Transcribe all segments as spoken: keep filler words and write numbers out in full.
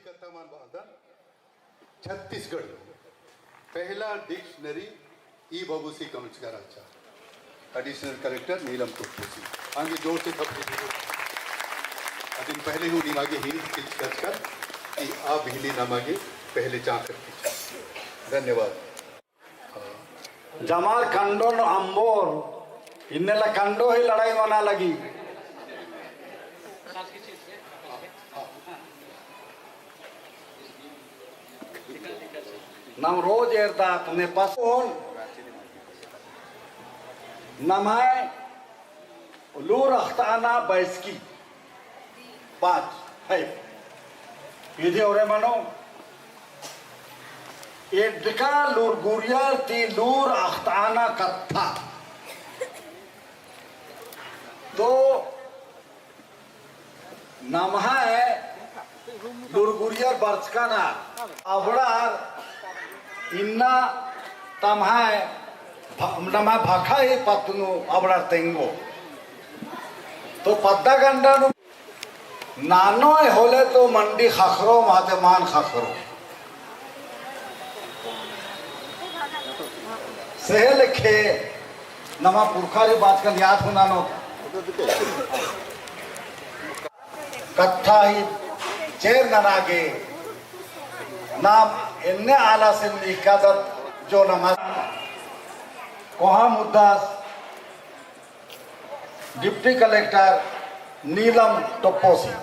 कत्था मल बअदन, छत्तीसगढ़ नू पहला dictionary ई बबुसी कमचका रहचा, additional collector नीलम टोप्पोसी। आंगे जोर से थपड़ी दीजिए। अदिन पहले हूँ निमागे hint चिच्चकन कि आ बिहली नमागे पहले चाकर की। धन्यवाद। जमार कंडोन अम्बोर, इन्नेला कंडो ही लड़ाई मना लगी। नम रोज एरदत ने पसोन नम्है लूर अख़ताना बैसकी पाँच है। इदे ओरे मनो एड्डका लूरगुरियर ती लूर अख़ताना कत्था। तो नम्है लूरगुरियर बरचकाना अबड़ार इन्ना तम्है भ-, नम्है भखा ही पत्त नू अबड़ार तेंगो। तो पद्दा गंडा नू नानोय होले तो मंडी ख़क्खरो, माते मान ख़क्खरो। सेहे लेखे नमा पुरखारी बाचकन याद हूँ ननो। कत्था ही चेर नना गे नाम एन्ने आलासिन निकादत जो नमा कोहा मुद्दास डिप्टी कलेक्टर नीलम टोप्पोसी।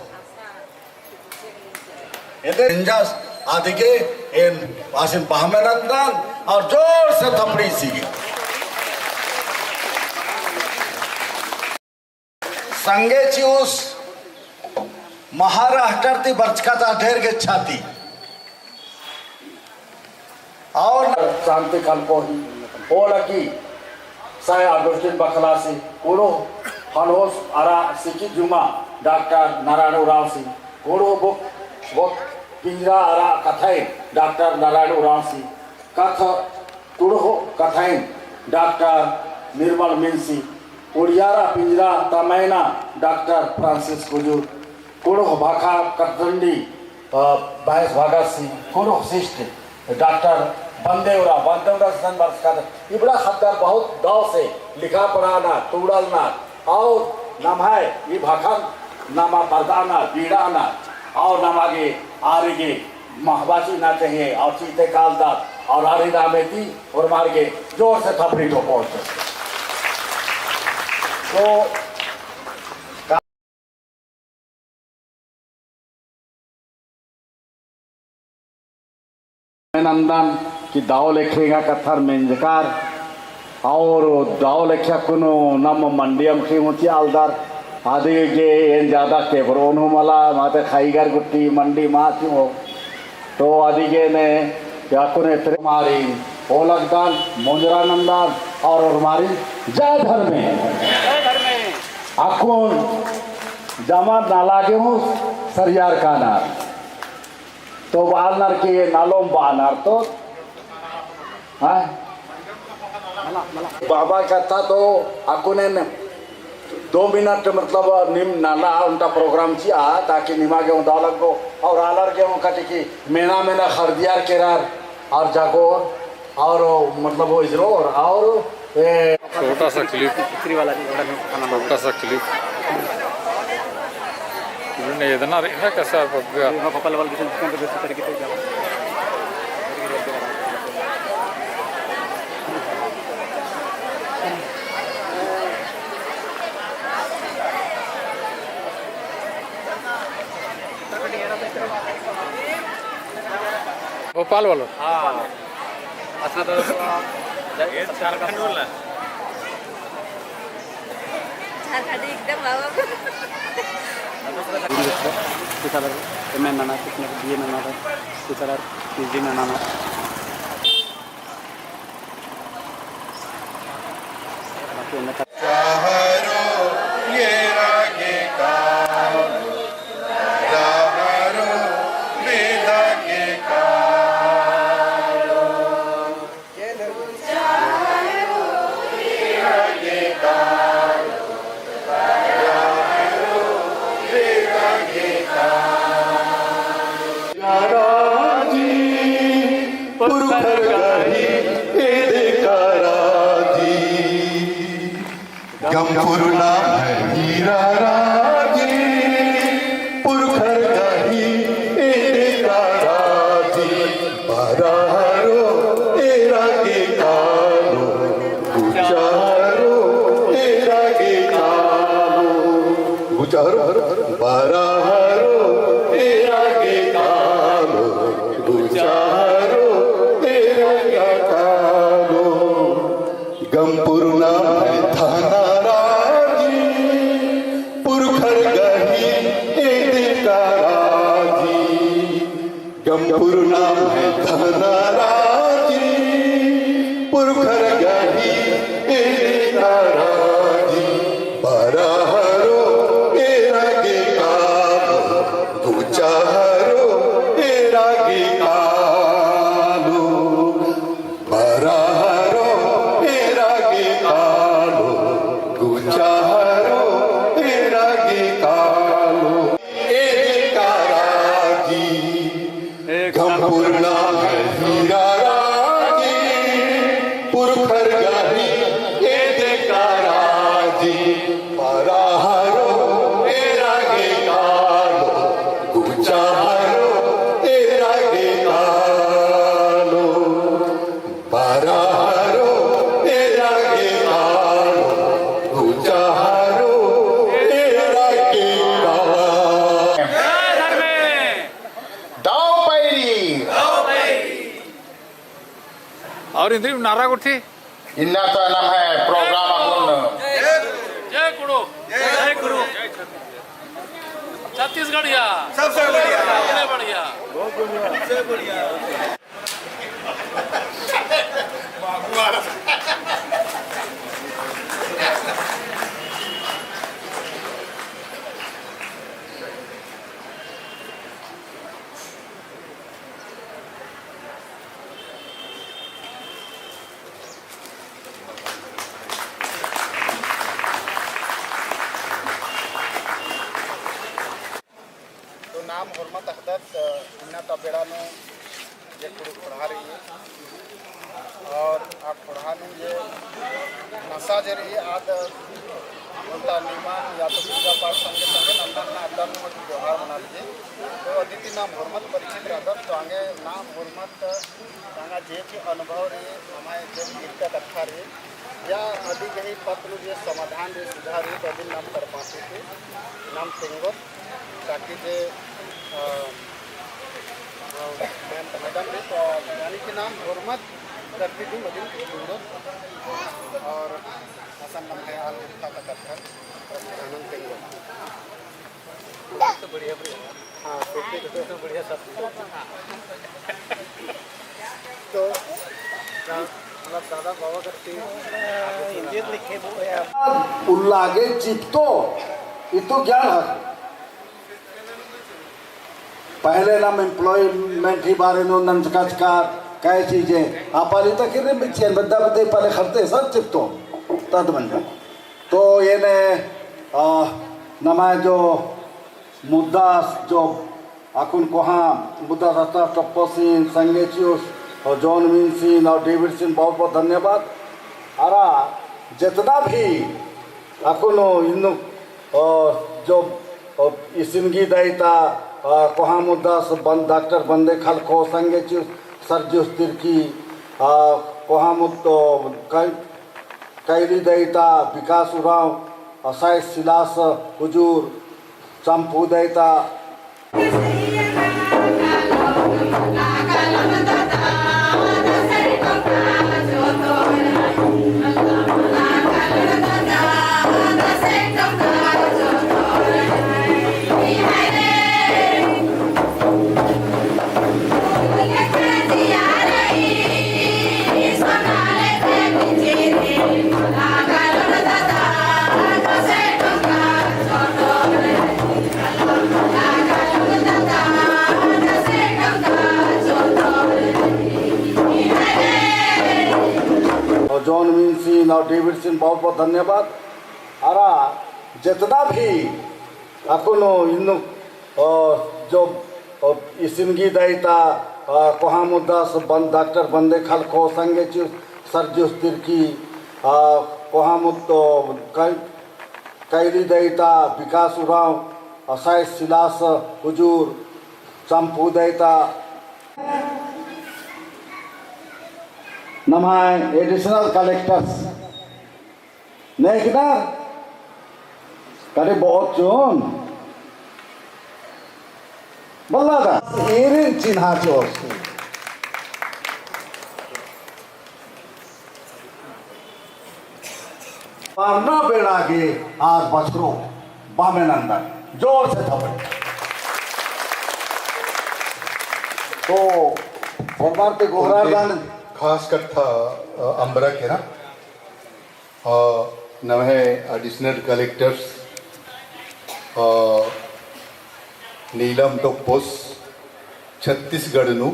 एदे इंजस आदिगे एन आसिन पहमेनंदन और जोर से थपड़ी सीगे। संगे चिउस महाराष्ट्र ती बरचका ता ढेर गे छाती। और शांति खलको ही, ओ लगी, साय अगुस्टिन बखलासी, कुँड़ुख़ हनहोस अरा सिकी जुमा डॉक्टर नारायण उराँवसी, कुँड़ुख़ बुक, बुक पिंजरा अरा कथाइन डॉक्टर नारायण उराँवसी, कथ कुँड़ुख़ कथाइन डॉक्टर निर्मल मिन्सी, उड़ियारा पिंजरा तमैना डॉक्टर फ्रांसिस कुजूर, कुँड़ुख़ भाखा कथडंडी, अ, बायस भगत सिंह, कुँड़ुख़ शिष्ट, डॉक्टर बंदेवरा, बंदेवरा सन बरचका, इबड़ा ख़द्दर बहुत दव से लिखा पढ़ाना, टूड़लना, और नम्है ई भाखन नमा परदाना, बीड़ाना, और नमा गे आरिगे महबाची ना चाहिए, और चीते कालदत, और आरी नामे ती, ओर्मार गे जोर से थपड़ी ठोको। तो नंदन कि दव लेखे एंगा कत्थर मेंजकर और दव लेखे अक्कुन नम मंडी अमख़ी हूँ चिआलदर। अदिगे एन ज्यादा केबरोन हूँ मला, माते ख़ैगर गुट्टी मंडी मा चिओ। तो अदिगे ने अक्कुन एतरे मारी ओलगदन, मोंजरा नंदन और ओर्मारी जय धर्मे। अक्कुन जमा नला गे हूँ सरियार कानर। तो बालनर के नालोम बानर तो, हाँ? बाबा कत्था तो अक्कुन एन दो मिनट मतलब नीम नना ओन्टा program चिआ, ताकि निमा गे हूँ दव लग्गो, और आलर गे हूँ कटे कि मेना मेना ख़रदियर केरर, और जागोर, और मतलब वो इजरोर, और ए, छोटा सा clip, छोटा सा clip। इन्होंने इतना रे-, ना कैसा बग्गा। भोपाल वालों। हाँ। अच्छा तो ये झारखंड वाला। झारखंड एकदम बाबा। कितना नना, कितना बीए नना, कितना पीएचडी नना। पुरखर गही एदे काराजी, बरहरो एरा गे कालो, गुचारो एरा गे कालो, गुचारो, बरहरो एरा गे कालो, गुचारो एरा गे कालो। गमपुरना है धनराजी, पुरखर गही एदे काराजी। गमपुरना है धनराजी, पुरखर गही एदे काराजी। बरहरो एरा गे कालो, गुचारो एरा गे कालो। बरहरो एरा गे कालो, गुचारो एरा गे कालो। एदे काराजी, गमपुरना है हीरा राजी, पुरखर गही एदे काराजी। बरहरो एरा गे कालो, गुचारो एरा गे कालो। बरहरो एरा गे कालो, गुचारो एरा गे कालो। दव पैरी। और इन्द्रिम नारा गुट्ठी। इन्ना तो नम्है program अक्कुन। जय कुँड़ुख़। जय कुँड़ुख़। छत्तीसगढ़िया। सबसे बढ़िया। सबसे बढ़िया। तो नाम होरमत अख़दत, अ, इन्ना ता बेड़ा नू जे कुँड़ुख़ ख़ोंड़हा रई, और आ ख़ोंड़हा नू जे नसा जे रई, आद ओन्टा निमन या तो पूजा पाठ संगे संगे नन्ना नन्ना अड्डा नू त्योहार मना लगी। तो अदिती नाम होरमत परिचित रअदत, तो आंगे नाम होरमत तांगा जे भी अनुभव रई, हमारे जे भी इक्का कत्था रई, या अदी गही पत्र जे समाधान रई, सुझाव रई, तो अदिन नाम कर पाती थी, नाम तेंगोत, ताकि जे, अ, अ, मैं मैडम रई, तो यानी कि नाम होरमत करती थी, मदिन तेंगोत, और असन नम्है आल गुट्ठा का कत्था, आनंद तेंगोत। तो बढ़िया, बढ़िया। हाँ, तो फिर तो बढ़िया सब। तो, मतलब, दादा बाबा का तीन इंजेक्शन लिखे वो है। उल्ला गे चिपतो, इतो ज्ञान है। पहले नाम employment ही बारे नू नंजका चका कै चीजें। आपाली तक किर्रे बिच्छियन बद्दा बद्दे पहले खरते सब चिपतो। तद मंजा। तो एने, आ, नम्है जो मुद्दास जो अक्कुन कोहाँ मुद्दास अत्ता टप्पो सिन, संगे चिउस और जॉन मिन्सिन और डेविड सिन बहुत बहुत धन्यवाद। अरा जितना भी अक्कुन इन्नु, अ, जो, अ, इसिन गही दई ता, अ, कोहाँ मुद्दास बन-, डॉक्टर बंदे खलखो, संगे चिउस सर्जिउस तिर्की, अ, कोहाँ मुद्दो कै-, कैली दई ता विकास उराँव, असाय सिलास हुजूर, चम्पू दई ता। और जॉन मिन्सिन और डेविड सिन बहुत बहुत धन्यवाद। अरा जितना भी अक्कुन इन्नु, अ, जो, अ, इसिन गही दई ता, अ, कोहाँ मुद्दास बन-, डॉक्टर बंदे खलखो, संगे चिउस सर्जिउस तिर्की, अ, कोहाँ मुद्दो कै-, कैली दई ता विकास उराँव, असाय सिलास कुजूर चम्पू दयता। नम्है additional collectors नेकनर करी बहुत चुन बल्ला दा एरिन चिन्हा चोर। पारना बेड़ा गे आर बछरो बामे नंदन। जोर से थप्पड़। तो सरदार ते गोहरार दान। खास कत्था, अ, अम्बरा के ना, अ, नम्है additional collectors, अ, नीलम टोप्पोस छत्तीसगढ़ नू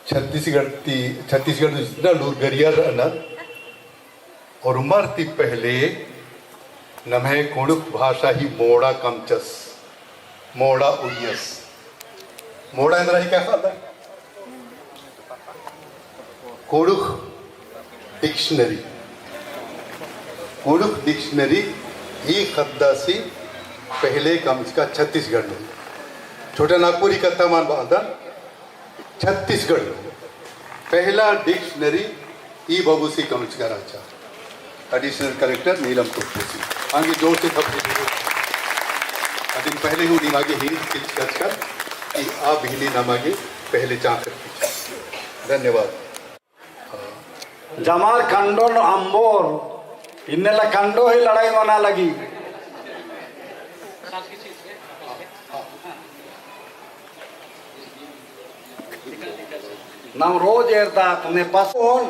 छत्तीसगढ़ ती, छत्तीसगढ़ नू जितना लूरगरियर रअनर, ओर्मर ती पहले नम्है कुँड़ुख़ भाषा ही मोड़ा कमचस, मोड़ा उइयस। मोड़ा एन्दरा ही का ख़द्द? कुँड़ुख़ dictionary। कुँड़ुख़ dictionary ही ख़द्दासी पहले कमचका छत्तीसगढ़ नू। छोटा नागपुरी कत्था मल बअदन, छत्तीसगढ़ नू पहला dictionary ई बबुसी कमचका रहचा। Additional collector नीलम टोप्पोसी। आंगे जोर से थप्पड़। अदिन पहले हूँ निमागे hint चिच्चकन कि आ बिहनी नमागे पहले चाँख़र। धन्यवाद। जमार कंडो नू अम्बोर, इन्नेला कंडो ही लड़ाई मना लगी। नम रोज एरदत ने पसोन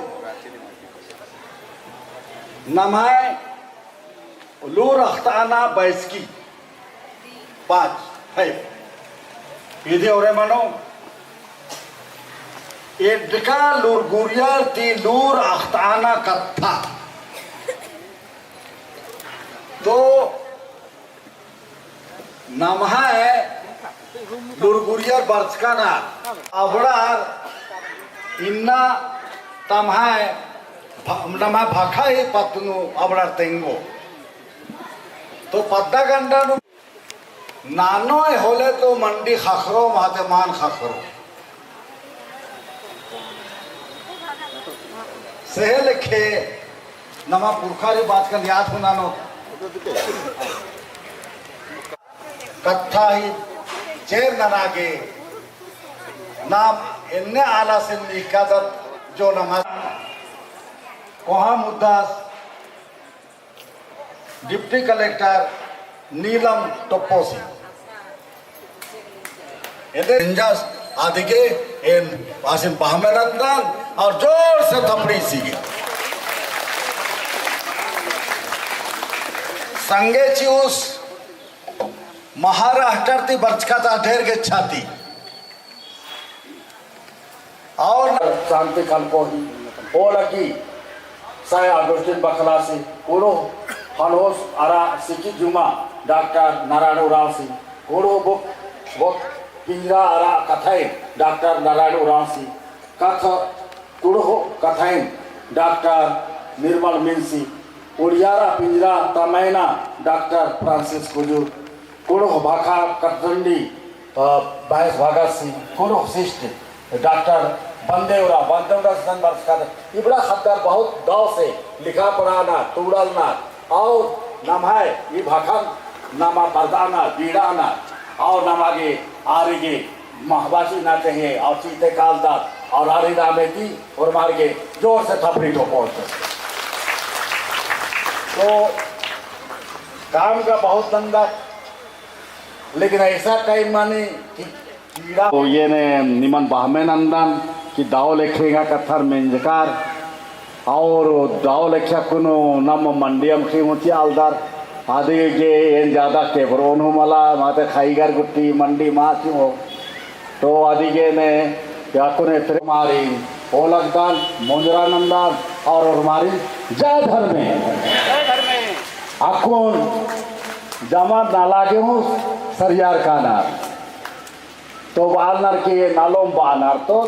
नम्है लूर अख़ताना बैसकी पाँच है। इदी ओरे मनो एड्डका लूरगुरियर ती लूर अख़ताना कत्था। तो नम्है लूरगुरियर बरचकाना अबड़ार इन्ना तम्है भ-, नम्है भखा ही पत्त नू अबड़ार तेंगो। तो पद्दा गंडा नू नानोय होले तो मंडी ख़क्खरो, माते मान ख़क्खरो। सेहे लेखे नमा पुरखारी बाचकन याद हूँ ननो। कत्था ही चेर नना गे नाम एन्ने आलासिन निकादत जो नमा कोहा मुद्दास Deputy Collector नीलम टोप्पोसी। एदे इंजास आदिगे एन आसिन बहमे नंदन और जोर से थपड़ी सीगे। संगे चिउस महाराष्ट्र ती बरचका ता ढेर गे छाती। और शांति खलको ही ओ लगी साय अगुस्टिन बखलासी कुँड़ुख़ हनहोस अरा सिकी जुमा डॉक्टर नारायण उराँवसी कुँड़ुख़ बुक बुक पिंजरा अरा कथाइन डॉक्टर नारायण उराँवसी कथ कुँड़ुख़ कथाइन डॉक्टर निर्मल मिन्सी उड़ियारा पिंजरा तमैना डॉक्टर फ्रांसिस कुजूर कुँड़ुख़ भाखा कटरंडी, अ, बायस भगत सिंह, कुँड़ुख़ शिष्ट, डॉक्टर बंदेवरा, बंदेवरा सन बरचका, इबड़ा ख़द्दर बहुत दव से लिखा पढ़ाना, तुड़लना, और नम्है ई भाखन नमा परदाना, बीड़ाना, और नमा गे आरिगे महबासी ना चाहिए, और चीते कालदत, और आरी नामे ती, और मार गे जोर से थपड़ी ठोको। तो काम का बहुत धंधा लेकिन ऐसा टाइम माने कि कीड़ा तो ये ने निमन बहमे नंदन कि दव लेखे एंगा कत्थर मेंजकर और दव लेखे कुनो नम मंडियम की ऊँची आलदर आदि गे एन ज्यादा केबरोन हूँ मला माते खाईगर गुट्टी मंडी मा की हो। तो अदिगे ने अक्कुन एतरे मारिन ओलगदन, मोंजरा नंदन और ओरमारिन जय धर्मे। अक्कुन जमा नाला गे हूँ सरियार कानर। तो बालनर के नालोम बानर तो,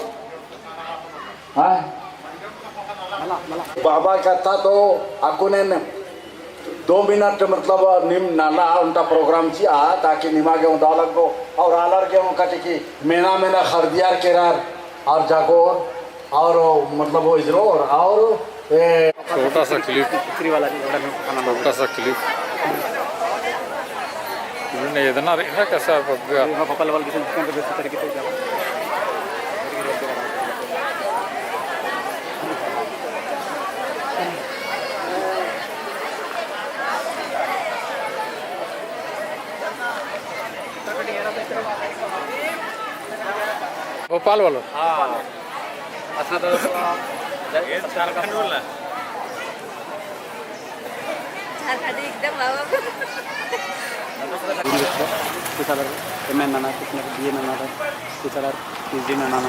हाँ? बाबा कत्था तो अक्कुन एन दो मिनट मतलब नीम नना ओन्टा program चिआ, ताकि निमा गे हूँ दव लगो, और आलर गे हूँ कटे कि मेना मेना खरदियार केरर, और जागोर, और मतलब वो इजरोर, और ए, छोटा सा clip, छोटा सा clip। इन्होंने इतना रे-, ना कैसा पबगा। भोपाल वालों। हाँ। अच्छा, तो झारखंड वाला। झारखंडी एकदम बाबा। कुछ अलग एमए नना, कुछ न बीए नना, कुछ अलग पीजी नना।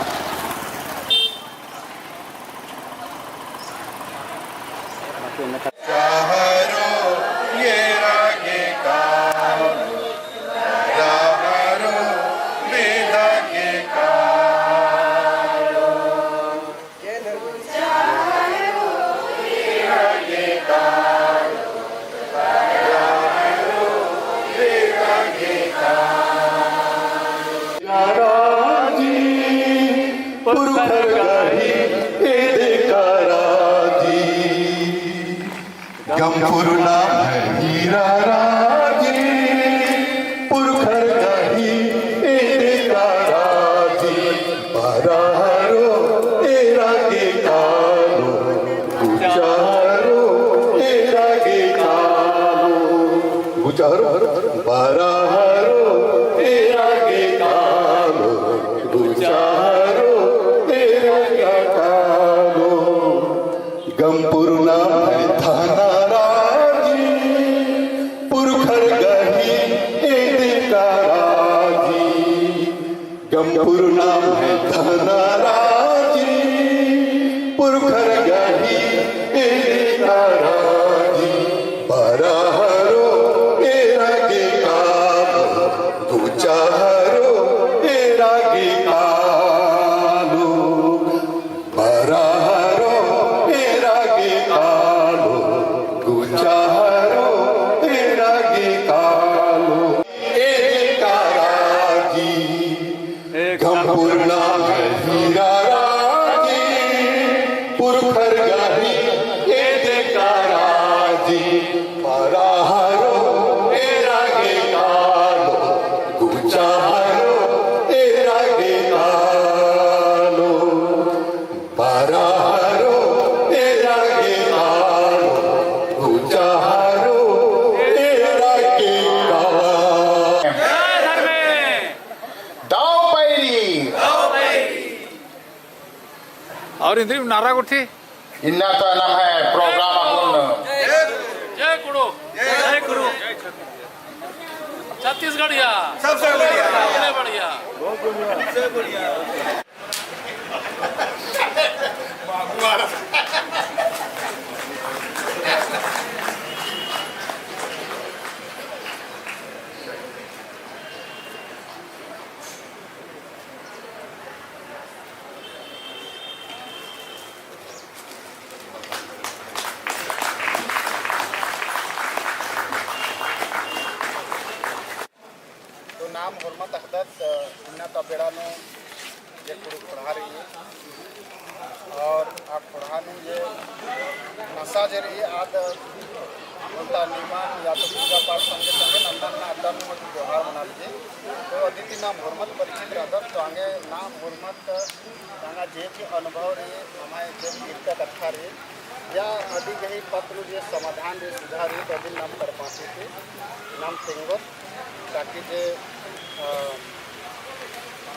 बाकी उन्हें राजी, पुरखर गही एदे का राजी। गम पुरना है हीरा राजी, पुरखर गही एदे का राजी। बरहरो एरा गे कालो, गुचारो एरा गे कालो, गुचारो बरहरो एरा गे कालो, गुचारो एरा गे कालो। गम पुरना है धना राजी, पुरखर गही एदे का राजी। गम पुरना है धना राजी, पुरखर गही एदे का राजी। बरहरो एरा गे कालो, गुचारो एरा गे कालो। बरहरो एरा गे कालो, गुचारो एरा गे कालो। एदे का राजी, गम पुरना है हीरा राजी, पुरखर गही एदे का राजी। बरहरो एरा गे कालो, गुचारो एरा गे कालो। बरहरो एरा गे कालो, गुचारो एरा गे कालो। दव पैरी। और इन्द्रिम नारा गुट्ठी। इन्ना तो नम्है program अक्कुन। जय कुँड़ुख़। जय कुँड़ुख़। छत्तीसगढ़िया। सबसे बढ़िया। सबसे बढ़िया। सबसे बढ़िया। तो नाम होरमत अख़दत, इन्ना ता बेड़ा नू जे कुँड़ुख़ ख़ोंड़हा रई, और आ ख़ोंड़हा नू जे नसा जे रई, आद ओन्टा निमन या तो पूजा पाठ संगे संगे नन्ना नन्ना अड्डा नू मत त्योहार मना लगी। तो अदिती नाम होरमत परिचित रअदत, तो आंगे नाम होरमत तांगा जे भी अनुभव रई, अमाय जे तीर्थ कत्था रई, या अदी गही पत्र जे समाधान रई, सुझाव रई, तो अदिन नाम तरपासी ती नाम तेंगोत, ताकि जे, अ,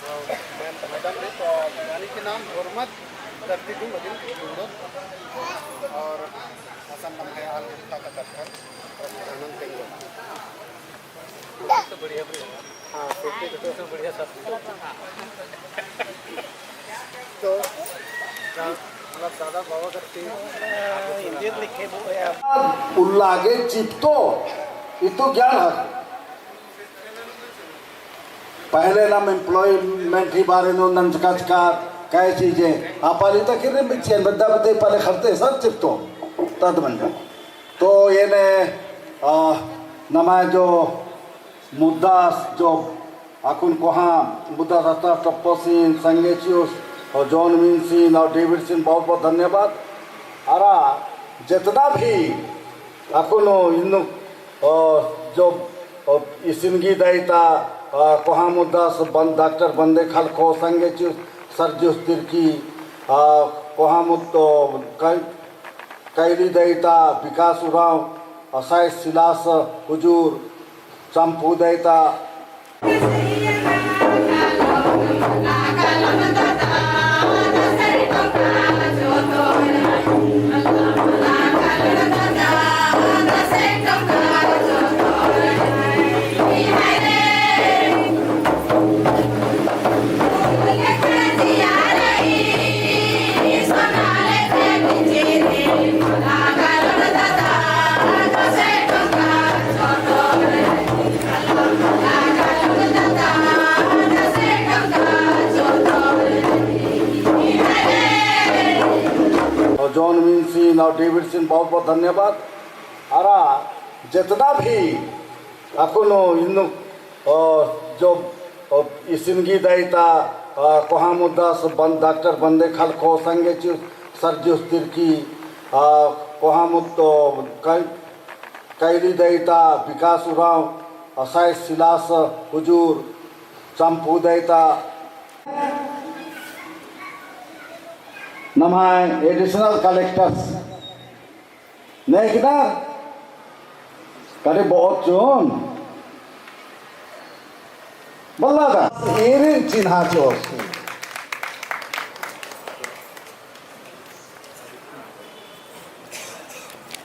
अ, मैम, मैडम रई, तो यानी कि नाम होरमत धरती दिम अदिन तेंगोत, और असन नम्है आल उठा का कत्थन आनंद तेंगोत। तो बढ़िया, बढ़िया। हाँ, तो, तो, तो बढ़िया सब। तो, मतलब, दादा बाबा करती। हिंदी लिखे वो है। उल्ला गे चिपतो, इतो ज्ञान है। पहले नाम employment ही बारे नू नंजका चका, कै चीजें। आपाली तक ही रे बिच्छेन, बद्दा बद्दे पाले खरते सब चिपतो, तद मंजा। तो ये ने आ, नम्है जो मुद्दास जो अक्कुन कोहाँ मुद्दास अत्ता टप्पोसिन, संगे चिउस, और जॉन मिन्सिन, और डेविडसिन बहुत बहुत धन्यवाद। अरा जेतना भी अक्कुन इन्नु, अ, जो, अ, इसिन गही दई ता, अ, कोहाँ मुद्दास बन-, डॉक्टर बंदे खलखो, संगे चिउस सरजिउस तिर्की, अ, कोहाँ मुद्द-, अ, कै-, कैली दई ता विकास उराँव, असाइस सिलास हुजूर, चम्पू दई ता। और जॉन मिन्सिन और डेविडसिन बहुत बहुत धन्यवाद। अरा जेतना भी अक्कुन इन्नु, अ, जो, अ, इसिन गही दई ता, अ, कोहाँ मुद्दास बन-, डॉक्टर बंदे खलखो, संगे चिउस सरजिउस तिर्की, अ, कोहाँ मुद्द-, अ, कै-, कैली दई ता विकास उराँव, असाइस सिलास हुजूर, चम्पू दई ता। नम्है additional collectors नेकदर करे बहुत चोन बल्ला दा एरिन चिन्हा चोर।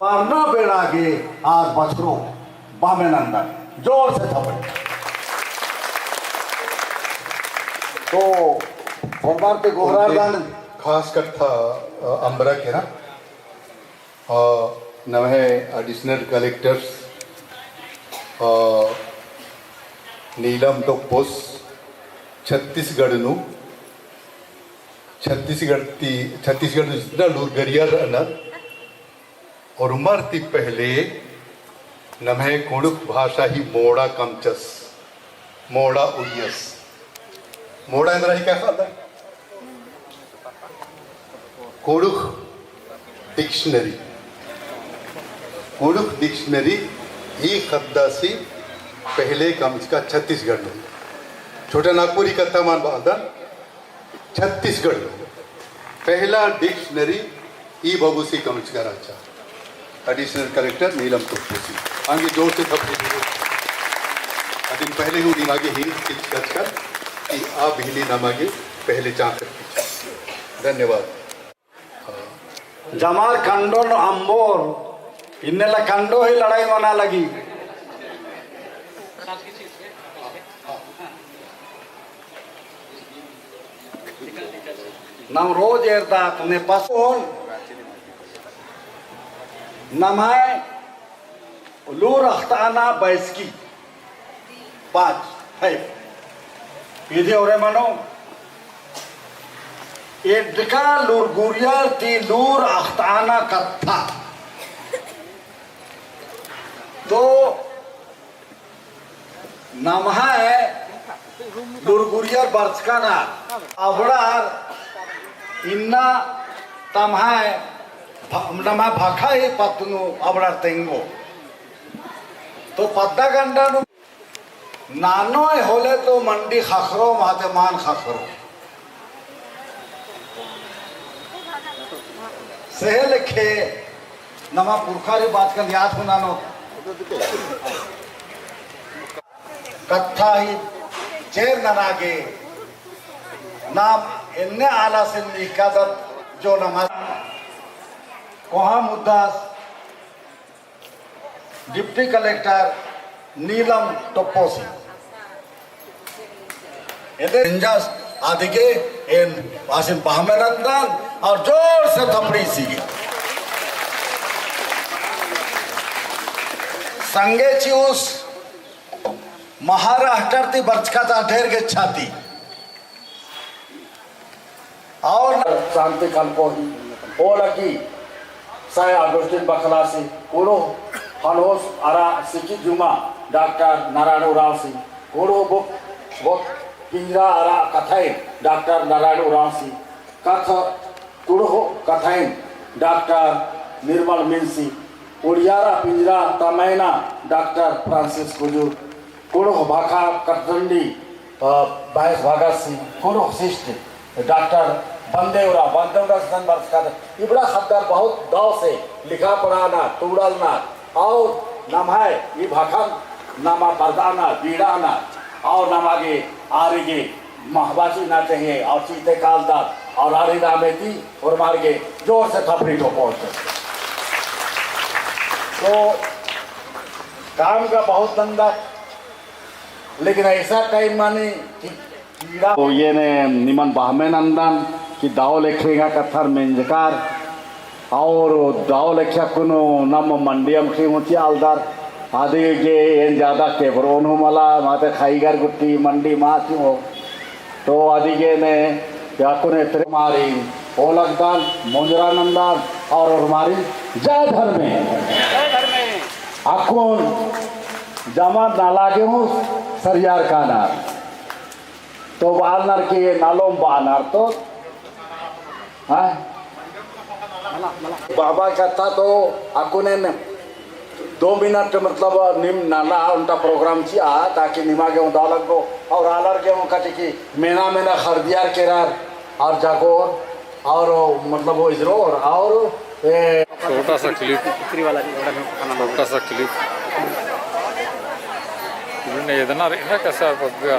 परना बेड़ा गे आर बछरो बामे नंदन। जोर से थपड़ी। तो फरमार ते गोहरार दान। खास कत्था, अ, अम्बरा केरा। अ, नम्है additional collectors, अ, नीलम टोप्पोस छत्तीसगढ़ नू, छत्तीसगढ़ ती, छत्तीसगढ़ नू जितना लूरगरिया रअनर, और उमर ती पहले नम्है कुँड़ुख़ भाषा ही मोड़ा कमचस, मोड़ा उइयस। मोड़ा एन्दरा ही का ख़द्द? कुँड़ुख़ dictionary। कुँड़ुख़ dictionary ई ख़द्दासी पहले कमचका छत्तीसगढ़ नू। छोटा नागपुरी कत्था मान बअदन, छत्तीसगढ़ नू पहला dictionary ई बबुसी कमचका रहचा। Additional collector नीलम टोप्पोसी। आंगे जोर से थपड़ी दीजिए। अदिन पहले हूँ निमागे ही किचकचकर कि आ बिहनी नमागे पहले चाँकर की। धन्यवाद। जमार कंडो नू अम्बोर, इन्नेला कंडो ही लड़ाई मना लगी। नम रोज एरदत ने पसोन नम्है लूर अख़ताना बैसकी पाँच है। इदे ओरे मनो एदका लूरगुरियर ती लूर अख़ताना कत्था। तो नम्है लूरगुरियर बरचका ना अबड़ार इन्ना तम्है भ-, नम्है भखा ही पत्त नू अबड़ार तेंगो। तो पद्दा गंडा नू नानोय होले तो मंडी ख़क्खरो, माते मान ख़क्खरो। सेहे लेखे नमा पुरखारी बाचकन याद हूँ ननोत। कत्था ही चेर नना गे नाम एन्ने आलासिन इक्कादत जो नमा कोहा मुद्दास डिप्टी कलेक्टर नीलम टोप्पोसी। एदे इंजस आदिगे एन आसिन बहमे नंदन और जोर से थपड़ी सीगे। संगे चिउस महाराष्ट्र ती बरचका ता ढेर गेच्छा ती। और शांति खलको ही ओलगी साय आगोस्टिन बखलासी कुँड़ुख़ फनोस अरा सिकी जुमा डॉक्टर नारायण उराँवसी, कुँड़ुख़ बुक, बुक पिंजरा अरा कथाइन डॉक्टर नारायण उराँवसी, कथ, कुँड़ुख़ कथाइन डॉक्टर निर्मल मिन्सी, उड़ियारा पिंजरा तमैना डॉक्टर फ्रांसिस कुजूर, कुँड़ुख़ भाखा कटरंडी, अ, बायस भगत सिंह, कुँड़ुख़ शिष्ट डॉक्टर बंदेवरा, बंदेवरा सन बरचका, इबड़ा ख़द्दर बहुत दव से लिखा पढ़ाना, टूड़लना, और नम्है ई भाखन नमा बरदाना, बीड़ाना, और नमा गे आर गे महबा चिअना चाहिए, और चिअते कालदत, और आर नामे ती ओर्मार गे जोर से थपरी टोकोत। तो काम का बहुत धंधा, लेकिन ऐसा टाइम माने कि पीड़ा। तो एन निमन बहमे नंदन कि दव लेखे एंगा कत्थर मेंजकर, और दव लेखे अक्कुन नम मंडी अमख़ी हूँ चिआलदर, अदिगे एन ज्यादा केबरोन हूँ मला, माते खैगर गुट्ठी मंडी मा चिओ। तो अदिगे ने अक्कुन एतरे मारी ओलगदन, मोंजरा नंदन, और ओर्मारिन जय धर्मे। जय धर्मे। अक्कुन जमा नाला गे हूँ सरियार कानर। तो बालनर के नालोम बानर तो, हाँ? बाबा कत्था तो अक्कुन एन दो मिनट मतलब नीम नना ओन्टा प्रोग्राम चिआ, ताकि निमा गे हूँ दव लग्गो, और आलर गे हूँ कटे कि मेना मेना खरदियार केरर, और जागोर, और मतलब वो इजरोर, और ए छोटा सा क्लिप, छोटा सा क्लिप। इन्हें इतना रे-, इन्हें कैसा पकड़ा?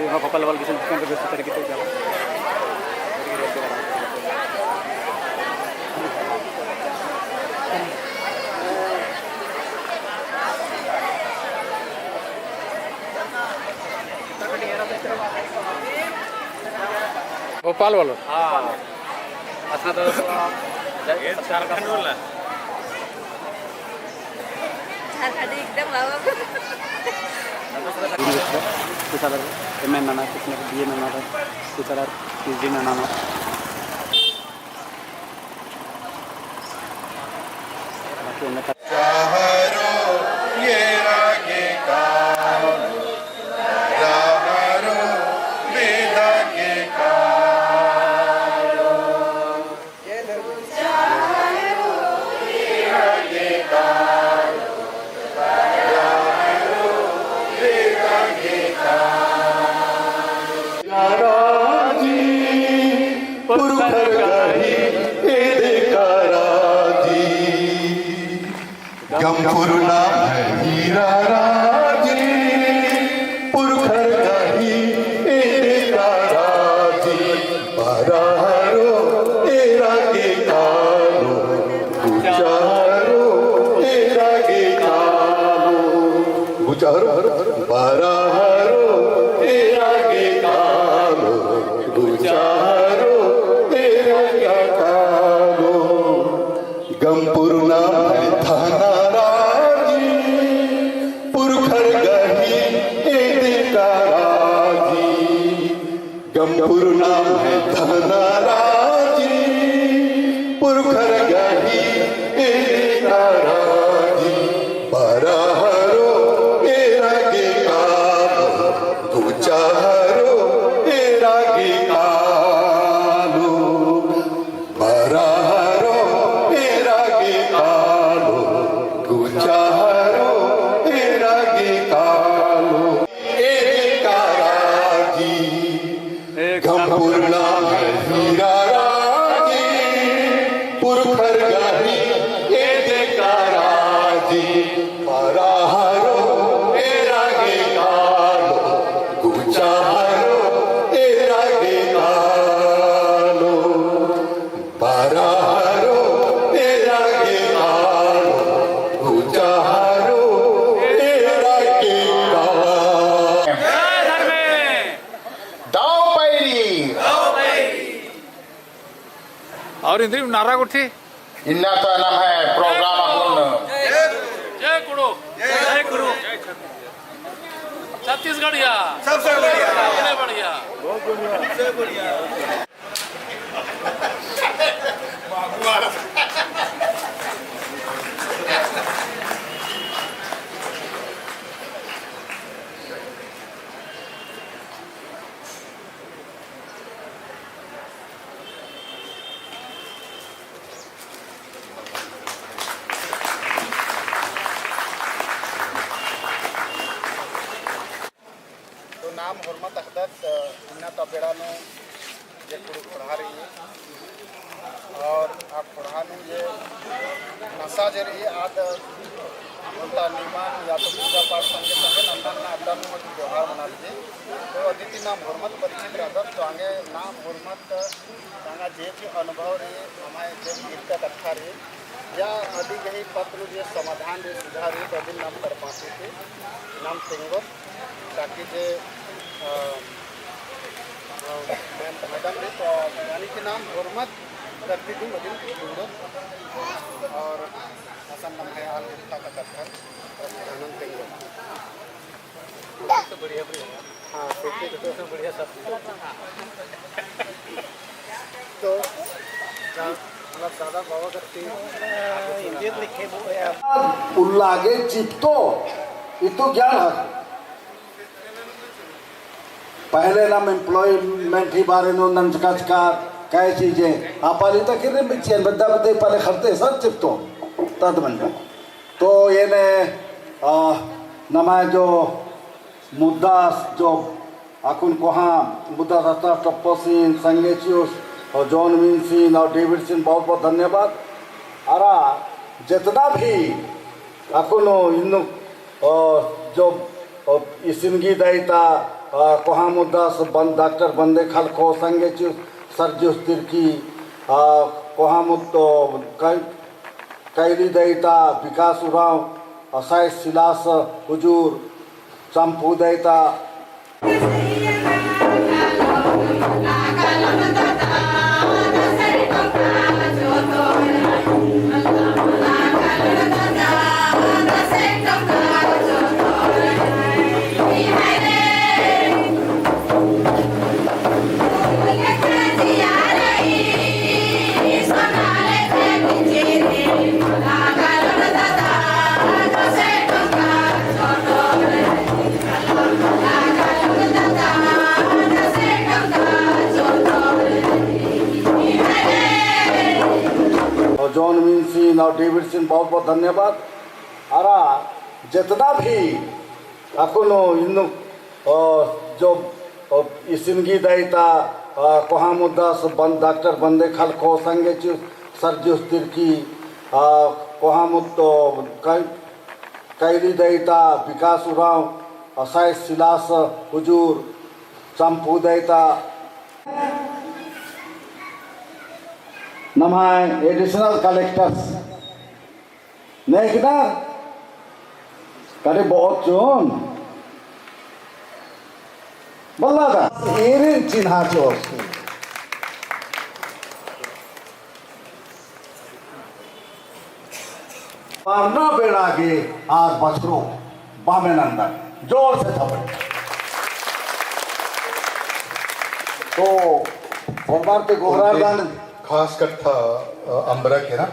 भोपाल वालों। हाँ। अच्छा, तो ये झारखंड वाला। झारखंड एकदम बाबा। कुछ अलग, एम ए नना, कुछ ना, बी ए नना, कुछ अलग, पी एच डी नना। राजी, पुरखर गही एदका राजी। गम पुरना है हीरा राजी, पुरखर गही एदका राजी। बरहरो एरा गे कालो, गुचारो एरा गे कालो, गुचारो, बरहरो एरा गे कालो, गुचारो एरा गे कालो। गम पुरना है थाना राजी, पुरखर गही एदका राजी। गम पुरना है थाना राजी, पुरखर गही एदका राजी। बरहरो एरा गे कालो, गुचारो एरा गे कालो। बरहरो एरा गे कालो, गुचारो एरा गे कालो। एदका राजी, गम पुरना है हीरा राजी, पुरखर गही एदका राजी। बरहरो एरा गे कालो, गुचारो एरा गे कालो। बरहरो एरा गे कालो, गुचारो एरा गे कालो। दव पैरी। और इन्द्रिम नारा गुट्ठी। इन्ना तो नम्है प्रोग्राम अक्कुन। जय कुँड़ुख़। जय कुँड़ुख़। छत्तीसगढ़िया। सबसे बढ़िया। सबसे बढ़िया। नाम होरमत अख़दत, इन्ना ता बेड़ा नू जे कुँड़ुख़ ख़ोंड़हा रई, और आ ख़ोंड़हा नू जे नसा जे रई, आद ओन्टा निमा नू या तो पूजा पाठ संगे संगे नन्ना नन्ना अड्डा नू त्योहार मनालगी। तो अदिती नाम होरमत परिचित रअदत, तो आंगे नाम होरमत तांगा जे जे अनुभव रई, अम्है जे गिरता कत्था रई, या अदी गही पत्र जे समाधान रई, सुझाव रई, तो अदिन नाम तरपासी की नाम तेंगोत, ताकि जे, अ, अ, मैम-, मैडम रई, तो यानी कि नाम होरमत करती दिन अदिन तेंगोत, और असन नाम है आल गिरता कत्था, नाम तेंगोत। हाँ, तो, तो, तो, तो, जा-, मतलब, दादा बाबा करती। उल्ला गे चिपतो, इतो ज्ञान हर। पहले नाम employment ही बारे नू नंजका चका, कै चीजें, आ पाली तक ही नहीं बिचेन, बद्दा बद्दे पाले खरते सब चिपतो, तद बन जाओ। तो ये ने, आ, नमा जो मुद्दा जो अक्कुन कोहाँ मुद्दा रहता टप्पो सिंह, संगे चिउस, और जॉन मिन सिंह और डेविड सिंह बहुत बहुत धन्यवाद। अरा जितना भी अक्कुन इन्नु, अ, जो, अ, इसिनगी दईता, अ, कोहाँ मुद्दा से बन-, डॉक्टर बंदे खलखो, संगे चिउस, सर्जिउस तिर्की, अ, कोहाँ मुद्दो, कै-, कैली दईता, विकास उराँव, अ, साइस सिलास, हुजूर, चम्पू दईता। और जॉन मिन सिंह और डेविड सिंह बहुत बहुत धन्यवाद। अरा जितना भी अक्कुन इन्नु, अ, जो, अ, इसिनगी दईता, अ, कोहाँ मुद्दा से बन-, डॉक्टर बंदे खलखो, संगे चिउस, सर्जिउस तिर्की, अ, कोहाँ मुद्दो, कै-, कैली दईता, विकास उराँव, अ, साइस सिलास, हुजूर, चम्पू दईता। नम्है additional collectors नेकदा करे बहुत चोन बल्ला दा एरे चिन्हा चोर। पारना बेड़ा गे आर बछरो बामे नंदन। जोर से थपड़ी। तो फरमार ते गोहरार दान। खास कत्था, अ, अम्बरा केरा।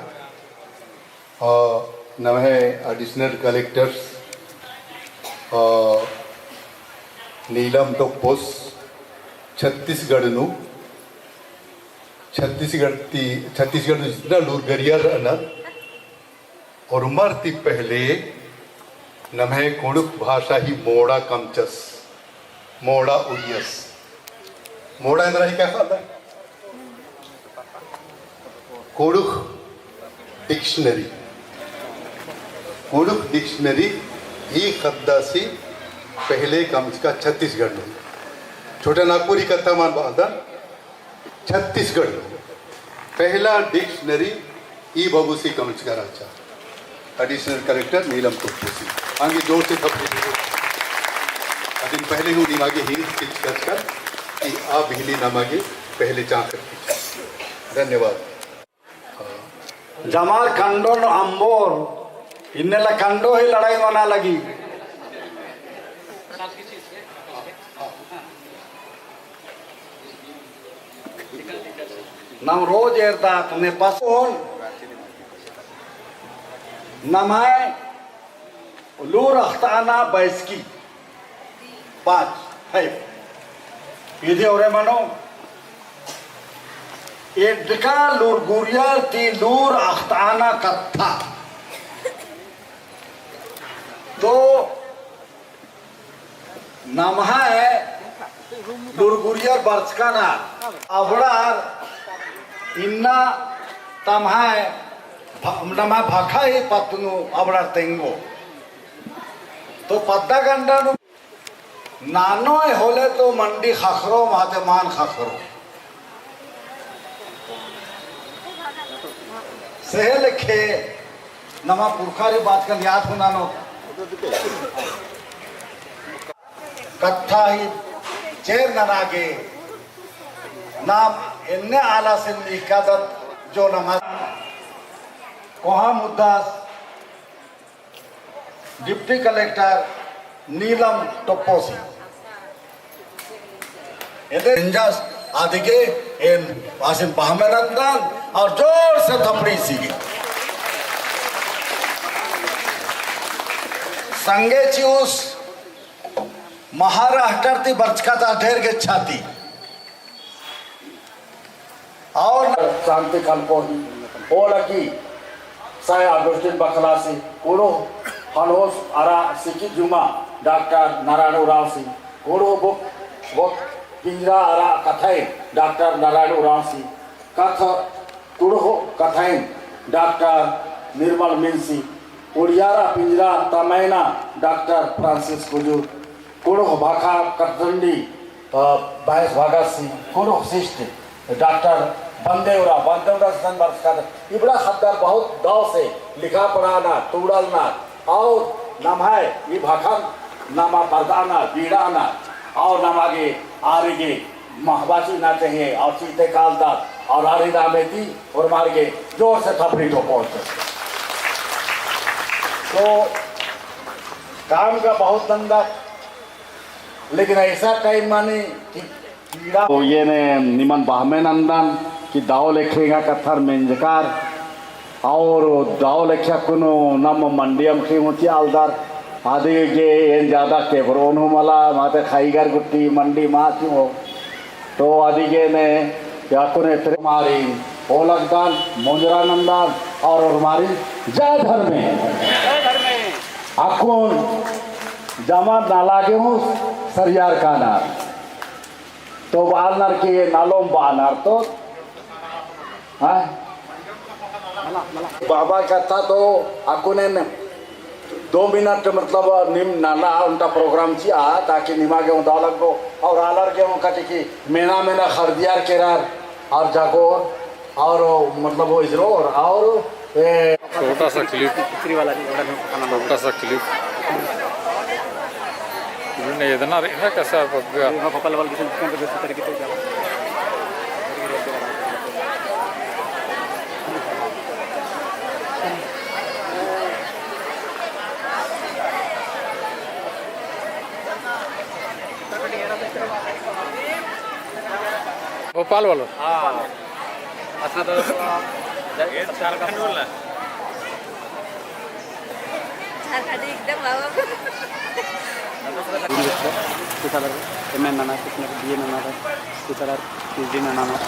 अ, नम्है additional collectors, अ, नीलम टोप्पोस छत्तीसगढ़ नू, छत्तीसगढ़ ती, छत्तीसगढ़ नू जितना लूरगरिया रअनर, और उमर ती पहले नम्है कुँड़ुख़ भाषा ही मोड़ा कमचस, मोड़ा उइयस। मोड़ा एन्दरा ही का ख़द्दा? कुँड़ुख़ dictionary। कुँड़ुख़ dictionary ई ख़द्दासी पहले कमचका छत्तीसगढ़ नू। छोटा नागपुरी कत्था मान बअदन, छत्तीसगढ़ नू पहला dictionary ई बबुसी कमचका रहचा। Additional collector नीलम टोप्पोसी। आंगे जोर से थपड़ी दीजिए। अदिन पहले हूँ निमागे hint चिच्चका कि आ बिहली नमागे पहले चाकर। धन्यवाद। जमार कंडो नू अम्बोर, इन्नेला कंडो ही लड़ाई मना लगी। नाम रोज एरदा तने पसोन। नम्है लूर अख़ताना बैसकी। पाँच है। इदी ओरे मनो, एड्डका लूरगुरियर ती लूर अख़ताना कत्था। तो नम्है बरचका ना अबड़ार इन्ना तम्है भ-, नम्है भखा ही पत्त नू अबड़ार तेंगो। तो पद्दा गंडा नू नानोय होले तो मंडी ख़क्खरो, माते मान ख़क्खरो। सेहे लेखे नमा पुरखारी बाचकन याद हूँ ननोत। कत्था ही चेर नना गे नाम एन्ने आलासिन निकादत जो नमा कोहा मुद्दास डिप्टी कलेक्टर नीलम टोप्पोसी। एदे इंजस अदिगे एन आसिन बहमे नंदन और जोर से थपड़ी सीगे। संगे चिउस महाराष्ट्र ती बरचका ता ढेर गेच्छा ती। और शांति खलको ही ओलगी साय अगुस्टिन बखलासी कुँड़ुख़ हनहोस अरा सिकी जुमा डॉक्टर नारायण उराँवसी कुँड़ुख़ बुक बुक पिंजरा अरा कथाइन डॉक्टर नारायण उराँवसी कथ कुँड़ुख़ कथाइन डॉक्टर निर्मल मिन्सी उड़ियारा पिंजरा तमैना डॉक्टर फ्रांसिस कुजूर कुँड़ुख़ भाखा कटरंडी, अ, बायस भगत सिंह, कुँड़ुख़ शिष्ट, डॉक्टर बंदेवरा, बंदेवरा सन बरचका ता, इबड़ा ख़द्दर बहुत दव से लिखा पढ़ाना, तुड़लना, और नम्है ई भाखन नमा परदाना, बीड़ाना, और नमा गे आरिगे महबाची ना चाहिए, और चीते काल ता, और आरी नामे ती, और मार के जोर से थपड़ी ठोको। तो काम का बहुत धंधा लेकिन ऐसा टाइम माने कि कीड़ा। तो ये ने निमन बहमे नंदन कि दव लेखे एंगा कत्थर मेंजकर और दव लेखे अक्कुन नम मंडी अमख़ी मुची आलदर अदिगे एन ज्यादा केबरोन हूँ मला माते खाईगर गुट्टी मंडी माची हो। तो अदिगे ने अक्कुन एतरे मारी ओलगदन मोंजरा नंदन और ओरमारी जय धर्मे। अक्कुन जमा नाला गे हूँ सरियार काना। तो बालनर के नालोम बानर तो, हाँ? बाबा कत्था तो अक्कुन एन दो मिनट मतलब नीम नना ओन्टा प्रोग्राम चिआ ताकि निमा गे हूँ दव लगो और आलर गे हूँ कटे कि मेना मेना खरदियार केरर और जागोर और मतलब वो इजरोर और ए छोटा सा क्लिप, छोटा सा क्लिप। इन्होंने इतना रे-, ना कैसा पक गया। भोपाल वालों। हाँ। अच्छा, तो झारखंड बोलना। झारखंड एकदम बाबा। कुछ अलग एम एन नाना, कुछ ना बीए नाना, कुछ अलग पीएचडी नाना।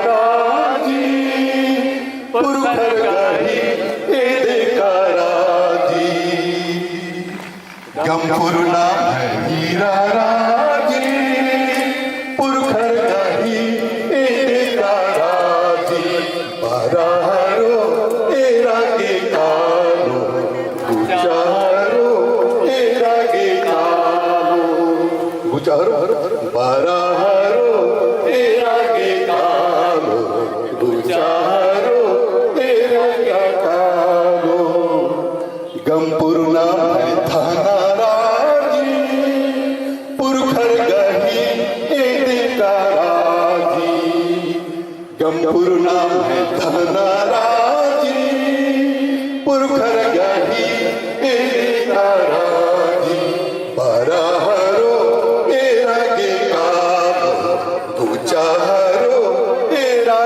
राजी, पुरखर गही एदे का राजी। गमपुर नाम है हीरा राजी, पुरखर गही एदे का राजी। बरहरो एरा गे कालो, गुचहरो एरा गे कालो, गुचहरो, बरहरो एरा गे कालो, गुचहरो एरा गे कालो। गमपुर नाम है थाना राजी, पुरखर गही एदे का राजी। गमपुर नाम है धना राजी, पुरखर गही एदे का राजी। बरहरो एरा गे कालो, गुचहरो एरा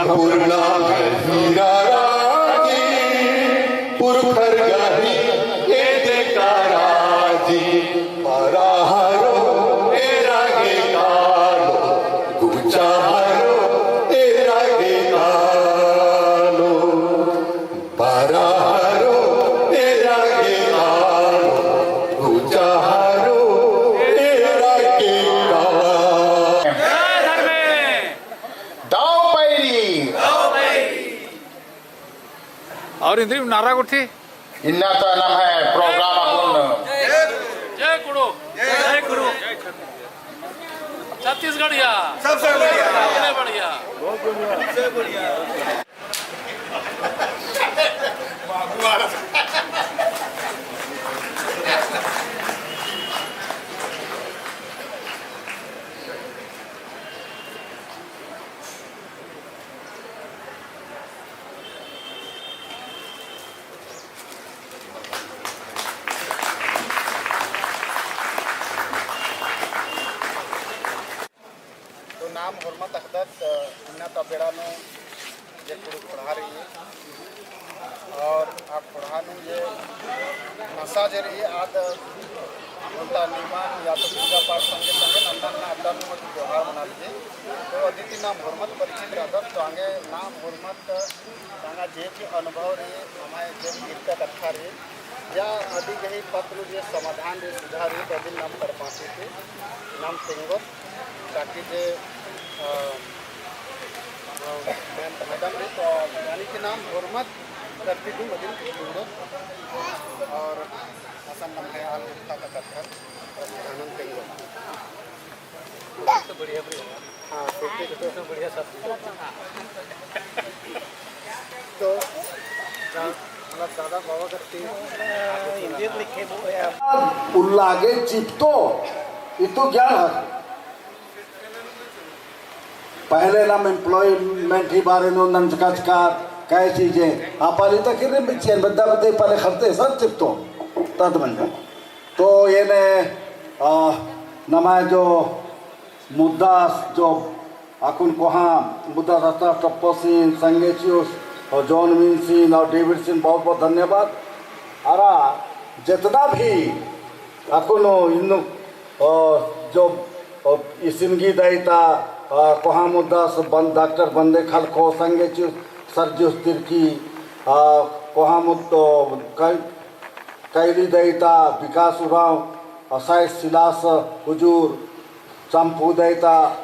पुरना हीरा राजी, पुरखर गही एदे का राजी, बरा हरो एरा गे कालो, गुचा हरो एरा गे कालो। बरा हरो एरा गे कालो, गुचा हरो एरा गे कालो। जय धर्मे। दव पैरी। और इन्द्रिम नारा गुट्ठी। इन्ना तो नम्है program अक्कुन। जय कुँड़ुख़। जय कुँड़ुख़। छत्तीसगढ़िया। सबसे बढ़िया। सबसे बढ़िया। तो नाम होरमत अख़दत, अ, इन्ना ता बेड़ा नू जे कुँड़ुख़ ख़ोंड़हा रई, और आ ख़ोंड़हा नू जे नसा जे रई, आद ओन्टा निमन या तो पूजा पाठ संगे संगे नन्ना नन्ना अड्डा नू मत त्योहार मना लगी। तो अदिती नाम होरमत परिचित रअदत, तो आंगे नाम होरमत तांगा जे भी अनुभव रई, हमारे जे भी इत्ता कत्था रई, या अदी गही पत्र जे समाधान रई, सुझाव रई, तो अदिन नाम कर पाती थी, नाम तेंगोत, ताकि जे, अ, अ, मैं-, मैडम रई, तो यानी कि नाम होरमत करती थी, अदिन तेंगोत, और असन नम्है आल उठा का कत्था, आनंद तेंगोत। तो बढ़िया, बढ़िया। हाँ, तो, तो, तो बढ़िया सब। तो, मतलब, दादा बाबा करती। हिंदी लिखे वो है। उल्ला गे चिपतो, इत्तु ज्ञान है। पहले नाम employment ही बारे नू नंजका चका, कै चीजें। आ पाली तक किर्रे मिच्छेन, बद्दा बद्दे पाले खरते, सब चिपतो। तद मंजा। तो एन्ने, आ, नम्है जो मुद्दा जो अक्कुन कोहाँ मुद्दा दस्ता टप्पोसिन, संगे चिउस, और जॉन मिन्सिन और डेविडसिन बहुत बहुत धन्यवाद। अरा जेतना भी अक्कुन इन्नु, अ, जो, अ, इसिन गही दई ता, अ, कोहाँ मुद्दा स बन-, डॉक्टर बंदे खलखो, संगे चिउस, सर्जिउस तिर्की, अ, कोहाँ मुद्दा, अ, कै-, कैली दई ता, विकास उराँव, असाइस सिलास हुजूर, चम्पू दई ता।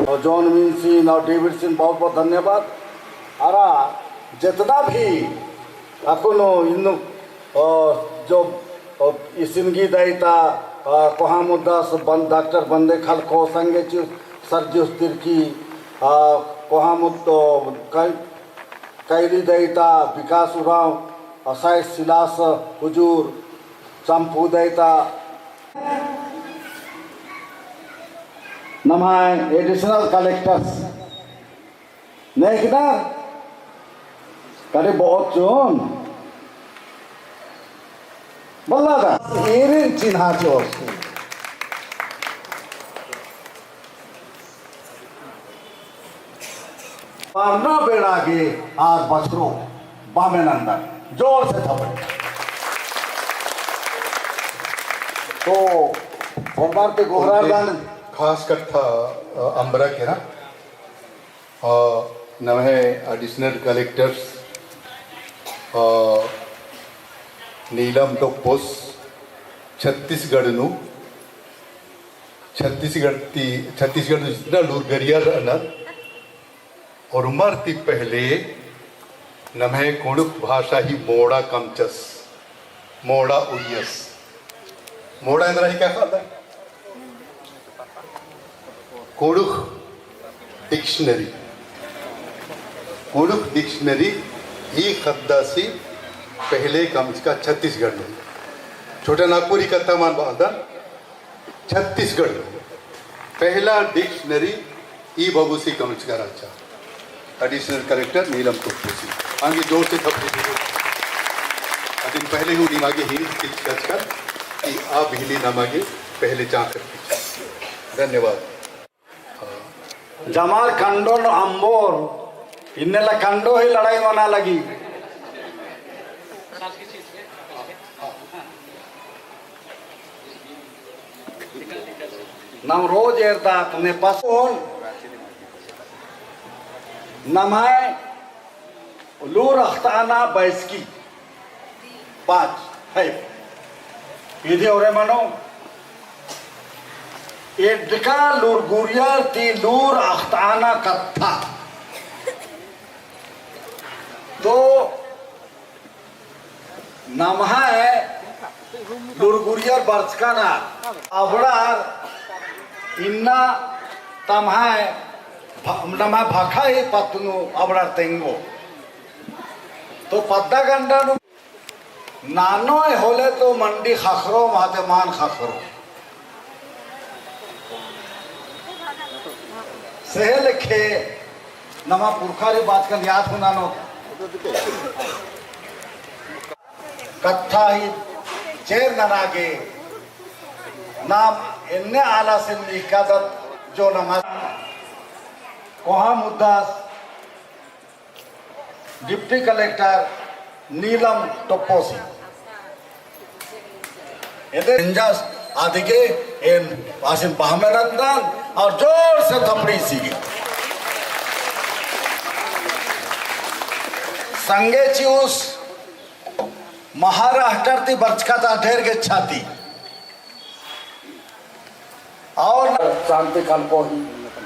और जॉन मिन्सिन और डेविडसिन बहुत बहुत धन्यवाद। अरा जेतना भी अक्कुन इन्नु, अ, जो, अ, इसिन गही दई ता, अ, कोहाँ मुद्दा स बन-, डॉक्टर बंदे खलखो, संगे चिउस, सर्जिउस तिर्की, अ, कोहाँ मुद्दा, अ, कै-, कैली दई ता, विकास उराँव, असाइस सिलास हुजूर, चम्पू दई ता। नम्है additional collectors नेकदा करे बहुत चोन बल्ला दा एरिन चिन्हा चोर। पारना बेड़ा गे आर बछरो बामे नंदन। जोर से थपड़े। तो होरमर ती गोहरार दन। खास कत्था, अ, अम्बरा केरा। अ, नम्है additional collectors, अ, नीलम टोप्पोस छत्तीसगढ़ नू, छत्तीसगढ़ ती, छत्तीसगढ़ नू जितना लूरगरिया रअनर, ओर्मर ती पहले नम्है कुँड़ुख़ भाषा ही मोड़ा कमचस, मोड़ा उइयस। मोड़ा एन्दरा ही का ख़द्दा? कुँड़ुख़ dictionary। कुँड़ुख़ dictionary ई ख़द्दासी पहले कमचका छत्तीसगढ़ नू। छोटा नागपुरी कत्था मल बअदन, छत्तीसगढ़ नू पहला dictionary ई बबुसी कमचका रहचा। Additional Collector नीलम टोप्पोसी। आंगे जोर से थपड़ी दीजिए। अदिन पहले हूँ निमागे हिंट चिच्चकन कि आ बिहली नमागे पहले चाँख़र। धन्यवाद। जमार कंडो नू अम्बोर, इन्नेला कंडो ही लड़ाई मना लगी। नम रोज एरदत ने पसोन नम्है लूर अख़ताना बैसकी पाँच है। इदी ओरे मनो एड्डका लूरगुरियर ती लूर अख़ताना कत्था। तो नम्है लूरगुरियर बरचकानर अबड़ार इन्ना तम्है भ-, नम्है भखा ही पत्त नू अबड़ार तेंगो। तो पद्दा गंडा नू नानोय होले तो मंडी ख़क्खरो महते मान ख़क्खरो। सेहे लेखे नमा पुरखारी बाचकन याद हूँ ननोत। कत्था ही चेर नना गे नाम एन्ने आलासिन निकादत जो नमा कोहा मुद्दास Deputy Collector नीलम टोप्पोसी। एदे इंजास आदिगे एन आसिन बहमे नन्दन और जोर से थपड़ी सीगे। संगे चिउस महाराष्ट्र ती बरचका ता ढेर गे छाती। और शांति खलको ही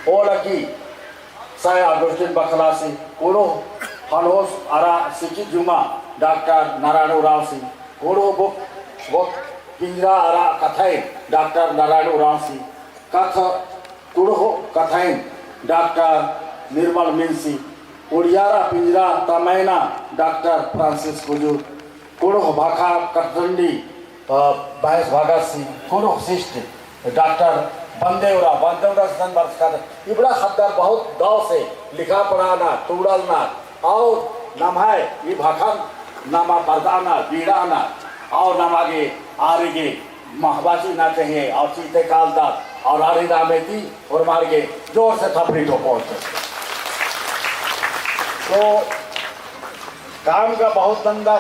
ओ लगी। साय अगुस्टिन बखलासी, कुँड़ुख़ फनहोस अरा सिकी जुमा डॉक्टर नारायण उराँवसी, कुँड़ुख़ बुक, बुक पिंजरा अरा कथाइन डॉक्टर नारायण उराँवसी, कथ कुँड़ुख़ कथाइन डॉक्टर निर्मल मिनसी, उड़ियारा पिंजरा तमैना डॉक्टर फ्रांसिस कुजूर, कुँड़ुख़ भाखा कटरंडी, अ, बाईस भगत सिंह, कुँड़ुख़ शिष्ट डॉक्टर बंदेवरा, बंदेवरा सन बरचका ता। इबड़ा ख़द्दर बहुत दव से लिखा पढ़ाना, तुड़ालना, और नम्है ई भाखन नमा परदाना, बीड़ाना, और नमा गे आरिगे महबासी ना चाहिए, और चीते कालदत, और आरी नामे ती ओर्मार गे जोर से थपड़ी ठोको। तो काम का बहुत धंधा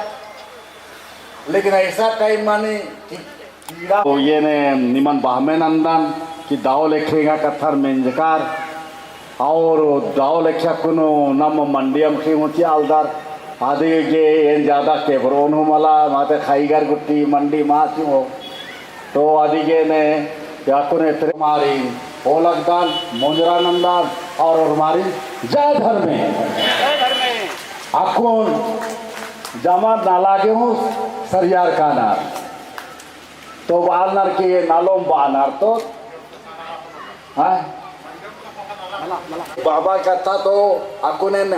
लेकिन ऐसा टाइम माने कि कीड़ा तो ये ने निमन बहमे नन्दन कि दव लेखे एंगा कत्थर मेंजकर और दव लेखे अक्कुन नम मंडी अमख़ी मुची आलदर आदि गे एन ज्यादा केबरोन हूँ मला माते खाईगर गुट्टी मंडी मा चिओ। तो अदिगे ने अक्कुन एतरे मारिन ओलगदन, मुंजरा नन्दन और ओर्मारिन जय धर्मे। अक्कुन जमा नाला गे हूँ सरियार कानर। तो बालनर के नालोम बानर तो, हाँ? बाबा कत्था तो अक्कुन एन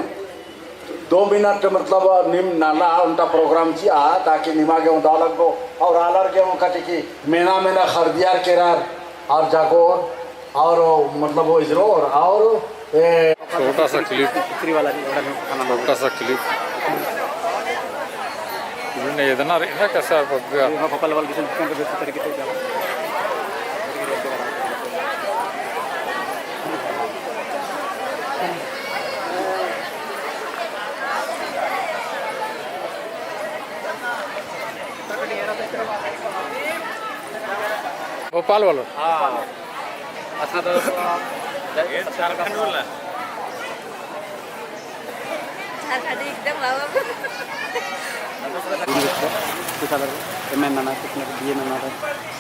दो मिनट मतलब नीम नना ओन्टा प्रोग्राम चिआ ताकि निमा गे हूँ दव लगो और आलर गे हूँ कटे कि मेना मेना खरदियार केरर और जागोर और मतलब वो इजरोर और ए छोटा सा क्लिप, छोटा सा क्लिप। इन्हें इतना रे-, ना कैसा पब्लिक। भोपाल वालों। हाँ। अच्छा तो झारखंड बोलना। झारखंड एकदम बाबा। कुछ अलग एम ए नना, कुछ ना बी ए नना,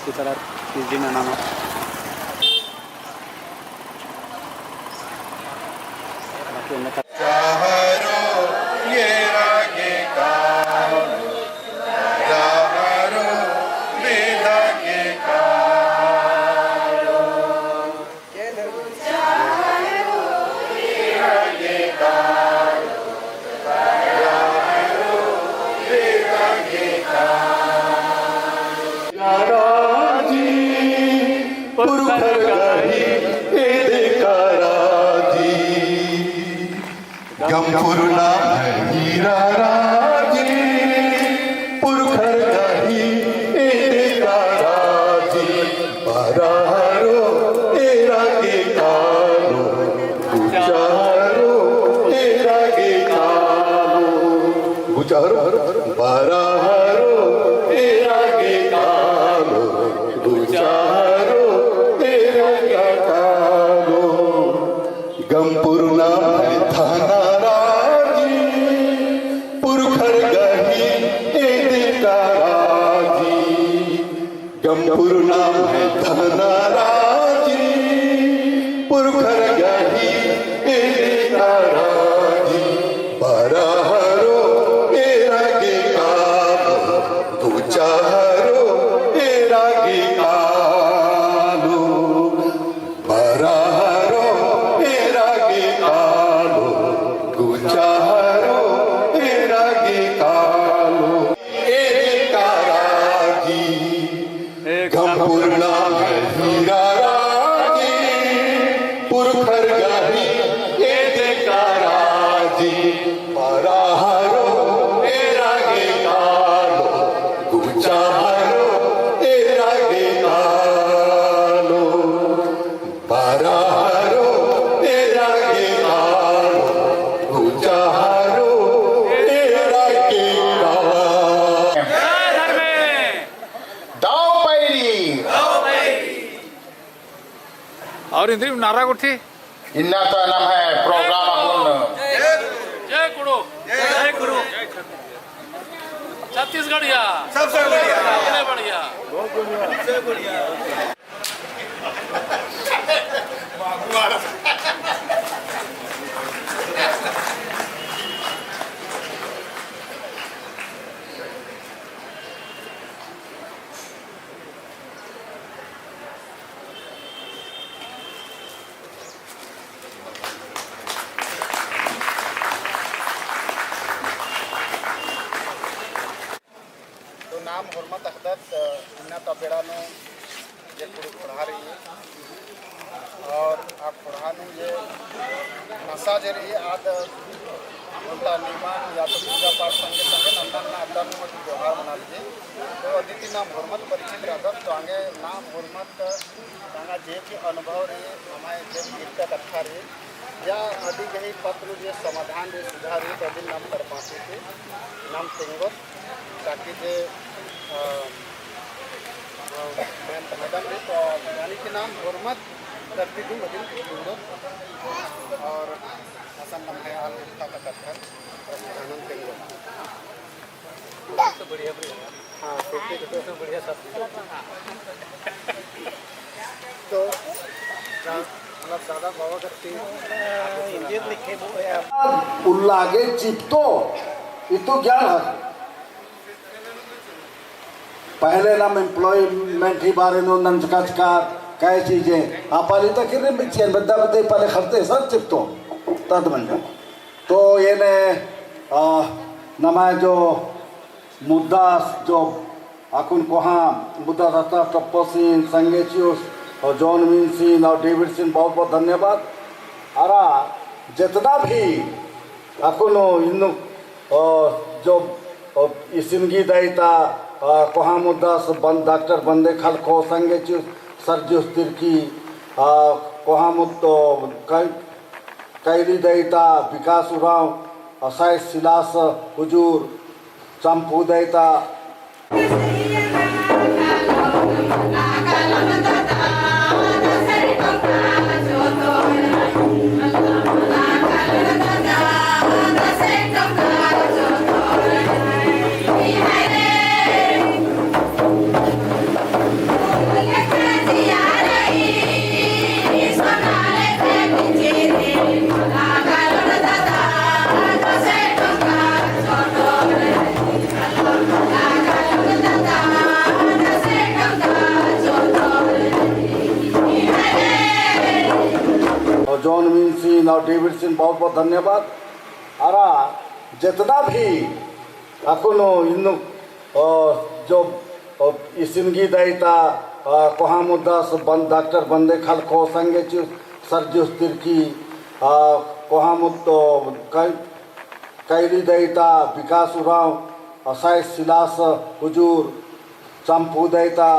कुछ अलग पी एच डी नना। पुरखर गही एदे का राजी, गमपुर नाम है हीरा राजी। पुरखर गही एदे का राजी, बरहरो एरा गे कालो, गुचारो एरा गे कालो, गुचारो, बरहरो एरा गे कालो, गुचारो एरा गे कालो। गमपुर नाम है धना राजी, पुरखर गही एदे का राजी। गमपुर नाम है धना राजी, पुरखर गही एदे का राजी। बरहरो एरा गे कालो, गुचारो एरा गे कालो। बरहरो एरा गे कालो, गुचारो एरा गे कालो। एदे का राजी, गमपुर नाम है हीरा राजी। पुरखर गही एदे का राजी। बरहरो एरा गे कालो, गुचारो एरा गे कालो। बरहरो एरा गे कालो, गुचारो एरा गे कालो। जय धर्मे। दव पैरी। और इन्द्रिम नारा गुट्ठी। इन्ना तो नम्है program अक्कुन। जय कुँड़ुख़। जय कुँड़ुख़। छत्तीसगढ़िया। सबसे बढ़िया। सबसे बढ़िया। तो नाम होरमत अख़दत, इन्ना ता बेड़ा नू जे कुँड़ुख़ ख़ोंड़हा रई, और आ ख़ोंड़हा नू जे नसा जे रई, आद ओन्टा निमन या तो पूजा पाठ संगे संगे नन्ना नन्ना अड्डा नू मत त्योहार मना लगी। तो अदिन ती नाम होरमत परिचित रअदत, तो आंगे नाम होरमत तांगा जे भी अनुभव रई, हमारे जे भी ईरका कत्था रई, या अदी गही पत्र जे समाधान रई, सुझाव रई, तो अदिन नाम तरपासी ती नाम तेंगोत, ताकि जे, अ, अ, मैं मैडम रई, तो यानी कि नाम होरमत धरती दिम अदिन तेंगोत, और असन नम्है आल ईरका कत्था, प्रधानन तेंगोत। हाँ, सबसे बढ़िया सब। तो, मतलब, दादा बाबा करती। उल्ला गे चिपतो, इतो ज्ञान है। पहले नाम employment ही बारे नू नंजका चका कई चीजें। आ पाली तक ही नहीं बिचियन, बद्दा बद्दे पाले खरते सर चिपतो, तद मंजा। तो एन्ने, आ, नम्है जो मुद्दा जो अक्कुन कोहाँ मुद्दा रहता, टप्पो सिंह, संगे चिउस, और जॉन मिन्सिन और डेविड सिंह, बहुत बहुत धन्यवाद। अरा जितना भी अक्कुन इन्नु, अ, जो, अ, इसिन गही दायिता, अ, कोहाँ मुद्दा से बन-, डॉक्टर बंदे खलखो, संगे चिउस, सर्जिउस तिर्की, अ, कोहाँ मुद्दा, कै-, कैली दायिता, विकास उराँव, असाइस सिलास हुजूर, चम्पू दायिता। और जॉन मिन्सिन और डेविड सिंह, बहुत बहुत धन्यवाद। अरा जितना भी अक्कुन इन्नु, अ, जो, अ, इसिन गही दायिता, आ, कोहा मुद्दास बन-, डॉक्टर बंदे खलखो, संगे चिउस सरजिउस तिर्की, आ, कोहा मुद्दो कै-, कैरी दईता विकास उराँव, आ, साइस सिलास हुजूर, चम्पू दईता।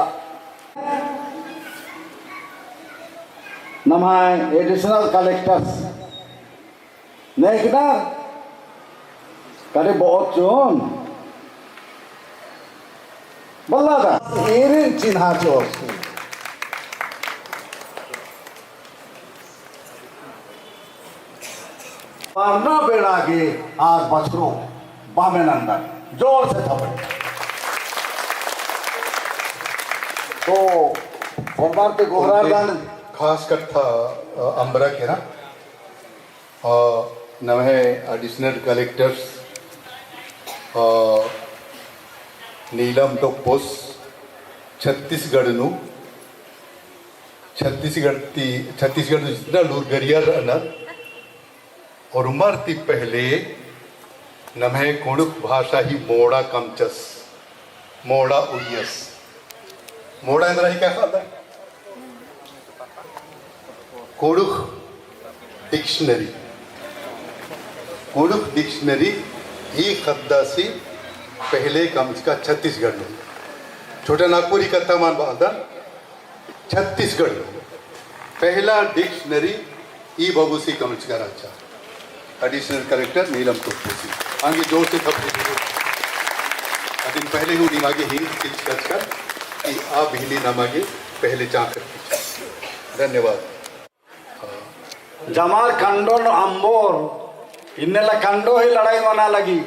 नम्है additional collectors नेकदा करे बहुत चोन बल्ला दा एरिन चिन्हा चोर। पारना बेड़ा गे आद बछरो बामे नंदन जोर से थपड़े। तो सोमवार ते गोहरार दान खास कत्था, अ, अम्बरा केरा। अ, नम्है additional collectors, अ, नीलम टोप्पोस छत्तीसगढ़ नू, छत्तीसगढ़ ती, छत्तीसगढ़ नू जितना लूरगरियर रअनर, ओर्मर ती पहले नम्है कुँड़ुख़ भाषा ही मोड़ा कमचस, मोड़ा उइयस। मोड़ा एन्दरा ही का ख़द्द? कुँड़ुख़ dictionary, कुँड़ुख़ dictionary ही ख़द्दासी पहले कमचका छत्तीसगढ़ नू। छोटा नागपुरी कत्था मान बअदन, छत्तीसगढ़ नू पहला dictionary ई बबुसी कमचका रहचा। Additional collector नीलम टोप्पोसी। आंगे जोर से थपड़ी दीजिए। अदिन पहले हूँ निमागे हिंद किच कचकर कि आ बिहनी नमागे पहले चाकर किच। धन्यवाद। जमार कंडो नू अम्बोर, इन्नेला कंडो ही लड़ाई मना लगी।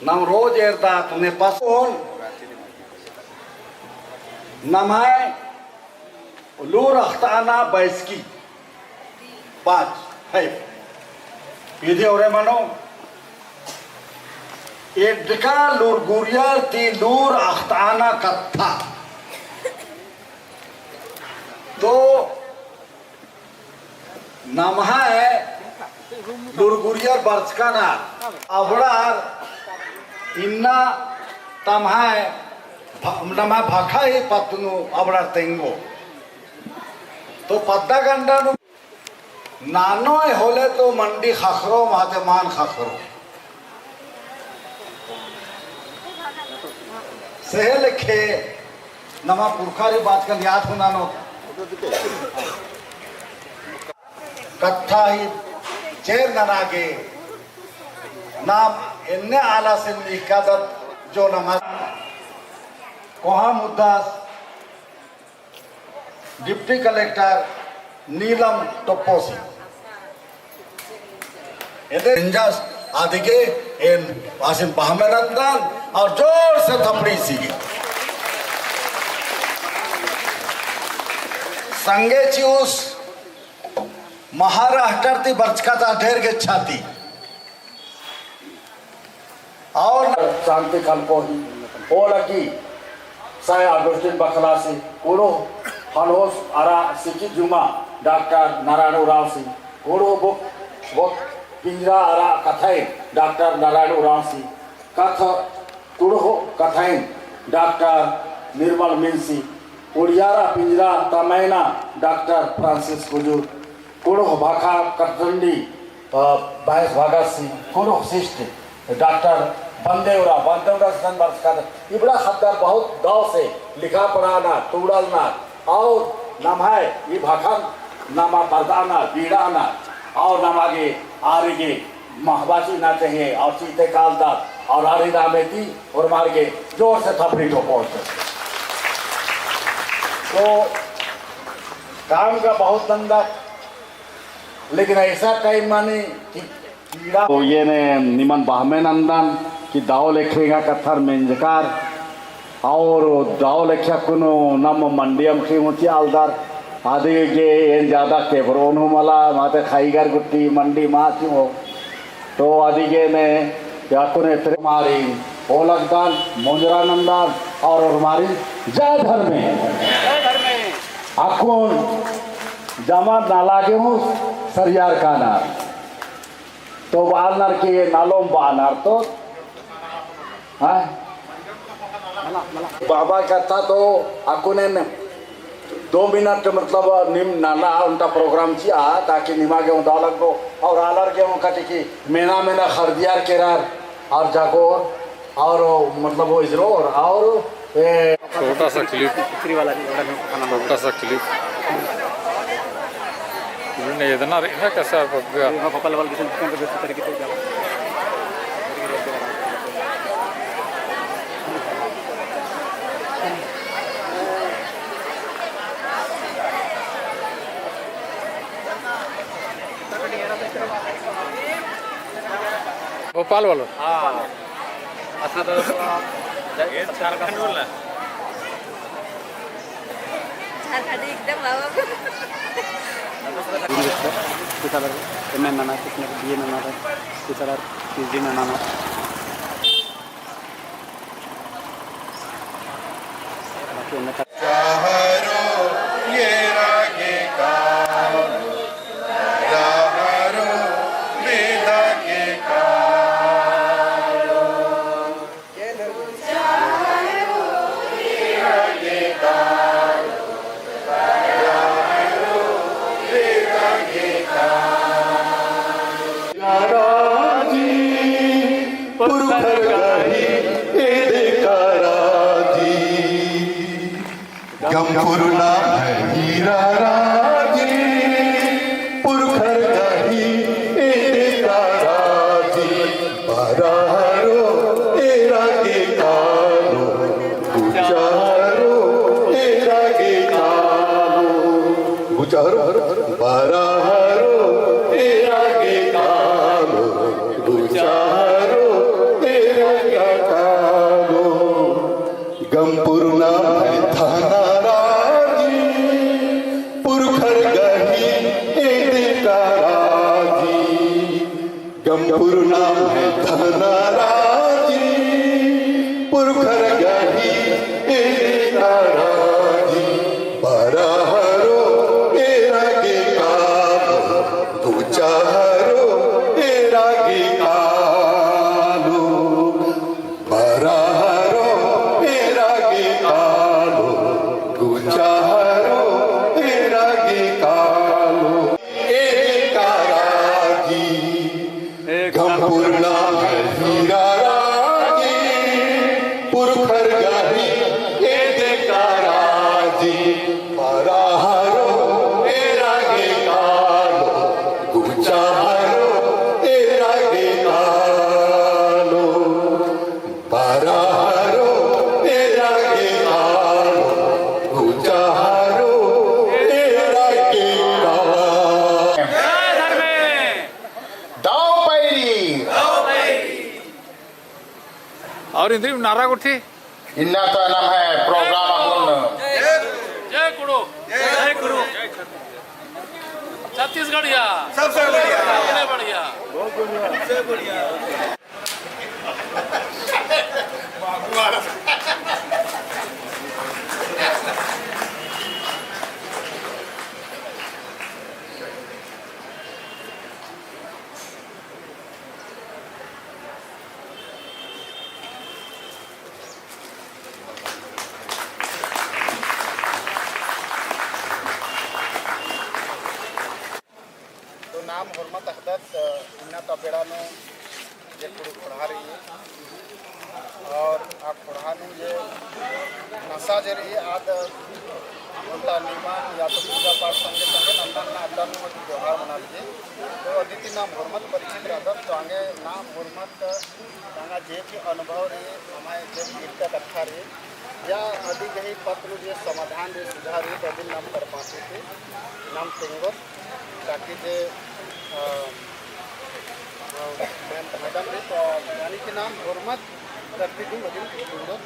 नाम रोज एरदात ने पसोन नम्है लूर अख़ताना बैसकी पाँच है। इदे ओरे मनो एड्डका लूरगुरियर ती लूर अख़ताना कत्था। तो नम्है लूरगुरियर बरचका ना अबड़ार इन्ना तम्है भ-, नम्है भखा ही पत्त नू अबड़ार तेंगो। तो पद्दा गंडा नू नानोय होले तो मंडी ख़क्खरो, माते मान ख़क्खरो। सेहे लेखे नमा पुरखारी बाचकन याद हूँ ननोत। कत्था ही चेर नना गे नाम एन्ने आलासिन लिखकादत जो नमा कोहा मुद्दास Deputy Collector नीलम टोप्पोसी। एदे इंजस आदिगे एन आसिन बहमे नंदन और जोर से थपड़ी सीगे। संगे चिउस महाराष्ट्र ती बरचका ता ढेर गे छाती। और शांति खलको ही ओ लगी साय अगुस्टिन बखलासी कुँड़ुख़ हनहोस अरा सिकी जुमा डॉक्टर नारायण उराँवसी कुँड़ुख़ बुक बुक पिंजरा अरा कथाइन डॉक्टर नारायण उराँवसी कथ कुँड़ुख़ कथाइन डॉक्टर निर्मल मिनसी उड़ियारा पिंजरा तमैना डॉक्टर फ्रांसिस कुजूर कुँड़ुख़ भाखा कटरंडी, अ, बायस भागासी, कुँड़ुख़ शिष्ट, डॉक्टर बंदेवरा, बंदेवरा सन बरचका, इबड़ा ख़द्दर बहुत दव से लिखा पढ़ाना, टूड़लना, और नम्है ई भाखन नमा परदाना, बीड़ाना, और नमा गे आरिगे महबा चिअना चाहिए, और चीते कालदत, और आरी नामे ती, और मार गे जोर से थपड़ी ठोको। तो काम का बहुत धंधा, लेकिन ऐसा टाइम माने कि पीड़ा। तो ये ने निमन बहमे नंदन कि दव लेखे एंगा कत्थर मेंजकर और दव लेखे अक्कुन नम मंडी अमख़ी ऊँची आलदर। आदि गे एन ज्यादा केबरोन हूँ मला, माते खाईगर गुट्टी मंडी मा चिओ। तो अदिगे ने अक्कुन एतरे मारी ओलगदन, मोंजरा नंदन और ओरमारी जय धर्मे। जय धर्मे। अक्कुन जमा नाला गे हूँ सरियार काना। तो बअनर के नालोम बअनर तो, हाँ? बाबा कत्था तो अक्कुन एन दो मिनट मतलब नीम नना ओन्टा program चिआ, ताकि निमा गे ओन्टा लगो, और आलर गे ओन्टा कि मेना मेना खरदियार केरर, और जागोर, और मतलब वो इजरोर, और ए छोटा सा clip, छोटा सा clip। इन्होंने इतना रे-, ना कैसा पक गया? भोपाल वालों। हाँ। अच्छा, तो झारखंड वाला। झारखंड एकदम बाबा। कुछ अलग एम ए नना, कुछ ना बी ए नना, कुछ अलग पी जी नना। बाकी उन्हें राजी, पुरखर गही एदका राजी। गमपुरना भैरा राजी, पुरखर गही एदका राजी। बरहरो एरा गे कालो, गुचारो एरा गे कालो, गुचारो, बरहरो एरा गे कालो, गुचारो एरा गे कालो। गमपुरना भैथना राजी, पुरखर गही एदका राजी। गमपुरना भैथना राजी, पुरखर गही एदका राजी। बरहरो एरा गे कालो, गुचारो एरा गे कालो। बरहरो एरा गे कालो, गुचारो एरा गे कालो। एदका राजी, गमपुरना भैरा राजी, पुरखर गही एदका राजी। बरहरो एरा गे कालो, गुचारो एरा गे कालो। बरहरो एरा गे कालो, गुचारो एरा गे कालो। दव पैरी। और इन्द्रिम नारा गुट्ठी। इन्ना तो नम्है program अक्कुन। जय कुँड़ुख़। जय कुँड़ुख़। छत्तीसगढ़िया। सबसे बढ़िया। सबसे बढ़िया। तो नाम होरमत अख़दत, अ, इन्ना ता बेड़ा नू जे कुँड़ुख़ ख़ोंड़हा रई, और आ ख़ोंड़हा नू जे नसा जे रई, आद ओन्टा निमा या तो पूजा पाठ संगे संगे नन्ना नन्ना अड्डा नू मत त्योहार मनालगी। तो अदिती नाम होरमत परिचित रअदत, तो आंगे नाम होरमत तांगा जे भी अनुभव रई, अमाय जे भी इरका कत्था रई, या अदी गही पत्र जे समाधान रई, सुझाव रई, तो अदिन नाम करपाती ती नाम तेंगोत, ताकि जे, अ, अ, मैम-, मैडम रई, तो यानी कि नाम होरमत करती ती अदिन तेंगोत,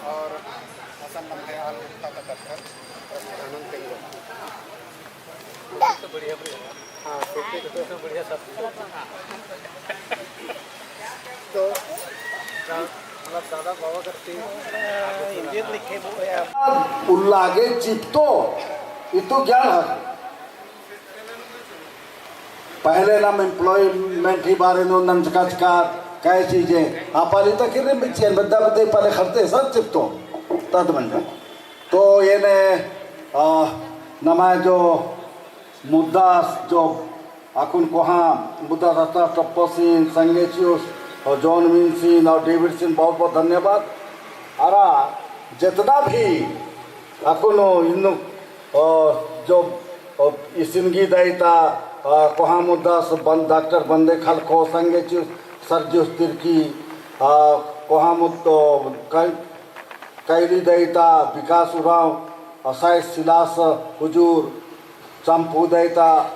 और असन नम्है आल उठा का कत्था, आनंद तेंगोत। सबसे बढ़िया, बढ़िया। हाँ, सबसे, सबसे बढ़िया साथी। तो, मतलब, दादा बाबा करती। इंग्लिश लिखे वो है। उल्लागे चित्तो, इतो ज्ञान है। पहले नम employment ही बारे नू नंजका चका कई चीजें। आ पाली ता किर्री मिच्चेन बद्दा बद्दे पाले खरते सच चित्तो तद मंजा। तो एन्ने, आ, नम्है जो मुद्दास जो अक्कुन कोहाँ मुद्दास अत्ता टप्पोसिन, संगेचियुस और जॉन मिन्सिन और डेविडसिन बहुत बहुत धन्यवाद। अरा जितना भी अक्कुन इन्नु, अ, जो, अ, इसिन गही दई ता, अ, कोहाँ मुद्दास बन-, डॉक्टर बंदे खलखो, संगेचियुस सर्जियुस तिर्की, अ, कोहाँ मुद्दो कई कैली दई ता विकास उराँव, असाइस सिलास हुजूर, चम्पू दई ता।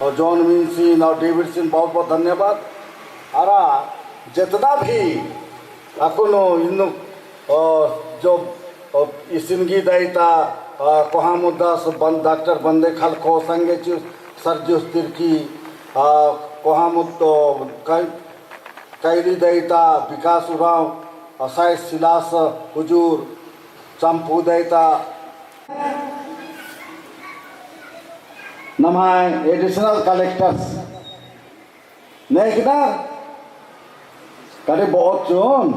और जॉन मिन्सिन और डेविडसिन बहुत बहुत धन्यवाद। अरा जितना भी अक्कुन इन्नु, अ, जो, अ, इसिन गही दई ता, अ, कोहाँ मुद्दास बन-, डॉक्टर बंदे खलखो, संगेचियुस सर्जियुस तिर्की, अ, कोहाँ मुद्दो कई-, कैली दई ता विकास उराँव, असाइस सिलास हुजूर, चम्पू दई ता। नम्है additional collectors नेकदा कड़े बहुत चोन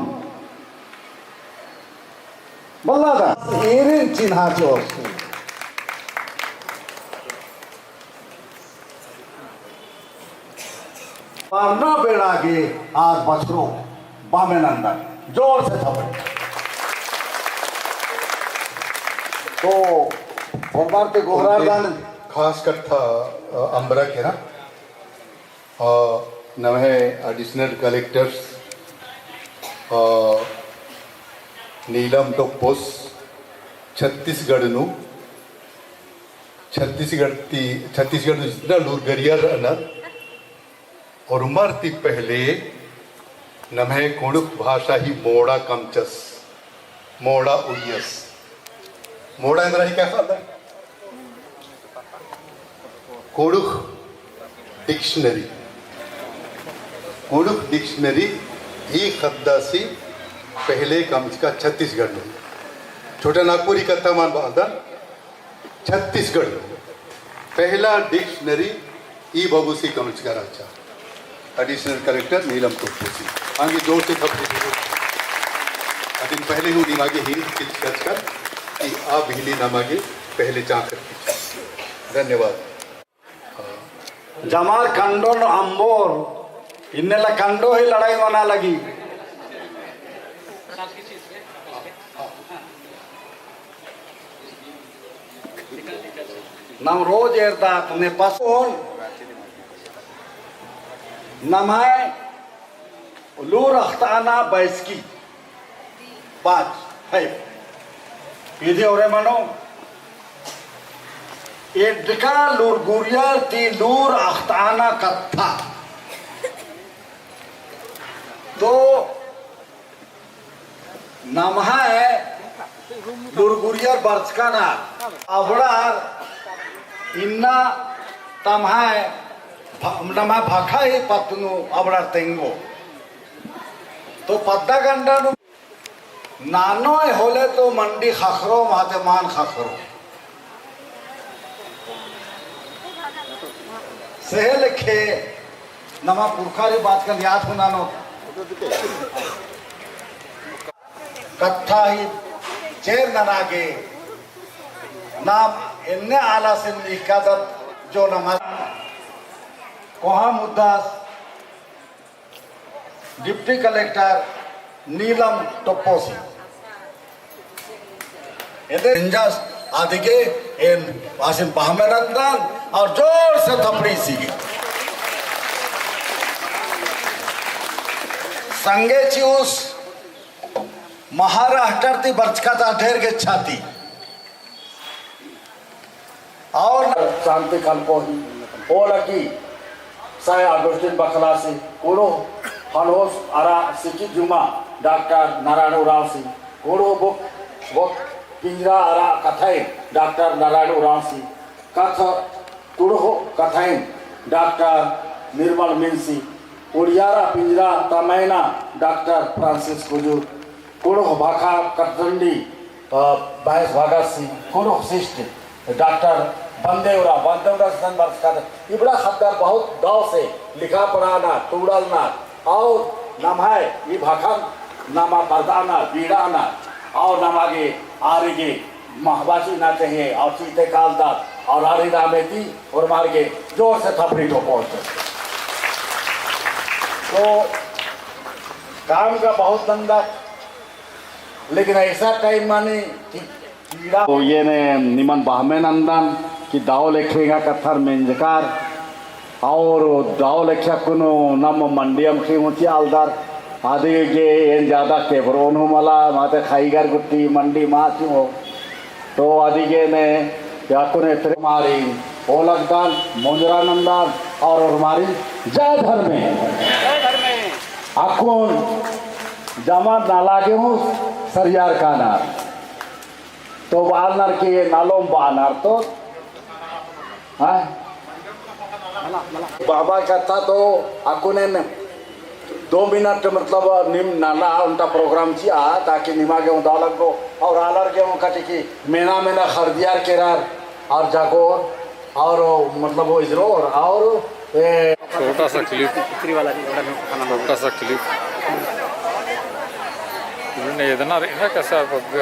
बल्ला दा एरिन चिन्हा चोर। पारना बेड़ा गे आर बछरो बामे नंदन जोर से थपड़े। तो फरमार ते गोहरार दान खास कत्था, अ, अम्बरा केरा। अ, नम्है additional collectors, अ, नीलम टोप्पोस छत्तीसगढ़ नू, छत्तीसगढ़ ती, छत्तीसगढ़ नू जितना लूरगरियर रअनर, और उमर ती पहले नम्है कुँड़ुख़ भाषा ही मोड़ा कमचस, मोड़ा उइयस। मोड़ा एन्दरा ही का ख़द्दा? कुँड़ुख़ dictionary। कुँड़ुख़ dictionary ही ख़द्दासी पहले कमचका छत्तीसगढ़ नू। छोटा नागपुरी कत्था मान बअदन, छत्तीसगढ़ नू पहला dictionary ई बगुसी कमचका रहचा। Additional collector नीलम टोप्पोसी। आंगे जोर से थपड़ी दीजिए। अदिन पहले हूँ निमागे hint चिच्चकर कि आ बिहली नमागे पहले चाकर। धन्यवाद। जमार कंडोन अम्बोर, इन्नेला कंडो ही लड़ाई मना लगी। नम रोज एरदा तने पसोन नम्है लूर अख़ताना बैसकी बाच है। इदी ओरे मनो एड्डका लूरगुरियर ती लूर अख़ताना कत्था। तो नम्है लूरगुरियर बरचकाना अबड़ार इन्ना तम्है भ-, नम्है भखा ही पत्त नू अबड़ार तेंगो। तो पद्दा गंडा नू नानोय होले तो मंडी ख़क्खरो, माते मान ख़क्खरो। सेहे लेखे नमा पुरखारी बाचकन याद हूँ ननो। कत्था ही चेर नना गे नाम एन्ने आलासिन इकादत जो नमा कोहा मुद्दास डिप्टी कलेक्टर नीलम टोप्पोसी। एदे इंजस आदिगे एन आसिन बहमे नंदन और जोर से थपड़ी सीगे। संगे चिउस महाराष्ट्र ती बरचका ता ढेर गेच्छा ती। और शांति खलपो ही। ओ लगी साय अगुस्टिन बखलासी, कुँड़ुख़ हनहोस अरा सिकी जुमा डॉक्टर नारायण उराँवसी, कुँड़ुख़ बुक, बुक पिंजरा अरा कथाइन डॉक्टर नारायण उराँवसी, कथ-, कुँड़ुख़ कथाइन डॉक्टर निर्मल मिन्सी, उड़ियारा पिंजरा तमैना डॉक्टर फ्रांसिस कुजूर, कुँड़ुख़ भाखा कटरंडी, अ, बायस भगत सिंह, कुँड़ुख़ शिष्ट डॉक्टर बंदेवरा, बंदेवरा सन बरचका ता। इबड़ा ख़द्दर बहुत दव से लिखा पढ़ाना, टूड़लना, और नम्है ई भाखन नमा परदाना, बीड़ाना, और नमा गे आरिगे महबाची ना चाहिए, और चीते काल दा, और आरी नामे ती, और मार के जोर से थपरी ठोको। तो काम का बहुत धंधा, लेकिन ऐसा टाइम माने कि तो एन निमन बहमे नंदन कि दव लेखे एंगा कत्थर मेंजकर, और दव लेखे अक्कुन नम मंडी अमख़ी हूँ चिआलदर, अदिगे एन ज्यादा केबरोन हूँ मला, माते ख़ैगर गुट्टी मंडी मा चिओ। तो अदिगे ने अक्कुन एतरे मारी ओलगदन, मुंजरा नंदन और ओरमारी जय धर्मे। अक्कुन जमा नला गे हूँ सरियार कानर। तो बालनर के नालोम बानर तो, हाँ? बाबा कत्था तो अक्कुन एन दो मिनट मतलब नीम नना ओन्टा प्रोग्राम चिआ, ताकि निमा गे हूँ दव लगो और आलर गे हूँ कटे कि मेना मेना खरदियार केरर और जागोर और मतलब वो इजरोर और ए छोटा सा क्लिप, छोटा सा क्लिप। इन्हें इतना रहना कैसा पब्लिक।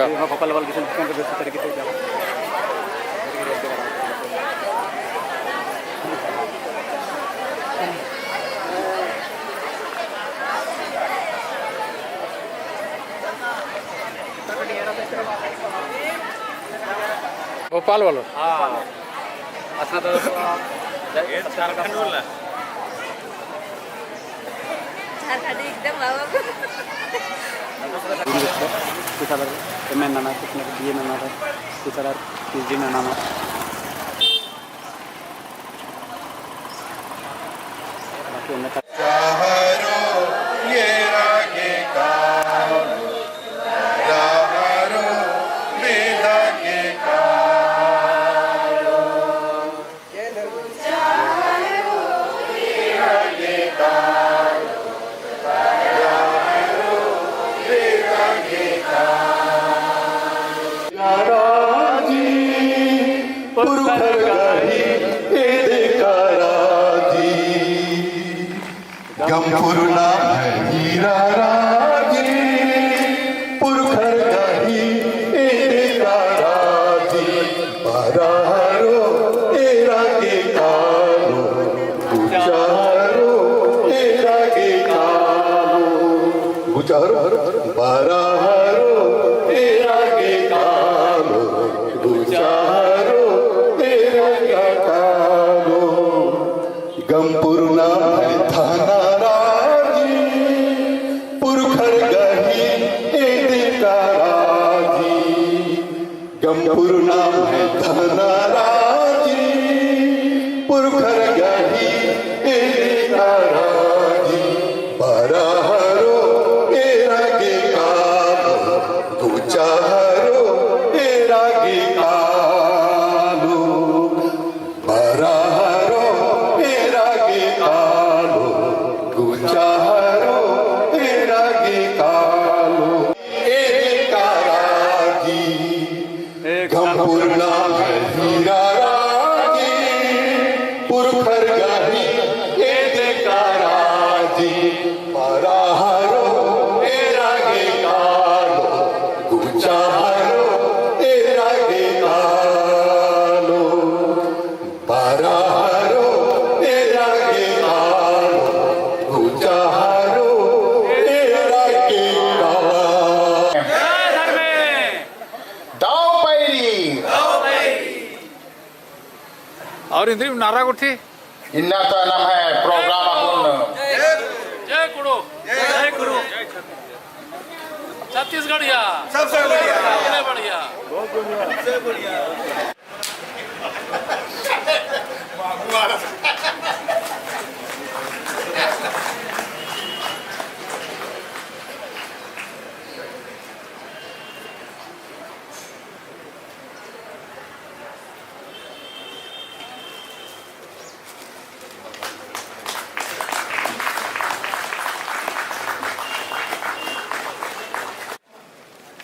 भोपाल वालों। हाँ। अच्छा, तो झारखंड बोलना। झारखंड एकदम बाबा। कुछ अदर एमए नना, कुछ न बीए नना, कुछ अदर पीएचडी नना। राजी, पुरखर गही एदका राजी। गमपुरना है हीरा राजी, पुरखर गही एदका राजी। बरहरो एरा गे कालो, गुचहरो एरा गे कालो। गुचहरो, बरहरो एरा गे कालो, गुचहरो एरा गे कालो। गमपुरना है धना राजी, पुरखर गही एदका राजी। गमपुरना है धना राजी, पुरखर गही एदका राजी। बरहरो एरा गे कालो, गुचहरो एरा गे कालो। बरहरो एरा गे कालो, गुचहरो एरा गे कालो। एदका राजी, गमपुरना है हीरा राजी, पुरखर गही एदका राजी। बरहरो एरा गे कालो, गुचहरो एरा गे कालो। बरहरो एरा गे कालो, गुचहरो एरा गे कालो। दव पैरी। और इन्द्रिम नारा गुट्ठी। इन्ना तो नम्है प्रोग्राम अक्कुन। जय गुरु। जय गुरु। छत्तीसगढ़िया। सबसे बढ़िया। सबसे बढ़िया। सबसे बढ़िया।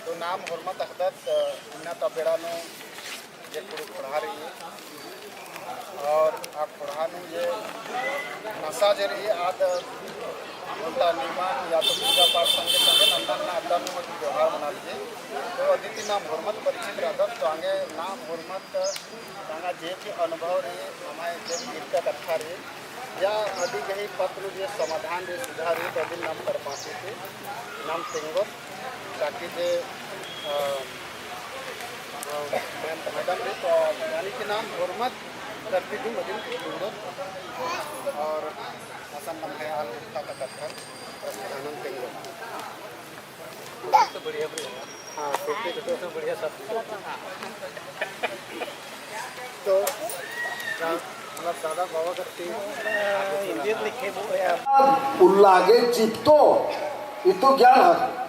तो नाम होरमत अख़दत, इन्ना ता बेड़ा नू जे कुँड़ुख़ ख़ोंड़हा रई, और आ ख़ोंड़हा नू जे नसा जे रई, आद ओन्टा निर्माण या तो पूजा पाठ संगे संगे नन्ना नन्ना अड्डा नू मत त्योहार मना लगी। तो अदिती नाम होरमत परिचित रअदत, तो आंगे नाम होरमत तांगा जे भी अनुभव रई, हमारे जे भी इरका कत्था रई, या अदी गही पत्र जे समाधान रई, सुझाव रई, तो अदिन नाम तरपासी ती नाम तेंगोत, ताकि जे, अ, अ, मैम, मैडम रई, तो यानी कि नाम होरमत करती दी मदिन तेंगोत, और असन नम्है आल उठा का कत्थन प्रस्थानन तेंगोत। हाँ, तो बढ़िया, बढ़िया। हाँ, तो बढ़िया सब। तो, मतलब, दादा बाबा करती। हिंदी लिखे वो यार। उल्ला गे चिपतो, इतो ज्ञान हर।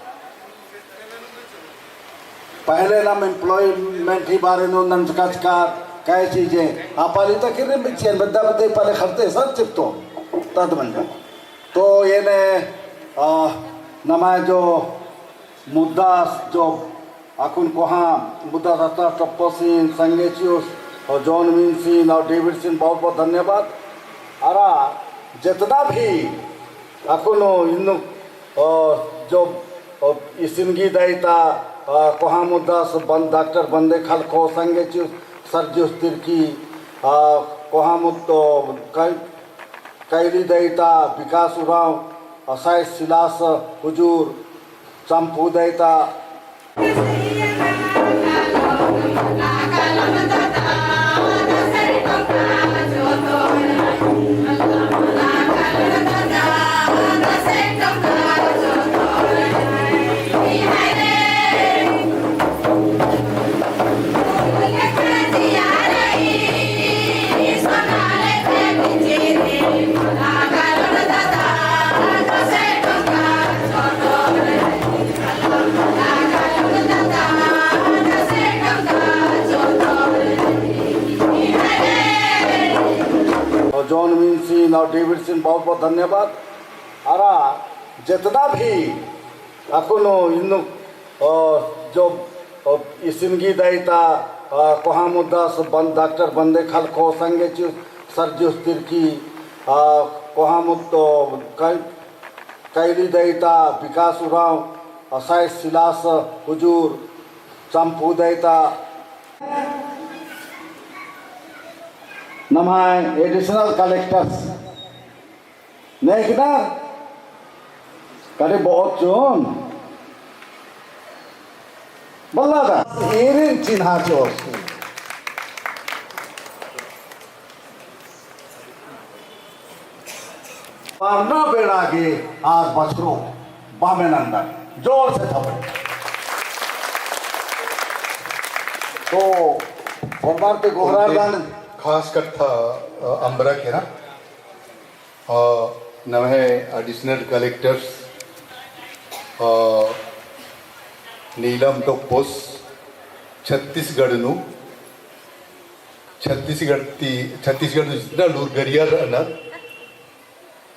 पहले नाम employment ही बारे नू नंजका चका, कै चीजें। आ पाली तक किर्रे बिछियन, बद्दा बद्दे पाले खरते सर चिपतो। तद मंजा। तो एन्ने, आ, नमा जो मुद्दा जो अक्कुन कोहाँ मुद्दा दत्ता टप्पसिन, संगे चिउस, और जॉन मिन्सिन और डेविडसिन बहुत बहुत धन्यवाद। अरा जितना भी अक्कुन इन्नु, अ, जो, अ, इसिन गही दायिता, अ, कोहाँ मुद्दा से बन-, डॉक्टर बंदे खलखो संगे चिउस, सर्जिउस तिर्की, अ, कोहाँ मुद्दा, अ, कै-, कैली दायिता, विकास उराँव, असाइस सिलास हुजूर, चम्पू दायिता। और जॉन मिन्सिन और डेविडसिन बहुत बहुत धन्यवाद। अरा जितना भी अक्कुन इन्नु, अ, जो, अ, इसिन गही दायिता, अ, कोहाँ मुद्दा से बन-, डॉक्टर बंदे खलखो संगे चिउस, सर्जिउस तिर्की, अ, कोहाँ मुद्दा, अ, कै-, कैली दायिता, विकास उराँव, असाइस सिलास हुजूर, चम्पू दायिता। नम्है additional collectors नेकदा करे बहुत चोन बल्ला दा एरिन चिन्हा चोर। पारना बेड़ा गे आज बछरो बामे नंदन। जोर से थपड़े। तो फरमार ते गोहरार दान। खास कत्था, अ, अम्बरा केरा। अ, नम्है additional collectors, अ, नीलम टोप्पोस छत्तीसगढ़ नू, छत्तीसगढ़ ती, छत्तीसगढ़ नू जितना लूरगरिया रअनर,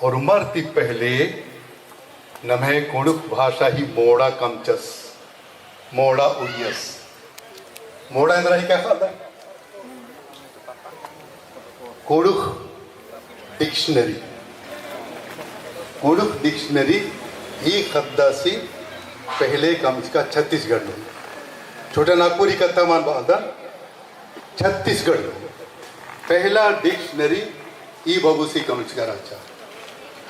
ओर्मर ती पहले नम्है कुँड़ुख़ भाषा ही मोड़ा कमचस, मोड़ा उइयस। मोड़ा एन्दरा ही का ख़द्द? कुँड़ुख़ dictionary। कुँड़ुख़ dictionary ही ख़द्दासी पहले कमचका छत्तीसगढ़ नू। छोटा नागपुरी कत्था मान बअदन, छत्तीसगढ़ नू पहला dictionary ई बबुसी कमचका रहचा।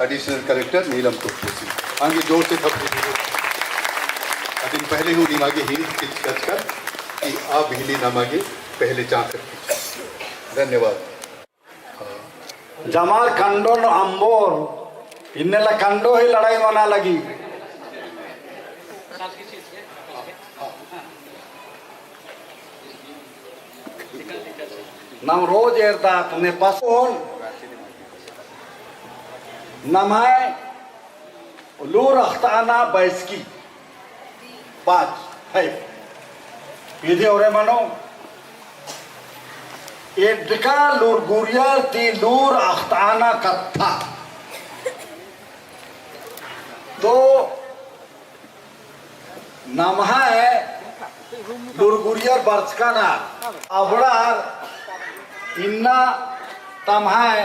Additional collector नीलम टोप्पोसी। आंगे जोर से थपड़ी दीजिए। अदिन पहले हूँ निमागे हिंट चिच्चकन कि आ बिहली नमागे पहले चाँख़ रखी। धन्यवाद। जमार कंडो नू अम्बोर, इन्नेला कंडो ही लड़ाई मना लगी। नम रोज एरदत ने पसोन नम्है लूर अख़ताना बैसकी पाँच है। इदे ओरे मनो एड्डका लूरगुरियर ती लूर अख़ताना कत्था। तो नम्है लूरगुरियर बरचकाना अबड़ार इन्ना तम्है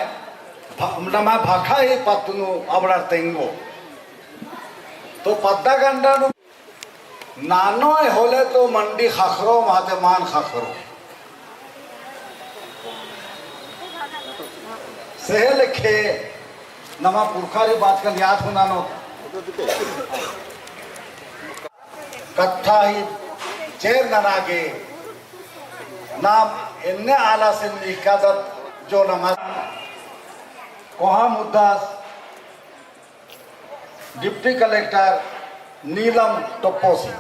भ-, नम्है भखा ही पत्त नू अबड़ार तेंगो। तो पद्दा गंडा नू नानोय होले तो मंडी ख़क्खरो, माते मान ख़क्खरो। सेहे लेखे नमा पुरखारी बाचकन याद होना नो। कत्था ही चेर नना गे नाम एन्ने आलासिन इक्कादत जो नमा कोहा मुद्दास डिप्टी कलेक्टर नीलम टोप्पोसी।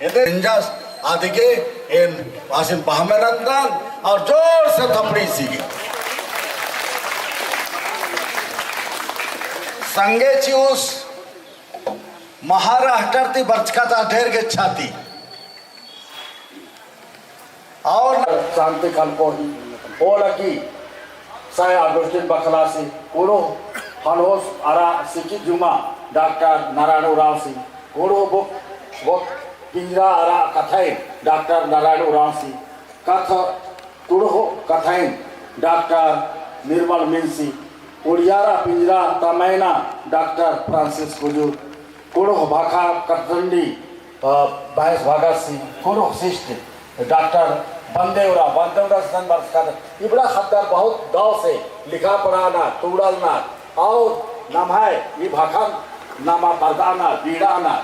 एदे इंजस आदिगे एन आसिन बहमे नंदन और जोर से थपड़ी सीगे। संगे चिउस महाराष्ट्र ती बरचका ता ढेर गे छाती। और शांति खलको ही ओलगी साय अगुस्टिन बखलासी, कुँड़ुख़ हनोस अरा सिकी जुमा डॉक्टर नारायण उराँवसी, कुँड़ुख़ बुक, बुक पिंजरा अरा कथाइन डॉक्टर नारायण उराँवसी, कथ, कुँड़ुख़ कथाइन डॉक्टर निर्मल मिनसी, उड़ियारा पिंजरा तमैना डॉक्टर फ्रांसिस कुजूर, कुँड़ुख़ भाखा कटरंडी, अ, बायस भगत सिंह, कुँड़ुख़ शिष्ट डॉक्टर बंदेवरा, बंदेवरा सन बरचका ता, इबड़ा ख़द्दर बहुत दव से लिखा पढ़ाना, टूड़लना, और नम्है ई भाखन नमा परदाना, बीड़ाना,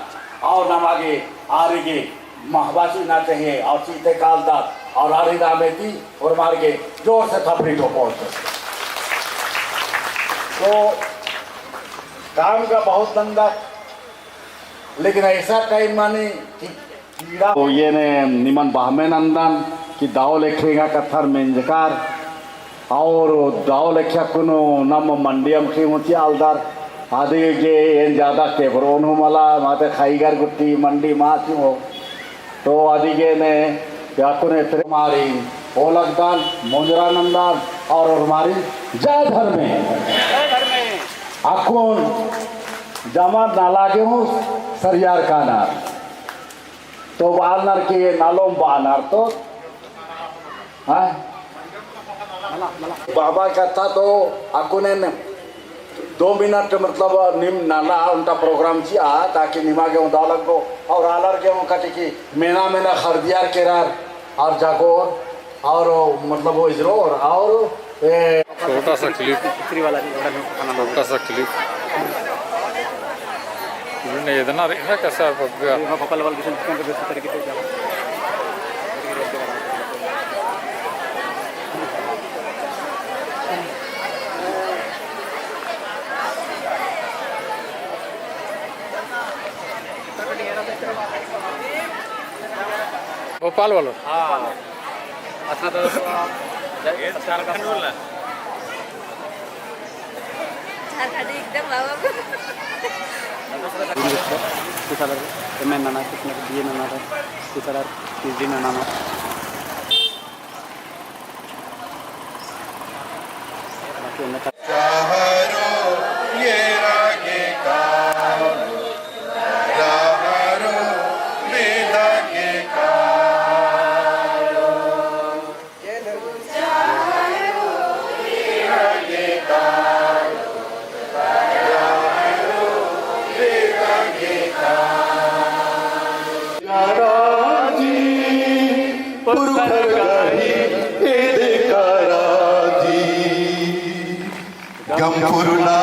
और नमा गे आरिगे महबासी ना चाहिए, और चीते कालदत, और आरी नामे ती, और मार के जोर से थपड़ी ठोको। तो काम का बहुत धंधा, लेकिन ऐसा टाइम माने कि कीड़ा। तो ये ने निमन बहमे नंदन कि दव लेखे एंगा कत्थर मेंजकर और दव लेखे अक्कुन नम मंडी अमख़ी ऊँची आलदर। आदिगे एन ज्यादा केबरोन हूँ मला, माते ख़ैगर गुट्ठी मंडी मा चिओ। तो आदिगे ने अक्कुन एतरे मारी ओलगदन, मोंजरा नंदन और मारी जय धर्मे। अक्कुन जमा नाला गे हूँ सरियार कानर। तो बालनर के नालोम बानर तो, हाँ? बाबा कत्था तो अक्कुन एन दो मिनट मतलब नीम नना ओन्टा प्रोग्राम चिआ, ताकि निमा गे हूँ दव लगो और आलर गे हूँ कटे कि मेना मेना ख़रदियर केरर और जागोर और मतलब वो इजरोर और ए छोटा सा क्लिप, छोटा सा क्लिप। इन्हें इतना रेखा कैसा पक गया? भोपाल वालों। हाँ। अच्छा, तो झारखंडी एकदम बाबा। किसालर एमए नना, किसनर बीए नना, किसालर पीएचडी नना। राजी पुरखर गही एदे का राजी। गम पुरना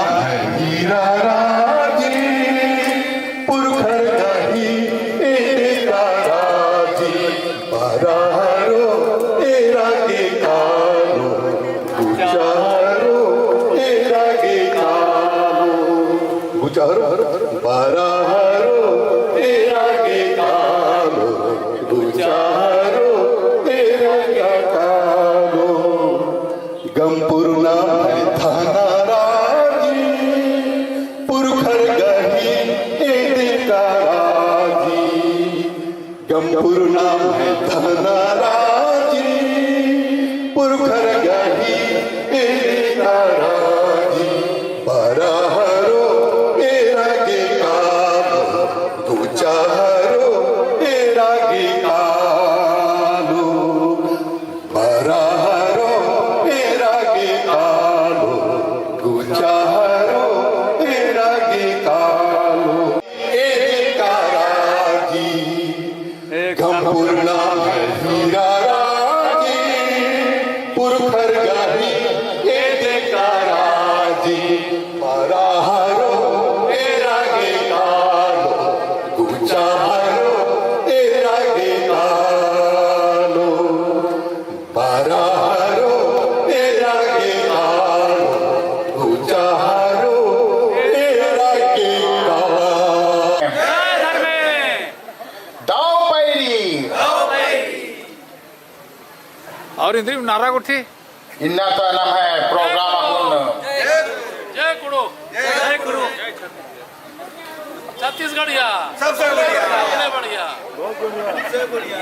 भैरा राजी, पुरखर गही एदे का राजी। बरहरो एरा गे कालो, गुचारो एरा गे कालो, गुचारो, बरहरो एरा गे कालो, गुचारो एरा गे कालो, गम पुरना है धना राजी, पुरखर गही एदे काराजी। गम पुरना है धना राजी, पुरखर गही एदे काराजी। बरहरो एरा गे कालो, गुचाहरो एरा गे कालो। बरहरो एरा गे कालो, गुचाहरो एरा गे कालो। एदे काराजी, गम पुरना है हीरा राजी, पुरखर गही एदे काराजी। बरहरो एरा गे कालो, गुचाहरो एरा गे कालो। बरहरो एरा गे कालो, गुचाहरो एरा गे कालो। दव पैरी। और इन्द्रिम नारा गुट्ठी। इन्ना तो नम्है program अक्कुन। जय कुँड़ुख़। जय कुँड़ुख़। छत्तीसगढ़िया। सबसे बढ़िया। सबसे बढ़िया।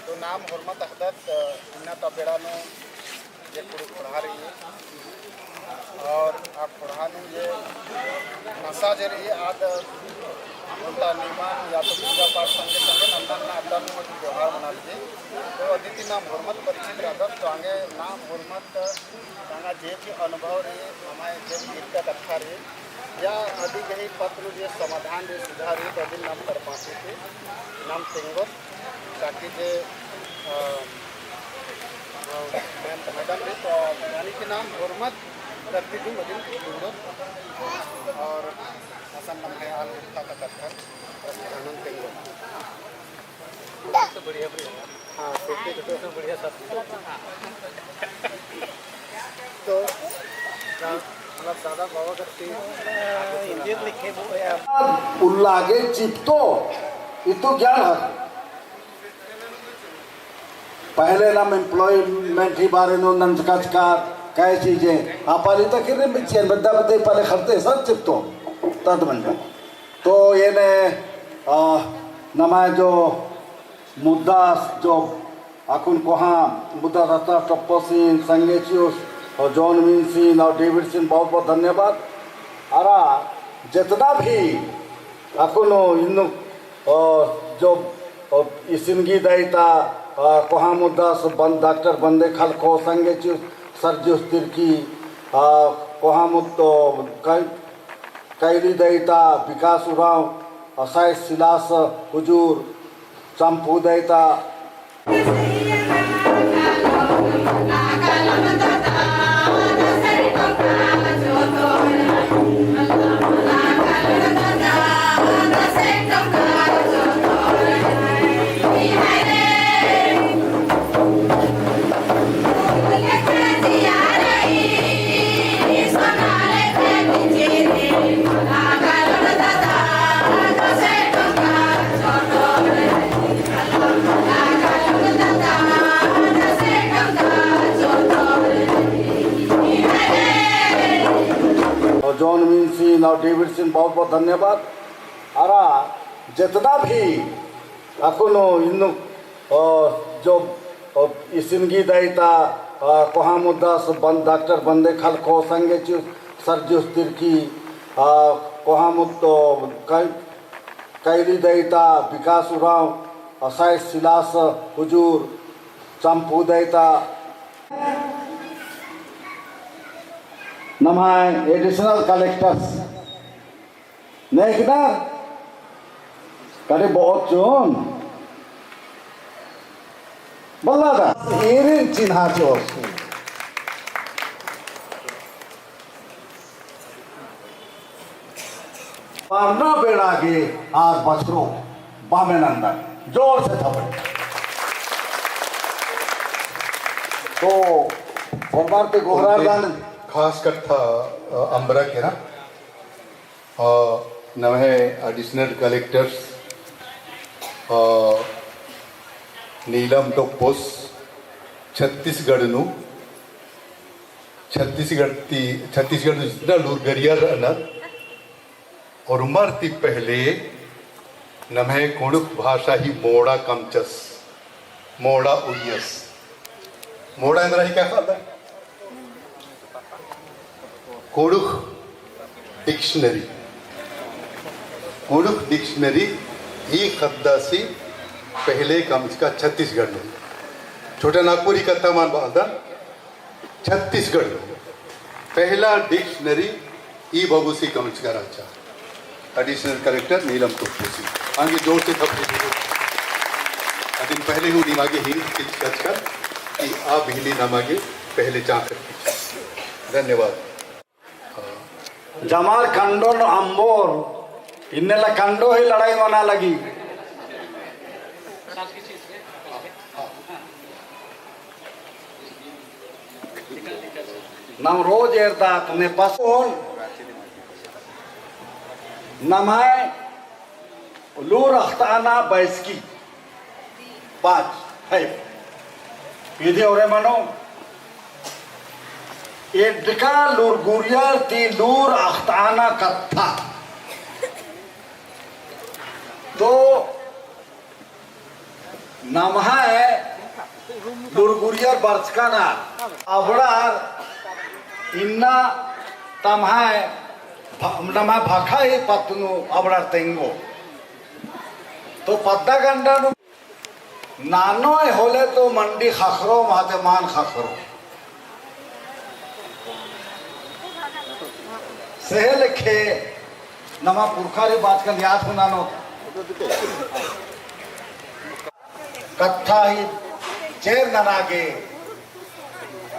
तो नाम होरमत अख़दत, अ, इन्ना ता बेड़ा नू जे कुँड़ुख़ ख़ोंड़हा रई, और आ ख़ोंड़हा नू जे नसा जे रई, आद ओन्टा निमन या तो पूजा पाठ संगे संगे नन्ना नन्ना अड्डा नू मत त्योहार मनालगी। तो अदिन ती नाम होरमत परिचित रअदत, तो आंगे नाम होरमत तांगा जे भी अनुभव रई, हमारे जे भी इरका कत्था रई, या अदी गही पत्त नू जे समाधान रई, सुझाव रई, तो अदिन नाम करपासी की नाम तेंगोत, ताकि जे, अ, अ, मैम-, मैडम रई, तो यानी कि नाम होरमत धरती दिम अदिन तेंगोत, और असन नम्है आल उठा का कत्था, प्रस्थानन तेंगोत। हाँ, सेफ्टी तो बढ़िया सब। तो, मतलब, दादा बाबा का ती-, उल्ला आगे चिपतो, इतो ज्ञान हर। पहले नाम employment ही बारे नू नंजका चका, कै चीजें, आपाली तक ही नहीं मिचियन, बद्दा बद्दे पहले खरते सब चिपतो, तद मंजा। तो ये ने, आ, नम्है जो मुद्दा जो अक्कुन कोहाँ मुद्दा रहचा टप्पो सिन, संगे चिउस और जॉन मिन्सिन और डेविड सिन बहुत बहुत धन्यवाद। अरा जितना भी अक्कुन इन्नु, अ, जो, अ, इसिन गही दई ता, अ, कोहाँ मुद्दा से बन-, डॉक्टर बंदे खलखो संगे चिउस सर्जिउस तिर्की, अ, कोहाँ मुद्दा कै-, कैदी दई ता विकास उराँव, असाइस सिलास हुजूर, चम्पू दई ता। और जॉन मिन्सिन और डेविड सिन बहुत बहुत धन्यवाद। अरा जितना भी अक्कुन इन्नु, अ, जो, अ, इसिन गही दई ता, अ, कोहाँ मुद्दा से बन-, डॉक्टर बंदे खलखो संगे चिउस सर्जिउस तिर्की, अ, कोहाँ मुद्दा कै-, कैदी दई ता विकास उराँव, असाइस सिलास हुजूर, चम्पू दई ता। नम्है additional collectors नेकदर कड़े बहुत चोन बल्ला दा एरिन चिन्हा चोर। पारना बेड़ा गे आर बछरो बामे नंदन। जोर से थपड़ी। तो सोमवार ते गोहरार दान। खास कत्था, अ, अम्बरा केरा। अ, नम्है additional collectors, अ, नीलम टोप्पोस छत्तीसगढ़ नू, छत्तीसगढ़ ती, छत्तीसगढ़ नू जितना लूरगरियर रअनर, ओर्मर ती पहले नम्है कुँड़ुख़ भाषा ही मोड़ा कमचस, मोड़ा उइयस। मोड़ा एन्दरा ही का ख़द्द? कुँड़ुख़ dictionary। कुँड़ुख़ dictionary ही ख़द्दासी पहले कमचका छत्तीसगढ़ नू। छोटा नागपुरी कत्था मल बअदन, छत्तीसगढ़ नू पहला dictionary ई बबुसी कमचका रहचा। Additional collector नीलम टोप्पोसी। आंगे जोर से थपड़ी दीजिए। अदिन पहले हूँ निमागे hint चिच्चकर कि आ बिहली नमागे पहले चाकर। धन्यवाद। जमार कंडोन अम्बोर, इन्नेला कंडो ही लड़ाई मना लगी। नम रोज एरदत ने पसोन नम्है लूर अख़ताना बैसकी बाच है। इदी ओरे मनो एड्डका लूरगुरियर ती लूर अख़ताना कत्था। तो नम्है लूरगुरियर बरचकाना अबड़ार इन्ना तम्है भ-, नम्है भखा ही पत्त नू अबड़ार तेंगो। तो पद्दा गंडा नू नानोय होले तो मंडी ख़क्खरो, माते मान ख़क्खरो। सेहे लेखे नमा पुरखारी बाचकन याद हूँ ननोत। कत्था ही चेर नना गे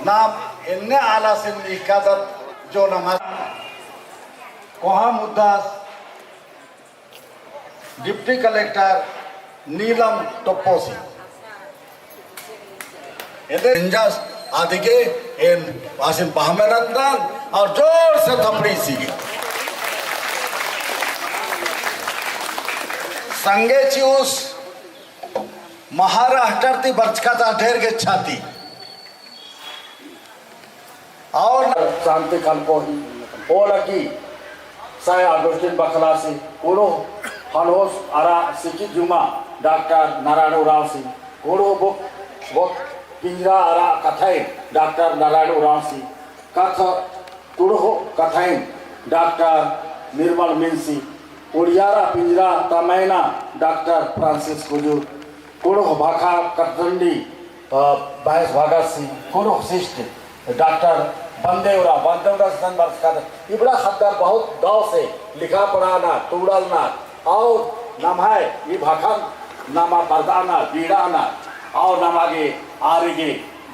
नाम एन्ने आलासिन निकादत जो नमा कोहा मुद्दास डिप्टी कलेक्टर नीलम टोप्पोसी। एदे इंजस आदिगे एन आसिन बहमे नंदन और जोर से थपड़ी सीगे। संगे चिउस महाराष्ट्र ती बरचका ता ढेर गे छाती। और शांति खलको ही ओ लगी साय अगुस्टिन बखलासी, कुँड़ुख़ हनहोस अरा सिकी जुमा डॉक्टर नारायण उराँवसी, कुँड़ुख़ बुक, बुक पिंजरा अरा कथई डॉक्टर नारायण उराँवसी, कथ कुँड़ुख़ कथई डॉक्टर निर्मल मिनसी, उड़ियारा पिंजरा तमैना डॉक्टर फ्रांसिस कुजूर, कुँड़ुख़ भाखा कटरंडी, अ, भैंस भगत सिंह, कुँड़ुख़ शिष्ट डॉक्टर बंदे उराँव, बंदे उराँव सन बरचका ता। इबड़ा ख़द्दर बहुत दव से लिखा पढ़ाना, टूड़लना, और नम्है ई भाखन नमा बरदाना, बीड़ाना, और नमा गे आरिगे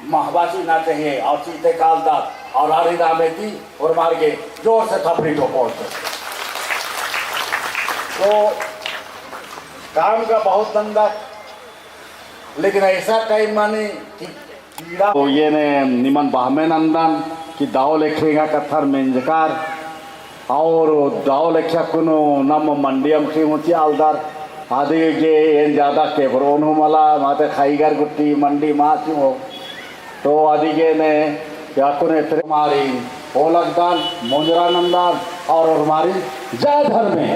महबासी ना चाहिए, और चीते काल दात, और आरी दामे ती, ओर्मार गे जोर से थपड़ी ठोको। तो काम का बहुत धंधा, लेकिन ऐसा टाइम माने कि कीड़ा। तो एन निमन बहमे नंदन कि दव लेखे एंगा कत्थर मेंजकर और दव लेखे अक्कुन नम मंडी अमख़ी हूँ चिआलदर। अदिगे एन ज्यादा केबरोन हूँ मला, माते ख़ैगर गुट्टी मंडी मा चिओ। तो अदिगे ने अक्कुन एथरे मारी ओलगदन, मोंजरा नंदन और ओर्मारिन जय धर्मे।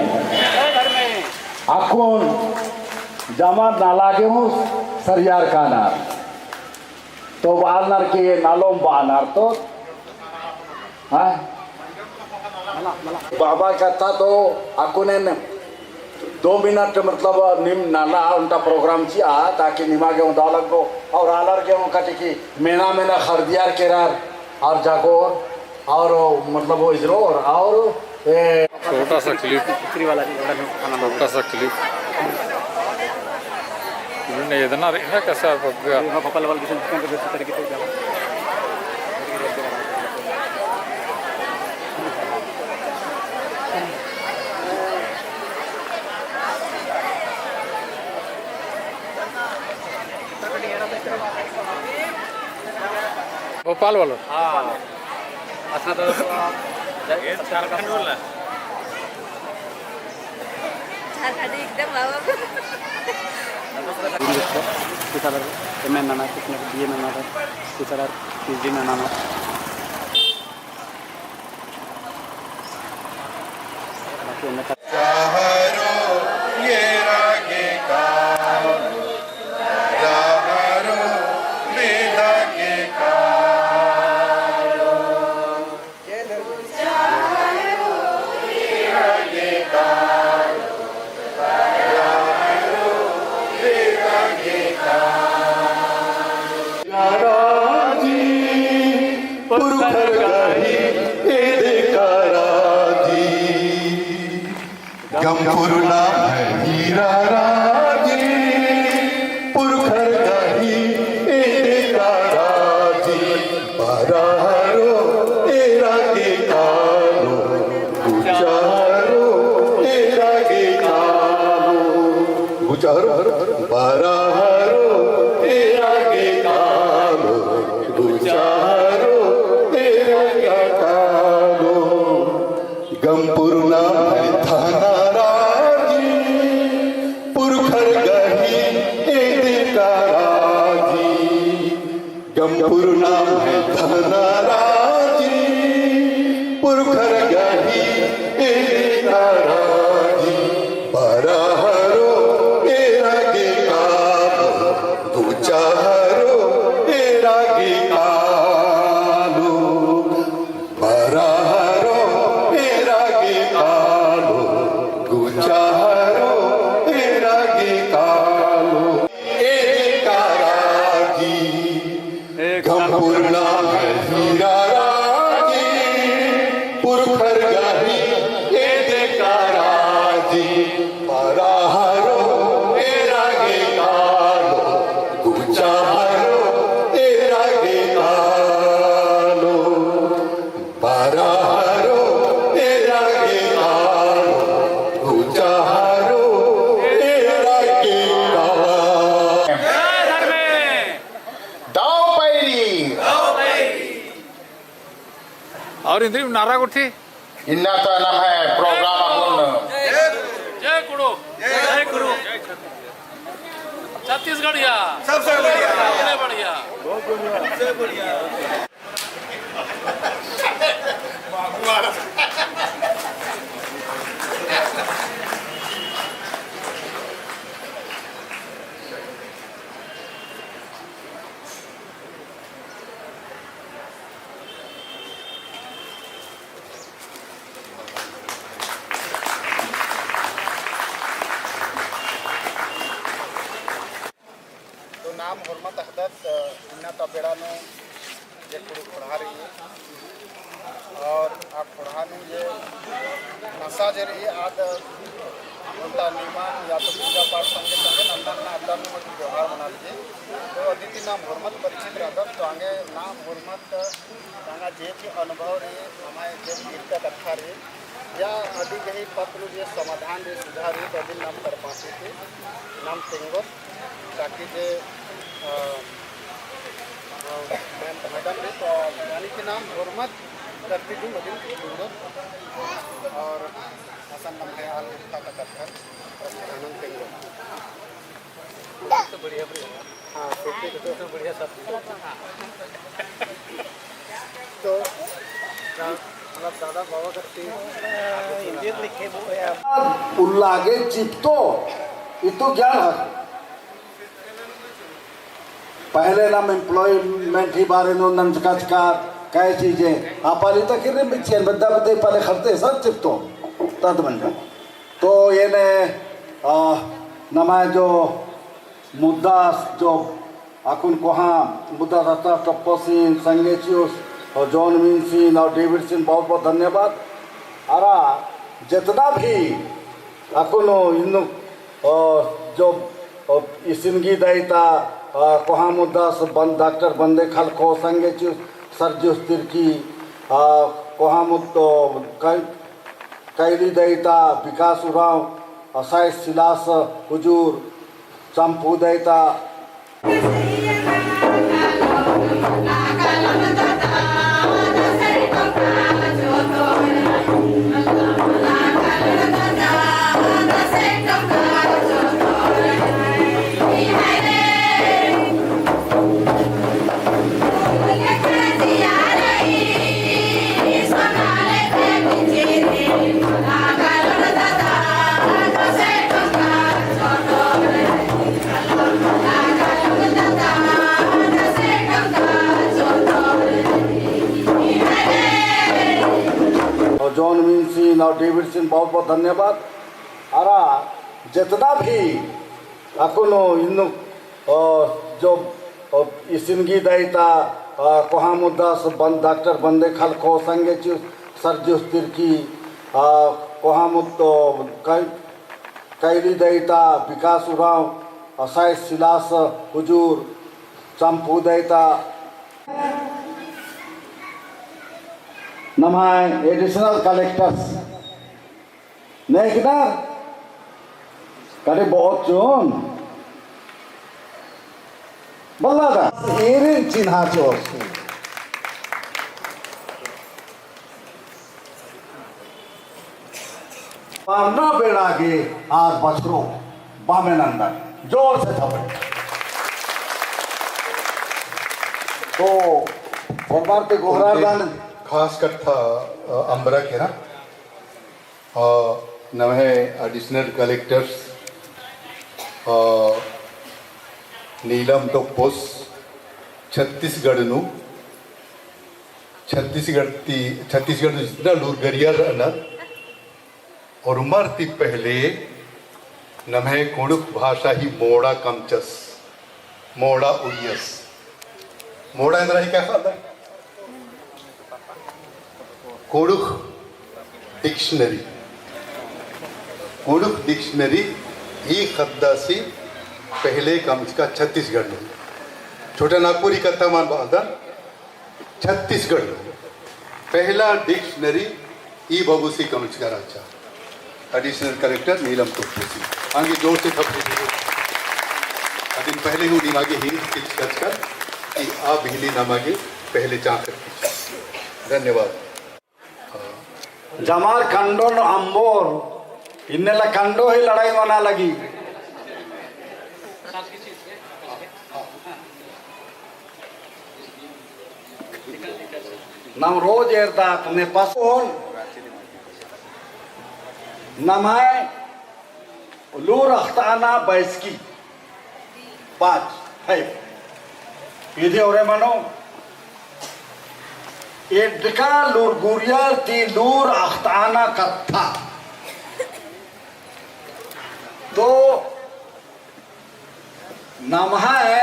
अक्कुन जमा नला गे हूँ सरियार कानर। तो बालनर के नालोम बानर तो, हाँ? बाबा कत्था तो अक्कुन एन दो मिनट मतलब नीम नना ओन्टा प्रोग्राम चिआ, ताकि निमा गे हूँ दव लगो और आलर गे हूँ कटे कि मेना मेना ख़रदियर केरर और जागोर और मतलब वो इजरोर और ए छोटा सा क्लिप, छोटा सा क्लिप। इन्हें इतना कैसा पक गया? पाल वालो। हाँ। अच्छा, तो झारखंड वाला। झारखंड एकदम बाबा। कुछ अलग एम ए नना, कुछ अलग बी ए नना, कुछ अलग पी एच डी नना। बाकी उन्हें चाहरो एरा गे कालो, चाहरो बेदा गे कालो। राजी, पुरखर गही एदका राजी। गमपुर नाम है हीरा राजी, पुरखर गही एदका राजी। बरहरो एरा गे कालो, गुचहरो एरा गे कालो। गुचहरो, बरहरो एरा गे कालो, गुचहरो एरा गे कालो। गमपुर नाम है धना राजी, पुरखर गही एदका राजी। गमपुर नाम है धना राजी, पुरखर गही एदका राजी। बरहरो एरा गे कालो, गुचहरो एरा गे कालो। बरहरो एरा गे कालो, गुचहरो एरा गे कालो। एदका राजी, गमपुर नाम है हीरा राजी, पुरखर गही एदका राजी। बरहरो एरा गे कालो, गुचहरो एरा गे कालो। बरहरो एरा गे कालो, गुचहरो एरा गे कालो। दव पैरी। और इन्द्रिम नारा गुट्ठी। इन्ना तो नम्है program अक्कुन। जय कुँड़ुख़। जय कुँड़ुख़। छत्तीसगढ़िया। सबसे बढ़िया। सबसे बढ़िया। तो नाम होरमत अख़दत, इन्ना ता बेड़ा नू जे कुँड़ुख़ ख़ोंड़हा रई, और आ ख़ोंड़हा नू जे नसा जे रई, आद ओन्टा निमन या तो पूजा पाठ संगे संगे नन्ना नन्ना अड्डा नू मत त्योहार मना लगी। तो अदिती नाम होरमत परिचित रअदत, तो आंगे नाम होरमत तांगा जे भी अनुभव रई, हमारे जे भी दिक्कत अख़ा रई, या अदी गही पत्त नू जे समाधान रई, सुझाव रई, तो अदिन नाम तरपाती की नाम तेंगोत, ताकि जे, अ, अ, मैं-, मैडम रई, तो यानी कि नाम होरमत करती थी, मदिन तेंगोत, और असन नम्है आल गुट्ठा का कत्थन, आनंद तेंगोत। तो बढ़िया, बढ़िया। हाँ, सेफ्टी तो, तो बढ़िया सब। तो, मतलब, दादा बाबा करती। उल्ला गे चिपतो, इतो ज्ञान है। पहले नाम employment ही बारे नू नंजका चका, कै चीजें। आ पाली तक रे मिच्छेन, बद्दा बद्दे पाले खरते, सब चिपतो। तद मंजा। तो एन्ने, आ, नमा जो मुद्दा जो अक्कुन कोहाँ मुद्दा रहता तप्पोसिन, संगेचियुस और जॉन मिन्सिन और डेविडसिन बहुत बहुत धन्यवाद। अरा जितना भी अक्कुन इन्नु, अ, जो, अ, इसिन गही दईता, अ, कोहाँ मुद्दा से बन-, डॉक्टर बंदे खलखो, संगेचियुस सर्जियुस तिर्की, अ, कोहाँ मुद्दो कै-, कैली दईता विकास उराँव, असाइस सिलास हुजूर, चम्पू दईता। जॉन मिन्सिन और डेविडसिन बहुत बहुत धन्यवाद। अरा जितना भी अक्कुन इन्नु, अ, जो, अ, इसिनगी दईता, अ, कोहा मुद्दास बन-, डॉक्टर बंदे खलखो संगे चिउ सर्जिउस तिर्की, अ, कोहा मुद्दो कै-, कैली दईता विकास उराँव, अ, साइस सिलास हुजूर, चम्पू दईता। नम्है additional collectors नेकनर कड़े बहुत चोन बल्ला दा एरिन चिन्हा चोर। पारना बेड़ा गे आर बछरो बामे नंदन। जोर से थपड़े। तो सरदार के गोहरार दान। खास कत्था, अ, अम्बरा के ना। अ, नम्है additional collectors, अ, नीलम टोप्पोस छत्तीसगढ़ नू, छत्तीसगढ़ ती, छत्तीसगढ़ नू जितना लूरगरियर रअनर, और उमर ती पहले नम्है कुँड़ुख़ भाषा ही मोड़ा कमचस, मोड़ा उइयस। मोड़ा एन्दरा ही का ख़द्दर? कुँड़ुख़ dictionary। कुँड़ुख़ dictionary ई ख़द्दासी पहले कमचका छत्तीसगढ़ नू। छोटा नागपुरी कत्था मान बअदन, छत्तीसगढ़ नू पहला dictionary ई बबुसी कमचका रहचा। Additional collector नीलम टोप्पोसी। आंगे जोर से थपड़ी दीजिए। अदिन पहले हूँ निमागे हिंद किच कचकर कि आ बिहली नमागे पहले चाकर किच। धन्यवाद। जमार कंडोन अम्बोर, इन्नेला कंडो ही लड़ाई मना लगी। नम रोज एरदत ने पसोन नम्है लूर अख़ताना बैसकी पाँच है। इदी ओरे मनो एड्डका लूरगुरियर ती लूर अख़ताना कत्था। तो नम्है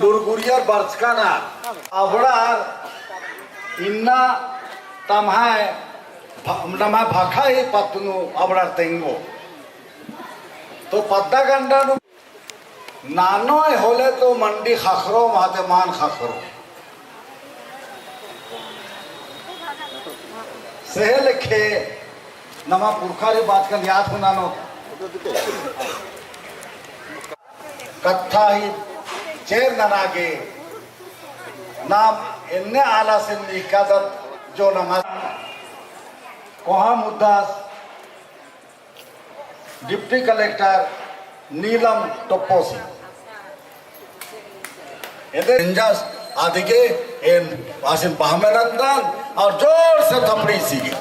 लूरगुरियर बरचका ना अबड़ार इन्ना तम्है भ-, नम्है भखा ही पत्त नू अबड़ार तेंगो। तो पद्दा गंडा नू नानोय होले तो मंडी ख़क्खरो, माते मान ख़क्खरो। सेहे लेखे नमा पुरखारी बाचकन याद हूँ ननोत। कत्था ही चेर नना गे नाम एन्ने आलासिन निकादत जो नमा कोहा मुद्दास Deputy Collector नीलम टोप्पोसी। एदे इंजस आदिगे एन आसिन बहमे नंदन और जोर से थपड़ी सीगे।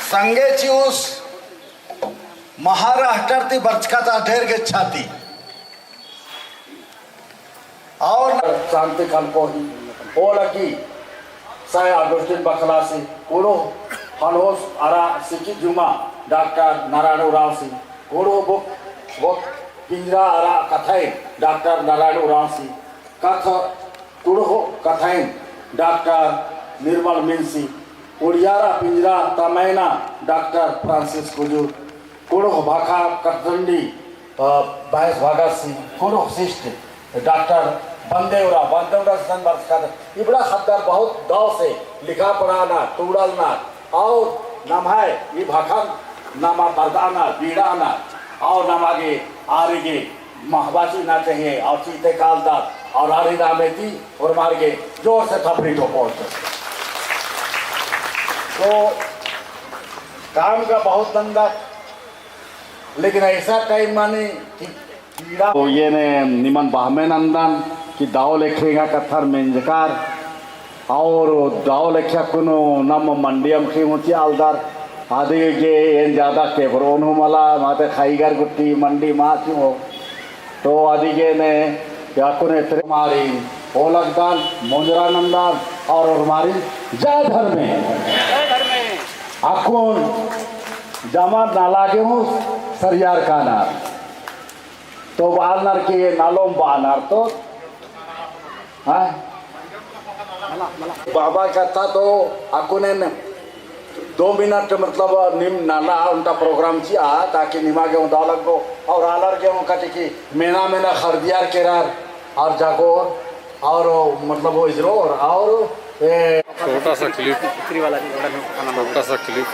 संगे चिउस महाराष्ट्र ती बरचका ता ढेर गे छाती। और शांति खलको ही ओ लगी साय अगुस्टिन बखलासी, कुँड़ुख़ हनहोस अरा सिकी जुमा डॉक्टर नारायण उराँवसी, कुँड़ुख़ बुक, बुक पिंजरा अरा कथाइन डॉक्टर नारायण उराँवसी, कथ कुँड़ुख़ कथाइन डॉक्टर निर्मल मिन्सी, उड़ियारा पिंजरा तमैना डॉक्टर फ्रांसिस कुजूर, कुँड़ुख़ भाखा कटरंडी, अ, बायस भगत सिंह, कुँड़ुख़ शिष्ट डॉक्टर बंदेवरा, बंदेवरा सन बरचका ता। इबड़ा ख़द्दर बहुत दव से लिखा पढ़ाना, टूड़लना, और नम्है ई भाखन नमा परदाना, बीड़ाना, और नमा गे आरिगे महबासी ना चाहिए, और चीते कालदत, और आरी नामे ती, और मार गे जोर से थपड़ी ठोको। तो काम का बहुत धंधा, लेकिन ऐसा टाइम माने कि कीड़ा। तो ये ने निमन बहमे नंदन कि दव लेखे एंगा कत्थर मेंजकर, और दव लेखे अक्कुन नम मंडी अमख़ी मुची आलदर, अदिगे एन ज्यादा केबरोन हूँ मला, माते खाईगर गुट्टी मंडी मा चिओ। तो अदिगे ने अक्कुन एतरे मारिन ओलगदन, मोंजरा नन्दन और ओरमारिन जय धर्मे। अक्कुन जमा नाला गे हूँ सरियार कानर। तो बालनर के नालोम बानर तो, हाँ? बाबा कत्था तो अक्कुन एन दो मिनट मतलब नीम नाला ओन्टा program चिआ, ताकि निमा गे हूँ दव लगो और आलर गे हूँ कटे कि मेना मेना खरदियार केरर और जागोर और मतलब वो इजरोर और ए छोटा सा clip। छोटा सा clip।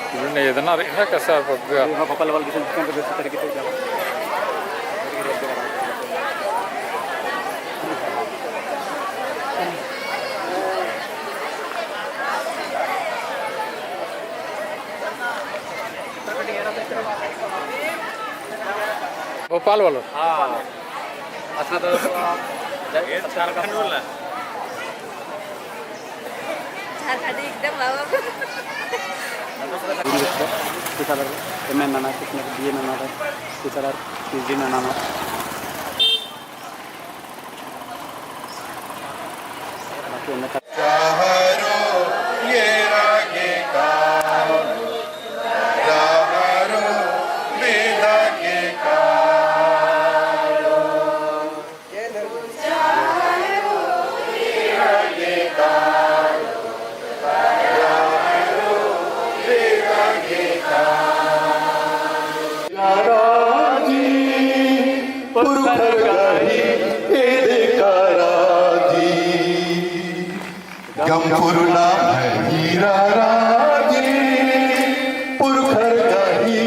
इन्होंने इतना रखा कैसा पक गया। भोपाल वालों। हाँ। अच्छा, तो झारखंड वाला। झारखंडी एकदम बाबा। टीचर, एमए नना, कितने बीए नना, टीचर, पीजी नना। राजी, पुरखर गही एदका राजी। गम पुरना है हीरा राजी, पुरखर गही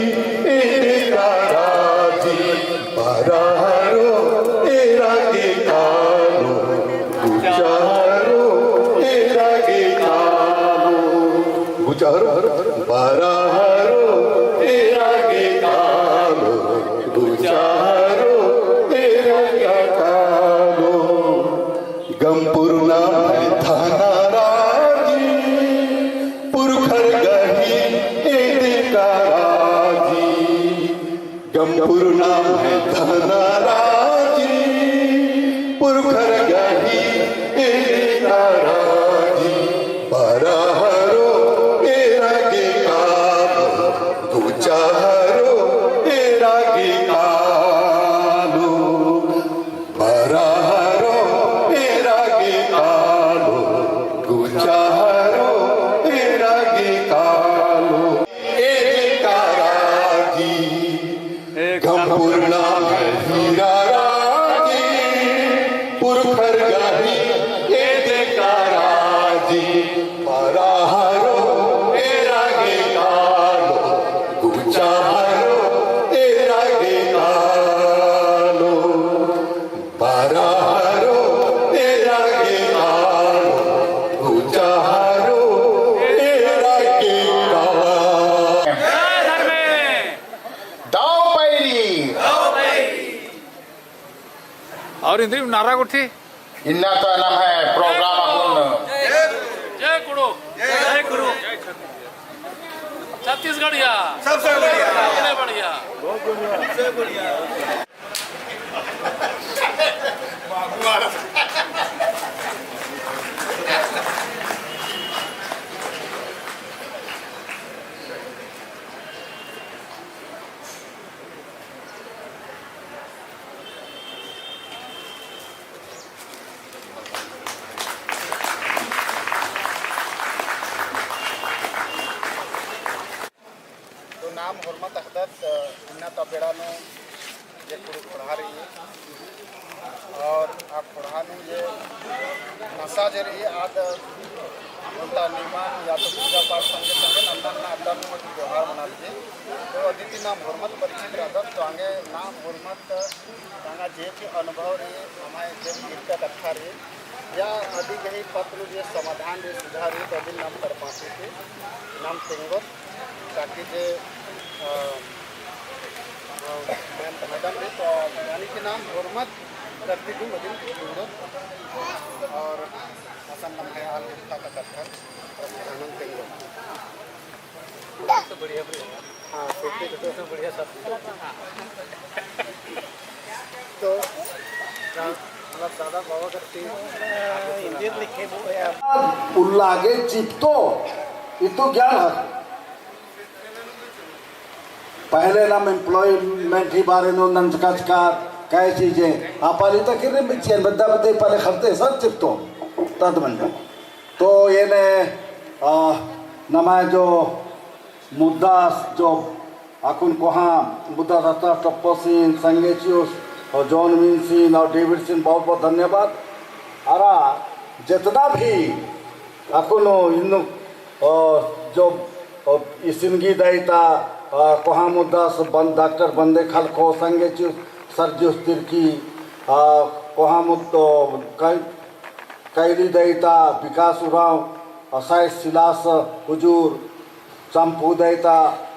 एदका राजी। बरहरो एरा गे कालो, गुचहरो एरा गे कालो, गुचहरो, बरहरो एरा गे कालो, गुचहरो एरा गे कालो। गम पुरना है धना राजी, पुरखर गही एदका राजी। गम पुरना है धना राजी, पुरखर गही एदका राजी। बरहरो एरा गे कालो, गुचहरो एरा गे कालो। बरहरो एरा गे कालो, गुचहरो एरा गे कालो। एदका राजी, गम पुरना है हीरा राजी, पुरखर गही एदका राजी। बरहरो एरा गे कालो, गुचहरो एरा गे कालो। बरहरो एरा गे कालो, गुचहरो एरा गे कालो। दव पैरी। और इन्द्रिम नारा गुट्ठी। इन्ना तो नम्है program अक्कुन। जय कुँड़ुख़। जय कुँड़ुख़। छत्तीसगढ़िया। सबसे बढ़िया। सबसे बढ़िया। सबसे बढ़िया। तो नाम होरमत अख़दत, इन्ना ता बेड़ा नू जे कुँड़ुख़ ख़ोंड़हा रई, और आ ख़ोंड़हा नू जे नसा जे रई, आद ओन्टा निमन या तो पूजा पाठ संगे संगे नन्ना नन्ना अड्डा नू मत त्योहार मना लगी। तो अदिती नाम होरमत परिचित रअदत, तो आंगे नाम होरमत तांगा जे भी अनुभव रई, हमारे जे भी इरका कत्था रई, या अदी गही पत्र जे समाधान रई, सुझाव रई, तो अदिन नाम तरपासी की नाम तेंगोत, ताकि जे, अ, अ, मैम, मैडम रई, तो यानी कि नाम होरमत करती भी मदिन तेंगोत, और असन नम्है आल इरका कत्था आनंद तेंगोत। तो बढ़िया, बढ़िया। हाँ, तो फिर तो बढ़िया सब। तो राम उल्ला गे चिपतो, इत्तु ज्ञान हर। पहले नम employment ही बारे नू नंजका चका, कै चीजें, आ पाली तक किर्रे बिचेन, बद्दा बद्दे पाले खरते सब चिपतो, तद मंजा। तो एन्ने, आ, नम्है जो मुद्दास जो अक्कुन कोहाँ मुद्दास अख़तास टप्पोसिन, संगे चिओस, और जॉन मिन्सिन और डेविडसिन बहुत बहुत धन्यवाद। अरा जेतना भी अक्कुन इन्नु, अ, जो, अ, इसिन गही दई ता, अ, कोहाँ मुद्दास बन-, डॉक्टर बंदे खलखो, संगे चिओस सर्जिओस तिर्की, अ, कोहाँ मुद्द-, अ, कै-, कैली दई ता विकास उराँव, अ, साइस सिलास हुजूर, चम्पू दई ता।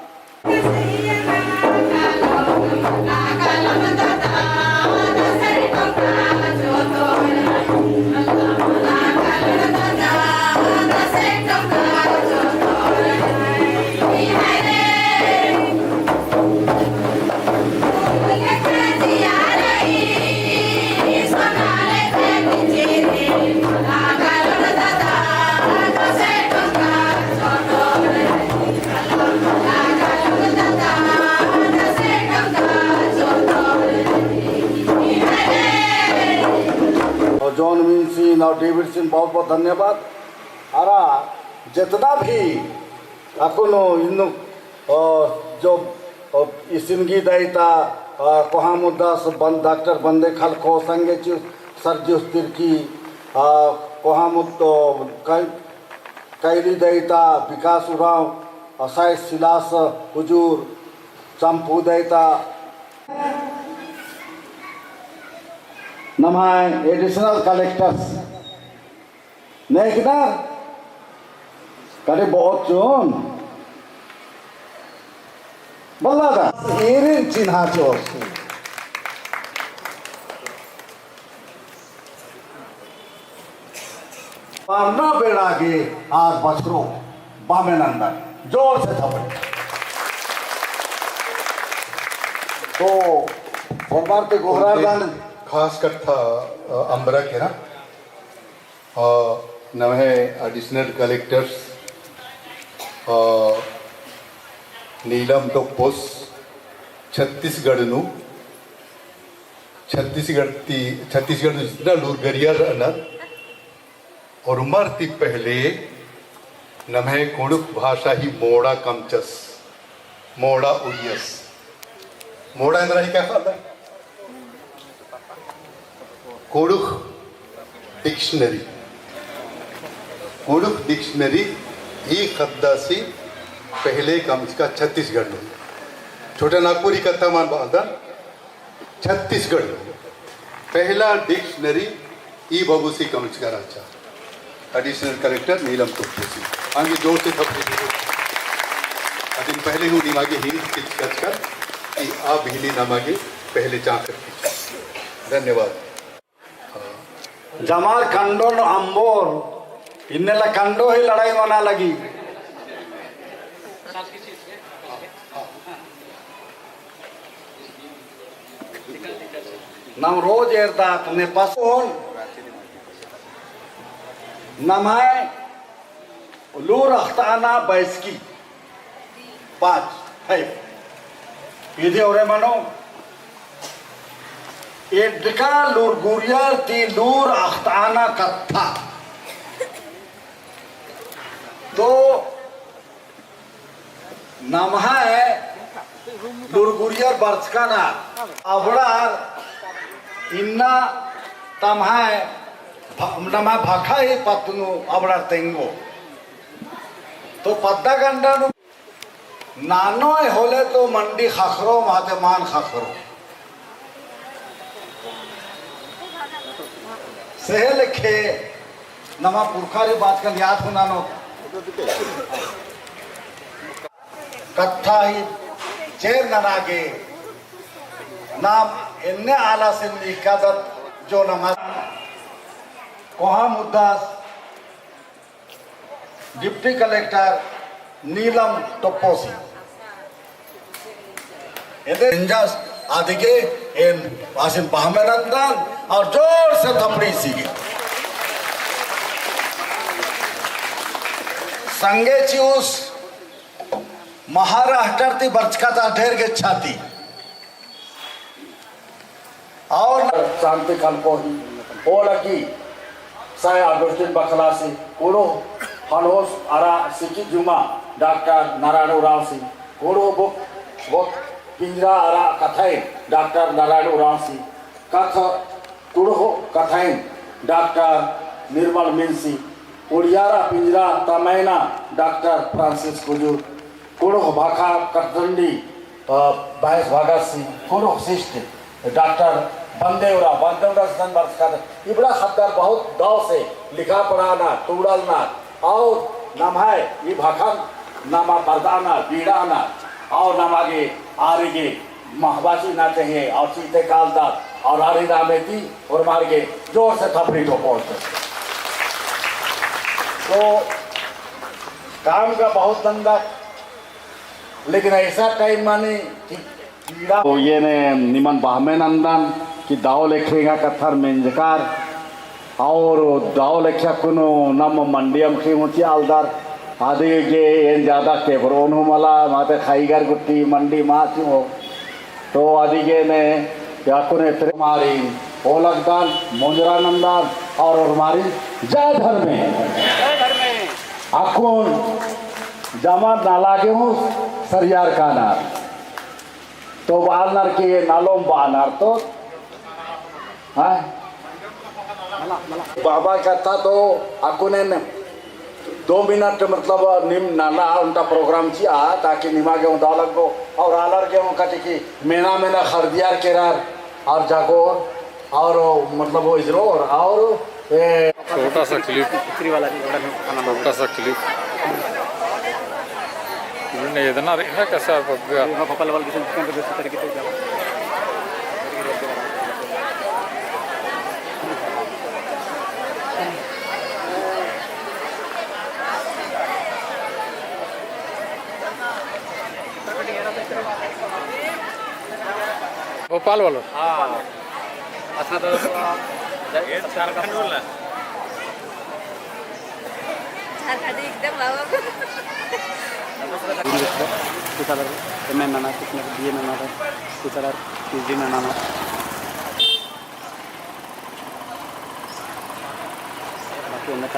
और जॉन मिन्सिन और डेविडसिन बहुत बहुत धन्यवाद। अरा जेतना भी अक्कुन इन्नु, अ, जो, अ, इसिन गही दई ता, अ, कोहाँ मुद्दास बन-, डॉक्टर बंदे खलखो, संगे चिओस सर्जिओस तिर्की, अ, कोहाँ मुद्द-, अ, कै-, कैली दई ता विकास उराँव, अ, साइस सिलास हुजूर, चम्पू दई ता। नम्है additional collectors नेकदर करे बहुत चुन बल्ला दा एरिन चिन्हा चोर। पारना बेड़ा गे आर बछरो बामे नंदन। जोर से थपड़ी। तो सोमवार ते गोहरार दान खास कत्था, अ, अम्बरा केरा। अ, नम्है additional collectors, अ, नीलम टोप्पोस छत्तीसगढ़ नू, छत्तीसगढ़ ती, छत्तीसगढ़ नू जितना लूरगरियर रअनर, और उमर ती पहले नम्है कुँड़ुख़ भाषा ही मोड़ा कमचस। मोड़ा उइयस। मोड़ा एन्दरा ही का ख़द्द? कुँड़ुख़ dictionary। कुँड़ुख़ dictionary ई ख़द्दासी पहले कमचका छत्तीसगढ़ नू। छोटा नागपुरी कत्था मान बअदन, छत्तीसगढ़ नू पहला dictionary ई बबुसी कमचका रहचा। Additional collector नीलम टोप्पोसी। आंगे जोर से थपड़ी दीजिए। अदिन पहले हूँ निमागे hint चिच्चकर कि आ बिहनी नमागे पहले चाकर कीजिए। धन्यवाद। जमार कंडो नू अम्बोर, इन्नेला कंडो ही लड़ाई मना लगी। नाम रोज एरदात ने पसोन। नम्है लूर अख़ताना बैसकी। पाँच, है। इदे ओरे मनो, एड्डका लूरगुरियर ती लूर अख़ताना कत्था। तो नम्है लूरगुरियर बरचका ना अबड़ार इन्ना तम्है भ-, नम्है भखा ही पत्त नू अबड़ार तेंगो। तो पद्दा गंडा नू नानोय होले तो मंडी ख़क्खरो, माते मान ख़क्खरो। सेहे लेखे नमा पुरखारी बाचकन याद हूँ ननो। कत्था ही चेर नना गे नाम एन्ने आलासिन लिखकादत जो नमा कोहा मुद्दास डिप्टी कलेक्टर नीलम टोप्पोसी। एदे इंजस आदिगे एन आसिन पहमेनंदन। और जोर से थपड़ी चिआ। संगे चिउस महाराष्ट्र ती बरचका ता ढेर गेच्छा ती। और शांति खलको ही ओ लगी साय अगुस्टिन बखलासी, कुँड़ुख़ हनोस अरा सिकी जुमा डॉक्टर नारायण उराँवसी, कुँड़ुख़ बुक, बुक पिंजरा अरा कथाइन डॉक्टर नारायण उराँवसी, कथ कुँड़ुख़ कथाइन डॉक्टर निर्मल मिन्सी, उड़ियारा पिंजरा तमैना डॉक्टर फ्रांसिस कुजूर, कुँड़ुख़ भाखा कटडंडी, अ, बायस भगत सिंह, कुँड़ुख़ शिष्ट डॉक्टर बंदे उराँव, बंदे उराँवसिन बरचका ता। इबड़ा ख़द्दर बहुत दव से लिखा पढ़ाना, टूड़ालना, और नम्है ई भाखन नमा बरदाना, बीड़ाना, और नमा गे आर गे महबा चिअना चाहिए, और चिते कालदत, और आर ही नामे ती ओर्मार गे जोर से थपड़ी ठोकोत। तो काम का बहुत धंधा, लेकिन ऐसा टाइम माने कि कीड़ा। तो एन निमन बहमे नन्दन कि दव लेखे एंगा कत्थर मेंजकर, और दव लेखे अक्कुन नम मंडी अमख़ी हूँ चिआलदर, अदिगे एन ज्यादा केबरोन हूँ मला, माते ख़ैगर गुट्ठी मंडी मा चिओ। तो अदिगे ने अक्कुन एतरे मारी ओलगदन, मोंजरा नन्दन, और ओर्मारिन जय धर्मे। अक्कुन जमा नाला गे हूँ सरियार कानर। तो बअनर के नालोम बअनर तो, हाँ? बाबा कत्था तो अक्कुन एन दो मिनट मतलब नीम नना ओन्टा प्रोग्राम चिआ, ताकि निमा गे हूँ दव लग्गो, और आलर गे हूँ कत्थे कि मेना मेना ख़रदियर केरर, और जागोर, और मतलब वो इजरोर, और ए, छोटा सा क्लिप, छोटा सा क्लिप। इन्होंने इतना रखा कैसा बग्गा। भोपाल वालों। हाँ। अच्छा, तो ये झारखंड वाला। झारखंड एकदम बाबा। कुछ अलग एमए नना, कुछ ना बीए नना, कुछ अलग पीएचडी नना। बाकी उन्हें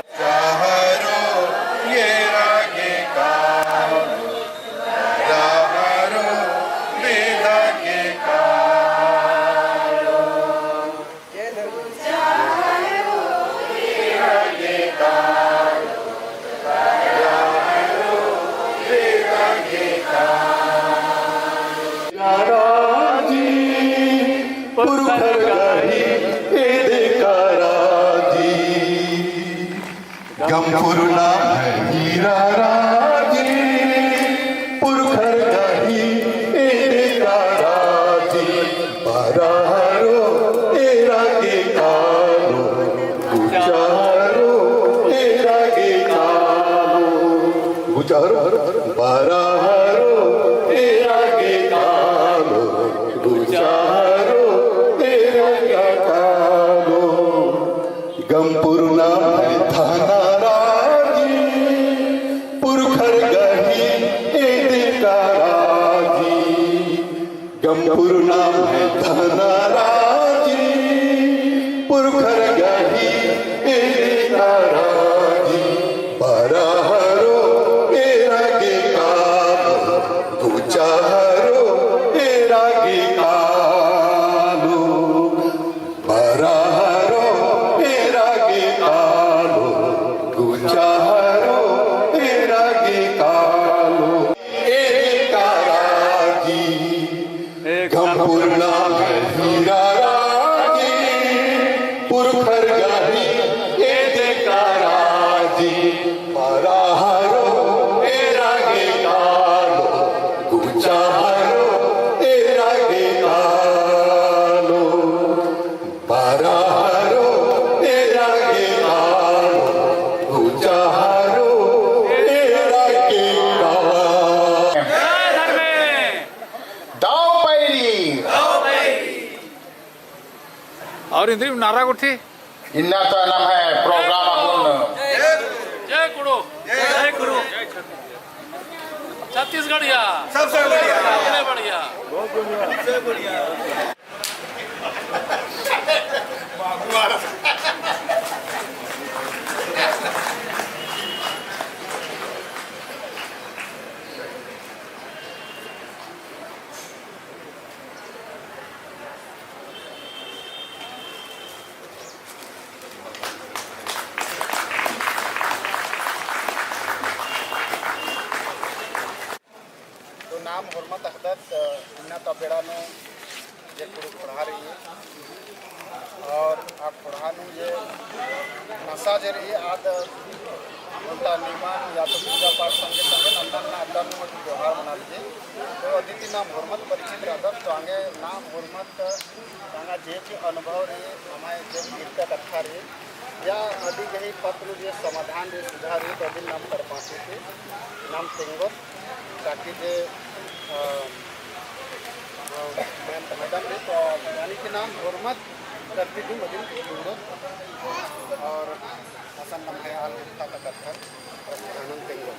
पुरखर गही एदे काराजी। गम पुरना भई हीरा राजी, पुरखर गही एदे काराजी। बरहरो एरा गे कालो, गुचारो एरा गे कालो, गुचारो, बरहरो एरा गे कालो, गुचारो एरा गे कालो। गम पुरना भई थाना राजी, पुरखर गही एदे काराजी। गम पुरना भई थाना राजी, पुरखर गही एदे काराजी। बरहरो एरा गे कालो, गुचारो एरा गे कालो। बरहरो एरा गे कालो, गुचारो एरा गे कालो। एदे काराजी, गम पुरना भई हीरा नारा गुट्ठी। इन्ना तो नम्है program अक्कुन। जय कुँड़ुख़। जय कुँड़ुख़। छत्तीसगढ़िया। सबसे बढ़िया। सबसे बढ़िया। तो नाम होरमत अख़दत, इन्ना ता बेड़ा नू जे कुँड़ुख़ ख़ोंड़हा रई, और आ ख़ोंड़हा नू जे नसा जे रई, आद ओन्टा निमा या तो पूजा पाठ संगे संगे नन्ना नन्ना अड्डा नू मत त्योहार मना लगी। तो अदिती नाम होरमत परिचित रअदत, तो आंगे नाम होरमत तांगा जे भी अनुभव रई, हमारे जे भी इरका कत्था रई, या अदी गही पत्र जे समाधान रई, सुझाव रई, तो अदिन नाम तरपाती के नाम तेंगोत, ताकि जे, अ, अ, मैं मैडम रई, तो यानी कि नाम होरमत करती भी मदिन तेंगोत, और असन नम्है आल गुट्ठा का कत्था आनंद तेंगोत।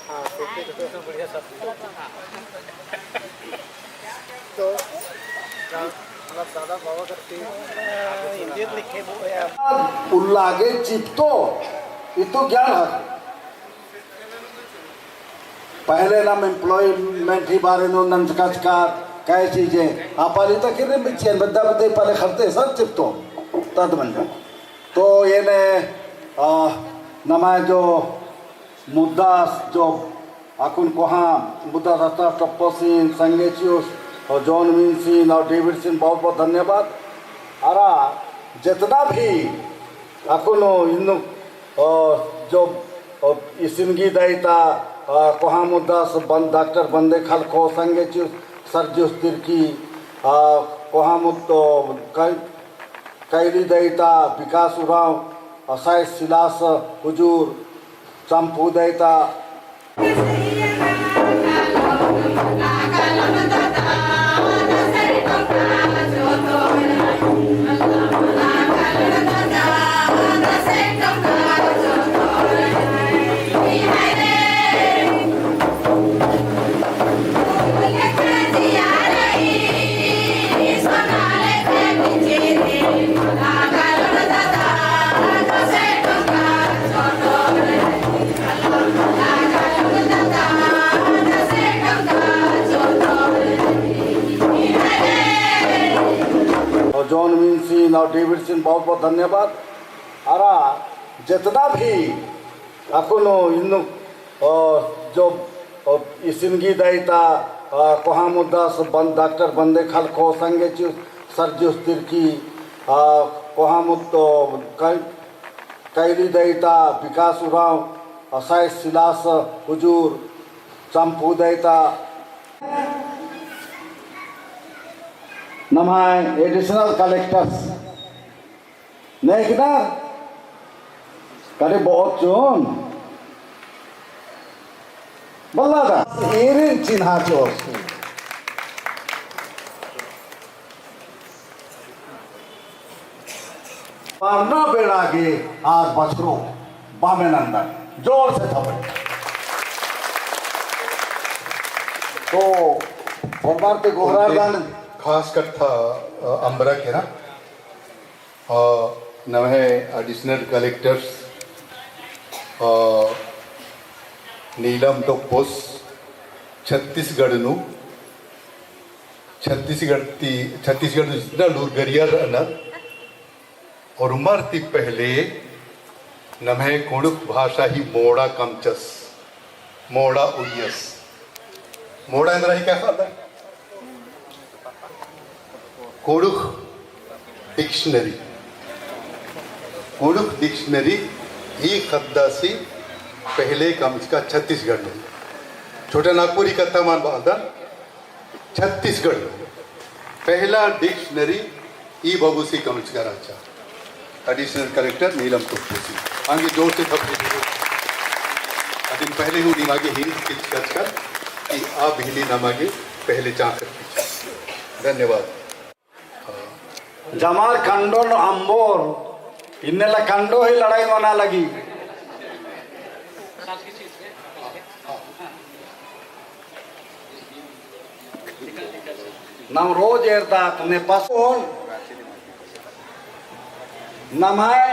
हाँ, तो, तो, तो, तो बढ़िया सब। तो, मतलब, दादा बाबा करती। हिंदी लिखे वो है। उल्ला गे चिपतो, इतो ज्ञान हर। पहले नाम employment ही बारे नू नंजका चका, कै चीजें। आपाली तक ही नहीं बिचियन, बद्दा बद्दे पहले खरते सब चिपतो, तद मंजो। तो ये ने, आ, नम्है जो मुद्दा जो अक्कुन कोहाँ मुद्दा रहचा टप्पो सिन, संगे चिउस और जॉन मिन्सिन और डेविडसिन बहुत बहुत धन्यवाद। अरा जितना भी अक्कुन इन्नु, अ, जो, अ, इसिन गही दई ता, अ, कोहाँ मुद्दा से बन-, डॉक्टर बंदे खलखो संगे चिउस सर्जिउस तिर्की, अ, कोहाँ मुद्दो कै-, कैली दई ता विकास उराँव, अ, साइस सिलास हुजूर, चम्पू दई ता। और जॉन मिन्सिन और डेविडसिन बहुत बहुत धन्यवाद। अरा जितना भी अक्कुन इन्नु, अ, जो, अ, इसिन गही दई ता, अ, कोहाँ मुद्दा से बन-, डॉक्टर बंदे खलखो संगे चिउस सर्जिउस तिर्की, अ, कोहाँ मुद्दो कै-, कैली दई ता विकास उराँव, अ, साइस सिलास हुजूर, चम्पू दई ता। नम्है additional collectors नेकदा करे बहुत चोन बल्ला दा एरेन चिन्हा चोर। पारना बेड़ा गे आर बछरो बामे नंदन। जोर से थपड़ी। तो फरमार ते गोहरार दान। खास कत्था, अ, अम्बरा केरा। अ, नम्है additional collectors, अ, नीलम टोप्पोस छत्तीसगढ़ नू, छत्तीसगढ़ ती, छत्तीसगढ़ नू जितना लूरगरिया रअनर, और उमर ती पहले नम्है कुँड़ुख़ भाषा ही मोड़ा कमचस। मोड़ा उइयस। मोड़ा एन्दरा ही का ख़द्दा? कुँड़ुख़ dictionary। कुँड़ुख़ dictionary ई ख़द्दासी पहले कमचका छत्तीसगढ़ नू। छोटा नागपुरी कत्था मान बअदन छत्तीसगढ़ नू पहला dictionary ई बबुसी कमचका रहचा। Additional collector नीलम टोप्पोसी। आंगे जोर से थपड़ी दीजिए। अदिन पहले हूँ निमागे hint चिच्चकत कि आ बिहनी नमागे पहले चाँख़र। धन्यवाद। जमार कंडो नू अम्बोर, इन्नेला कंडो ही लड़ाई मना लगी। नम रोज एरदत ने पसोन नम्है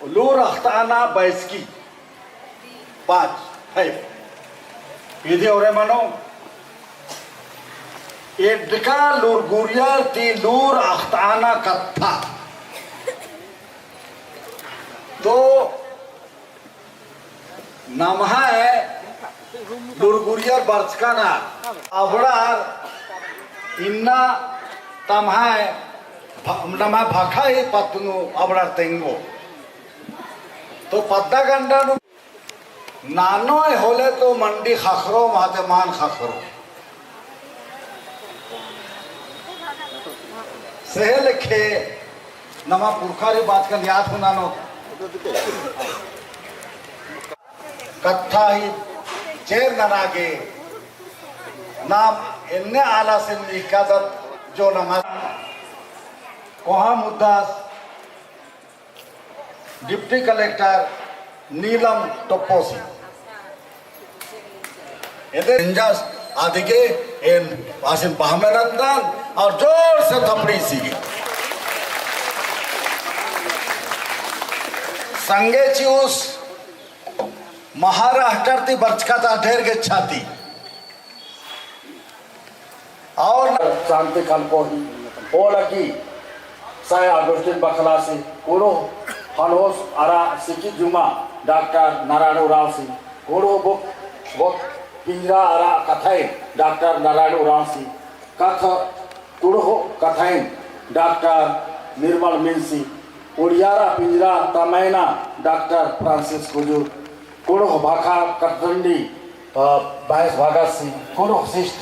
लूर अख़ताना बैसकी पाँच है। इदे ओरे मनो एड्डका लूरगुरियर ती लूर अख़ताना कत्था। तो नम्है लूरगुरियर बरचका ना अबड़ार इन्ना तम्है भ-, नम्है भखा ही पत्त नू अबड़ार तेंगो। तो पद्दा गंडा नू नानोय होले तो मंडी ख़क्खरो, माते मान ख़क्खरो। सेहे लेखे नमा पुरखारी बाचकन याद हूँ ननोत। कत्था ही चेर नना गे नाम एन्ने आलासिन इक्कादत जो नमा कोहा मुद्दास डिप्टी कलेक्टर नीलम टोप्पोसी। एदे इंजस आदिगे एन आसिन बहमे नंदन और जोर से थपड़ी सीगे। संगे चिउस महाराष्ट्र ती बरचका ता ढेर गेच्छा ती। और शांति खलपो ही ओ लगी साय अगुस्टिन बखलासी कुँड़ुख़ हनहोस अरा सिकी जुमा डॉक्टर नारायण उराँवसी कुँड़ुख़ बुक बुक पिंजरा अरा कथाइन डॉक्टर नारायण उराँवसी कथ कुँड़ुख़ कथाइन डॉक्टर निर्मल मिन्सी उड़ियारा पिंजरा तमैना डॉक्टर फ्रांसिस कुजूर कुँड़ुख़ भाखा कटरंडी, अ, बायस भगत सिंह, कुँड़ुख़ शिष्ट,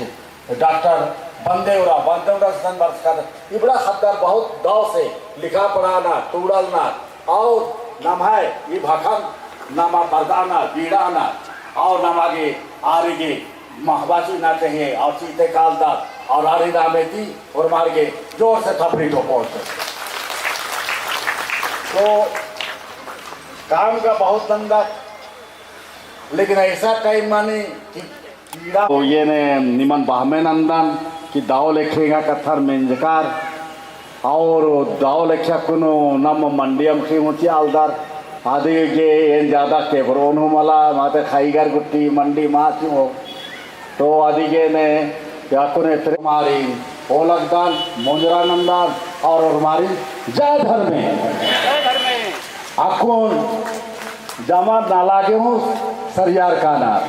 डॉक्टर बंदेवरा, बंदेवरा सन बरचका ता, इबड़ा ख़द्दर बहुत दव से लिखा पढ़ाना, टूड़लना, और नम्है ई भाखन नमा परदाना, बीड़ाना, और नमा गे आरिगे महबाची ना चाहिए, और चीते कालदत, और आरी नामे ती, और मार गे जोर से थपड़ी तो पहुँचो। तो काम का बहुत धंधा लेकिन ऐसा टाइम माने कि कीड़ा तो ये ने निमन बहमे नंदन कि दव लेखे एंगा कत्थर मेंजकर और दव लेखे कुनो नम मंडियम की मुची आलदर आदि गे एन ज्यादा केबरोन हूँ मला माते खाईगर गुट्टी मंडी माची हो। तो अदिगे ने याकुन एतरे मारी ओलगदन, मोंजरा नंदन और ओरमारी जय धर्मे। जय धर्मे। अक्कुन जमा नाला गे हूँ सरियार कानर।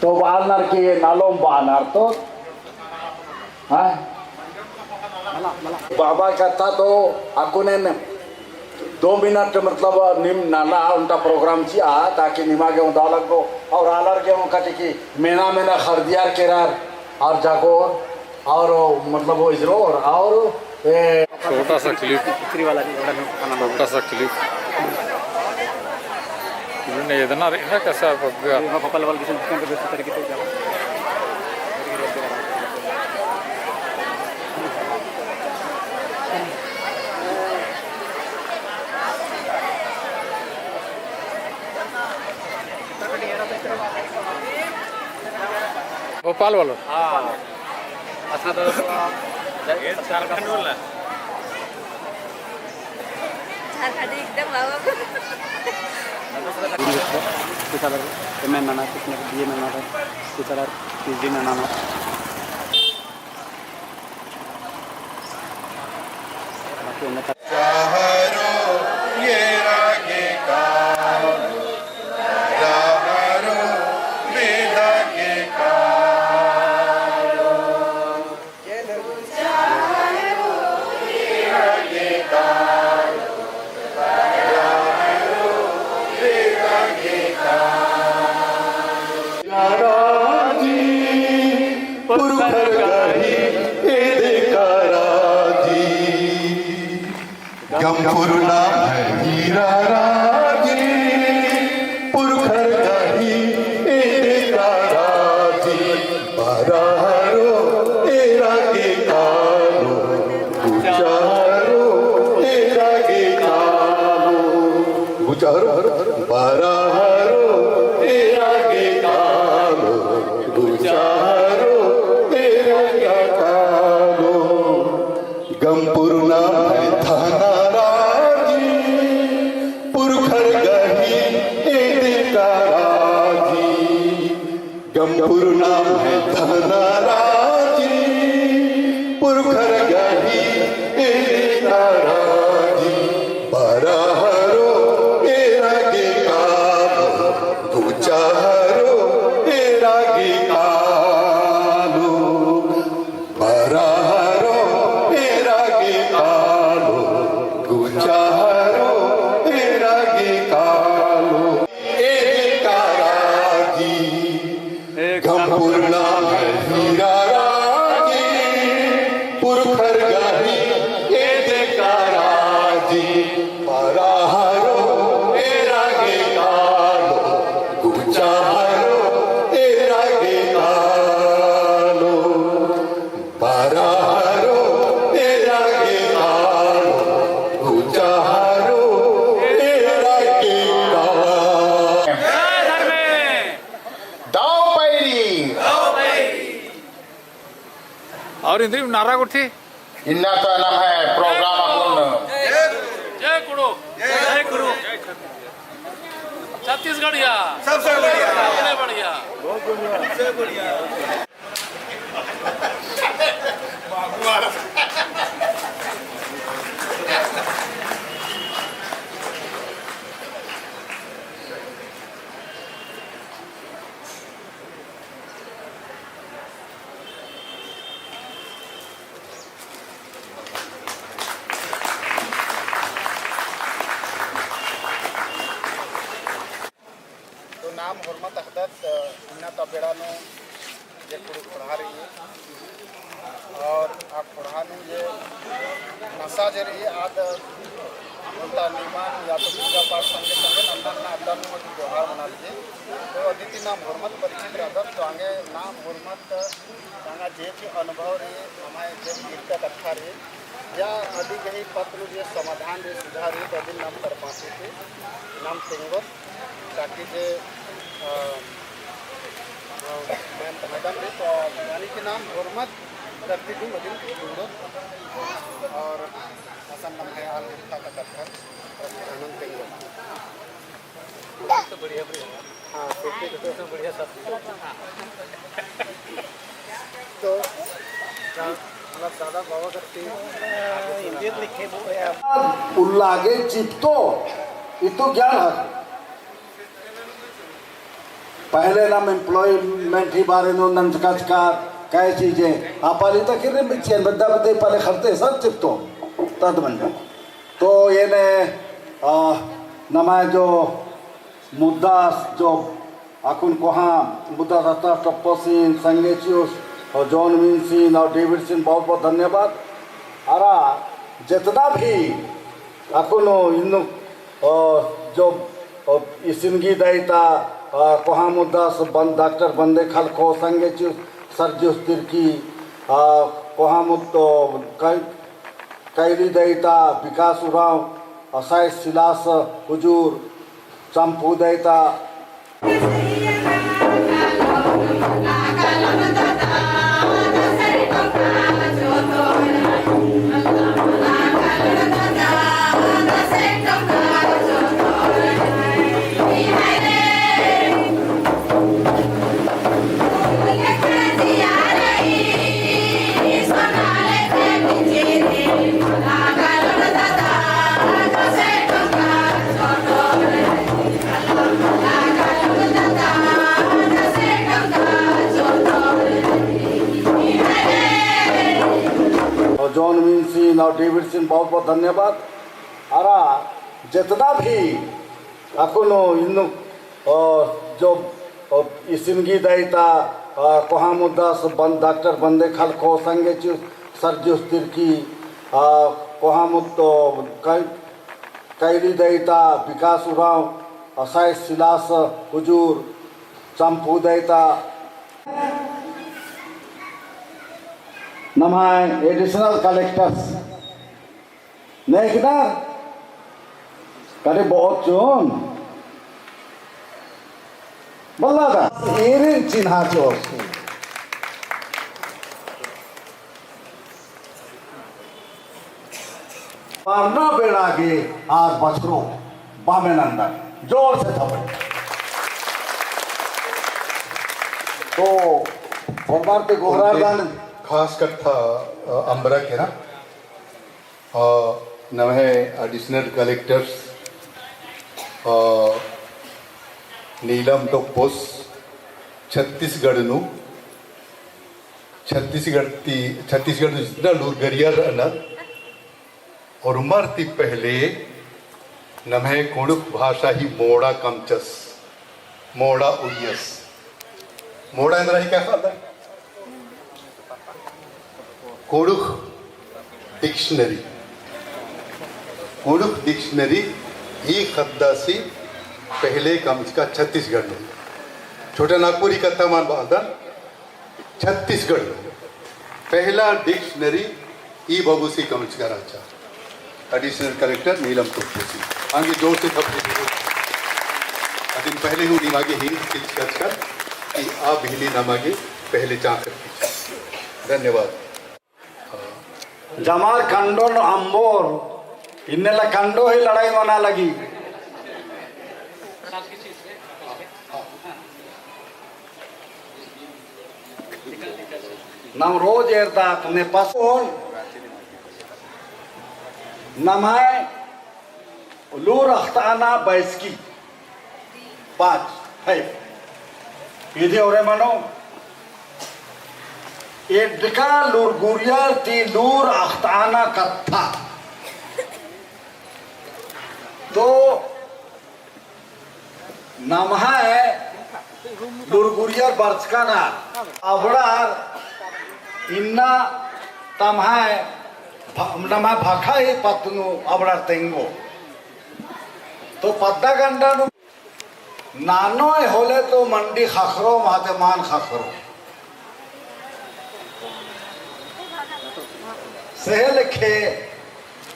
तो बालनर के नालोम बानर तो, हाँ? बाबा कत्था तो अक्कुन एन दो मिनट मतलब निम नाला ओन्टा प्रोग्राम चिआ, ताकि निमा गे ओन्टा लगो, और आलर गे ओन्टा कि मेना मेना खरदियार केरर, और जाकोर, और मतलब वो इजरोर, और ए छोटा सा क्लिप, छोटा सा क्लिप। इन्होंने इतना रहना कैसा पक गया। भोपाल वालों। हाँ। अच्छा, तो झारखंडी एकदम बाबा। किसालर एमएन नना, किसने बीए नना, किसालर पीएचडी नना। पुरखर गही एदे काराजी। गम पुरना है हीरा राजी, पुरखर गही एदे काराजी। बारारो एरा के कारो, पुरना है धनराजी, पुरखर गही एदे कराजी, बरहरो एरा गे कालो, गुचाहरो एरा गे कालो। बरहरो एरा गे कालो, गुचाहरो एरा गे कालो। एदे कराजी, गमपुरना हीरा राजी, पुरखर गही एदे कराजी। बरहरो एरा गे कालो, गुचाहरो एरा गे कालो। बरहरो एरा गे कालो, गुचाहरो एरा गे कालो। दव पैरी। और इन्द्रिम नारा गुट्ठी। इन्ना तो नम्है program अक्कुन। जय कुँड़ुख़। जय कुँड़ुख़। छत्तीसगढ़िया। सबसे बढ़िया। सबसे बढ़िया। तो नाम होरमत अख़दत, इन्ना ता बेड़ा नू जे कुँड़ुख़ ख़ोंड़हा रई, और आ ख़ोंड़हा नू जे नसा जे रई, आद ओन्टा निमन या तो पूजा पाठ संगे संगे नन्ना नन्ना अड्डा नू मत त्योहार मना लगी। तो अदिती नाम होरमत परिचित रअदत, तो आंगे नाम होरमत तांगा जे भी अनुभव रई, हमारे जे भी इरका कत्था रई, या अदी गही पत्र जे समाधान रई, सुझाव रई, तो अदिन नाम तरपासी की नाम तेंगोत, ताकि जे, अ, अ, मैं मैडम रई, तो यानी कि नाम होरमत करती भी मदिन जुड़ोत और असन नम्है आल उठा का कत्था आनंद तेंगोत। तो बढ़िया, बढ़िया। हाँ, सेफ्टी तो, तो बढ़िया साथी। तो, मतलब, दादा बाबा करती। हिंदी लिखे वो है। उल्ला गे चिपतो, इतो ज्ञान है। पहले नाम employment ही बारे नू नंजका चका, कै चीजें। आपाली तक ही रे मिच्छेन, बद्दा बद्दे पाले खरते सब चिपतो, तद मंजा। तो एन्ने, आ, नम्है जो मुद्दा जो अक्कुन कोहाँ मुद्दा रहता टप्पो सिन, संगे चिउस, और जॉन मिन सिन, और डेविड सिन, बहुत बहुत धन्यवाद। अरा जितना भी अक्कुन इन्नु, अ, जो, अ, इसिन गही दई ता, अ, कोहाँ मुद्दा से बन-, डॉक्टर बंदे खलखो, संगे चिउस, सर्जिउस तिर्की, अ, कोहाँ मुद्दा, कै-, कैली दई ता विकास उराँव, असाय सिलास हुजूर, चम्पू दई ता। और जॉन मिन सिन और डेविड सिन बहुत बहुत धन्यवाद। अरा जितना भी अक्कुन इन्नु, अ, जो, अ, इसिन गही दई ता, अ, कोहाँ मुद्दा से बन-, डॉक्टर बंदे खलखो, संगे चिउस, सर्जिउस तिर्की, अ, कोहाँ मुद्दा, अ, कै-, कैली दई ता विकास उराँव, असाय सिलास हुजूर, चम्पू दई ता। नम्है additional collectors नेकदा करे बहुत चोन बल्ला दा एरिन चिन्हा चोर। परना बेड़ा गे आर बछरो बामे नंदन। जोर से थपड़े। तो होरमर ती गोहरारदन। खास कत्था, अ, अम्बरा केरा। अ, नम्है additional collectors, अ, नीलम टोप्पोस, छत्तीसगढ़ नू, छत्तीसगढ़ ती, छत्तीसगढ़ नू जितना लूरगरिया रअनर, ओर्मर ती पहले नम्है कुँड़ुख़ भाषा ही मोड़ा कमचस, मोड़ा उइयस। मोड़ा एन्दरा ही का ख़द्द? कुँड़ुख़ dictionary। कुँड़ुख़ dictionary ई ख़द्दासी पहले कमचका छत्तीसगढ़ नू। छोटा नागपुरी कत्था मल बअदन, छत्तीसगढ़ नू पहला dictionary ई बग्गुसी कमचका रहचा। Additional collector नीलम टोप्पोसी। आंगे जोर से थपड़ी दीजिए। अदिन पहले हूँ निमागे हिंस चिच्चकन कि आ बिहनी नमागे पहले चाँख़र कीजिए। धन्यवाद। जमार कंडो नू अम्बोर, इन्नेला कंडो ही लड़ाई मना लगी। नम रोज एरदत ने पसोन नम्है लूर अख़ताना बैसकी पाँच है। इदी ओरे मनो एड्डका लूरगुरियर ती लूर अख़ताना कत्था। तो नम्है लूरगुरियर बरचकानर अबड़ार इन्ना तम्है भ-, नम्है भखा ही पत्त नू अबड़ार तेंगो। तो पद्दा गंडा नू नानोय होले तो मंडी ख़क्खरो, माते मान ख़क्खरो। सेहे लेखे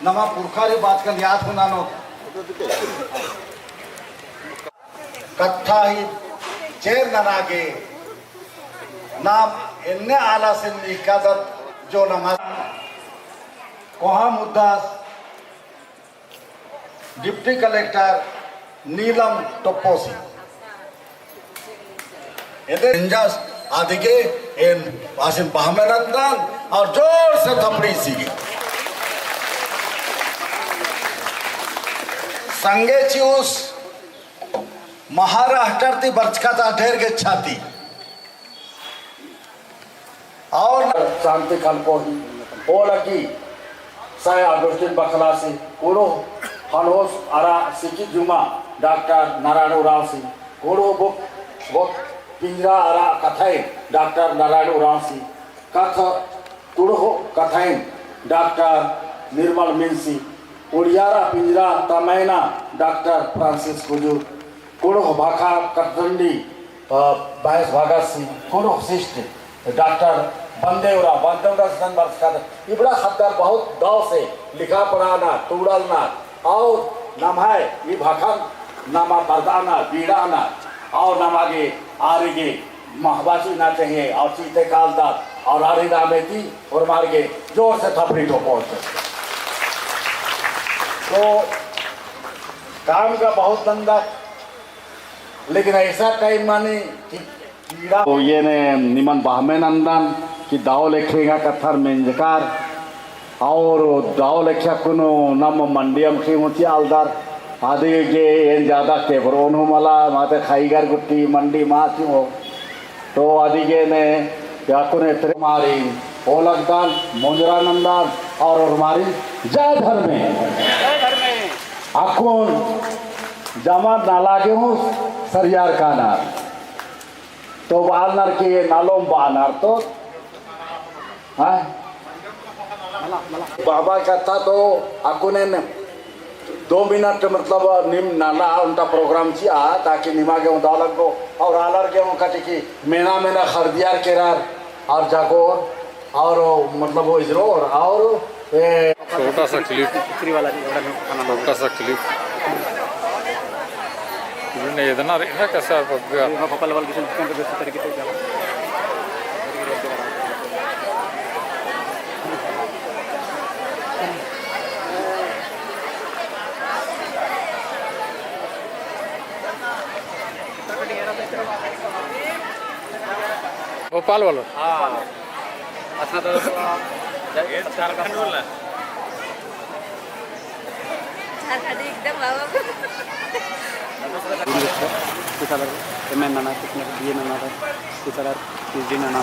नमा पुरखारी बाचकन याद हूँ ननोत। कत्था ही चेर नना गे नाम एन्ने आलासिन निकादत जो नमा कोहा मुद्दास डिप्टी कलेक्टर नीलम टोप्पोसी। एदे इंजस आदिगे एन आसिन बहमे नंदन और जोर से थपड़ी सीगे। संगे चिउस महाराष्ट्र ती बरचका ता ढेर गे छाती। और शांति खलको ही ओ लगी। साय अगुस्टिन बखलासी कुँड़ुख़ हनोस अरा सिकी जुमा डॉक्टर नारायण उराँवसी कुँड़ुख़ बुक बुक पिंजरा अरा कथाइन डॉक्टर नारायण उराँवसी कथ कुँड़ुख़ कथाइन डॉक्टर निर्मल मिनसी उड़ियारा पिंजरा तमैना डॉक्टर फ्रांसिस कुजूर कुँड़ुख़ भाखा कटडंडी, अ, बायस भगत सिंह, कुँड़ुख़ शिष्ट, डॉक्टर बंदेवरा, बंदेवरा सन बरचका, इबड़ा ख़द्दर बहुत दव से लिखा पढ़ाना, टूड़लना, और नम्है ई भाखन नमा बरदाना, बीड़ाना, और नमा गे आरिगे महबासी ना चाहिए, और चीते कालदत, और आरी नामे ती, और मार के जोर से थपड़ी ठोको। तो काम का बहुत धंधा लेकिन ऐसा टाइम माने कि कीड़ा। तो ये ने निमन बहमे नंदन कि दव लेखे एंगा कत्थर मेंजकर और दव लेखे अक्कुन नम मंडी अमखी मुची आलदर। आदि गे एन ज्यादा केबरोन हूँ मला, माते खाईगर गुट्टी मंडी मा चिओ। तो आदि गे ने अक्कुन एतरे मारी ओलगदन, मुंजरा नंदन और मारी जय धर्मे। जय धर्मे। अक्कुन जमा नाला गे हूँ सरियार कानर। तो बालनर के नालोम बानर तो, हाँ? बाबा कत्था तो अक्कुन एन दो मिनट मतलब नीम नाला ओन्टा प्रोग्राम चिआ ताकि निमा गे हूँ दव लगो और आलर गे हूँ कटे कि मेना मेना खरदियार केरर और जागोर और मतलब वो इजरोर और ए छोटा सा क्लिप, छोटा सा क्लिप। इन्हें इतना रेखा कैसा पक गया? भोपाल वाला। हाँ। अच्छा, तो झारखंड वाला। झारखंड एकदम बाबा। किसालर एमए नना, किसालर बीए नना, किसालर पीएचडी नना।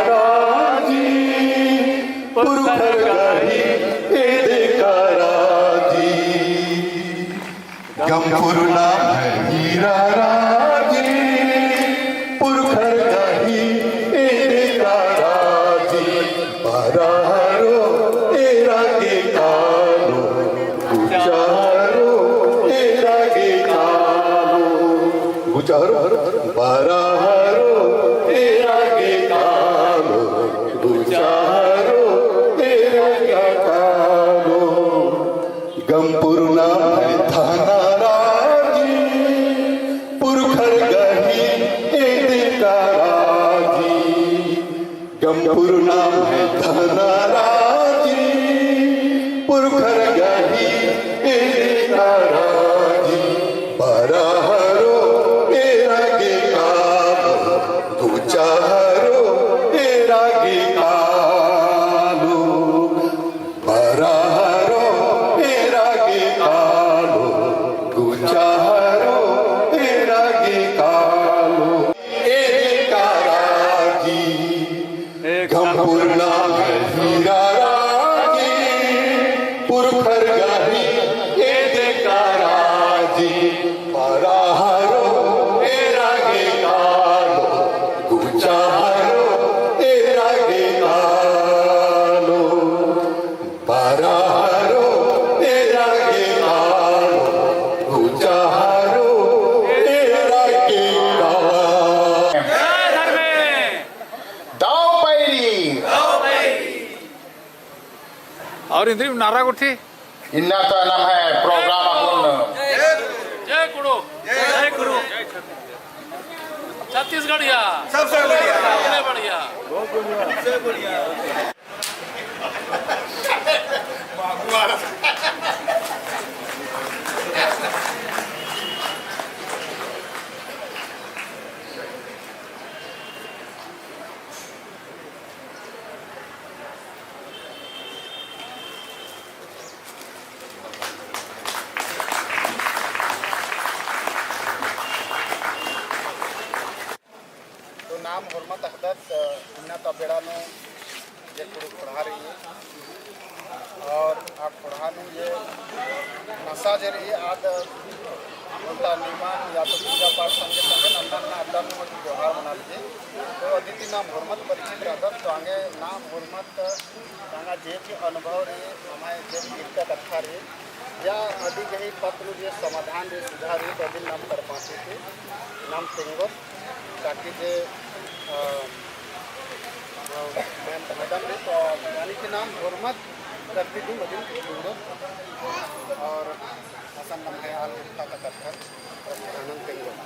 राजी, पुरखर गही एदका राजी। गमपुर नाम है हीरा राजी, पुरखर गही एदका राजी। बरहरो एरा गे कालो, गुचारो एरा गे कालो। गुचारो, बरहरो एरा गे कालो, गुचारो एरा गे कालो। गमपुर नाम है थाना राजी, पुरखर गही एदका राजी। गमपुर नाम है धना राजी, पुरखर गही एदका राजी। बरहरो एरा गे कालो, गुचारो एरा गे कालो। बरहरो एरा गे कालो, गुचारो एरा गे कालो। एदका राजी। गमपुर नाम है हीरा राजी, पुरखर गही एदका राजी। बरहरो एरा गे कालो, गुचारो एरा गे कालो। बरहरो एरा गे कालो, गुचारो एरा गे कालो। दव पैरी। और इन्द्रिम नारा गुट्ठी। इन्ना तो नम्है program अक्कुन। जय कुँड़ुख़। जय कुँड़ुख़। छत्तीसगढ़िया। सबसे बढ़िया। सबसे बढ़िया। तो नाम होरमत अख़दत, अ, इन्ना ता बेड़ा नू जे कुँड़ुख़ ख़ोंड़हा रई, और आ ख़ोंड़हा नू जे नसा जे रई, आद ओन्टा निमन या तो पूजा पाठ संगे संगे नन्ना नन्ना अड्डा नू त्योहार मनालगी। तो अदिन ती नाम होरमत परिचित रअदत, तो आंगे नाम होरमत तांगा जे भी अनुभव रई, अम्है जे भी दिक्कत अख़ा रई, या अदी गही पत्त नू जे समाधान रई, सुझाव रई, तो अदिन नाम करपाती ती नाम तेंगोत, ताकि जे, अ, अ, मैम मैडम रई, तो यानी कि नाम होरमत करती दिम अदिन तेंगोत, और असन नम्है आल गुट्ठा ता कत्थन, और नाम तेंगोत।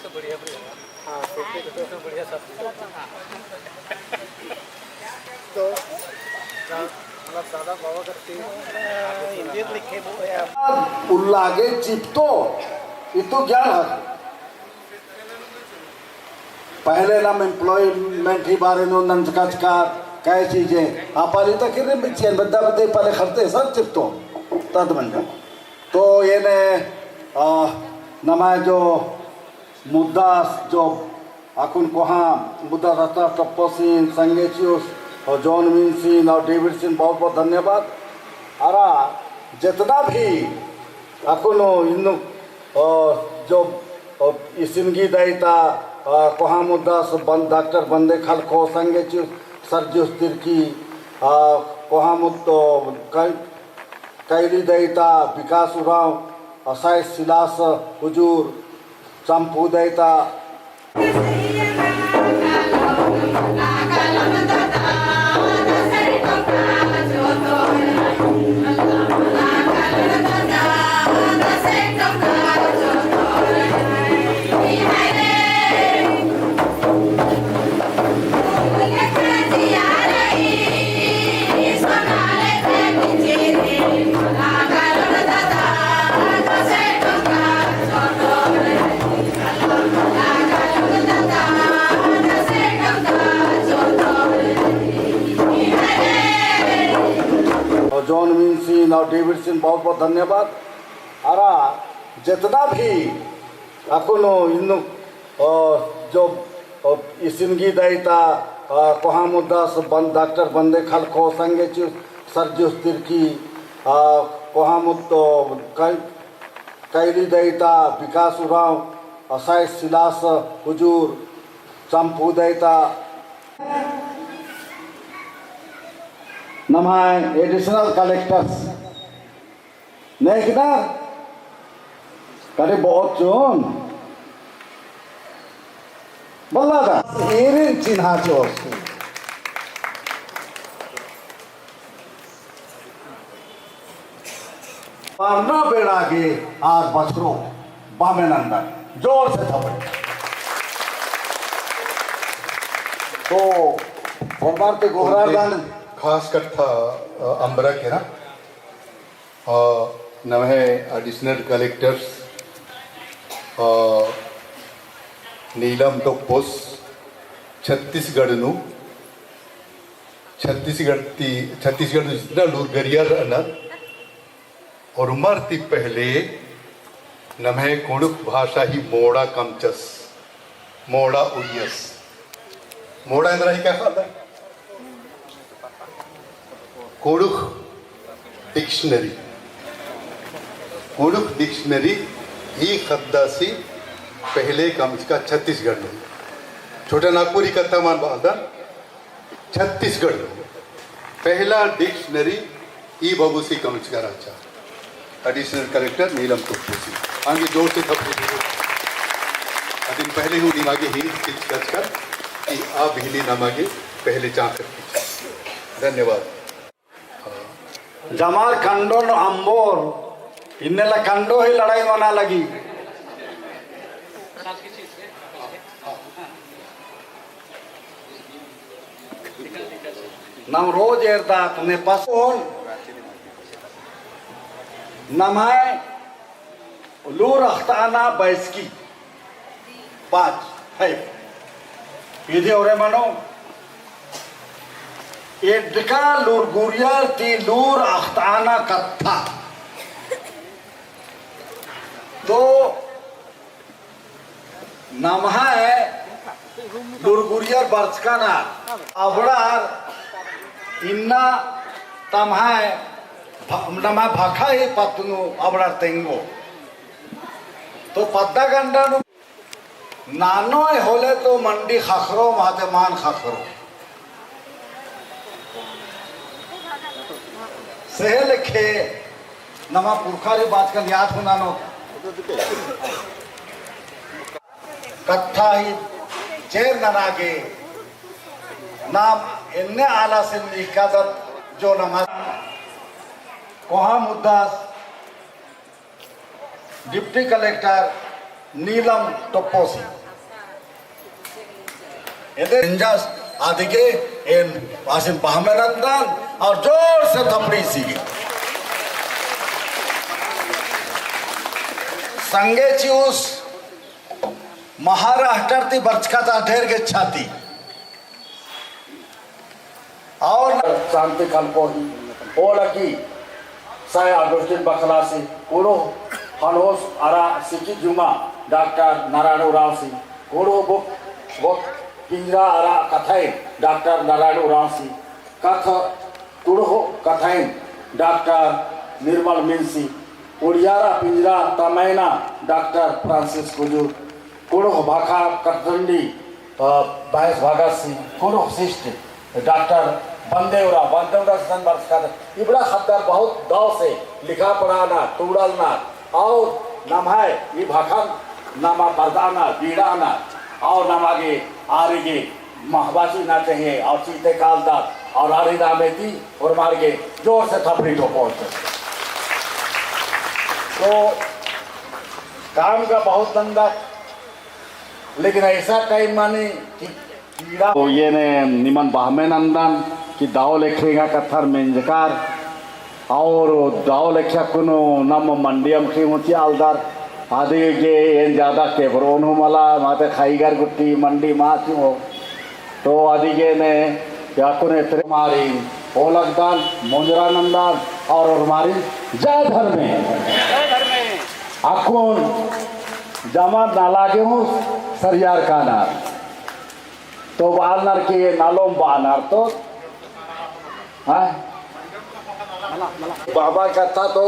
तो बढ़िया, बढ़िया। हाँ, तो, तो, तो बढ़िया सब। तो, मतलब, दादा बाबा करती। हाँ, हिंदी लिखे वो है। उल्ला गे चिपतो, इतो ज्ञान है। पहले नाम employment ही बारे नू नंजका चका, कै चीजें, आ पाली तक किर्रे बिच्छियन, बद्दा बद्दे पाले खरते, सब चिपतो, तद मंजो। तो एन, आ, नम्है जो मुद्दा जो अक्कुन कोहाँ मुद्दा रहचा तपसिन, संगेचियुस और जॉन मिनसिन और डेविडसिन बहुत बहुत धन्यवाद। अरा जितना भी अक्कुन इन्नु, अ, जो, अ, इसिनगी दईता, अ, कोहाँ मुद्दा से बन-, डॉक्टर बंदे खलखो, संगेचियुस सर्जियुस तिर्की, अ, कोहाँ मुद्दा, अ, कै-, कैली दईता विकास उराँव, असाय सिलास हुजूर, चम्पू दईता। और जॉन मिन्सिन और डेविडसिन बहुत बहुत धन्यवाद। अरा जेतना भी अक्कुन इन्नु, अ, जो, अ, इसिन गही दई ता, अ, कोहा मुद्दास बन-, डॉक्टर बंदे खलखो संगे चिउ सर्जिउस तिर्की, अ, कोहा मुद्दो कै-, कैली दई ता विकास उराँव, अ, साइस सिलास हुजूर, चम्पू दई ता नम्है additional collectors नेकदा करे बहुत चोन बल्ला दा एरिन चिन्हा चोर। पारना बेड़ा गे आर बछरो बामे नंदन। जोर से थपड़ी। तो फरमान ते गोहरार दान। खास कत्था, अ, अम्बरा केरा। अ, नम्है additional collectors, अ, नीलम टोप्पोस छत्तीसगढ़ नू, छत्तीसगढ़ ती, छत्तीसगढ़ नू जितना लूरगरियर रअनर, और उमर ती पहले नम्है कुँड़ुख़ भाषा ही मोड़ा कमचस। मोड़ा उइयस। मोड़ा एन्दरा ही का ख़द्द? कुँड़ुख़ dictionary। कुँड़ुख़ dictionary ही ख़द्दासी पहले कमचका छत्तीसगढ़ नू। छोटा नागपुरी कत्था मान बअदन, छत्तीसगढ़ नू पहला dictionary ई बबुसी कमचका रहचा। Additional collector नीलम टोप्पोसी। आंगे जोर से थपड़ी दीजिए। अदिन पहले हूँ निमागे ही शिक्षक कर कि आ बिहनी नमागे पहले चाकर। धन्यवाद। जमार कंडोन अम्बोर, इन्नेला कंडो ही लड़ाई मना लगी। नम रोज एरदत ने पसोन नम्है लूर अख़ताना बैसकी पाँच है। इदी ओरे मनो एड्डका लूरगुरियर ती लूर अख़ताना कत्था। तो नम्है लूरगुरियर बरचकाना अबड़ार इन्ना तम्है भ-, नम्है भखा ही पत्त नू अबड़ार तेंगो। तो पद्दा गंडा नू नानोय होले तो मंडी ख़क्खरो, माते मान ख़क्खरो। सेहे लेखे नमा पुरखारी बाचकन याद होना नो। कत्था ही चेर नना गे नाम एन्ने आलासिन निकादत जो नमा कोहा मुद्दास डिप्टी कलेक्टर नीलम टोप्पोसी। एदे इंजस आदिगे एन आसिन पहमे नंदन और जोर से थपड़ी सीगे। संगे चिउस महाराष्ट्र ती बरचका ता ढेर गे छाती। और शांति खलको ही ओलगी साय अगुस्टिन बखलासी, कुँड़ुख़ हनोस अरा सिकी जुमा डॉक्टर नारायण उराँवसी, कुँड़ुख़ बुक वोक पिंजरा अरा कथाइन डॉक्टर नारायण उराँवसी, कथ कुँड़ुख़ कथाइन डॉक्टर निर्मल मिन्सी, उड़ियारा पिंजरा तमैना डॉक्टर फ्रांसिस कुजूर, कुँड़ुख़ भाखा कटडंडी, अ, बायस भागासी, कुँड़ुख़ शिष्ट डॉक्टर बंदे उराँव, बंदे उराँव सन बरचका, इबड़ा ख़द्दर बहुत दव से लिखा पढ़ाना, टूड़लना, और नम्है ई भाखन नमा परदाना, बीड़ाना, और नमा गे आरिगे महबासी ना चाहिए, और चीते काल दा, और आरी दामे ती, और मार के जोर से थपड़ी ठोको। तो काम का बहुत धंधा, लेकिन ऐसा टाइम माने कि कीड़ा। तो एन निमन बहमे नंदन कि दव लेखे एंगा कत्थर मेंजकर, और दव लेखे अक्कुन नम मंडी अमख़ी हूँ चिआ लगदर, अदिगे एन ज्यादा केबरोन हूँ मला, माते ख़ैगर गुट्ठी मंडी मा चिओ। तो अदिगे ने अक्कुन एतरे मारिन, ओलगदन, मोंजरा नंदन, और ओर मारिन, जय धर्मे। जय धर्मे। अक्कुन जमा नला गे हूँ सरियार कानर। तो बालनर के नलोम बानर तो, हाँ? बाबा कत्था तो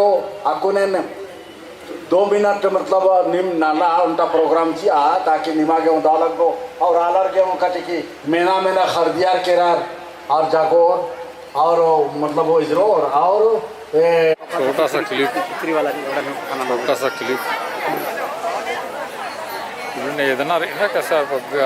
अक्कुन एन दो मिनट मतलब नीम नना ओन्टा प्रोग्राम चिआ, ताकि निमा गे हूँ दव लगो, और आलर गे हूँ कटे कि मेना मेना खरदियार केरर, और जागोर, और मतलब वो इजरोर, और ए छोटा सा क्लिप, छोटा सा क्लिप। इन्ने इतना रे, इतना कैसा पक गया?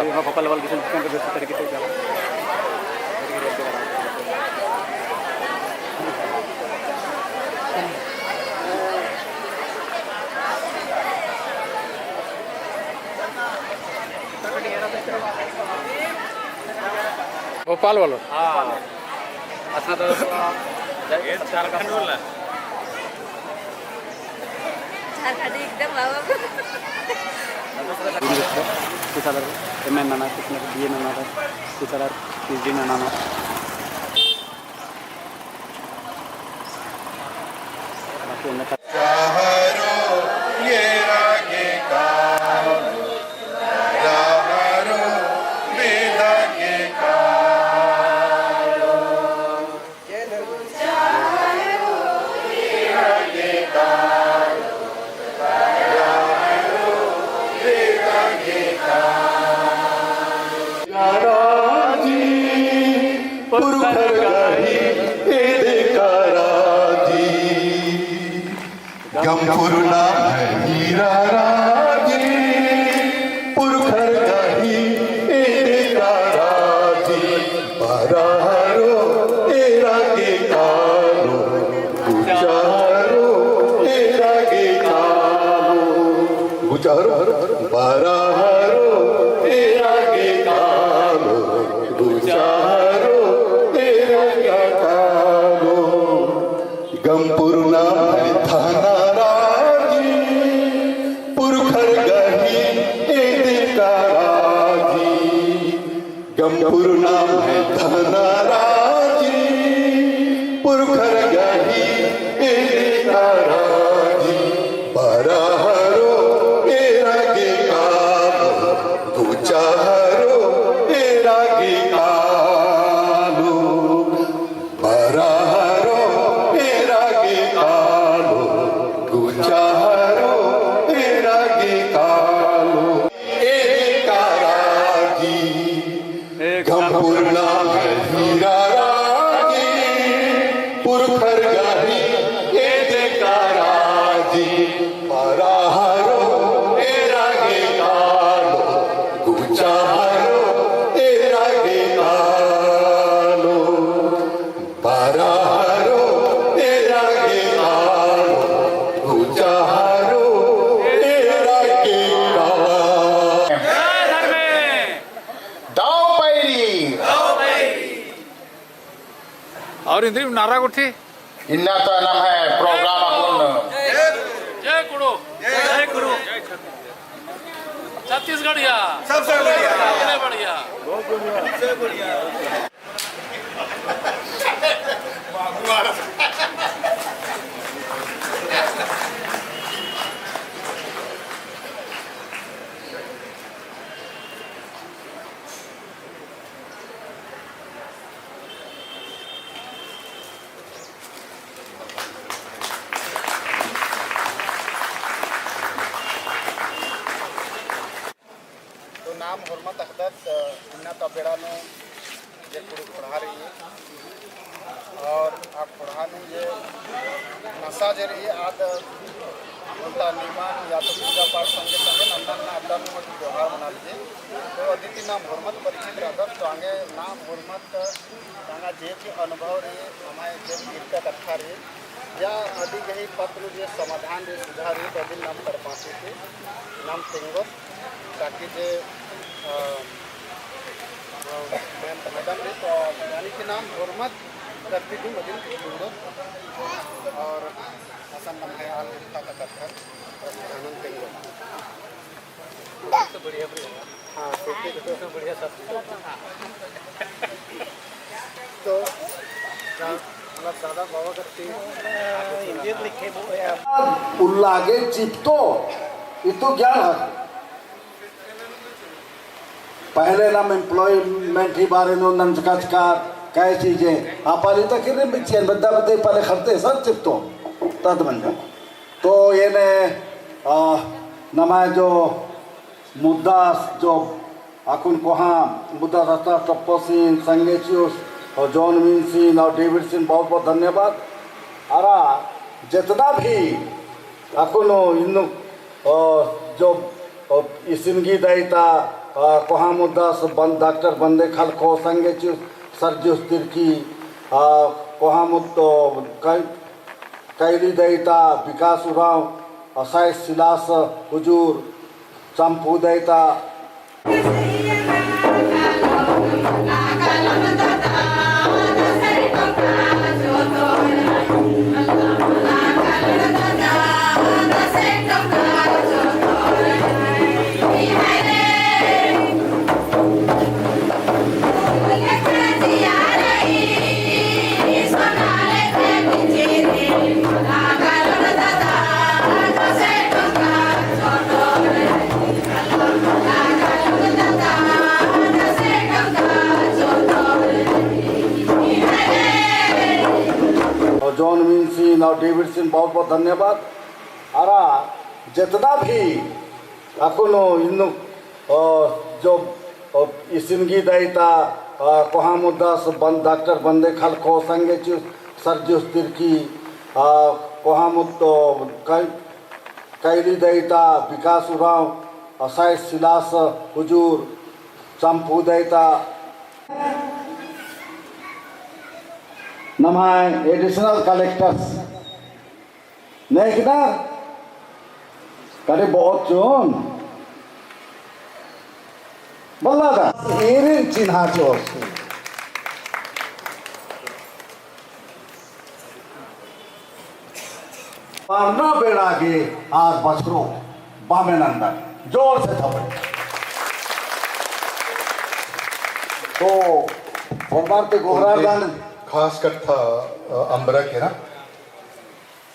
भोपाल वालों। हाँ। अच्छा तो झारखंड वाला। झारखंड एकदम बाबा। कुछ अलग एम एन नाना, कुछ अलग बी ए नाना, कुछ अलग पी एच डी नाना। पुरखर गही एदे काराजी। गमपुरना है हीरा राजी, पुरखर गही एदे काराजी। बरहरो एरा गे कालो, गुचारो एरा गे कालो, गुचारो, बरहरो एरा गे कालो, गुचारो एरा गे कालो। गमपुरना है थाना राजी, पुरखर गही एदे काराजी। गमपुरना है थाना राजी, पुरखर गही एदे काराजी। बरहरो एरा गे कालो, गुचारो एरा गे कालो। बरहरो एरा गे कालो, गुचारो एरा गे कालो। एदे काराजी, गमपुरना है हीरा राजी, पुरखर गही एदे काराजी। बरहरो एरा गे कालो, गुचारो एरा गे कालो। बरहरो एरा गे कालो, गुचारो एरा गे कालो। जय धर्मे। दव पैरी। और इन्द्रिम नारा गुट्ठी। इन्ना तो नम्है प्रोग्राम अक्कुन। जय कुँड़ुख़। जय कुँड़ुख़। छत्तीसगढ़िया। सबसे बढ़िया। सबसे बढ़िया। तो नाम होरमत अख़दत, इन्ना ता बेड़ा नू जे कुँड़ुख़ ख़ोंड़हा रई, और आ ख़ोंड़हा नू जे नसा जे रई, आद ओन्टा निमन या तो पूजा पाठ संगे संगे नन्ना नन्ना अड्डा नू मत त्योहार मना लगी। तो अदिती नाम होरमत परिचित रअदत, तो आंगे नाम होरमत तांगा जे भी अनुभव रई, अमाय जे भी इरका कत्था रई, या अदी गही पत्र जे समाधान जे सुधार हुई, तो अदिन नाम तरपाती के नाम तेंगोत, ताकि जे, अ, अ, मैम, मैडम भी तो यानी कि नाम होरमत करती थी मदिन तेंगोत और असन नम्है आल उठा का कत्थन आनंद तेंगोत। हाँ, तो फिर तो बढ़िया सब। तो मतलब दादा बाबा करती हिंदी लिखे वो है। उल्ला गे चिपतो, इतो ज्ञान है। पहले नाम employment ही बारे नू नंजका चका, कै चीजें, आपाली तक ही नहीं बिचियन, बद्दा बद्दे पहले खरते सब चिपतो, तद मंजा। तो ये ने, आ, नमा जो मुद्दास जो अक्कुन कोहाँ मुद्दास हस्ता टप्पोसिन, संगेचियुस और जॉन विंसिन और डेविडसिन बहुत बहुत धन्यवाद। अरा जितना भी अक्कुन इन्नु, अ, जो, अ, इसिन गही दईता, अ, कोहाँ मुद्दास बन-, डॉक्टर बंदे खलखो, संगेचियुस सर्जियुस तिर्की, अ, कोहाँ मुद्दो कै-, कैली दईता विकास उराँव, असाइस सिलास हुजूर, चम्पू दईता। और जॉन विंसिन और डेविडसिन बहुत बहुत धन्यवाद। अरा जितना भी अक्कुन इन्नु, अ, जो, अ, इसिन गही दईता, अ, कोहाँ मुद्दास बन-, डॉक्टर बंदे खलखो, संगेचियुस सर्जियुस तिर्की, अ, कोहाँ मुद्दो कै-, कैली दईता विकास उराँव, असाइस सिलास हुजूर, चम्पू दईता। नम्है additional collectors नेकना करे बहुत चोन बल्ला दा एरिन चिन्हा चोर। पारना बेड़ा गे आर बछरो बामे नंदन। जोर से थपड़े। तो फरमान ते गोहरार दान। खास कत्था, अ, अम्बरा केरा।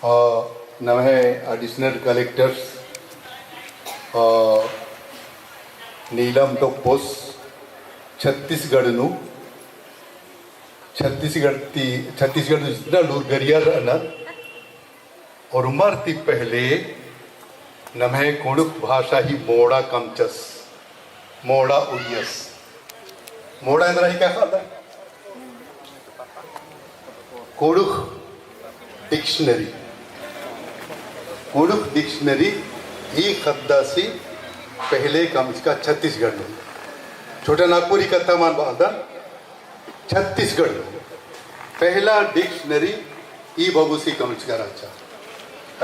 अ, नम्है additional collectors, अ, नीलम टोप्पोस छत्तीसगढ़ नू, छत्तीसगढ़ ती, छत्तीसगढ़ नू जितना लूरगरिया रअनर, ओर्मर ती पहले नम्है कुँड़ुख़ भाषा ही मोड़ा कमचस, मोड़ा उइयस। मोड़ा एन्दरा ही का ख़द्दा? कुँड़ुख़ dictionary। कुँड़ुख़ dictionary ही ख़द्दासी पहले कमचका छत्तीसगढ़ नू। छोटा नागपुरी कत्था मल बअदन, छत्तीसगढ़ नू पहला dictionary ई बबुसी कमचका रहचा।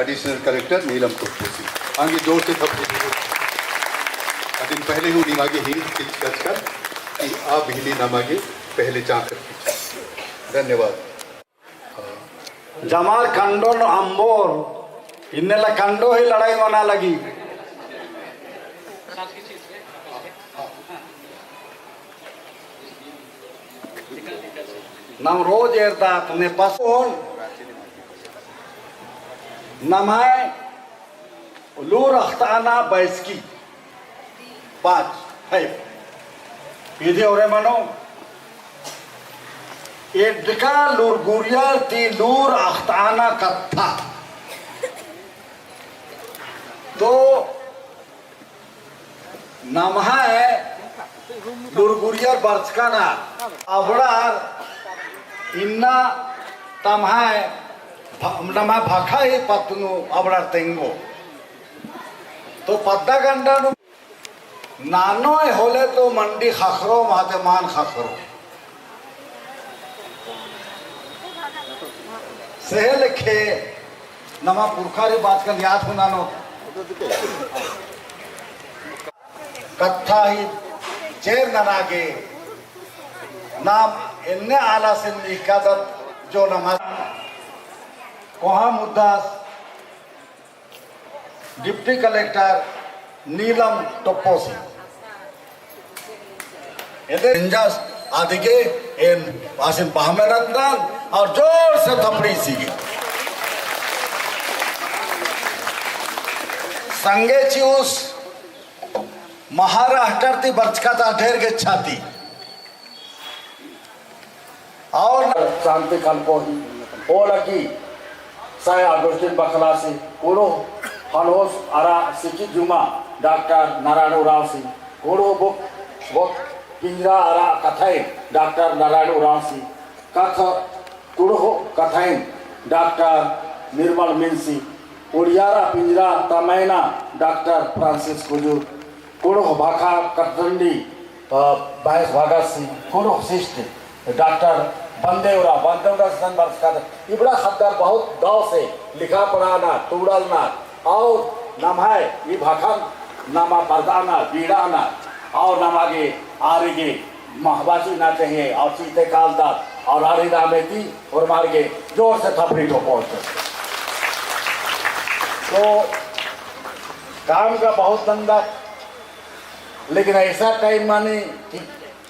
Additional collector नीलम टोप्पोसी। आंगे जोर से थपड़ी दीजिए। अदिन पहले हूँ निमागे hint चिच्चकन कि आ बिहनी नमागे पहले चाकर। धन्यवाद। जमार कंडो नू अम्बोर, इन्नेला कंडो ही लड़ाई मना लगी। नम रोज एरदत ने पसोन नम्है लूर अख़ताना बैसकी पाँच है। इदी ओरे मनो एड्डका लूरगुरिया ती लूर अख़ताना कत्था। तो नम्है लूरगुरियर बरचकाना अबड़ार इन्ना तम्है भ-, नम्है भखा ही पत्त नू अबड़ार तेंगो। तो पद्दा गंडा नू नानोय होले तो मंडी ख़क्खरो महते मान ख़क्खरो। सेहे लेखे नमा पुरखारी बाचकन याद हूँ ननोत। कत्था ही चेर नना गे नाम एन्ने आलासिन निकादत जो नमा कोहा मुद्दास डिप्टी कलेक्टर नीलम टोप्पोसी। एदे इंजास आदिगे एन आसिन बहमे नंदन और जोर से थपड़ी सीगे। संगे चिउस महाराष्ट्र ती बरचका ता ढेर गेच्छा ती। और शांति खलपो ही ओ लगी साय अगुस्टिन बखलासी, कुँड़ुख़ हनहोस अरा सिकी जुमा डॉक्टर नारायण उराँवसी, कुँड़ुख़ बुक, बुक पिंजरा अरा कथाइन डॉक्टर नारायण उराँवसी, कथ कुँड़ुख़ कथाइन डॉक्टर निर्मल मिनसी, उड़ियारा पिंजरा तमैना डॉक्टर फ्रांसिस कुजूर, कुँड़ुख़ भाखा कटरंडी, अ, बायस भगत सिंह, कुँड़ुख़ शिष्ट डॉक्टर बंदेवरा, बंदेवरा सन बरचका ता। इबड़ा ख़द्दर बहुत दव से लिखा पढ़ाना, टूड़लना, और नम्है ई भाखन नमा परदाना, बीड़ाना, और नमा गे आरिगे महबासी ना चाहिए, और चीते कालदत, और आरी नामे ती ओर्मार गे जोर से थपड़ी टोकोत। तो काम का बहुत धंधा, लेकिन ऐसा टाइम माने कि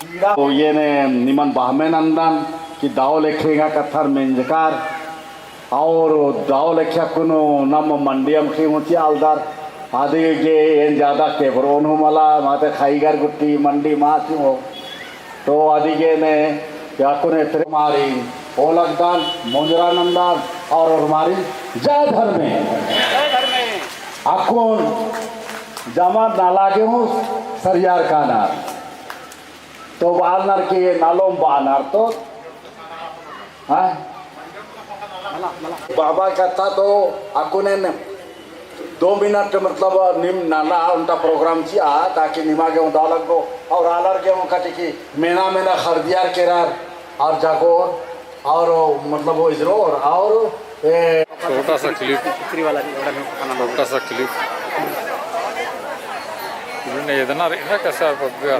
कीड़ा। तो ये ने निमन बहमे नंदन कि दव लेखे एंगा कत्थर मेंजकर, और दव लेखे अक्कुन नम मंडी अमख़ी मुची आलदर, आदि गे एन ज्यादा केबरोन हूँ मला, माते खाईगर गुट्टी मंडी माची हो। तो अदिगे ने अक्कुन एतरे मारी ओलगदन, मुंजरा नंदन और ओर्मारी जय धर्मे। अक्कुन जमा नाला गे हूँ सरियार काना। तो बालनर के नालोम बानर तो, हाँ? बाबा कत्था तो अक्कुन एन दो मिनट मतलब नीम नना ओन्टा प्रोग्राम चिआ, ताकि निमा गे ओन्टा लगो और आलर गे ओन्टा कि मेना मेना खरदियार केरर और जागोर और मतलब वो इजरोर और ए छोटा सा क्लिप, छोटा सा क्लिप। इन्होंने इतना रे-, ना कैसा पक गया।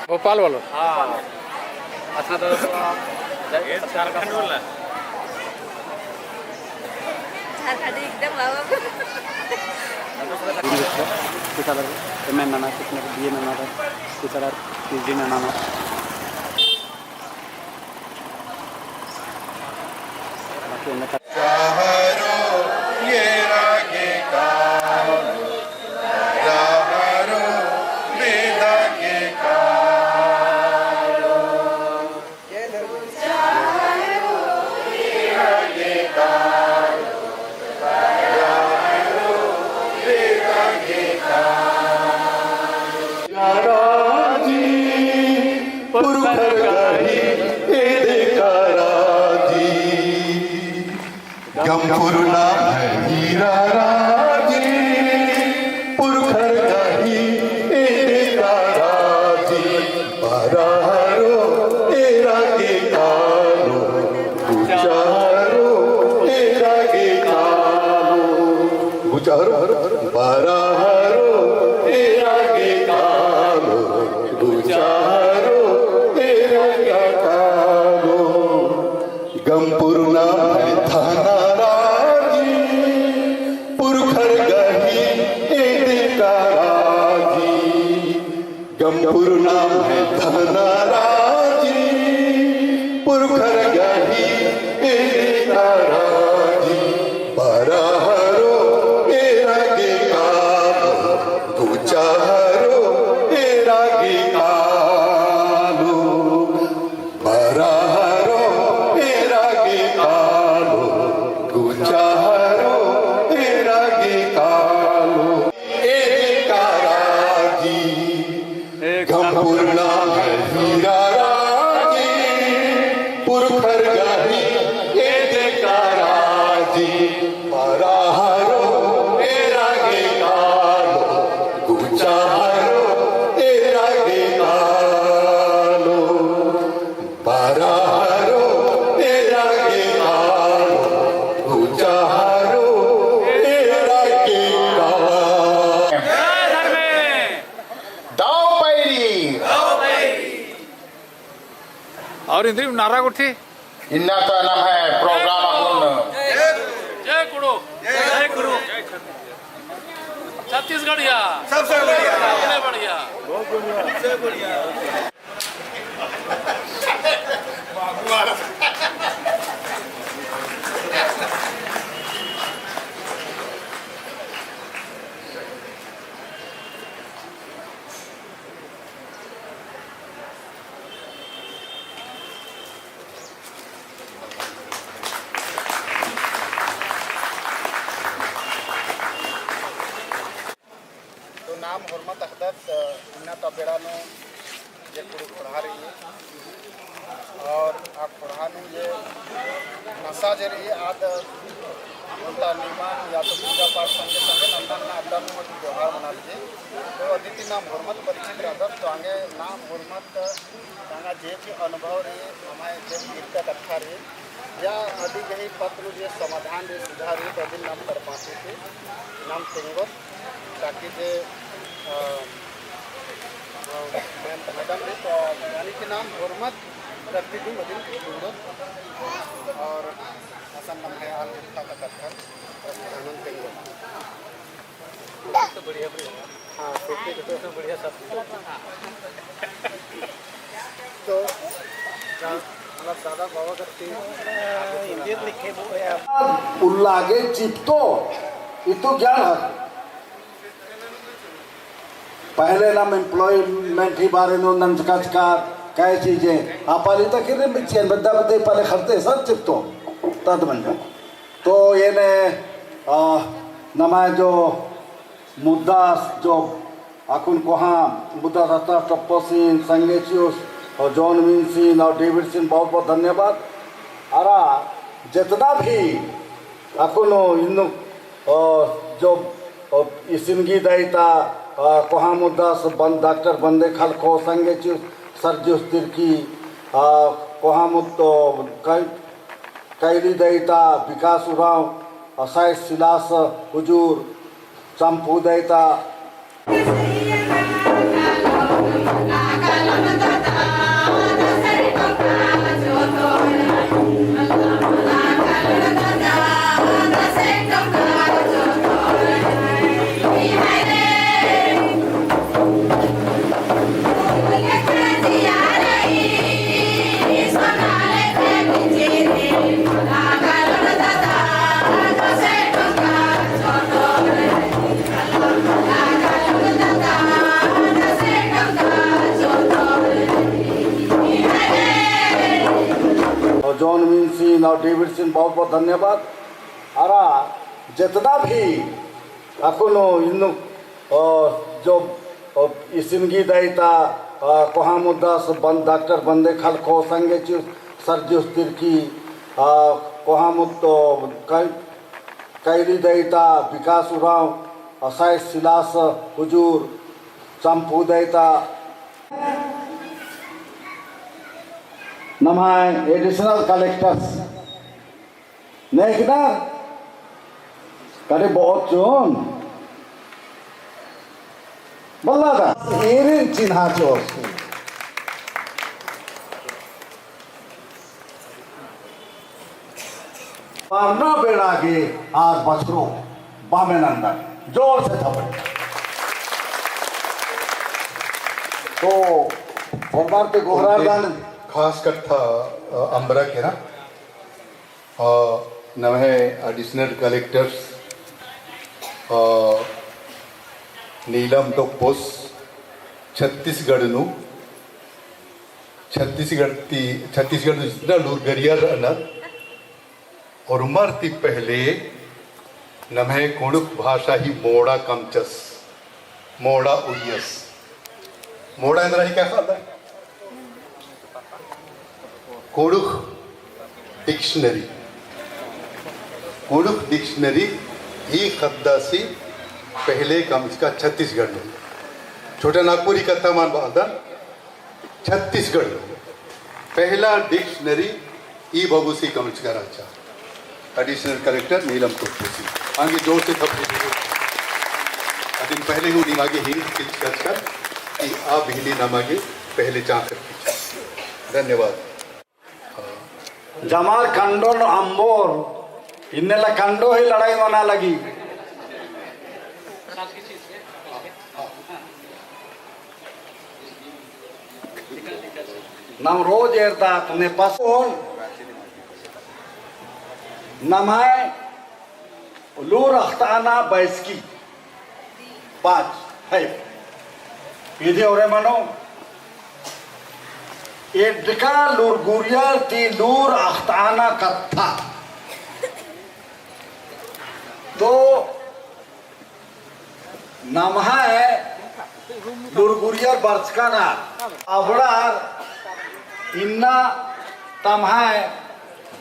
भोपाल वालों। हाँ। अच्छा, तो झारखंड वाला। झारखंड एकदम बाबा। किसादर एमए नना, किसने बीए नना, किसादर पीजी नना। राजी, पुरखर गही एदे का राजी। गमपुरना है हीरा राजी, पुरखर गही एदे का राजी। बरहरो एरा गे कालो, गुचहरो एरा गे कालो। गुचहरो, बरहरो एरा गे कालो, गुचहरो एरा गे कालो। गमपुरना है धना राजी, पुरखर गही एदे का राजी। गमपुरना है धना राजी, पुरखर गही एदे का राजी। बरहरो एरा गे कालो, गुचहरो एरा गे कालो। बरहरो एरा गे कालो, गुचहरो एरा गे कालो। एरा गे कालो। गमपुरना है हीरा इन्द्रिम नारा गुट्ठी। इन्ना तो नम्है program अक्कुन। जय कुँड़ुख़। जय कुँड़ुख़। छत्तीसगढ़िया। सबसे बढ़िया। सबसे बढ़िया। तो नाम होरमत अख़दत, इन्ना ता बेड़ा नू जे कुँड़ुख़ ख़ोंड़हा रई, और आ ख़ोंड़हा नू जे नसा जे रई, आद ओन्टा निमन या तो पूजा पाठ संगे संगे नन्ना नन्ना अड्डा नू मत त्योहार मना लगी। तो अदिती नाम होरमत परिचित रअदत, तो आंगे नाम होरमत तांगा जे भी अनुभव रई, हमारे जे पीर का कत्था रई, या अदी गही पत्र जे समाधान रई, सुझाव रई, तो अदिन नाम तरपासी की नाम तेंगोत, ताकि जे, अ, अ, मैम, मैडम रई, तो यानी कि नाम होरमत व्यक्ति भी मदिन की ढूंढोत, और असन नम्है आल उठा का कत्थन, आनंद तेंगोत। तो बढ़िया, बढ़िया। हाँ, तो फिर तो बढ़िया सब। तो मतलब दादा बाबा करती। उल्ला गे चिपतो, इतो ज्ञान हर। पहले नाम employment ही बारे नू नंजका चका, कै चीजें। आ पाली तक ही रे बिच्छेन, बद्दा बद्दे पाले खरते सब चिपतो, तद मंजा। तो एन्ने, आ, नम्है जो मुद्दा जो अक्कुन कोहाँ मुद्दा रहता टप्पोसिन, संगेचियुस, और जॉन विंसिन, और डेविडसिन बहुत बहुत धन्यवाद। अरा जितना भी अक्कुन इन्नु, आ, जो, आ, इसिन गी दाई ता, आ, कोहाँ मुद्दास बन-, डॉक्टर बंदे खलखो, संगेचियुस, सर्जियुस तिर्की, आ, कोहाँ मुद्दो, कै-, कैली दाई ता, विकास उराँव, असाइस सिलास हुजूर, चम्पू दाई ता। और जॉन विंसिन और डेविडसिन बहुत बहुत धन्यवाद। अरा जितना भी अक्कुन इन्नु, अ, जो, अ, इसिन गी दाई ता, अ, कोहाँ मुद्दास बन-, डॉक्टर बंदे खलखो, संगेचियुस सर्जियुस तिर्की, अ, कोहाँ मुद्दो कै-, कैली दाई ता, विकास उराँव, असाइस सिलास हुजूर, चम्पू दाई ता। नम्है additional collectors नेकदा करे बहुत चोन बल्ला दा एरिन चिन्हा चोस। पारना बेड़ा गे आज बछरो बामे नंदन जोर से थपड़ी। तो सरदार ते गोहरार दान खास कत्था, अ, अम्बरा केरा। अ, नम्है additional collectors, अ, नीलम टोप्पोस छत्तीसगढ़ नू, छत्तीसगढ़ ती, छत्तीसगढ़ नू जितना लूर गरियर रअनर, और उमर ती पहले नम्है कुँड़ुख़ भाषा ही मोड़ा कमचस। मोड़ा उइयस। मोड़ा एन्दरा ही का ख़द्दा? कुँड़ुख़ dictionary। कुँड़ुख़ dictionary ई ख़द्दासी पहले कमचका छत्तीसगढ़ नू। छोटा नागपुरी कत्था मान बअदन छत्तीसगढ़ नू पहला dictionary ई बगुसी कमचका रहचा। Additional collector नीलम टोप्पोसी। आंगे जोर से थपड़ी दीजिए। अदिन पहले हूँ निमागे hint किचकचकर कि आ बिहनी नमागे पहले चाकर कीचस। धन्यवाद। जमार कंडो नू अम्बोर, इन्नेला कंडो ही लड़ाई मना लगी। नम रोज एरदत ने पसोन नम्है लूर अख़ताना बैसकी पाँच है। इदे ओरे मनो एंड़का लूरगुरियर ती लूर अख़ताना कत्था। तो नम्है लूरगुरियर बरचका ना अबड़ार इन्ना तम्है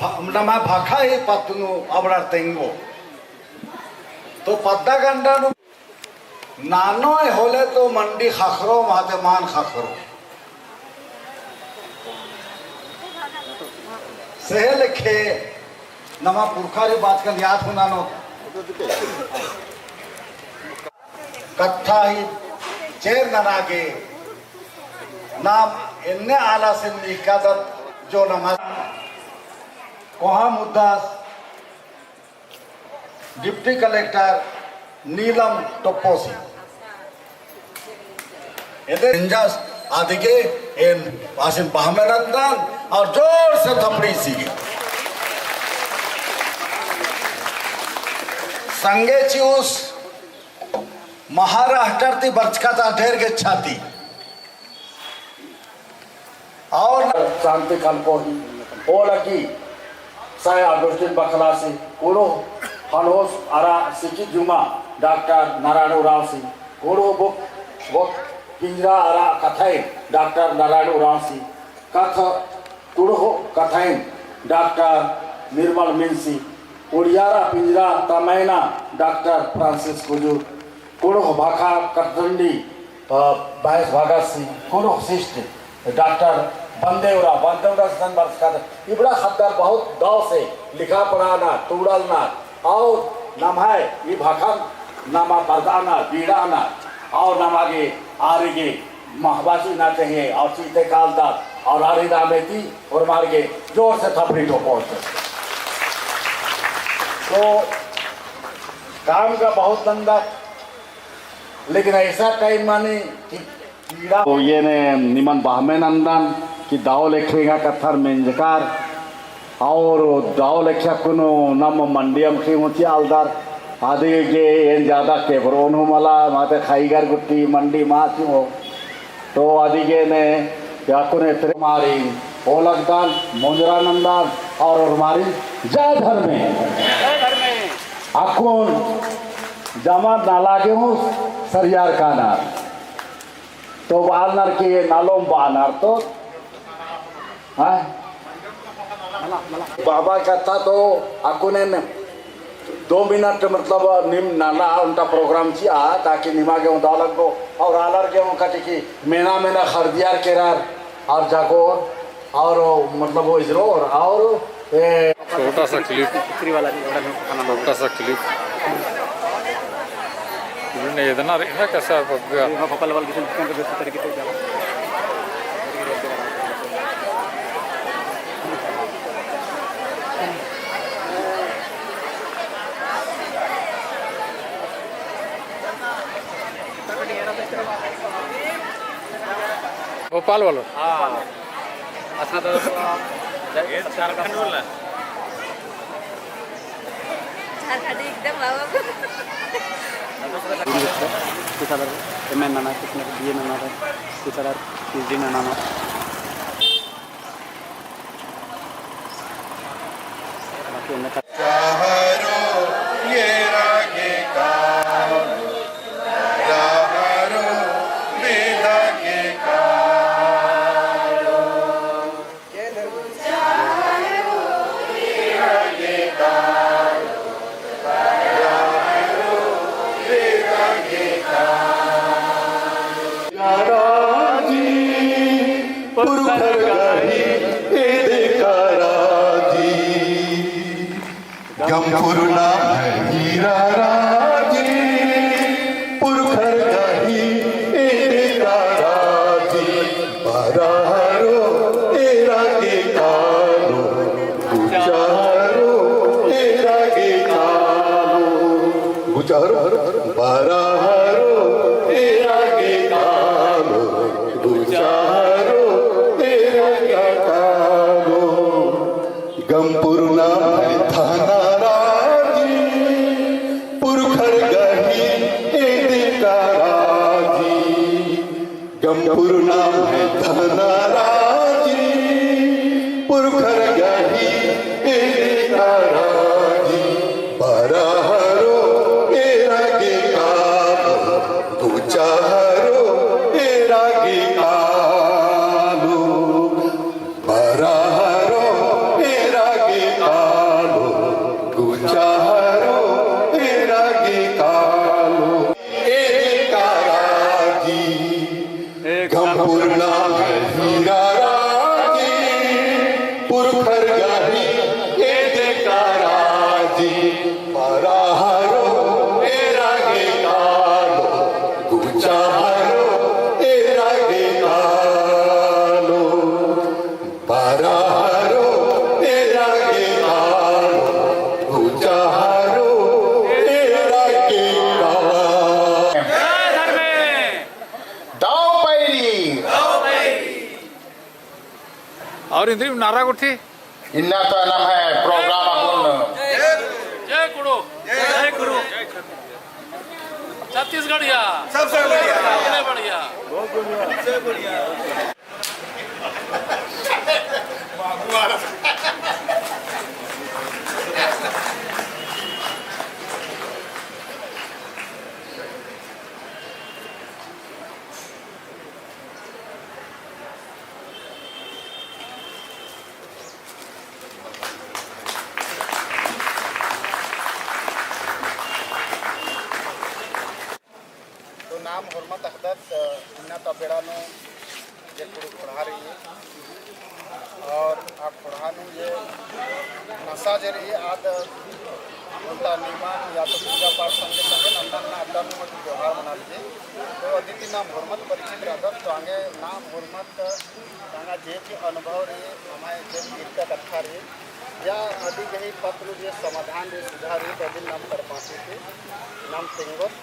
भ-, नम्है भखा ही पत्त नू अबड़ार तेंगो। तो पद्दा गंडा नू नानोय होले तो मंडी ख़क्खरो, माते मान ख़क्खरो। सेहे लेखे नमा पुरखारी बाचकन याद हूँ ननोत। कत्था ही चेर नना गे नाम एन्ने आलासिन निकादत जो नमा कोहा मुद्दास डिप्टी कलेक्टर नीलम टोप्पोसी। एदे इंजस आदिगे एन आसिन बहमे नंदन और जोर से थपड़ी सीगे। संगे चिउस महाराष्ट्र ती बरचका ता ढेर गे छाती। और शांति खलको ही ओलगी साय अगुस्टिन बखलासी कुँड़ुख़ हनोस अरा सिकी जुमा डॉक्टर नारायण उराँवसी कुँड़ुख़ बुक बुक पिंजरा अरा कथाइन डॉक्टर नारायण उराँवसी कथ कुँड़ुख़ कथाइन डॉक्टर निर्मल मिनसी उड़ियारा पिंजरा तमैना डॉक्टर फ्रांसिस कुजूर कुँड़ुख़ भाखा कटडंडी, अ, बाईस भगत सिंह, कुँड़ुख़ शिष्ट, डॉक्टर बंदेवरा, बंदेवरा सन बरचका, इबड़ा ख़द्दर बहुत दव से लिखा पढ़ाना, टूड़लना, और नम्है ई भाखन नमा बरदाना, बीड़ाना, और नमा गे आरिगे महबासी ना चाहिए, और चीते कालदत, और आरी नामे ती, और मार गे जोर से थपड़ी टोपो। तो काम का बहुत धंधा लेकिन ऐसा टाइम माने कि कीड़ा। तो ये ने निमन बहमे नंदन कि दव लेखे एंगा कत्थर मेंजकर और दव लेखे अक्कुन नम मंडी अमख़ी ऊँची आलदर अदिगे एन ज्यादा केबरोन हूँ मला माते खाईगर गुट्टी मंडी माची हो। तो अदिगे ने अक्कुन एतरे मारी ओलगदन, मोंजरा नंदन और ओरमारी जय धर्मे। जय धर्मे। अक्कुन जमा नाला गे हूँ सरियार कानर। तो बानर के नालोम बानर तो, हाँ? बाबा कत्था तो अक्कुन एन दो मिनट मतलब नीम नना ओन्टा प्रोग्राम चिआ ताकि निमा गे हूँ दव लगो और आलर गे हूँ कटे कि मेना मेना खरदियार केरर और जागोर और मतलब वो इजरोर और ए छोटा सा क्लिप, छोटा सा क्लिप। इन्होंने इतना रे-, ना कैसा पक गया? भोपाल वालों। हाँ। अच्छा, तो ये झारखंड वाला। झारखंड एकदम बाबा। कितना एमए नना, कितना बीए नना, कितना पीएचडी नना। पुरखर गही एदे काराजी, गम पुरना भैरा राजी, पुरखर गही एदे काराजी, बरारो एरा के कारो। बरहरो एरा गे कालो, गुचा हरो एरा गे कालो। गम पुरना भय थाना राजी, पुरखर गही एदे का राजी। गम पुरना भय थाना राजी, पुरखर गही एदे का राजी। बरहरो एरा गे कालो, गुचा हरो एरा गे कालो। बरहरो एरा गे कालो, गुचा हरो एरा गे कालो। एरा गे कालो। गम पुरना हीरा राजी, पुरखर गही एदे का राजी। बरहरो एरा गे कालो, गुचा हरो एरा गे कालो। बरहरो एरा गे कालो, गुचा हरो एरा गे कालो। जय धर्मे। दव पैरी। और इन्द्रिम नारा गुट्ठी। इन्ना तो नम्है program अक्कुन। जय कुँड़ुख़। जय कुँड़ुख़। छत्तीसगढ़िया। सबसे बढ़िया। सबसे बढ़िया। तो नाम होरमत अख़दत, इन्ना ता बेड़ा नू जे कुँड़ुख़ ख़ोंड़हा रई, और आ ख़ोंड़हा नू जे नसा जे रई, आद ओन्टा निमा या तो पूजा पाठ संगे संगे नन्ना नन्ना अड्डा नू मत त्योहार मनालगी। तो अदिती नाम होरमत परिचित रअदत, तो आंगे नाम होरमत तांगा जे भी अनुभव रई, अमाय जे भी इरका कत्था रई, या अदी गही पत्र जे समाधान रई, सुझाव रई, तो अदिन नाम तरपासी की नाम तेंगोत,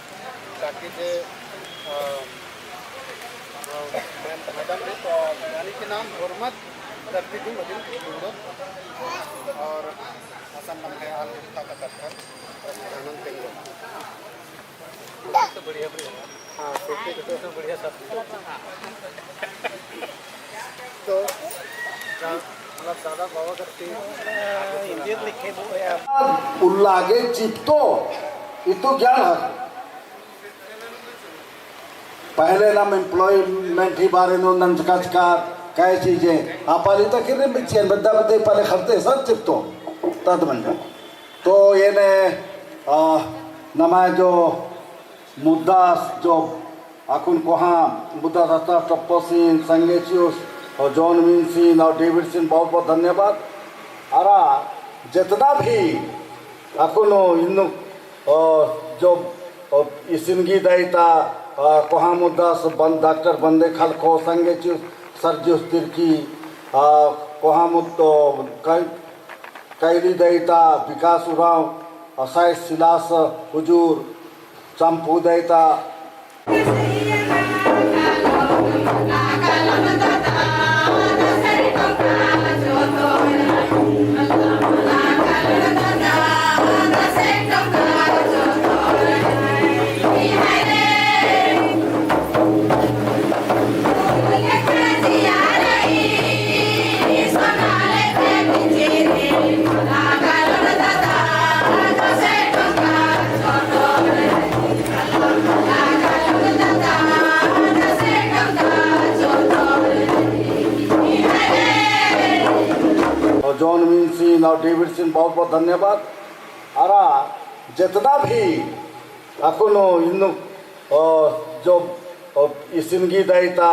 ताकि जे, अ, अ, मैम-, मैडम रई, तो यानी कि नाम होरमत करती भी मदिन तेंगोत, और असन नम्है आल इरका कत्था, आनंद तेंगोत। हाँ, सबसे बढ़िया सब। तो, जा-, मतलब, दादा बाबा करती। हिंदी लिखे वो है। उल्ला गे चिपतो, इतो ज्ञान है। पहले नाम employment ही बारे नू नंजका चका, कै चीजें, आ पाली तक ही नहीं बिच्छियन, बद्दा बद्दे पाले खरते सब चिपतो, तद मंजो। तो एन, आ, नम्है जो मुद्दा जो अक्कुन कोहाँ मुद्दा रहचा टप्पो सिन, संगे चिउस और जॉन मिन्सिन और डेविड सिन बहुत बहुत धन्यवाद। अरा जेतना भी अक्कुन इन्नु, अ, जो, अ, इसिन गही दायिता, अ, कोहाँ मुद्दा से बन-, डॉक्टर बंदे खलखो, संगे चिउस सरजिउस तिर्की, अ, कोहाँ मुद्दो कै-, कैली दायिता विकास उराँव, असाइस सिलास हुजूर, चम्पू दायिता। और जॉन मिन्सिन और डेविड सिन बहुत बहुत धन्यवाद। अरा जेतना भी अक्कुन इन्नु, अ, जो, अ, इसिन गही दायिता,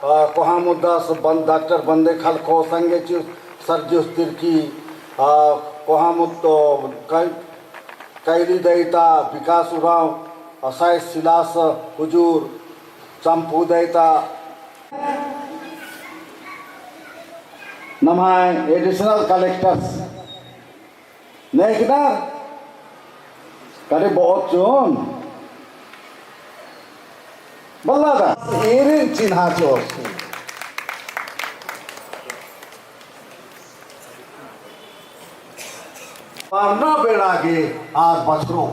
अ, कोहाँ मुद्दा से बन-, डॉक्टर बंदे खलखो, संगे चिउस सरजिउस तिर्की, अ, कोहाँ मुद्दो कै-, कैली दायिता विकास उराँव, असाइस सिलास हुजूर, चम्पू दायिता। नम्है additional collectors नेकदा अरे बहुत जोन। बल्ला दा। एरिन चिन्हा चोर। पारना बेड़ा गे आर बछरो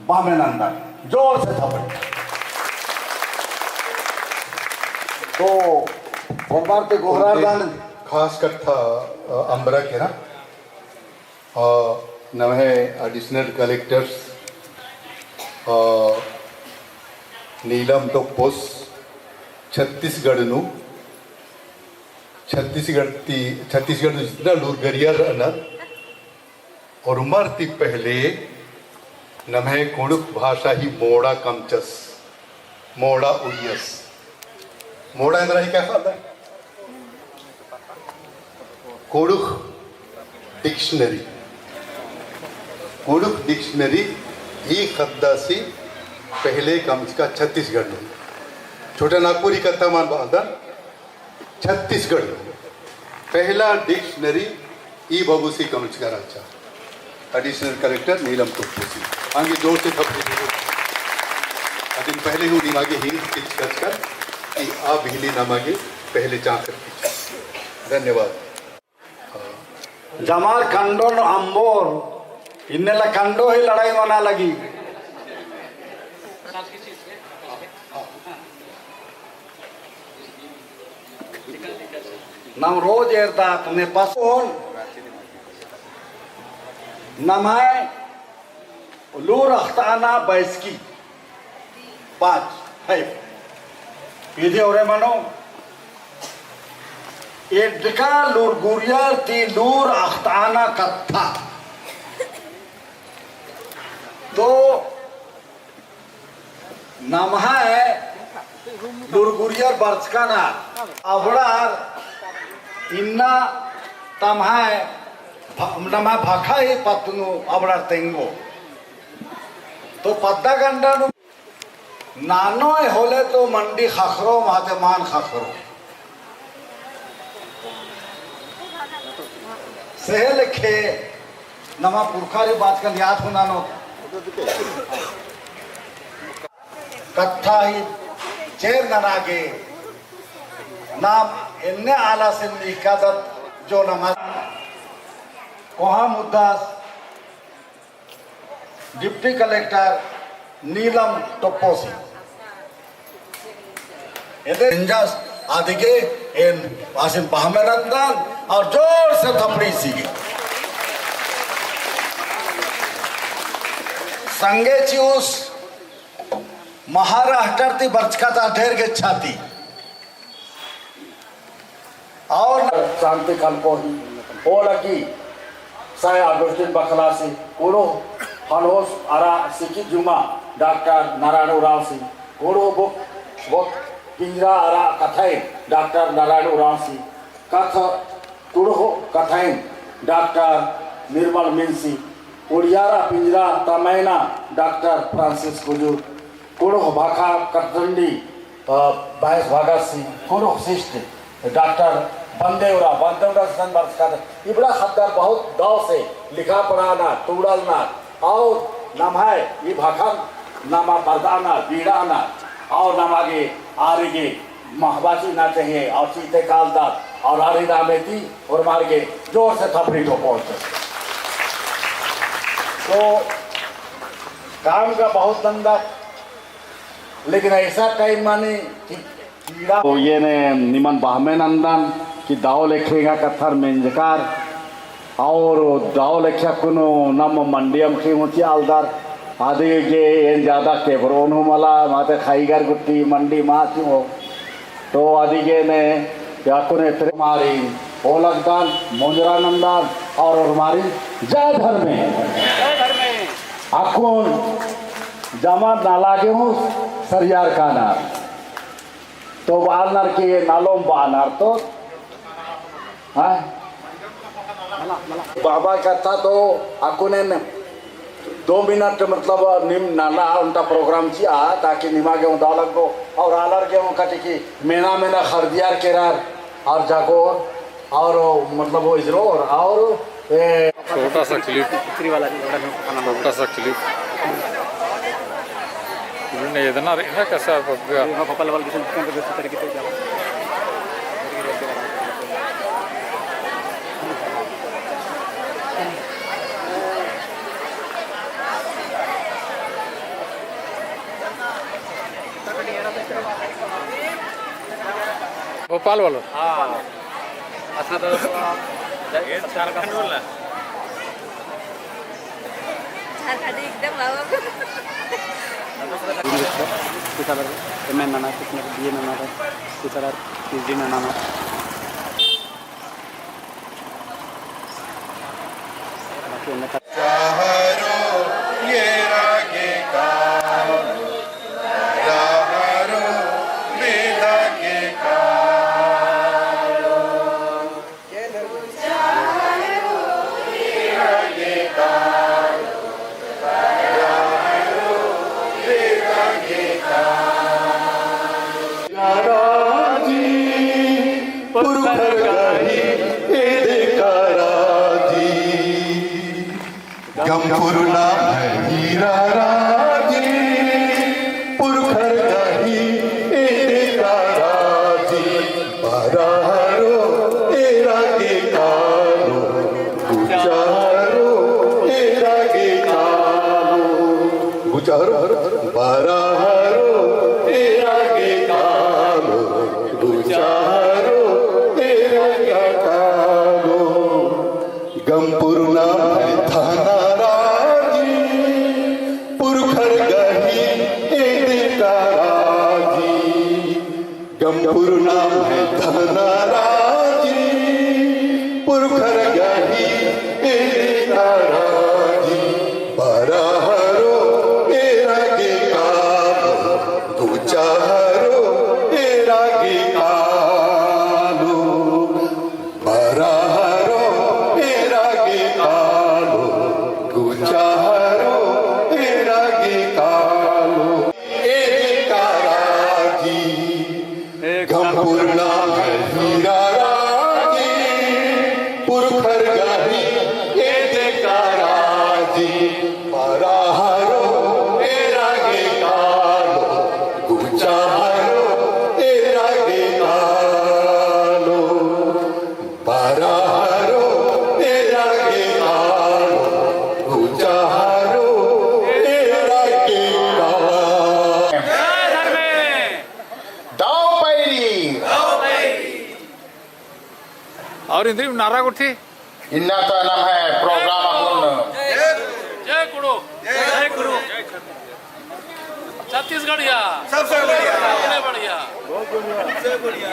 बामे नंदन। जोर से थपड़ी। तो, ओर्मार ती गोहरारदन। खास कत्था, अ, अम्बरा केरा। अ, नम्है additional collectors, अ, नीलम टोप्पोस, छत्तीसगढ़ नू, छत्तीसगढ़ ती, छत्तीसगढ़ नू जितना लूरगरियर रअनर, ओर्मर ती पहले नम्है कुँड़ुख़ भाषा ही मोड़ा कमचस, मोड़ा उइयस। मोड़ा एन्दरा ही का ख़द्द? कुँड़ुख़ dictionary। कुँड़ुख़ dictionary ई ख़द्दासी पहले कमचका छत्तीसगढ़ नू। छोटा नागपुरी कत्था मल बअदन, छत्तीसगढ़ नू पहला dictionary ई बबुसी कमचका रहचा। Additional collector नीलम टोप्पोसी। आंगे जोर से थपड़ी दीजिए। अदिन पहले हूँ निमागे hint चिच्चकर कि आ बिहली नमागे पहले चाकर। धन्यवाद। जमार कंडोन अम्बोर, इन्नेला कंडो ही लड़ाई मना लगी। नम रोज एरदत ने पसोन नम्है लूर अख़ताना बैसकी पाँच है। इदे ओरे मनो एड्डका लूरगुरियर ती लूर अख़ताना कत्था। तो नम्है लूरगुरियर बरचकानर अबड़ार इन्ना तम्है भ-, नम्है भखा ही पत्त नू अबड़ार तेंगो। तो पद्दा गंडा नू नानोय होले तो मंडी ख़क्खरो, माते मान ख़क्खरो। सेहे लेखे नमा पुरखारी बाचकन याद हूँ ननोत। कत्था ही चेर नना गे नाम एन्ने आलासिन निकादत जो नमा कोहा मुद्दास Deputy Collector नीलम टोप्पोसी। एदे इंजस अदिगे एन आसिन बहमे नंदन और जोर से थपड़ी सीगे। संगे चिउस महाराष्ट्र ती बरचका ता ढेर गेच्छा ती। और शांति खलको ही ओ लगी साय अगुस्टिन बखलासी, कुँड़ुख़ फनहोस अरा सिकी जुमा डॉक्टर नारायण उराँवसी, कुँड़ुख़ बुक, बुक पिंजरा अरा कथाइन डॉक्टर नारायण उराँवसी, कथ कुँड़ुख़ कथाइन डॉक्टर निर्मल मिनसी, उड़ियारा पिंजरा तमैना डॉक्टर फ्रांसिस कुजूर, कुँड़ुख़ भाखा कटंडी, अ, बायस भगत सिंह, कुँड़ुख़ शिष्ट डॉक्टर बंदेवरा, बंदेवरा सन बरचकादत। इबड़ा ख़द्दर बहुत दव से लिखा पढ़ाना, टूड़लना, और नम्है ई भाखन नमा परदाना, बीड़ाना, और नमा गे आर गे महबा चिअना चाहिए, और चिते कालदत, और आर ही नामे ती ओर्मार गे जोर से थपड़ी ठोको। तो काम का बहुत धंधा, लेकिन ऐसा टाइम माने कि कीड़ा। तो एन निमन बहमे नंदन कि दव लेखे एंगा कत्थर मेंजकर, और दव लेखे अक्कुन नम मंडी अमख़ी हूँ चिआलदर, अदिगे एन ज्यादा केबरोन हूँ मला, माते ख़ैगर गुट्ठी मंडी मा चिओ। तो अदिगे ने अक्कुन एतरे मारी ओलगदन, मोंजरा नंदन और ओर्मारिन जय धर्मे। जय धर्मे। अक्कुन जमा नला गे हूँ सरियार कानर। तो बालनर के नालोम बानर तो, हाँ? बाबा कत्था तो अक्कुन एन दो मिनट मतलब नीम नना ओन्टा प्रोग्राम चिआ, ताकि निमा गे हूँ दव लगो और आलर गे हूँ कटे कि मेना मेना खरदियार केरर और जागोर और मतलब वो इजरोर और ए छोटा सा क्लिप, छोटा सा क्लिप। ने एदना रे, है कैसा बग्गा? ये भोपाल वाला किसी दुकान पे बेचते तरह की तो क्या? भोपाल वाला। हाँ। अच्छा, तो झारखंड वाला। झारखंडी एकदम बाबा। कुछ अगर एमए नना, कुछ अगर बीए नना, कुछ अगर पीएचडी नना। बाकी उन्हें पुरखर गही एदे काराजी। गमपुरना है हीरा राजी, पुरखर गही एदे काराजी, बरहरो एरा गे कालो, गुचारो एरा गे कालो, गुचारो बरहरो एरा गे कालो, गुचारो एरा गे कालो। गमपुरना है धना राजी, पुरखर गही एदे काराजी। गमपुरना है धना राजी, पुरखर गही एदे काराजी। बरहरो एरा गे कालो, गुचारो एरा गे कालो। बरहरो एरा गे कालो, गुचारो एरा गे कालो। एरा गे काराजी, गमपुरना है हीरा राजी, पुरखर गही एदे काराजी। बरहरो एरा गे कालो, गुचारो एरा गे कालो। बरहरो एरा गे कालो, गुचारो एरा गे कालो। दव पैरी। और इन्द्रिम नारा गुट्ठी। इन्ना तो नम्है program अक्कुन। जय कुँड़ुख़। जय कुँड़ुख़। छत्तीसगढ़िया। सबसे बढ़िया। सबसे बढ़िया। सबसे बढ़िया।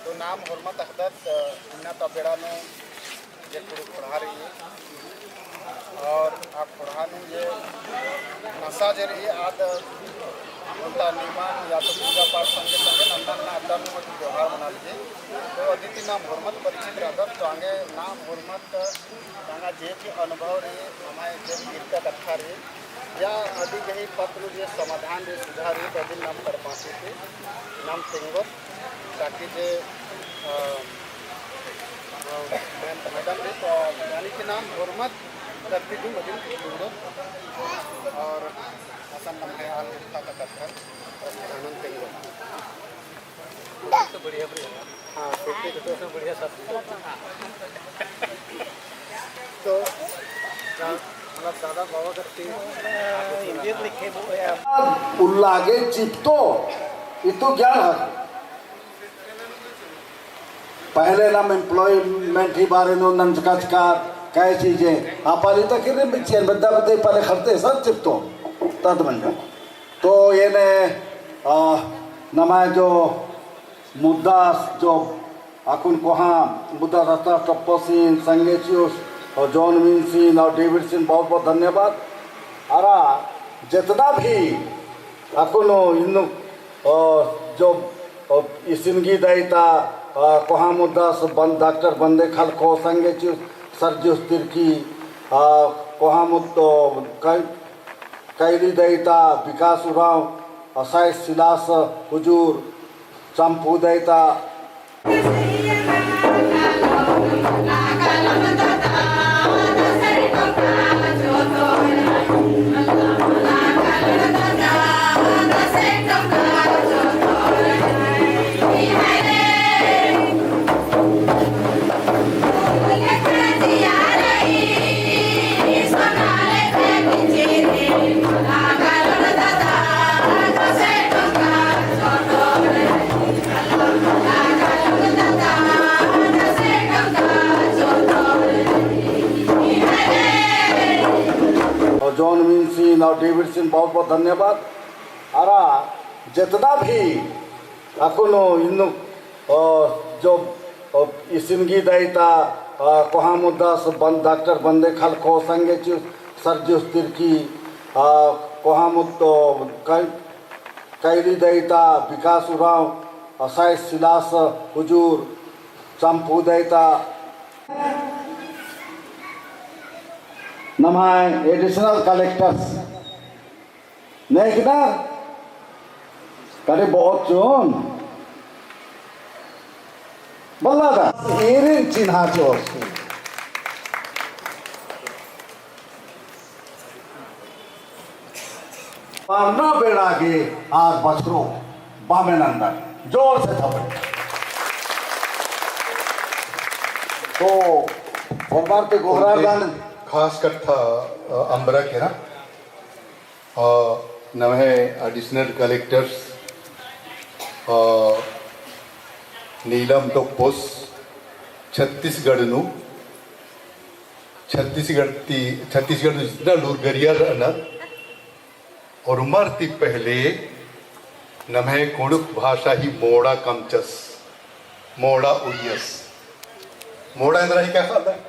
तो नाम होरमत अख़दत, इन्ना ता बेड़ा नू जे कुँड़ुख़ ख़ोंड़हा रई, और आ ख़ोंड़हा नू जे नसा जे रई, आद ओन्टा निमन या तो पूजा पाठ संगे संगे नन्ना नन्ना अड्डा नू मत त्योहार मना लगी। तो अदिती नाम होरमत परिचित रअदत, तो आंगे नाम होरमत तांगा जे भी अनुभव रई, अमाय जे भी इरका कत्था रई, या अदी गही पत्र जे समाधान रई, सुझाव रई, तो अदिन नाम तरपासी ती नाम तेंगोत, ताकि जे, अ, अ, मैं मैडम रई, तो यानी कि नाम होरमत करती थी, अदिन तेंगोत, और असन नम्है आल उठा का कत्था, आनंद तेंगोत। तो बढ़िया, बढ़िया। हाँ, सेफ्टी तो, तो बढ़िया साथ। तो, मतलब, दादा बाबा करती। उल्ला गे चिपतो, इतो ज्ञान है। पहले नाम employment ही बारे नू नंजका चका, कै चीजें, आ पाली तक किर्रे मिच्छेन, बद्दा बद्दे पाले खरते, सब चिपतो, तद मंजा। तो एन्ने, आ, नम्है जो मुद्दा जो अक्कुन कोहाँ मुद्दा शास्त्र तपस्विन, संगेचियुस और जॉन विंसिन और डेविडसिन बहुत बहुत धन्यवाद। अरा जितना भी अक्कुन इन्नु, अ, जो इसिन गही दई ता, अ, कोहा मुद्दस बन-, डॉक्टर बंदे खलखो, संगे चिउस सर्जिउस तिर्की, अ, कोहा मुद्दो कै-, कैली दई ता विकास उराँव, अ, साइस सिलास हुजूर, चम्पू दई ता। और जॉन मिन्सिन और डेविडसिन बहुत बहुत धन्यवाद। अरा जितना भी अक्कुन इन्नु, अ, जो, अ, इसिन गही दई ता, अ, कोहा मुद्दस बन-, डॉक्टर बंदे खलखो, संगे चिउस सर्जिउस तिर्की, अ, कोहा मुद्दो कै-, कैली दई ता विकास उराँव, अ, साइस सिलास हुजूर, चम्पू दई ता। नम्है additional collectors नेकदा करे बहुत चोन बल्ला दा एरिन चिन्हा चोर। पारना बेड़ा गे आर बछरो बामे नंदन जोर से थपड़ी। तो सोमवार ते गोहरार दान खास कत्था, अ, अम्बरा केरा। अ, नम्है additional collectors, अ, नीलम टोप्पोस छत्तीसगढ़ नू, छत्तीसगढ़ ती, छत्तीसगढ़ नू जितना लूरगरियर रअनर, और उमर ती पहले नम्है कुँड़ुख़ भाषा ही मोड़ा कमचस, मोड़ा उइयस। मोड़ा एन्दरा ही का ख़द्द?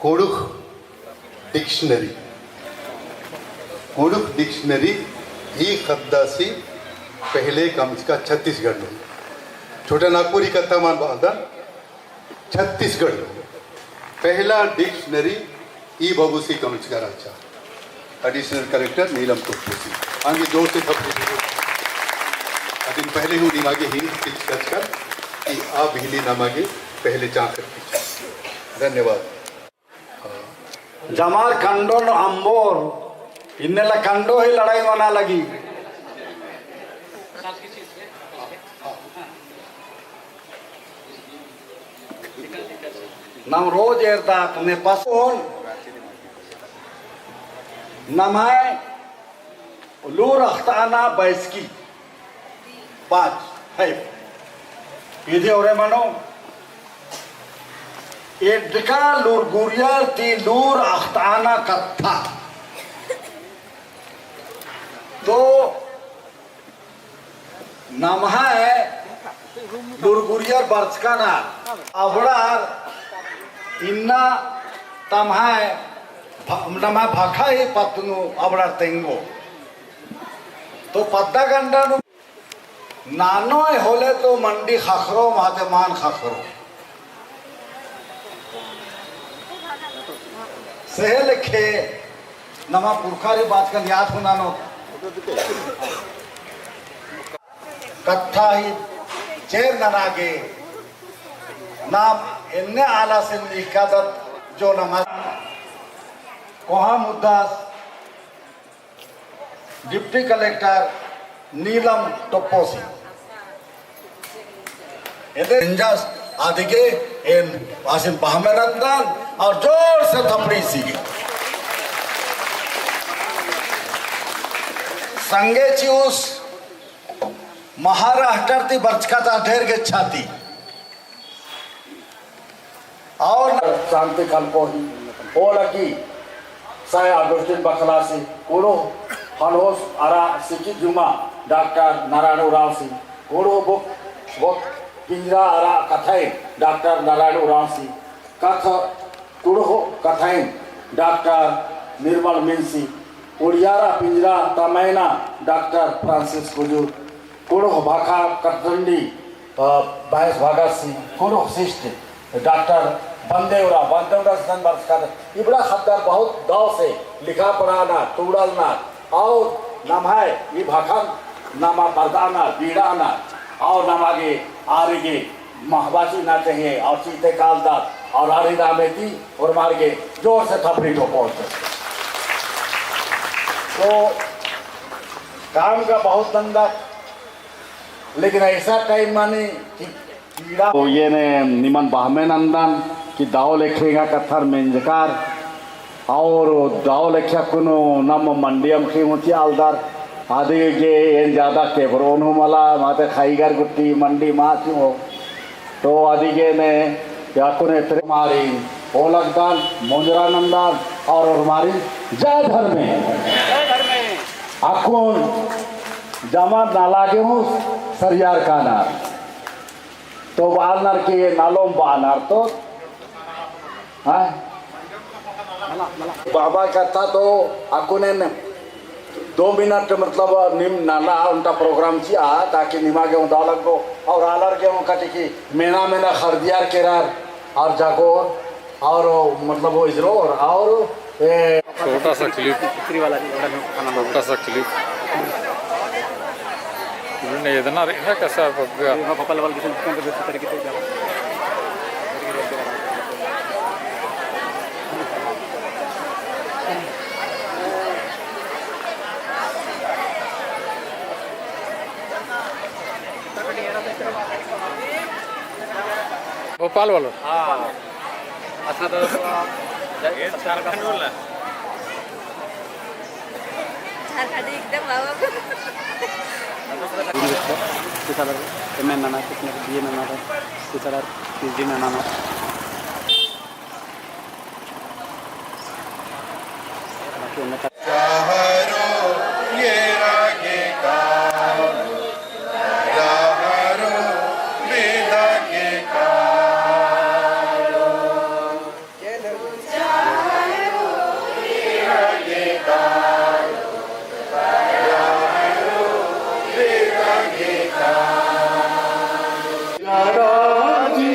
कुँड़ुख़ dictionary। कुँड़ुख़ dictionary ही ख़द्दस ही पहले कमचका छत्तीसगढ़ नू। छोटा नागपुरी कत्था मान बअदन, छत्तीसगढ़ नू पहला dictionary ई बबुस ही कमचका रहचा। Additional collector नीलम टोप्पोस ही। आंगे जोर से थपड़ी दीजिए। अदिन पहले हूँ निमागे hint चिच्चकन कि आ बिहनी नमागे पहले चाँख़र की। धन्यवाद। जमार कंडो नू अम्बोर, इन्नेला कंडो ही लड़ाई मना लगी। नम रोज एरदत ने पसोन नम्है लूर अख़ताना बैसकी पाँच है। इदी ओरे मनो एड्डका लूरगुरियर ती लूर अख़ताना कत्था। तो नम्है लूरगुरियर बरचका ना अबड़ार इन्ना तम्है भ-, नम्है भखा ही पत्त नू अबड़ार तेंगो। तो पद्दा गंडा नू नानोय होले तो मंडी ख़क्खरो, माते मान ख़क्खरो। सेहे लेखे नमा पुरखारी बाचकन याद हूँ ननोत। कत्था ही चेर नना गे नाम एन्ने आलासिन निकादत जो नमा कोहा मुद्दास डिप्टी कलेक्टर नीलम टोप्पोस ही। एदे इंजस आदिगे एन आसिन बहमे नंदन और जोर से थपड़ी सीगे। संगे चिउस महाराष्ट्र ती बरचका ता ढेर गेच्छा ती। और शांति खलको ही ओलगी साय अगुस्टिन बखलासी, कुँड़ुख़ हनहोस अरा सिकी जुमा डॉक्टर नारायण उराँवसी, कुँड़ुख़ बुक, बुक पिंजरा अरा कथाइन डॉक्टर नारायण उराँवसी, कथ कुँड़ुख़ कथाइन डॉक्टर निर्मल मिन्सी, उड़ियारा पिंजरा तमैना डॉक्टर फ्रांसिस कुजूर, कुँड़ुख़ भाखा कटरंडी, अ, बाईस भगत सिंह, कुँड़ुख़ शिष्ट डॉक्टर बंदेवरा, बंदेवरा सन बरचकर, इबड़ा ख़द्दर बहुत दव से लिखा पढ़ाना, टूड़ालना, और नम्है ई भाखन नमा परदाना, बीड़ाना, और नमा गे आर गे महबासी ना चाहिए, और चीते कालदत, और आर ही नामे ती ओर्मार गे जोर से थपरी ठोको। तो काम का बहुत धंधा, लेकिन ऐसा टाइम माने कि पीड़ा। तो ये ने निमन बहमे नंदन कि दव लेखे एंगा कत्थर मेंजकर, और दव लेखे अक्कुन नम मंडी अमख़ी हूँ चिआलदर, अदी गे एन ज्यादा केबरोन हूँ मला, माते खैगर गुट्टी मंडी मा चिओ। तो अदी गे ने अक्कुन एतरे मारी ओलगदन, मोंजरा नंदन, और ओर्मारिन जय धर्मे। अक्कुन जमा नाला गे हूँ सरियार कानर। तो बालनर के नालोम बानर तो, हाँ? बाबा कत्था तो अक्कुन एन दो मिनट मतलब नीम नाला ओन्टा प्रोग्राम चिआ, ताकि निमा गे हूँ दव लगो, और आलर गे हूँ कटे कि मेना मेना खरदियार केरर, और जागोर, और मतलब वो इजरोर, और ए छोटा सा क्लिप, छोटा सा क्लिप। इन्होंने इतना रेखा कैसा पकड़ा? भोपाल वालों। हाँ। अच्छा, तो झारखंड वाला। झारखंड एकदम बाबा। कुछ अलग एम ए नना, कुछ अलग बी ए नना, कुछ अलग पी एच डी नना। राजी,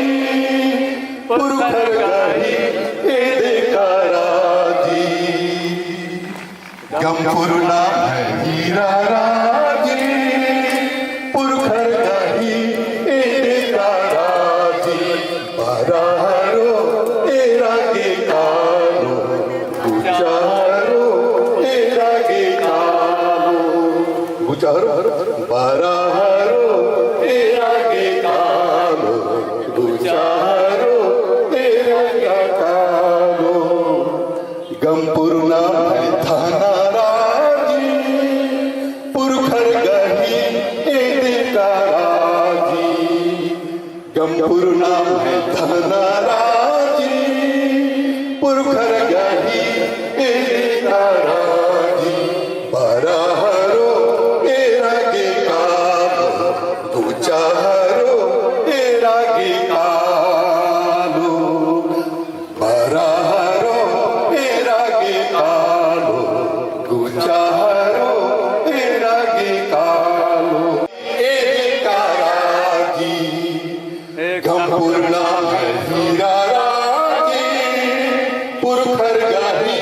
पुरखर गही एदका राजी। गमपुरना है हीरा राजी, पुरखर गही एदका राजी। बरहरो एरा गे कालो, गुचारो एरा गे कालो। गुचारो, बरहरो एरा गे कालो, गुचारो एरा गे कालो। गमपुरना है धना राजी, पुरखर गही एदका राजी। गमपुरना है धना राजी, पुरखर गही एदका राजी। बरहरो एरा गे कालो, गुचारो एरा गे कालो। बरहरो एरा गे कालो, गुचारो एरा गे कालो। एदका राजी, गमपुरना है हीरा राजी, पुरखर गही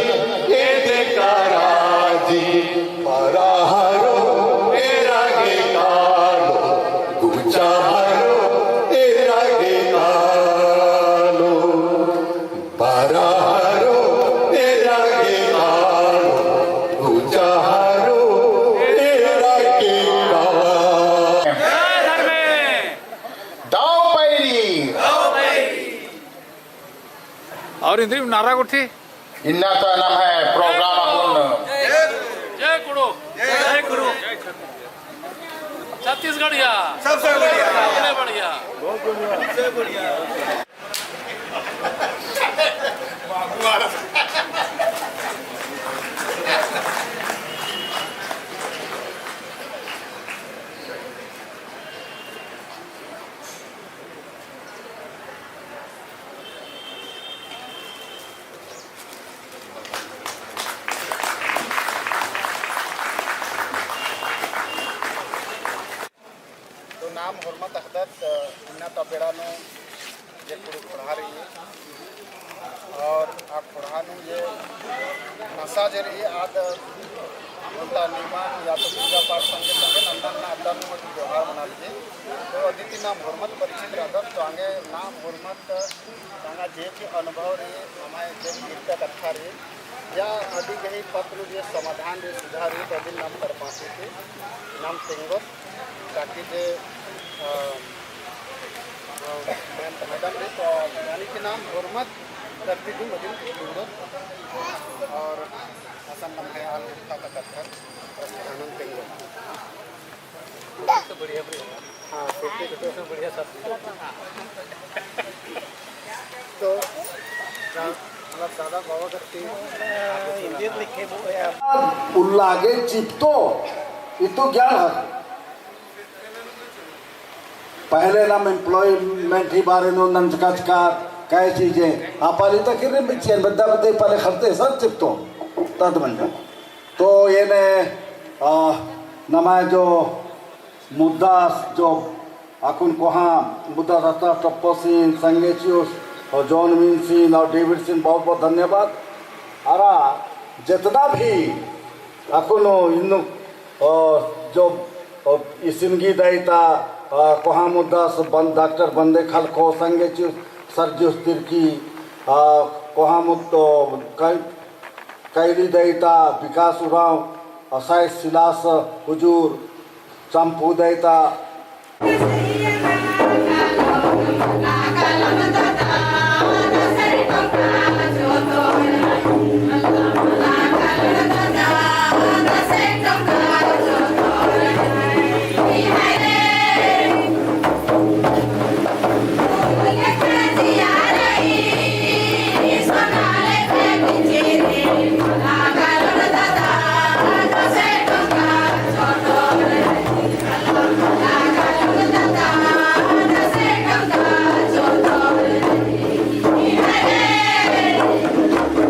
एदका राजी। बरहरो एरा गे कालो, गुचारो एरा गे कालो। बरहरो एरा गे कालो, गुचारो एरा गे कालो। दव पैरी। और इन्द्रिम नारा गुट्ठी। इन्ना तो नम्है प्रोग्राम अक्कुन। जय कुँड़ुख़। जय कुँड़ुख़। छत्तीसगढ़िया। सबसे बढ़िया। सबसे बढ़िया। नाम होरमत अख़दत, इन्ना ता बेड़ा नू जे कुँड़ुख़ ख़ोंड़हा रई, और आ ख़ोंड़हा नू जे नसा जे रई, आद ओन्टा नियमन या तो पूजा पाठ संगे संगे नन्ना नन्ना अड्डा नू मत व्यवहार मना लगी। तो अदिन ती नाम होरमत परिचित रअदत, तो आंगे नाम होरमत तांगा जे भी अनुभव रई, नम्है जे भी इरका कत्था रई, या अदी गही पत्र जे समाधान रई, सुझाव रई, तो अदिन नाम करपासी की नाम तेंगोत, ताकि जे, अ, अ, मैम-, मैडम रई, तो यानी कि नाम होरमत करती जुम अदिन लूड़ोत, और असन नम्है आल इरका कत्था, प्रस्थानन तेंगोत। हाँ, फिफ्टी टू। तो, मतलब, दादा बाबा करती। उल्ला गे चिपतो, इतो ज्ञान हर। पहले नाम employment ही बारे नू नंजका चका, कै चीजें, आ पाली तक रे बिचेन, बद्दा बद्दे पाले खरते सब चिपतो, तद मंजा। तो एन्ने, आ, नम्है जो मुद्दा जो अक्कुन कोहाँ मुद्दा रहता टप्पोसिन, संगे चिउस, और जॉन मिन्सिन और डेविडसिन बहुत बहुत धन्यवाद। अरा जितना भी अक्कुन इन्नु, और जो, और इसिन गही दायिता, आ, कोहाँ मुद्दा से बन-, डॉक्टर बंदे खलखो, संगे चिउस, सर्जिउस तिर्की, आ, कोहाँ मुद्दा, कई कैली दायिता विकास उराँव, असाय सिलास हुजूर, चम्पू दायिता।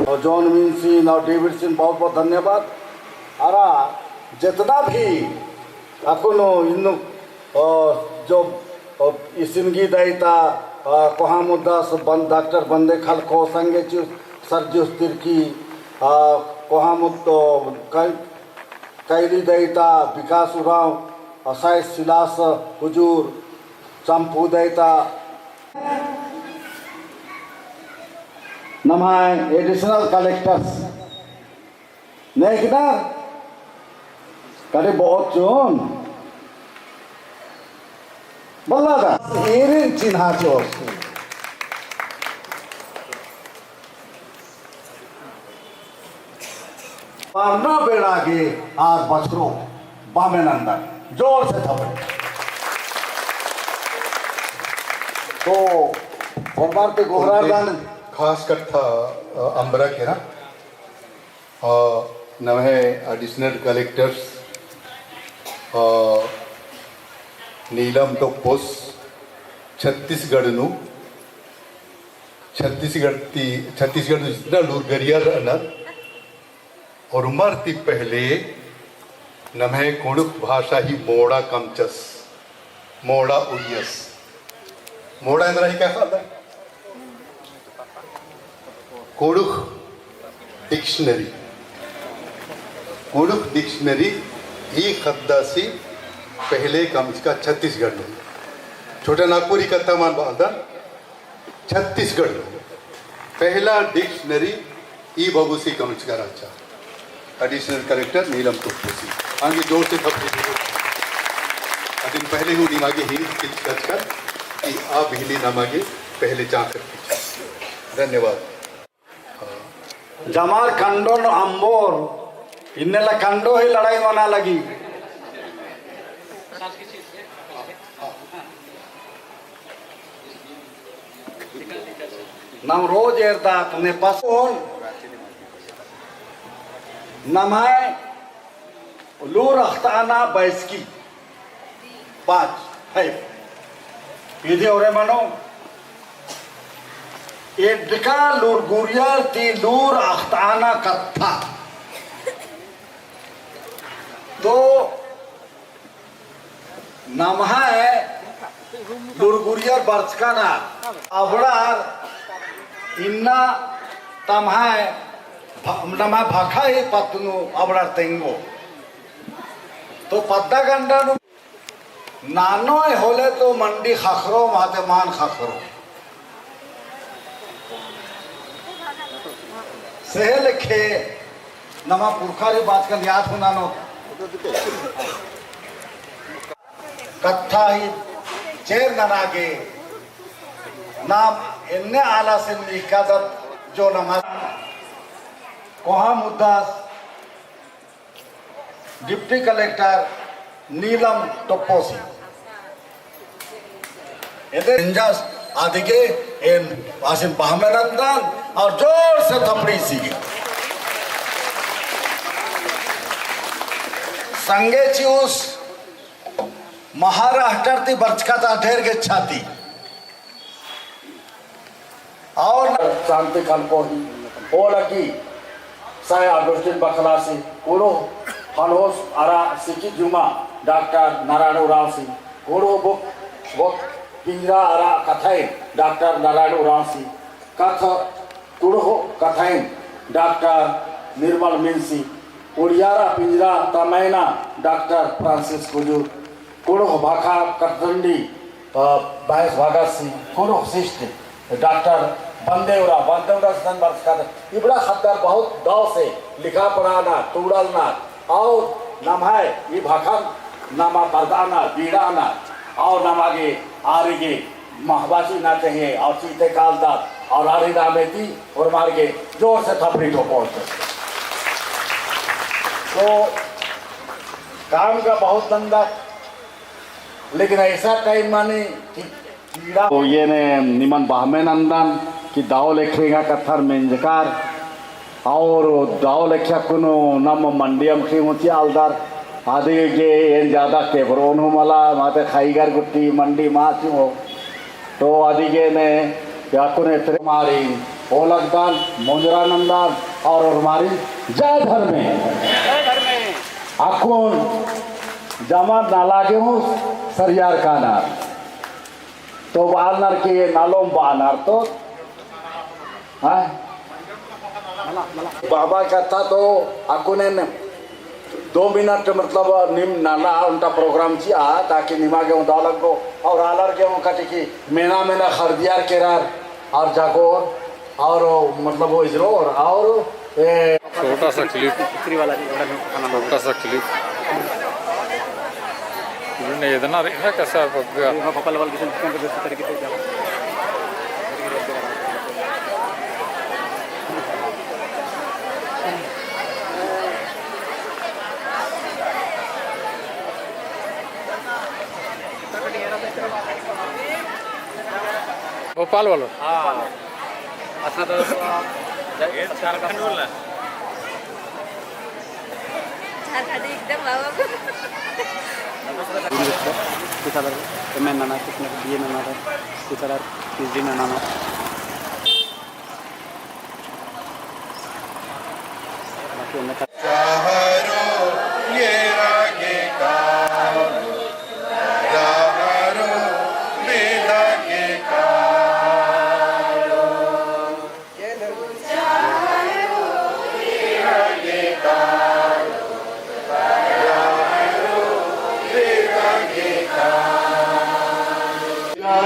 और जॉन मिन्सिन और डेविडसिन बहुत बहुत धन्यवाद। अरा जितना भी अक्कुन इन्नु, अ, जो, अ, इसिन गही दायिता, अ, कोहाँ मुद्दा से बन-, डॉक्टर बंदे खलखो, संगे चिउस, सर्जिउस तिर्की, अ, कोहाँ मुद्दा, कै-, कैली दायिता विकास उराँव, असाय सिलास हुजूर, चम्पू दायिता। नम्है additional collectors नेकदा करे बहुत चोन बल्ला दा एरिन चिन्हा चोर। पारना बेड़ा गे आर बछरो बामे नंदन जोर से थपड़े। तो फरमान ते गोहरार दान खास कत्था, अ, अम्बरा केरा। अ, नम्है additional collectors, अ, नीलम टोप्पोस छत्तीसगढ़ नू, छत्तीसगढ़ ती, छत्तीसगढ़ नू जितना लूरगरिया रअनर, और उमर ती पहले नम्है कुँड़ुख़ भाषा ही मोड़ा कमचस। मोड़ा उइयस। मोड़ा एन्दरा ही का ख़द्दा? कुँड़ुख़ dictionary। कुँड़ुख़ dictionary ई ख़द्दासी पहले कमचका छत्तीसगढ़ नू। छोटा नागपुरी कत्था मान बअदन, छत्तीसगढ़ नू पहला dictionary ई बबुसी कमचका रहचा। Additional collector नीलम टोप्पोसी। आंगे जोर से थपड़ी दीजिए। अदिन पहले हूँ निमागे hint किचकचकर कि आ बिहली नमागे पहले चाकर किच। धन्यवाद। जमार कंडो नू अम्बोर, इन्नेला कंडो ही लड़ाई मना लगी। नाम रोज एरदात ने पसोन। नम्है लूर अख़ताना बैसकी पाँच है। इदी ओरे मनो एड्डका लूरगुरिया ती लूर अख़ताना कत्था। तो नम्है लुरगुरियर बरचका ना अबड़ार इन्ना तम्है भ-, नम्है भखा ही पत्त नू अबड़ार तेंगो। तो पद्दा गंडा नू नानोय होले तो मंडी ख़क्खरो, माते मान ख़क्खरो। सेहे लेखे नमा पुरखर ही बाचकन याद हूँ ननोत। कत्था ही चेर नना गे नाम एन्ने आलासिन निकादत जो नमा कोहा मुद्दास डिप्टी कलेक्टर नीलम टोप्पोसी। एदे इंजस अदिगे एन आसिन बहमे नंदन और जोर से थपड़ी सी। संगे चिउस महाराष्ट्र ती बरचका ता ढेर गेच्छा ती। और शांति खलको ही ओ लगी साय अगुस्टिन बखलासी, कुँड़ुख़ फनहोस अरा सिकी जुमा डॉक्टर नारायण उराँवसी, कुँड़ुख़ बुक, बुक पिंजरा अरा कथाइन डॉक्टर नारायण उराँवसी, कत्थ कुँड़ुख़ कथाइन डॉक्टर निर्मल मिन्सी, उड़ियारा पिंजरा तमैना डॉक्टर फ्रांसिस कुजूर, कुँड़ुख़ भखा कटडंडी, अ, बायस भगत सिंह, कुँड़ुख़ शिष्ट, डॉक्टर बंदेवरा, बंदेवरा सदन बरचका ता, इबड़ा ख़द्दर बहुत दव से लिखा पढ़ाना, टूड़लना, और नम्है ई भखन नमा परदाना, बीड़ाना, और नमा गे आरिगे महबासी ना चाहिए, और चीते कालदत, और आरी नामे ती ओर्मार गे जोर से थपड़ी ठोको। तो काम का बहुत धंधा, लेकिन ऐसा टाइम माने कि कीड़ा। तो एन निमन बहमे नंदन कि दव लेखे एंगा कत्थर मेंजकर और दव लेखे अक्कुन नम मंडी अमख़ी हूँ चिआलदर। अदिगे एन ज्यादा केबरोन हूँ मला, माते ख़ैगर गुट्टी मंडी मा चिओ। तो अदिगे ने अक्कुन एतरे मारी ओ लगदन, मोंजरा नंदन और ओर्मारिन जय धर्मे। अक्कुन जमा नला गे हूँ सरियार कानर। तो बालनर के नलोम बानर तो, हाँ? बाबा कत्था तो अक्कुन एन दो मिनट मतलब नीम नना ओन्टा प्रोग्राम चिआ, ताकि निमा गे हूँ दव लगो और आलर गे हूँ कटे कि मेना मेना ख़रदियर केरर और जागोर और मतलब वो इजरोर और ए छोटा सा क्लिप, छोटा सा क्लिप। इन्होंने इतना रेखा कैसा पक गया? भोपाल वालों। हाँ। अच्छा, तो झारखंड एकदम बाबा। किस तरह एम एन नना, किस तरह बी ए नना, किस तरह पी एच डी नना।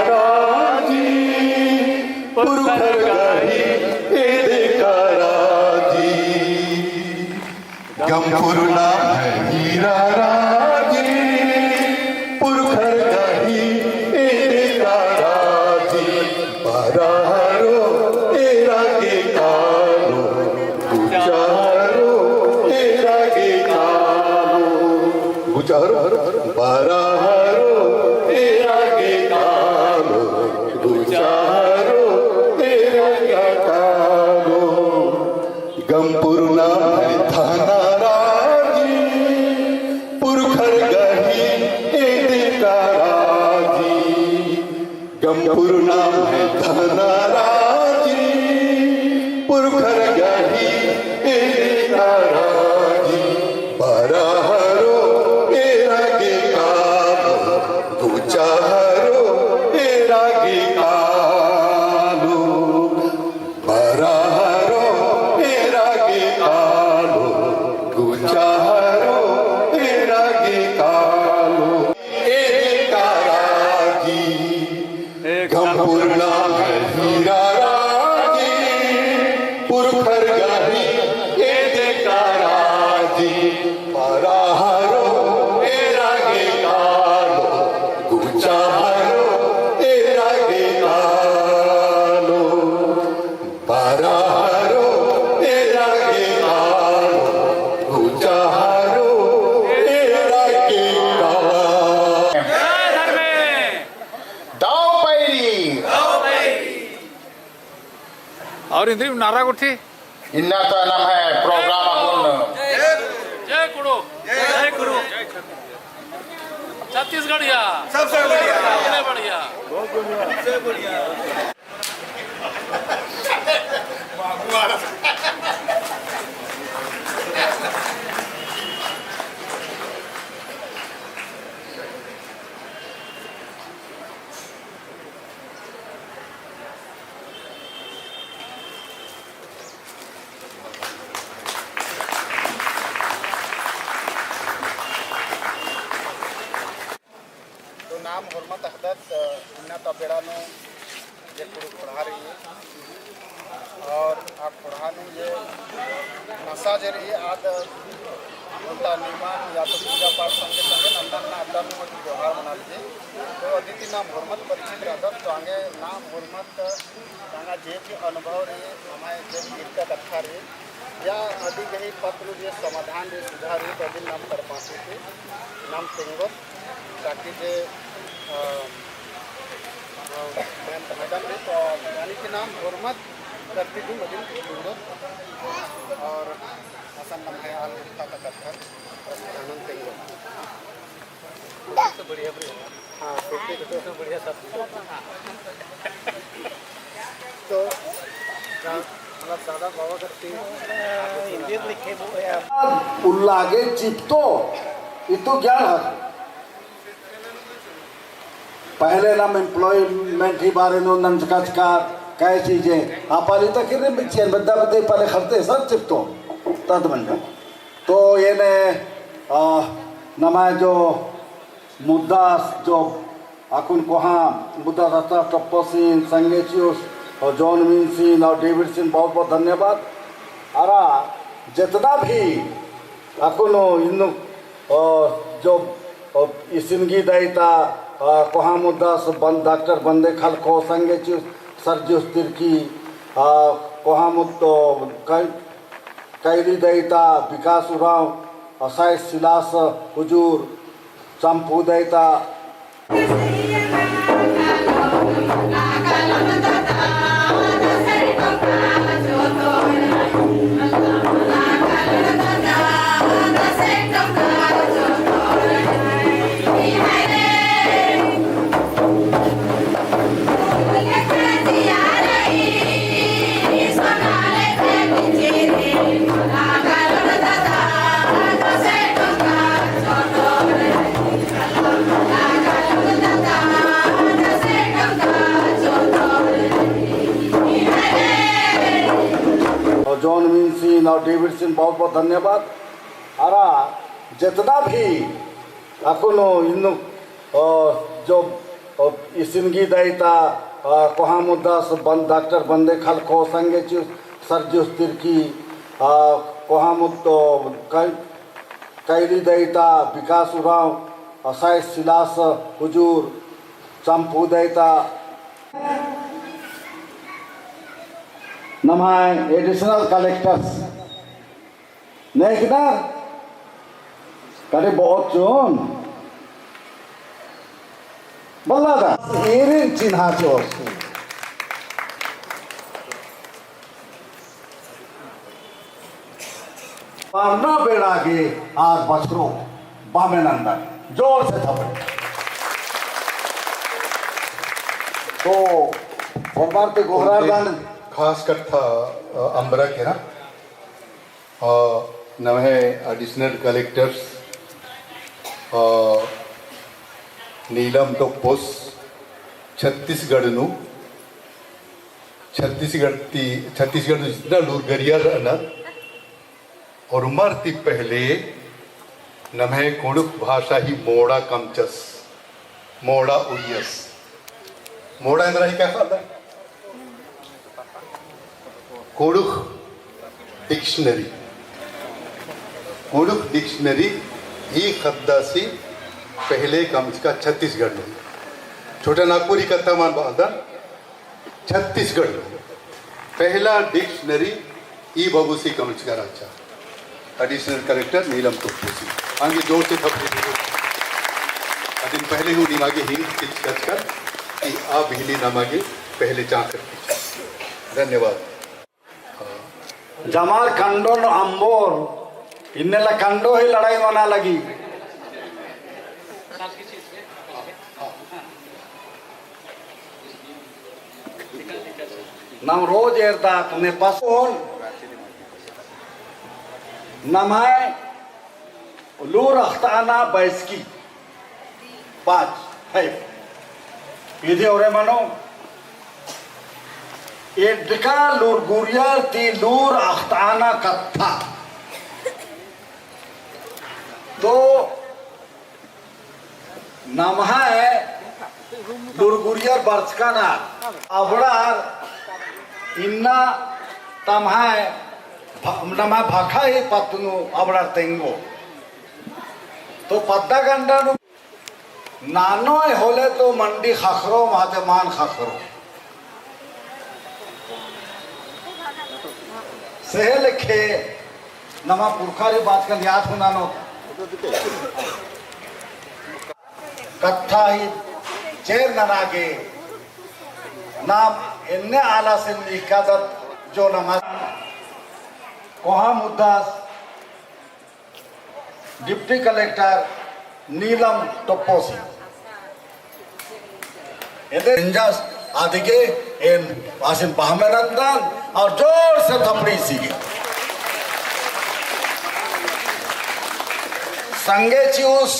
राजी, पुरखर गही एदे का राजी। गमपुर नाम है हीरा राजी, पुरखर गही एदे का राजी। बरहरो एरा गे कालो, गुचारो एरा गे कालो, गुचारो, बरहरो एरा गे कालो, गुचारो एरा गे कालो। गमपुर नाम है थाना राजी, पुरखर गही एदे का राजी। गमपुर नाम है धनराजी, पुरखर गही एदे का राजी। बरहरो एरा गे कालो, गुचारो पुरना हीरा राजी, पुरखर गही एदे का राजी, पारा हरो एरा गे कालो, गुचा हरो एरा गे कालो। पारा हरो एरा गे कालो, गुचा हरो एरा गे कालो। जय धर्मे। दव पैरी। और इन्द्रिम नारा गुट्ठी। इन्ना तो नम्है program अक्कुन। जय कुँड़ुख़। जय कुँड़ुख़। छत्तीसगढ़िया। सबसे बढ़िया। सबसे बढ़िया। तो नाम होरमत अख़दत, इन्ना ता बेड़ा नू जे कुँड़ुख़ ख़ोंड़हा रई, और आ ख़ोंड़हा नू जे नसा जे रई, आद ओन्टा निमन या तो पूजा पाठ संगे संगे नन्ना नन्ना अड्डा नू मत त्योहार मनालगी। तो अदिती नाम होरमत परिचित रअदत, तो आंगे नाम होरमत तांगा जे भी अनुभव रई, हमारे जे भी दिक्कत अख़ा रई, या अदी गही पत्र जे समाधान रई, सुझाव रई, तो अदिन नाम तरपासी की नाम तेंगोत, ताकि जे, अ, अ, मैं मैडम रई, तो यानी कि नाम होरमत करती भी मदिन तेंगोत, और असन नम्है आल गुट्ठा का कत्थन प्रस्थानन तेंगोत। सबसे बढ़िया, बढ़िया। हाँ, सबसे, सबसे बढ़िया सब। तो, मतलब, दादा बाबा करती। हिंदी लिखे वो है। उल्ला गे चिपतो, इतो ज्ञान है। पहले नाम employment ही बारे नू नंजका चका, कै चीजें। आपाली तक किर्रे मिचियन, बद्दा बद्दे पहले खरते सब चिपतो, तद मंडा। तो एन्ने, आ, नम्है जो मुद्दा जो अक्कुन कोहाँ मुद्दा रहता टप्पो सिन, संगे चिउस और जॉन मिन सिन और डेविड सिन बहुत बहुत धन्यवाद। अरा जितना भी अक्कुन इन्नु, आ, जो, आ, इसिन गही दायिता, आ, कोहाँ मुद्दा से बन-, डॉक्टर बंदे खलखो संगे चिउस सरजिउस तिर्की, आ, कोहाँ मुद्दो कै-, कैली दायिता विकास उराँव, असाय सिलास हुजूर, चम्पू दायिता। और जॉन मिन सिन और डेविड सिन बहुत बहुत धन्यवाद। अरा जितना भी अक्कुन इन्नु, अ, जो, अ, इसिन गही दायिता, अ, कोहाँ मुद्दा से बन-, डॉक्टर बंदे खलखो संगे चिउस सरजिउस तिर्की, अ, कोहाँ मुद्दो कै-, कैली दायिता विकास उराँव, असाय सिलास हुजूर, चम्पू दायिता। नम्है additional collectors नेकदर करे बहुत चोन बल्ला दा एरिन चिन्हा चोर। परना बेड़ा गे आर बछरो बामे नंदन। जोर से थपड़े। तो फरमार ते गोहरार दान। खास कत्था, अ, अम्बरा केरा। अ, नम्है additional collectors, अ, नीलम टोप्पोस छत्तीसगढ़ नू, छत्तीसगढ़ ती, छत्तीसगढ़ नू जितना लूरगरिया रअनर, और उमर ती पहले नम्है कुँड़ुख़ भाषा ही मोड़ा कमचस, मोड़ा उइयस। मोड़ा एन्दरा ही का ख़द्दर? कुँड़ुख़ dictionary। कुँड़ुख़ dictionary ई ख़द्दासी पहले कमचका छत्तीसगढ़ नू। छोटा नागपुरी कत्था मल बअदन, छत्तीसगढ़ नू पहला dictionary ई बबुसी कमचका रहचा। Additional Collector नीलम टोप्पोसी। आंगे जोर से थपड़ी दीजिए। अदिन पहले हूँ निमागे hint चिच्चकन कि आ बिहली नमागे पहले चाकर। धन्यवाद। जमार कंडोन अम्बोर, इन्नेला कंडो ही लड़ाई मना लगी। नम रोज एरदत ने पसोन नम्है लूर अख़ताना बैसकी पाँच है। इदी ओरे मनो एड्डका लूरगुरियर ती लूर अख़ताना कत्था। तो नम्है लूरगुरियर बरचकानर अबड़ार इन्ना तम्है भ-, नम्है भखा ही पत्त नू अबड़ार तेंगो। तो पद्दा गंडा नू नानोय होले तो मंडी ख़क्खरो महते मान ख़क्खरो। सेहे लेखे नमा पुरखारी बाचकन याद हूँ ननोत। कत्था ही चेर नना गे नाम एन्ने आलासिन इक्कादत जो नमा कोहा मुद्दास Deputy Collector नीलम टोप्पोसी। एदे इंजास आदिगे एन आसिन बहमे नन्दन और जोर से थपड़ी सीगे। संगे चिउस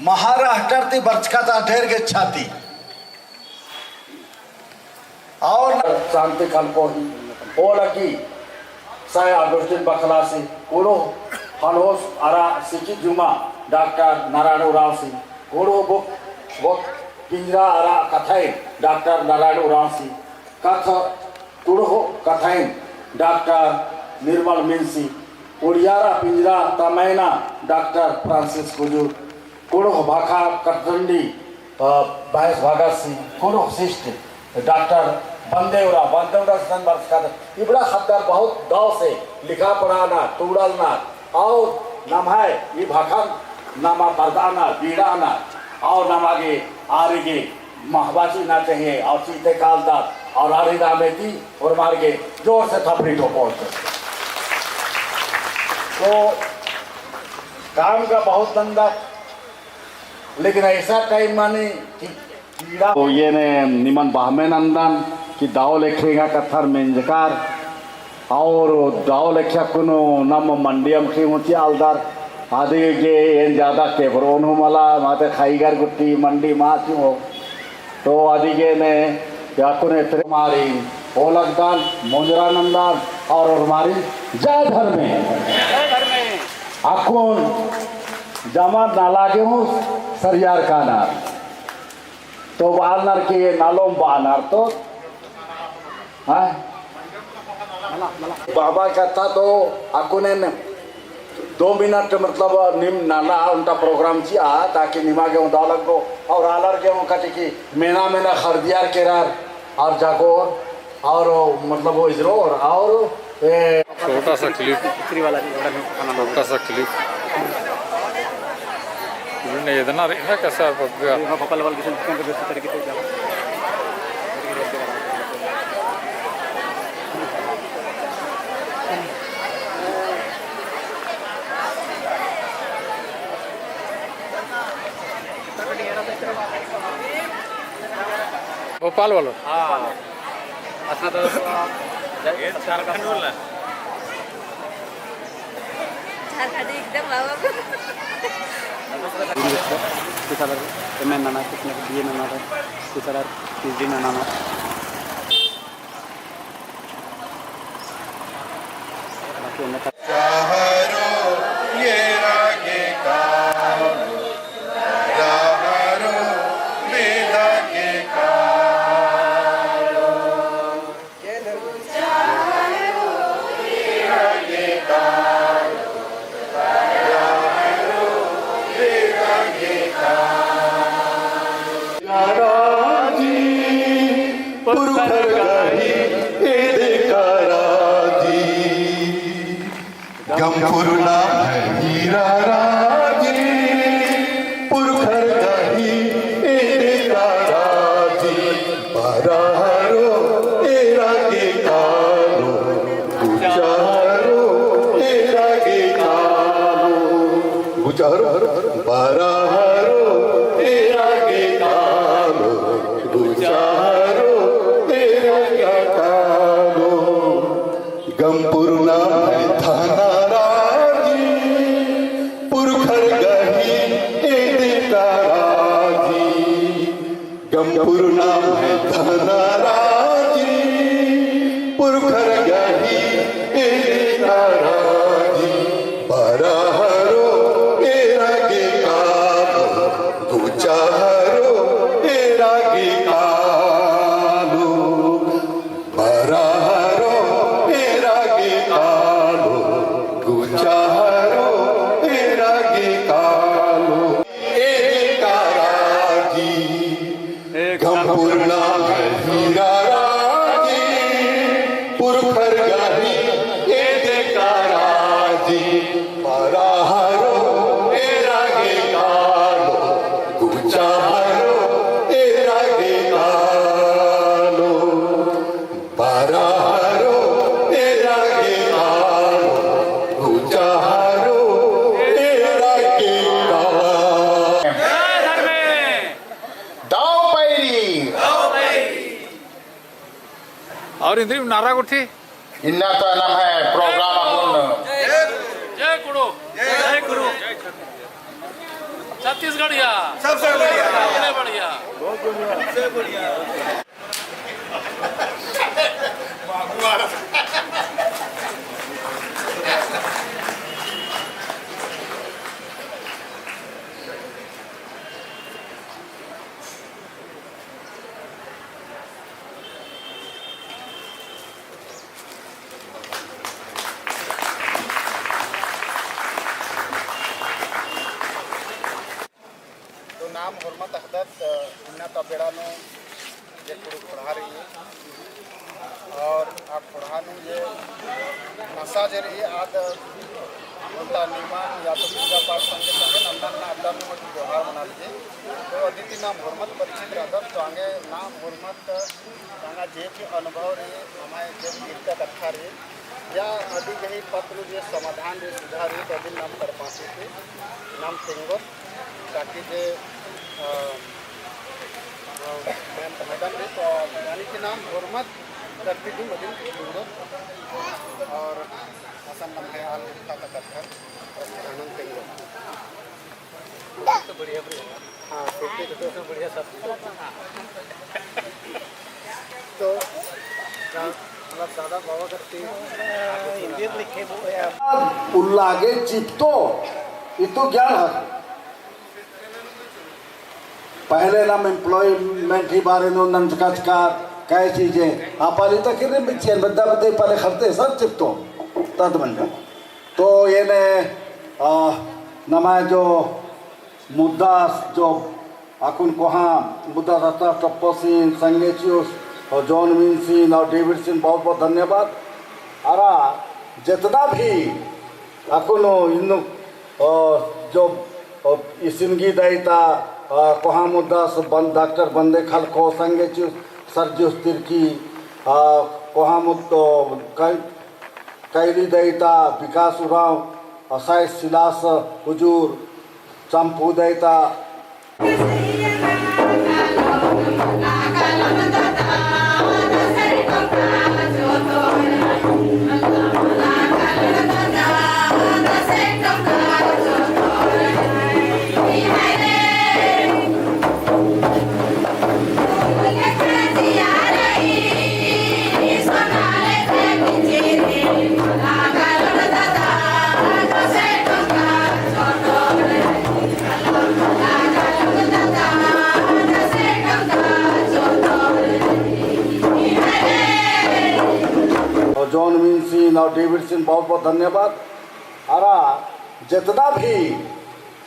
महाराष्ट्र ती बरचका ता ढेर गे छाती। और शांति खलको ही ओ लगी साय अगुस्टिन बखलासी, कुँड़ुख़ हनहोस अरा सिकी जुमा डॉक्टर नारायण उराँवसी, कुँड़ुख़ बुक, बुक पिंजरा अरा कथाइन डॉक्टर नारायण उराँवसी, कथ कुँड़ुख़ कथाइन डॉक्टर निर्मल मिनसी, उड़ियारा पिंजरा तमैना डॉक्टर फ्रांसिस कुजूर, कुँड़ुख़ भाखा कटरंडी, अ, बायस भगत सिंह, कुँड़ुख़ शिष्ट डॉक्टर बंदेवरा, बंदेवरा सन बरचका ता। इबड़ा ख़द्दर बहुत दव से लिखा पढ़ाना, टूड़लना, और नम्है ई भाखन नमा परदाना, बीड़ाना, और नमा गे आरिगे महबाची ना चाहिए और चीते काल तक और आरी नामे ती और मार के जोर से थपड़ी ठोको। तो काम का बहुत धंधा, लेकिन ऐसा टाइम माने कि कीड़ा। तो ये ने निमन बहमे नंदन कि दव लेखे एंगा कत्थर मेंजकर और दव लेखे अक्कुन नम मंडी अमखी मुची आलदर, आदि गे एन ज्यादा केबरोन हूँ मला, माते खाईगर गुट्टी मंडी मा चिओ। तो आदि गे ने अक्कुन एतरे मारी ओलगदन, मोंजरा नंदन और मारी जय धर्मे। अक्कुन जमा नाला गे हूँ सरियार काना। तो बालनर के नालोम बानर तो, हाँ? बाबा कत्था तो अक्कुन एन दो मिनट मतलब निम नना ओन्टा प्रोग्राम चिआ, ताकि निमा गे हूँ दव लगो और आलर गे हूँ कटे कि मेना मेना खरदियार केरर और जागोर और मतलब वो इजरोर और ए छोटा सा क्लिप, छोटा सा क्लिप। इन्हें इतना रखना कैसा पबगा। भोपाल वालों। हाँ। अच्छा तो झारखंड बोलना। झारखंड एकदम बाबा। किसालर एमए नना, किसने बीए नना, किसालर पीएचडी नना। बाकी उन्हें शहरो ये रागे कालो, शहरो बेदा के पुरखर गही एदे का राजी, गम पुरना है हीरा राजी, पुरखर गही एदे का राजी, बरहरो एरा गे कालो, गुचारो एरा गे कालो, गुचारो, बरहरो एरा गे कालो, गुचारो एरा गे कालो। गम पुरना है धना राजी, पुरखर गही एदे का राजी। गम पुरना है धना राजी, पुरखर गही एदे का राजी। बरहरो एरा गे कालो, गुचारो एरा गे कालो। बरहरो एरा गे कालो, गुचारो एरा गे कालो। एदे का राजी, गम पुरना है हीरा राजी, पुरखर गही एदे का राजी। बरहरो एरा गे कालो, गुचारो एरा गे कालो। बरहरो एरा गे कालो, गुचारो एरा गे कालो। दव पैरी। और इन्द्रिम नारा गुट्ठी। इन्ना तो नम्है program अक्कुन। जय गुरु। जय गुरु। छत्तीसगढ़िया। सबसे बढ़िया। सबसे बढ़िया। तो नाम होरमत अख़दत, इन्ना ता बेड़ा नू जे कुँड़ुख़ ख़ोंड़हा रई, और आ ख़ोंड़हा नू जे नसा जे रई, आद ओन्टा निमन या तो पूजा पाठ संगे संगे नन्ना नन्ना अड्डा नू मत त्योहार मना लगी। तो अदिती नाम होरमत परिचित रअदत, तो आंगे नाम होरमत तांगा जे भी अनुभव रई, हमारे जे भी ईरका कत्था रई, या अदी गही पत्र जे समाधान रई, सुझाव रई, तो अदिन नाम करपासी की नाम तेंगोत, ताकि जे, अ, अ, मैम मैडम रई, तो यानी कि नाम होरमत करती भी मदिन की ज़रूरत, और असन नम्है आल उठा का कत्था, और आनंद तेंगोत। तो बढ़िया, बढ़िया। हाँ, सेफ्टी तो, तो बढ़िया सब। तो, मतलब, दादा बाबा करती। हिंदी लिखे वो है। उल्ला गे चिपतो, इतो ज्ञान है। पहले नाम employment ही बारे नू नंजका चका, कै चीजें। आपाली तक ही नहीं बिछेन, बद्दा बद्दे पाले खरते सब चिपतो, तद मंजा। तो एन्ने, आ, नमा जो मुद्दा जो अक्कुन कोहाँ मुद्दा रहता टप्पो सिन, संगे चिउस, और जॉन विन सिन, और डेविड सिन, बहुत बहुत धन्यवाद। अरा जितना भी अक्कुन इन्नु, अ, जो, अ, इसिन गही दायिता, अ, कोहाँ मुद्दा से बन-, डॉक्टर बंदे खलखो, संगे चिउस, सर्जिउस तिर्की, अ, कोहाँ मुद्दा, कै-, कैली दायिता, विकास उराँव, असाइस सिलास हुजूर, चम्पू दायिता। और जॉन विन सिन और डेविड सिन बहुत बहुत धन्यवाद। अरा जितना भी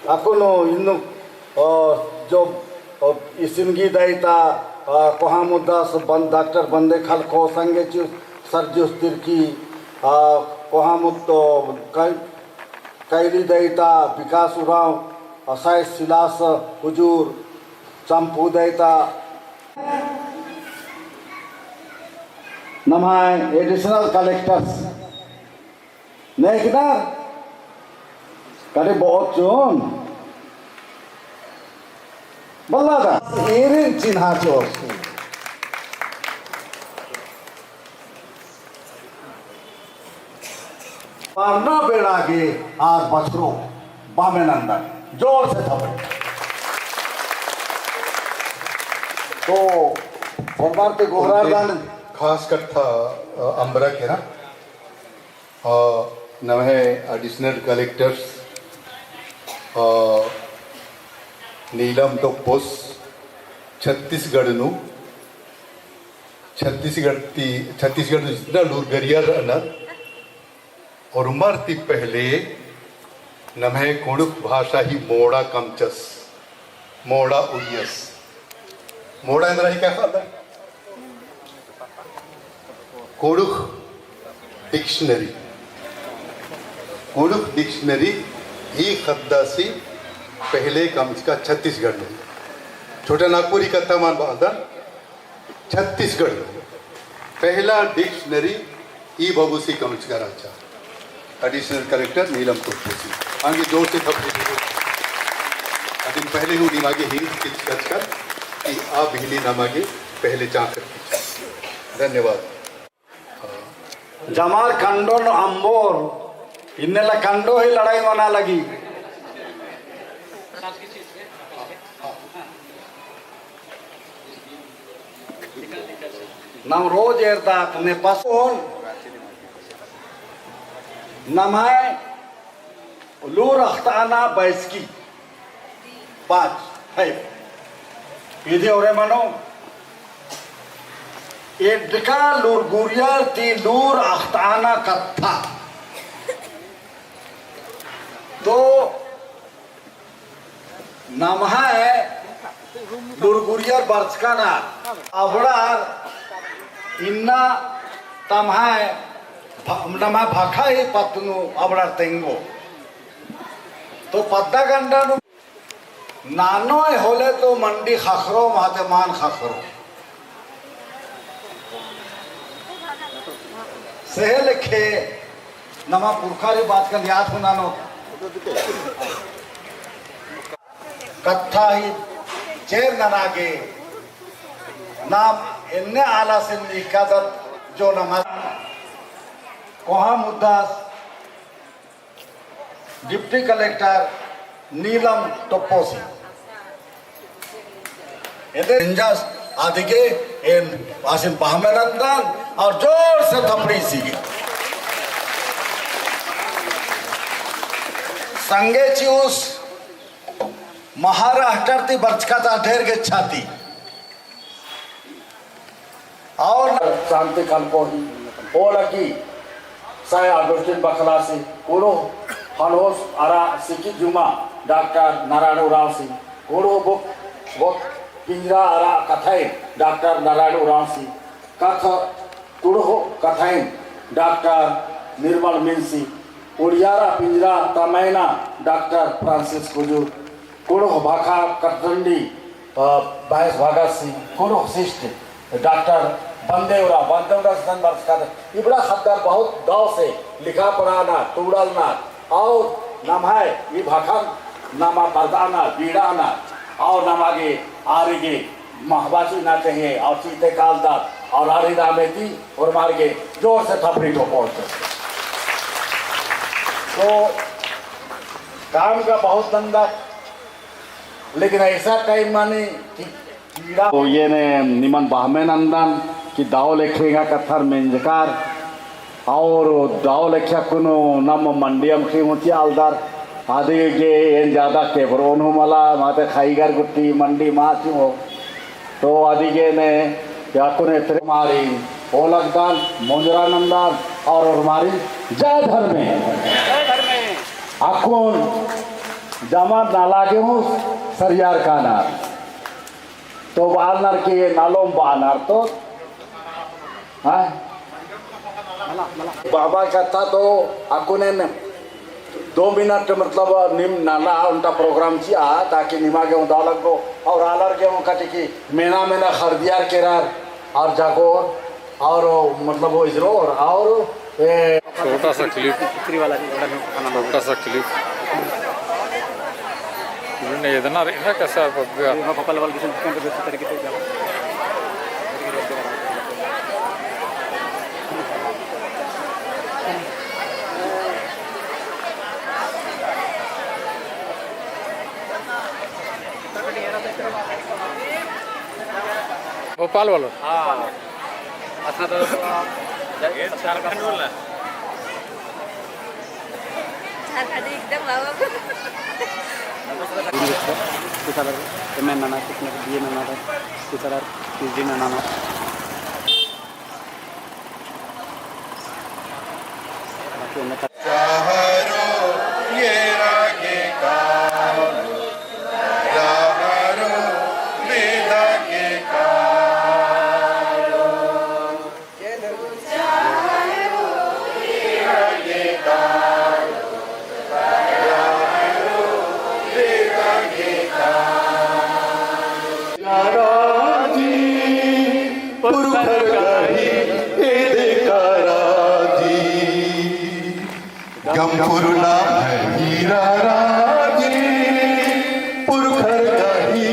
अक्कुन इन्नु, अ, जो, अ, इसिन गही दायिता, आ, कोहा मुद्दास बन-, डॉक्टर बंदे खलको, संगे चिउस सर्जिउस तिर्की, आ, कोहा मुद्दो कै-, कैली दईता विकास उराँव, आ, साइस सिलास हुजूर, चंपू दईता। नम्है additional collectors नेकदर कड़े बहुत चोन बल्ला दा एरिन चिन्हा चोर। पारना बेड़ा गे आर बछरो बामे नंदन जोर से थपड़े। तो फरमान ते गोहरार दान खास कत्था, अ, अम्बरा केरा। अ, नम्है additional collectors, अ, नीलम टोप्पोस छत्तीसगढ़ नू, छत्तीसगढ़ ती, छत्तीसगढ़ नू जितना लूरगरियर रअनर, और उमर ती पहले नम्है कुँड़ुख़ भाषा ही मोड़ा कमचस, मोड़ा उइयस। मोड़ा एन्दरा ही का ख़द्द? कुँड़ुख़ dictionary, कुँड़ुख़ dictionary ही ख़द्दासी पहले कमचका छत्तीसगढ़ नू। छोटा नागपुरी कत्था मान बअदन, छत्तीसगढ़ नू पहला dictionary ई बबुसी कमचका रहचा। Additional collector नीलम टोप्पोसी। आंगे जोर से थपड़ी दीजिए। अदिन पहले हूँ निमागे हिंद किचकचकर कि आ बिहनी नमागे पहले चाकर। धन्यवाद। जमार कंडो नू अम्बोर, इन्नेला कंडो ही लड़ाई मना लगी। नम रोज एरदत ने पसोन नम्है लूर अख़ताना बैसकी पाँच है। इदे ओरे मनो एदका लूरगुरियर ती लूर अख़ताना कत्था। तो नम्है लूरगुरियर बरचका ना अबड़ार इन्ना तम्है भ-, नम्है भखा ही पत्त नू अबड़ार तेंगो। तो पद्दा गंडा नू नानोय होले तो मंडी ख़क्खरो, माते मान ख़क्खरो। सेहे लेखे नमा पुरखारी बाचकन याद हूँ ननोत। कत्था ही चेर नना गे नाम एन्ने आलासिन निकादत जो नमा कोहा मुद्दास Deputy Collector नीलम टोप्पोसी। एदे इंजस आदिगे एन आसिन बहमे नंदन और जोर से थपड़ी सीगे। संगे चिउस महाराष्ट्र ती बरचका ता ढेर गे छाती। और शांति खलको ही ओलगी साय अगुस्टिन बखलासी कुँड़ुख़ हनहोस अरा सिकी जुमा डॉक्टर नारायण उराँवसी कुँड़ुख़ बुक बुक पिंजरा अरा कथाइन डॉक्टर नारायण उराँवसी कथ कुँड़ुख़ कथाइन डॉक्टर निर्मल मिनसी उड़ियारा पिंजरा तमैना डॉक्टर फ्रांसिस कुजूर कुँड़ुख़ भाखा कटरंडी, अ, बाईस भगत सिंह, कुँड़ुख़ शिष्ट, डॉक्टर बंदेवरा, बंदेवरा सन बरचका, इबड़ा ख़द्दर बहुत दव से लिखा पढ़ाना, टूड़लना, और नम्है ई भाखन नमा बरदाना, बीड़ाना, और नमा गे आरिगे महबासी ना चाहिए, और चीते कालदार, और आरी नामे ती, और मार के जोर से थपड़ी ठोको। तो काम का बहुत धंधा, लेकिन ऐसा टाइम माने कि कीड़ा। तो ये ने निमन बहमे नंदन कि दव लेखे एंगा कत्थर मेंजकर और दव लेखे अक्कुन नम मंडी अमखी ऊँची आलदर। आदि गे एन ज्यादा केबरोन हूँ मला, माते खाईगर गुट्टी मंडी माची हो। तो अदिगे ने अक्कुन एतरे मारी ओलगदन, मोंजरा नंदन और ओरमारिन जय धर्मे। अक्कुन जमा नाला गे हूँ सरियार काना। तो बानर के नालोम बानर तो, हाँ? बाबा कत्था तो अक्कुन एन दो मिनट मतलब नीम नना ओन्टा program चिआ, ताकि निमा गे ओन्टा लगो, और आलर गे ओन्टा कि मेना मेना खरदियार केरर, और जाकोर, और मतलब वो इजरोर, और ए छोटा सा clip, छोटा सा clip। इन्होंने इतना रखा कैसा बग्गा। भोपाल वालों। हाँ। असना तो झारखंड वाला। झारखंड एकदम बाबा। कुछ अलग एम एन नना, कुछ अलग बी ए नना, कुछ अलग पी जी नना। राजी, पुरखर गही एदका राजी। गमपुरना भैरा राजी, पुरखर गही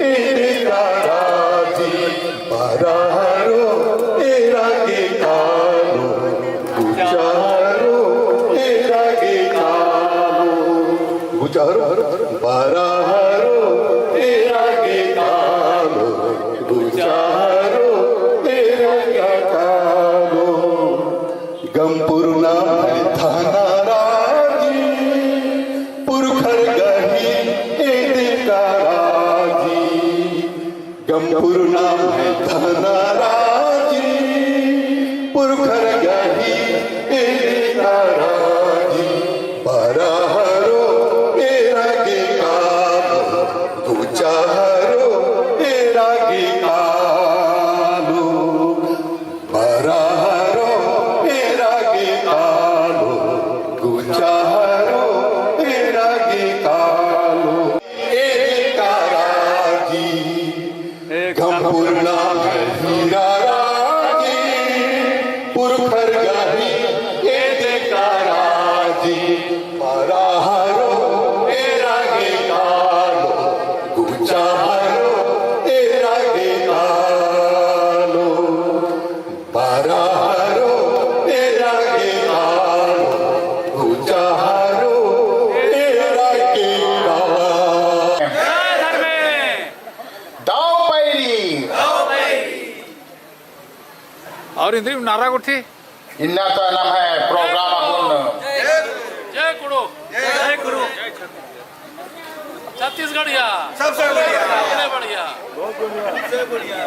एदका राजी। बरहरो एरा गे कालो, गुचारो एरा गे कालो, गुचारो, बरहरो एरा गे कालो, गुचारो एरा गे कालो। गमपुरना भैथना राजी, पुरखर गही एदका राजी। गमपुरना भैथना राजी, पुरखर गही एदका राजी। बरहरो एरा गे कालो, गुचारो एरा गे कालो। बरहरो एरा गे कालो, गुचारो एरा गे कालो। एदका राजी, गमपुरना भैरा राजी, पुरखर गही एदका राजी। बरहरो एरा गे कालो, गुचारो एरा गे कालो। बरहरो एरा गे कालो, गुचारो एरा गे कालो। दव पैरी। और इन्द्रिम नारा गुट्ठी। इन्ना तो नम्है program अक्कुन। जय कुँड़ुख़। जय कुँड़ुख़। छत्तीसगढ़िया। सबसे बढ़िया। सबसे बढ़िया।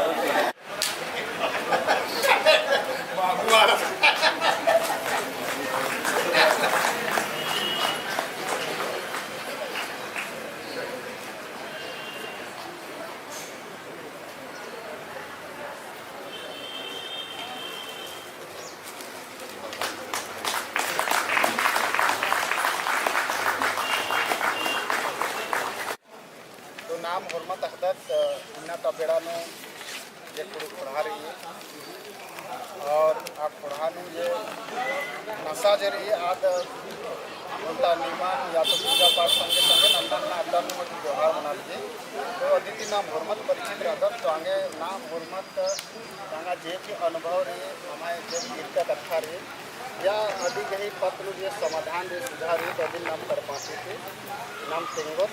तो नाम होरमत अख़दत, अ, इन्ना ता बेड़ा नू जे कुँड़ुख़ ख़ोंड़हा रई, और आ ख़ोंड़हा नू जे नसा जे रई, आद ओन्टा निमा या तो पूजा पाठ संगे संगे नन्ना नन्ना अड्डा नू मत त्योहार मना लगी। तो अदिती नाम होरमत परिचित रअदत, तो आंगे नाम होरमत तांगा जे भी अनुभव रई, अमाय जे भी इरका कत्था रई, या अदी गही पत्त नू जे समाधान रई, सुझाव रई, तो अदिन नाम तरपासी की नाम तेंगोत,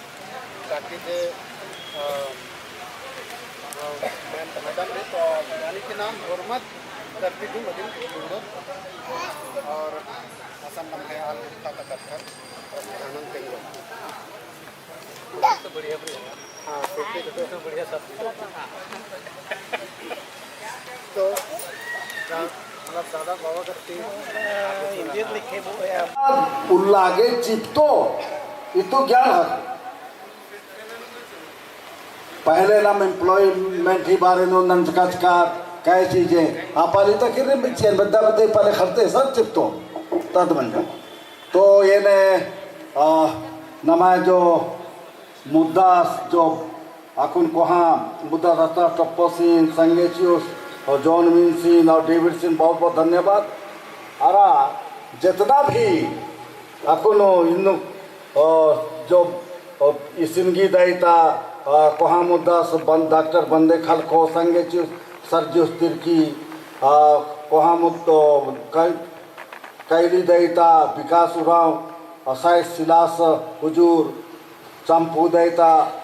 ताकि जे, अ, अ, मैन मैडम रई, तो यानी कि नाम होरमत करती भी मदिन तेंगोत, और असन नम्है आल उठा का कत्था, नाम तेंगोत। हाँ, तो बढ़िया, बढ़िया। तो बढ़िया सब। तो, जा-, मतलब, दादा बाबा करती। हिंदी लिखे वो है। उल्ला गे चिपतो, इतो ज्ञान है। पहले नम employment ही बारे नू नंजका चका, कै चीजे, आ पाली ता किर्री बिच्छेन, बद्दा बद्दे पाले खरते सब चिपतो, तद मंजो। तो एन्ने, आ, नम्है जो मुद्दा जो अक्कुन कोहाँ मुद्दा रहचा टप्पो सिंह, संगे चिउस और जॉन मिन्सिन और डेविड सिंह बहुत बहुत धन्यवाद। अरा जितना भी अक्कुन इन्नु, अ, जो, अ, इसिन गही दई ता, अ, कोहाँ मुद्दा से बन-, डॉक्टर बंदे खलखो, संगे चिउस सर्जिउस तिर्की, अ, कोहाँ मुद्दो कै-, कैली दई ता विकास उराँव, अ, साइस सिलास हुजूर, चम्पू दई ता।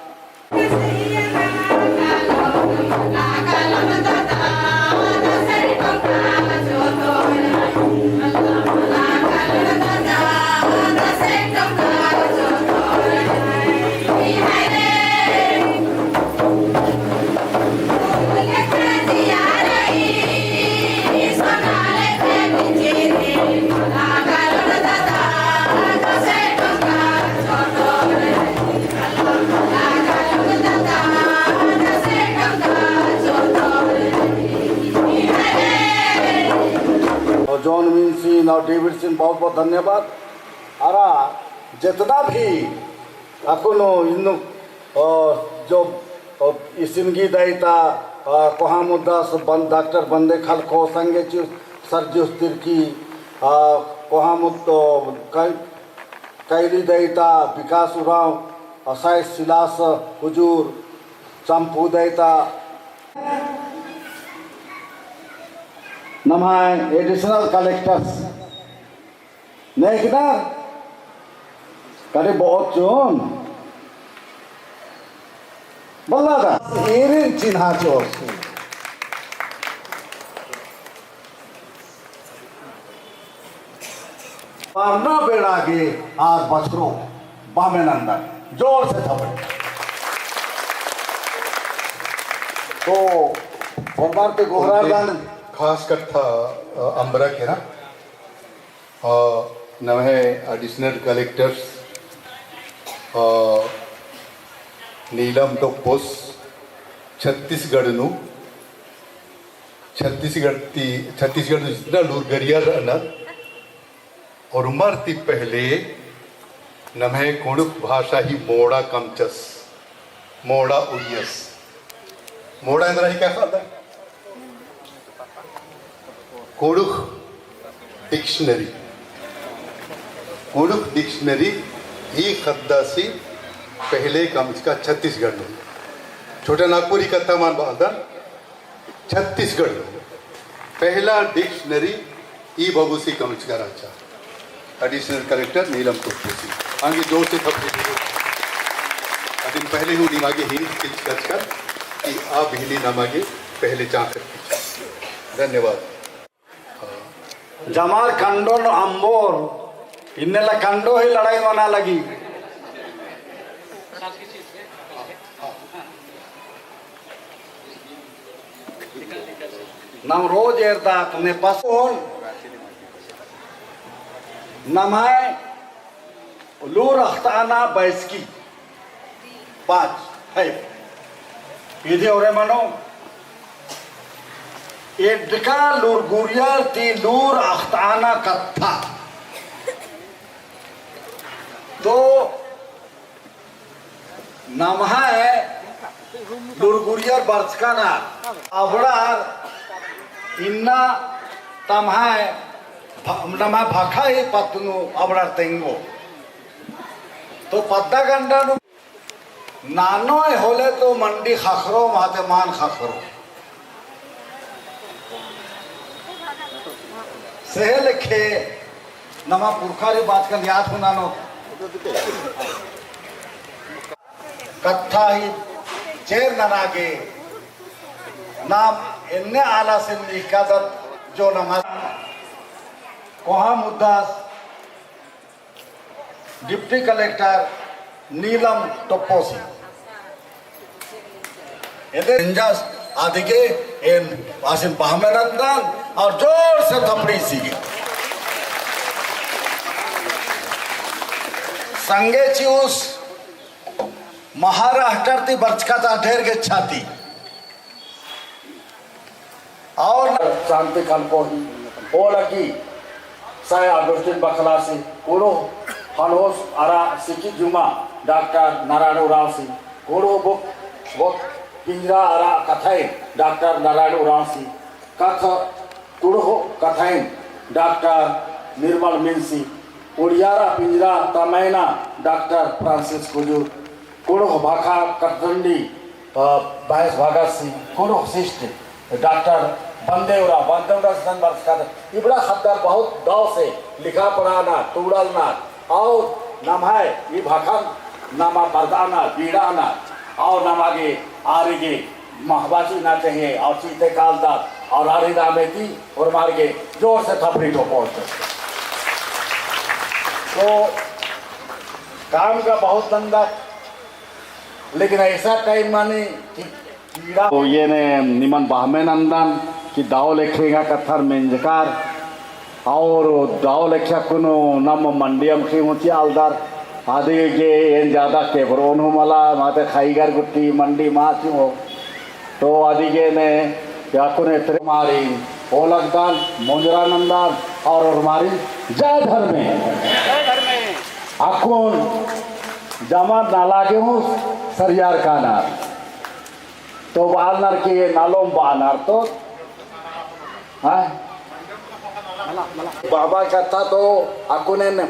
और जॉन मिन्सिन और डेविड सिंह बहुत बहुत धन्यवाद। अरा जितना भी अक्कुन इन्नु, अ, जो, अ, इसिन गही दई ता, अ, कोहाँ मुद्दा से बन-, डॉक्टर बंदे खलखो, संगे चिउस सर्जिउस तिर्की, अ, कोहाँ मुद्दो कै-, कैली दई ता विकास उराँव, अ, साइस सिलास हुजूर, चम्पू दई ता। नम्है additional collectors नेकदर करी बहुत चुन बल्ला दा एरिन चिन्हा चोर। पारना बेड़ा गे आर बछरो बामे नंदन जोर से थपड़े। तो फरमार ते गोहरार दान खास कत्था, अ, अम्बरा केरा। अ, नम्है additional collectors, अ, नीलम टोप्पोस छत्तीसगढ़ नू, छत्तीसगढ़ ती, छत्तीसगढ़ नू जितना लूरगरियर रअनर, और उमर ती पहले नम्है कुँड़ुख़ भाषा ही मोड़ा कमचस, मोड़ा उइयस। मोड़ा एन्दरा ही का ख़द्दा? कुँड़ुख़ dictionary। कुँड़ुख़ dictionary ही ख़द्दासी पहले कमचका छत्तीसगढ़ नू। छोटा नागपुरी कत्था मान बअदन, छत्तीसगढ़ नू पहला dictionary ई बबुसी कमचका रहचा। Additional collector नीलम टोप्पोसी। आंगे जोर से थपड़ी दीजिए। अदिन पहले हूँ निमागे hint चिच्चका रहचा कि आ बिहनी नमागे पहले चाँख़र। धन्यवाद। जमार कंडो नू अम्बोर, इन्नेला कंडो ही लड़ाई मना लगी। नम रोज एरदत ने पसोन नम्है लूर अख़ताना बैसकी पाँच है। इदे ओरे मनो एड्डका लूरगुरियर ती लूर अख़ताना कत्था। तो नम्है लूरगुरियर बरचकाना अबड़ार इन्ना तम्है भ-, नम्है भखा ही पत्त नू अबड़ार तेंगो। तो पद्दा गंडा नू नानोय होले तो मंडी ख़क्खरो, माते मान ख़क्खरो। सेहे लेखे नमा पुरखारी बाचकन याद हूँ ननो। कत्था ही चेर नना गे नाम एन्ने आलासिन निकादत जो नमा कोहा मुद्दास डिप्टी कलेक्टर नीलम टोप्पोसी। एदे इंजस आदिगे एन आसिन बहमे नंदन और जोर से थपड़ी सीगे। संगे चिउस महाराष्ट्र ती बरचका ता ढेर गेच्छा ती। और शांति खलको ही ओ लगी साय अगुस्टिन बखलासी, कुँड़ुख़ फनहोस अरा सिकी जुमा डॉक्टर नारायण उराँवसी, कुँड़ुख़ बुक, बुक पिंजरा अरा कथाइन डॉक्टर नारायण उराँवसी, कथ-, कुँड़ुख़ कथाइन डॉक्टर निर्मल मिनसी, उड़ियारा पिंजरा तमैना डॉक्टर फ्रांसिस कुजूर, कुँड़ुख़ भाखा कटरंडी, अ, भैंस भगत सिंह, कुँड़ुख़ शिष्ट डॉक्टर बंदेवरा, बंदेवरा सन बरचका ता। इबड़ा ख़द्दर बहुत दव से लिखा पढ़ाना, टूड़लना, और नम्है ई भाखन नमा परदाना, बीड़ाना, और नमा गे आर गे महबा चिअना चाहिए, और चिअते कालदत, और आर ही नामे ती ओर्मार गे जोर से थपरी ठोको। तो काम का बहुत धंधा, लेकिन ऐसा टाइम माने कि कीड़ा। तो एन निमन बहमे नंदन कि दव लेखे एंगा कत्थर मेंजकर, और दव लेखे अक्कुन नम मंडी अमख़ी हूँ चिआलदर, अदिगे एन ज्यादा केबरोन हूँ मला, माते ख़ैगर गुट्ठी मंडी मा चिओ। तो अदिगे ने अक्कुन एतरे मारी ओलगदन, मोंजरा नंदन और ओर्मारिन जय धर्मे। अक्कुन जमा नला गे हूँ सरियार कानर। तो बालनर के नालोम बानर तो, हाँ? बाबा कत्था तो अक्कुन एन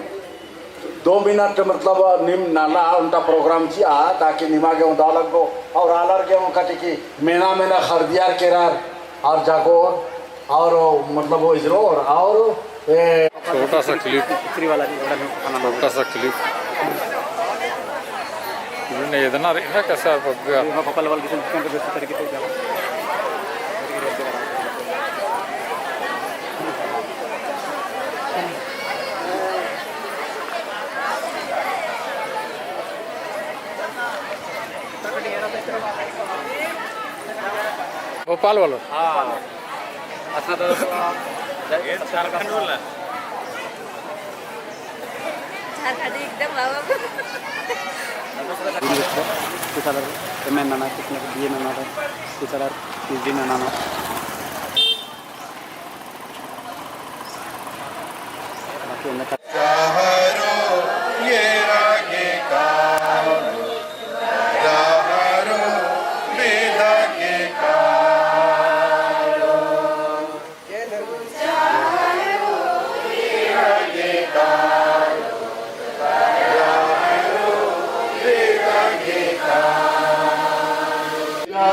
दो मिनट मतलब नीम नना ओन्टा प्रोग्राम चिआ, ताकि निमा गे हूँ दव लगो और आलर गे हूँ कटे कि मेना मेना ख़रदियर केरर और जागोर और मतलब वो इजरोर और ए छोटा सा क्लिप, छोटा सा क्लिप। इन्हें इतना रे ना कैसा पक गया। भोपाल वाला। हाँ। अच्छा तो झारखंड वाला। झारखंड एकदम बाबा। किसालर पेमेंट नना, किसने दिए नना, किसालर तीस दिन नना।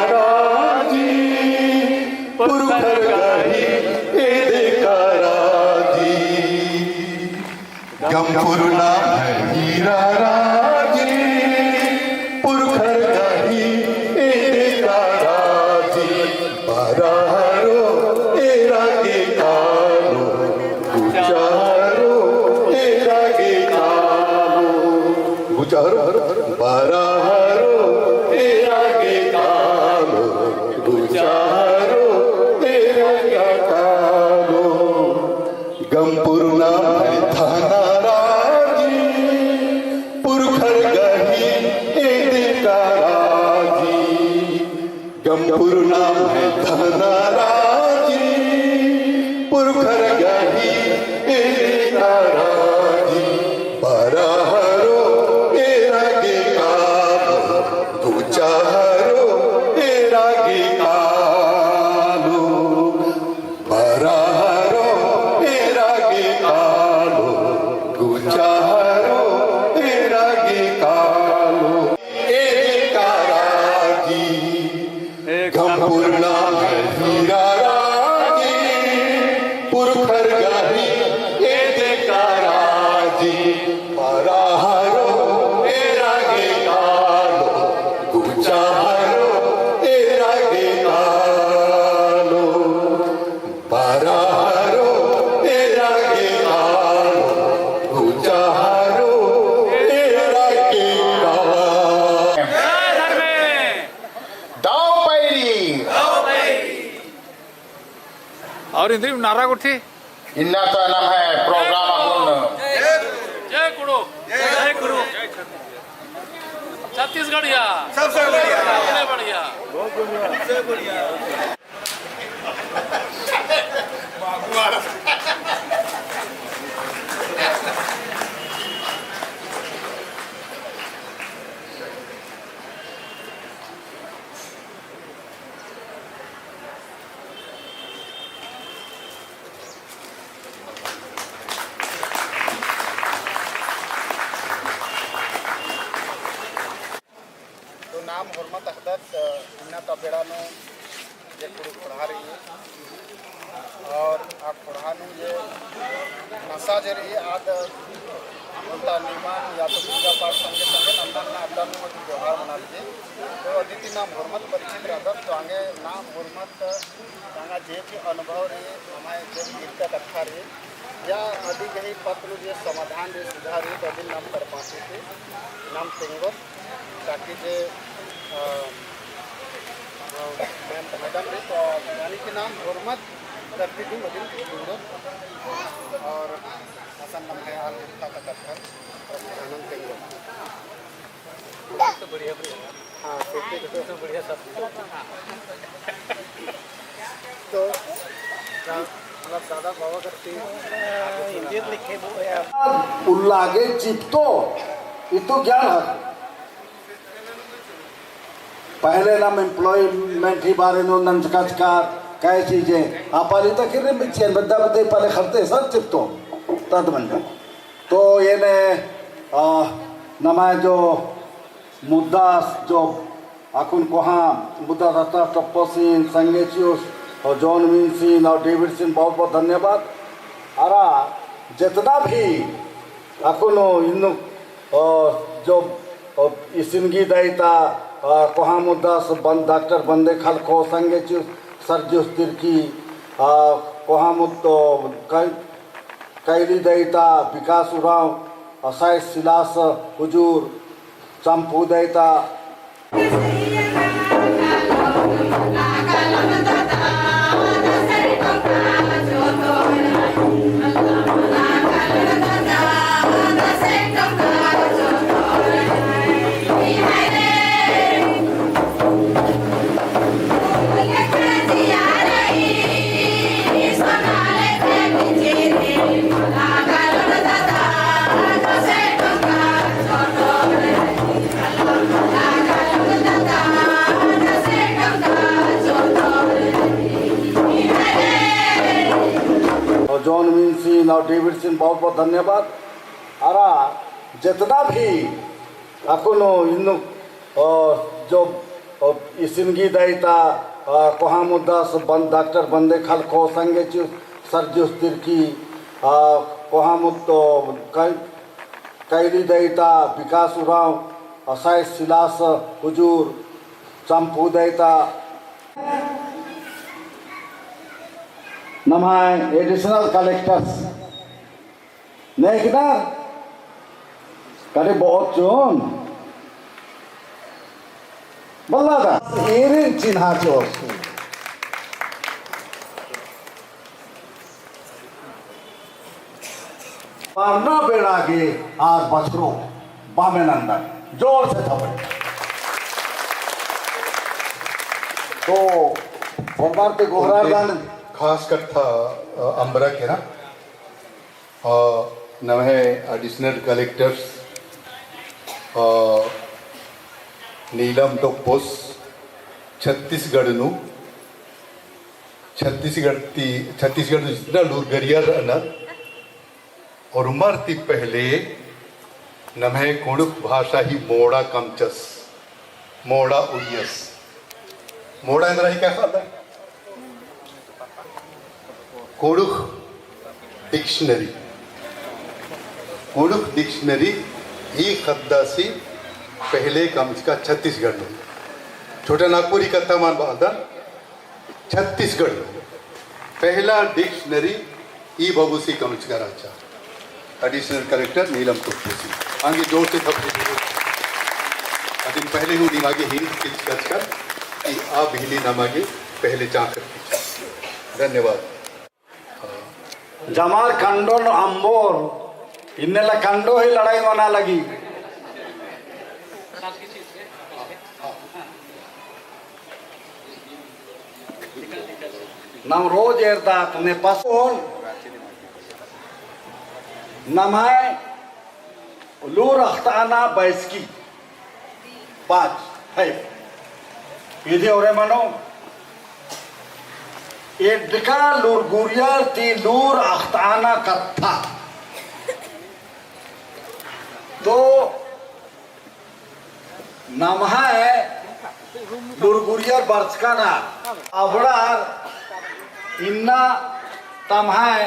राजी, पुरखर गही एदका राजी। गमपुरना है हीरा राजी, पुरखर गही एदका राजी। बरहरो एरा गे कालो, गुचारो एरा गे कालो, गुचारो बरहरो एरा गे कालो, गुचारो एरा गे कालो। गमपुरना है धना राजी, पुरखर गही एदका राजी। गमपुरना है धना राजी, पुरखर गही एदका राजी। बरहरो एरा गे कालो, गुचारो एरा गे कालो। बरहरो एरा गे कालो, गुचारो एरा गे कालो। एदका राजी, गमपुरना है हीरा राजी, पुरखर गही एदका राजी। बरहरो एरा गे कालो, गुचारो एरा गे कालो। बरहरो एरा गे कालो, गुचारो एरा गे कालो। दव पैरी। और इन्द्रिम नारा गुट्ठी। इन्ना तो नम्है प्रोग्राम अक्कुन। जय गुरु। जय गुरु। छत्तीसगढ़िया। सबसे बढ़िया। सबसे बढ़िया। सबसे बढ़िया। तो नाम होरमत अख़दत, अ, इन्ना ता बेड़ा नू जे कुँड़ुख़ ख़ोंड़हा रई, और आ ख़ोंड़हा नू जे नसा जे रई, आद ओन्टा निमन या तो पूजा पाठ संगे संगे नन्ना नन्ना अड्डा नू मत त्योहार मना लगी। तो अदिती नाम होरमत परिचित रअदत, तो आंगे नाम होरमत तांगा जे भी अनुभव रई, हमारे जे भी इरका कत्था रई, या अदी गही पत्र जे समाधान रई, सुझाव रई, तो अदिन नाम कर पाती थी, नाम तेंगोत, ताकि जे, अ, अ, मैम, मैडम रई, तो यानी कि नाम होरमत करती थी, अदिन तेंगोत, और असन नम्है आल उठा का कत्था, और नाम तेंगोत। तो बढ़िया, बढ़िया। हाँ, सेफ्टी तो बढ़िया सब। तो, मतलब, दादा बाबा करती। हिंदी लिखे वो है। उल्ला गे चिपतो, इतो ज्ञान है। पहले नाम employment ही बारे नू नंजका चका, कै चीजें, आ पाली तक रे मिच्छेन, बद्दा बद्दे पाले खरते, सब चिपतो, तद मंजा। तो एन्ने, आ, नमा जो मुद्दास जो अक्कुन कोहाँ मुद्दा दस्ता टप्पोसिन, संगे चिउस और जॉन विंसिन और डेविडसिन बहुत बहुत धन्यवाद। अरा जितना भी अक्कुन इन्नु, अ, जो, अ, इसिनगी दई ता, अ, कोहाँ मुद्दास बन-, डॉक्टर बंदे खलखो, संगे चिउस सरजिउस तिर्की, अ, कोहाँ मुद्दो कै-, कैली दई ता विकास उराँव, असाइस सिलास हुजूर, चम्पू दई ता। और जॉन विंसिन और डेविडसिन बहुत बहुत धन्यवाद। अरा जितना भी अक्कुन इन्नु, अ, जो, अ, इसिनगी दई ता, अ, कोहाँ मुद्दास बन-, डॉक्टर बंदे खलखो, संगे चिउस सरजिउस तिर्की, अ, कोहाँ मुद्दो कै-, कैली दई ता विकास उराँव, असाइस सिलास हुजूर, चम्पू दई ता। नम्है additional collectors नेकदा करे बहुत चुन बल्ला दा एरिन चिन्हा चोर। पारना बेड़ा गे आर बछरो बामे नंदन। जोर से थपड़ी। तो सोमवार ते गोहरार दान खास कत्था, अ, अम्बरा के ना। अ, नम्है additional collectors, अ, नीलम टोप्पोस छत्तीसगढ़ नू, छत्तीसगढ़ ती, छत्तीसगढ़ नू जितना लूरगरिया रअनर, और उमर ती पहले नम्है कुँड़ुख़ भाषा ही मोड़ा कमचस। मोड़ा उइयस। मोड़ा एन्दरा ही का ख़द्द? कुँड़ुख़ dictionary। कुँड़ुख़ dictionary ई ख़द्दासी पहले कमचका छत्तीसगढ़ नू। छोटा नागपुरी कत्था मान बअदन, छत्तीसगढ़ नू पहला dictionary ई बबुसी कमचका रहचा। Additional collector नीलम टोप्पोसी। आंगे जोर से थपड़ी दीजिए। अदिन पहले हूँ निमागे hint चिच्चका रहचा कि आ बिहनी नमागे पहले चाकर की। धन्यवाद। जमार कंडो नू अम्बोर, इन्नेला कंडो ही लड़ाई मना लगी। नम रोज एरदत ने पसोन नम्है लूर अख़ताना बैसकी पाँच है। इदे ओरे मनो एड्डका लूरगुरियर ती लूर अख़ताना कत्था। तो नम्है लूरगुरियर बरचकाना अबड़ार इन्ना तम्है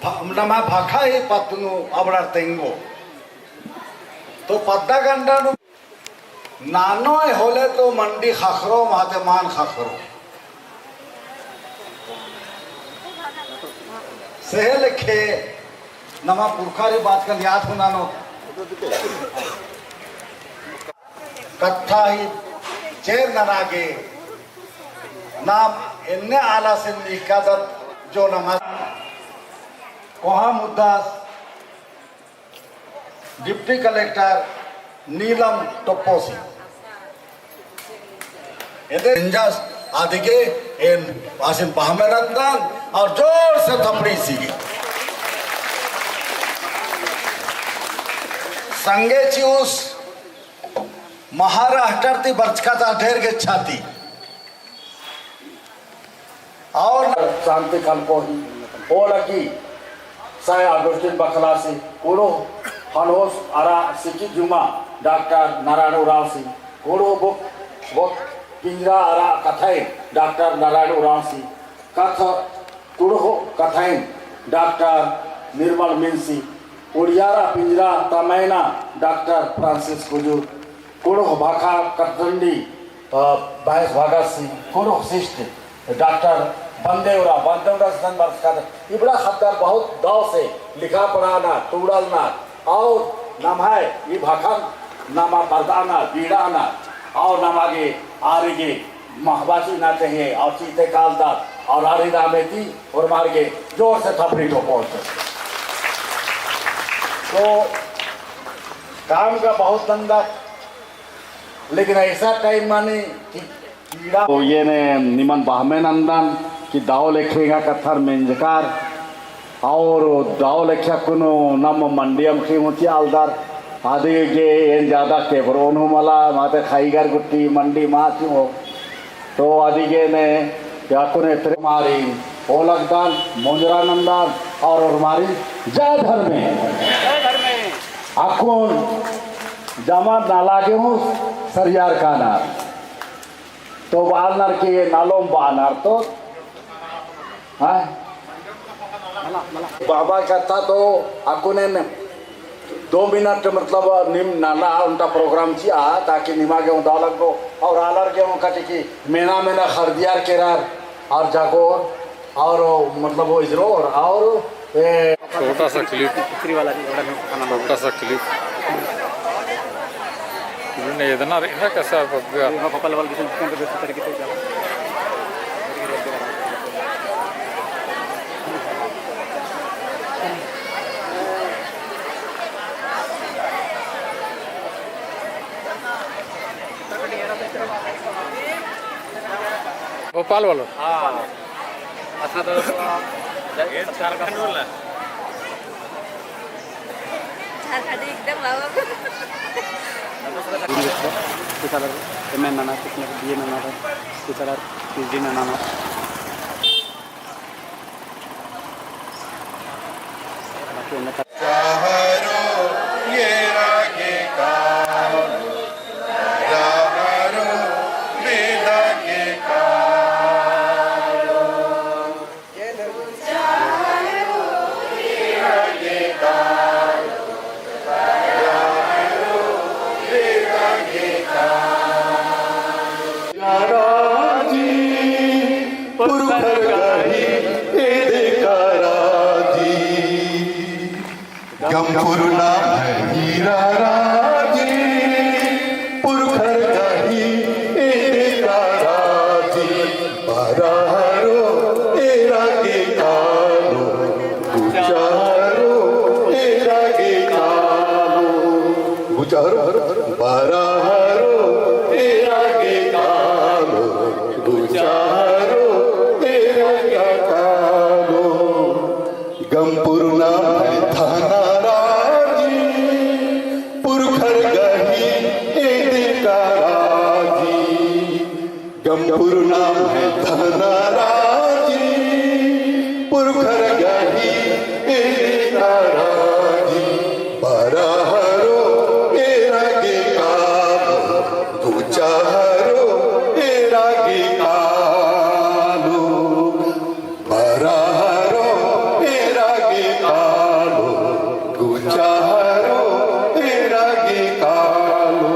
भ-, नम्है भखा ही पत्त नू अबड़ार तेंगो। तो पद्दा गंडा नू नानोय होले तो मंडी ख़क्खरो, माते मान ख़क्खरो। सेहे लेखे नमा पुरखारी बाचकन याद हूँ ननोत। कत्था ही चेर नना गे नाम एन्ने आलासिन निकादत जो नमा कोहा मुद्दास डिप्टी कलेक्टर नीलम टोप्पोसी। एदे इंजस आदिगे एन आसिन बहमे नंदन और जोर से थपड़ी सीगे। संगे चिउस महाराष्ट्र ती बरचका ता ढेर गे छाती। और शांति खलको ही ओ लगी साय अगुस्टिन बखलासी, कुँड़ुख़ हनोस अरा सिकी जुमा डॉक्टर नारायण उराँवसी, कुँड़ुख़ बुक बुक पिंजरा अरा कथाइन डॉक्टर नारायण उराँवसी, कथ कुँड़ुख़ कथाइन डॉक्टर निर्मल मिनसी, उड़ियारा पिंजरा तमैना डॉक्टर फ्रांसिस कुजूर, कुँड़ुख़ भाखा कटडंडी, अ, बायस भगत सिंह, कुँड़ुख़ शिष्ट डॉक्टर बंदे उराँव, बंदे उराँव सन बरचका ता। इबड़ा ख़द्दर बहुत दव से लिखा पढ़ाना, टूड़लना, और नम्है ई भाखन नमा परदाना, बीड़ाना, और नमा गे आरिगे महबासी ना चाहिए, और चीते कालदत, और आरी दामे ती, और मार गे जोर से थपड़ी ठोको। तो काम का बहुत धंधा, लेकिन ऐसा टाइम माने कि कीड़ा। तो ये ने निमन बहमे नंदन कि दव लेखे एंगा कत्थर मेंजकर और दव लेखे अक्कुन नम मंडियम ख़ेम चिआलदर। आदिगे एन ज्यादा केबरोन हूँ मला, माते खाईगर गुट्टी मंडी मा चिओ। तो आदिगे ने अक्कुन एतरे मारिन ओलगदन, मोंजरा नंदन और ओर मारिन जय धर्मे। अक्कुन जमा नाला गे हूँ सरियार कानर। तो बालनर के नालोम बानर तो, हाँ? बाबा कत्था तो अक्कुन एन दो मिनट मतलब नीम नना ओन्टा प्रोग्राम चिआ, ताकि निमा गे ओन्टा लगो और आलर गे ओन्टा कि मेना मेना खरदियार केरर और जागोर और मतलब वो इजरोर और ए छोटा सा क्लिप। छोटा सा क्लिप। इन्हें इतना रहना कैसा पब्लिक। भोपाल वालों। हाँ। अच्छा, तो झारखंडी एकदम बाबा। टीचर एमए नना, टीचर बीए नना, टीचर पीएचडी नना। राजी पुरखर गही एदे का राजी। गम पुरना है हीरा राजी, पुरखर गही एदे का राजी। बरहरो एरा गे कालो, गुचारो एरा गे कालो, गुचारो, बरहरो एरा गे कालो, गुचारो एरा गे गम पुरना है धना राजी, पुरखर गही एदे का राजी। गम पुरना है धना राजी, पुरखर गही एदे का राजी। बरहरो एरा गे कालो, गुचाहरो एरा गे कालो। बरहरो एरा गे कालो, गुचाहरो एरा गे कालो।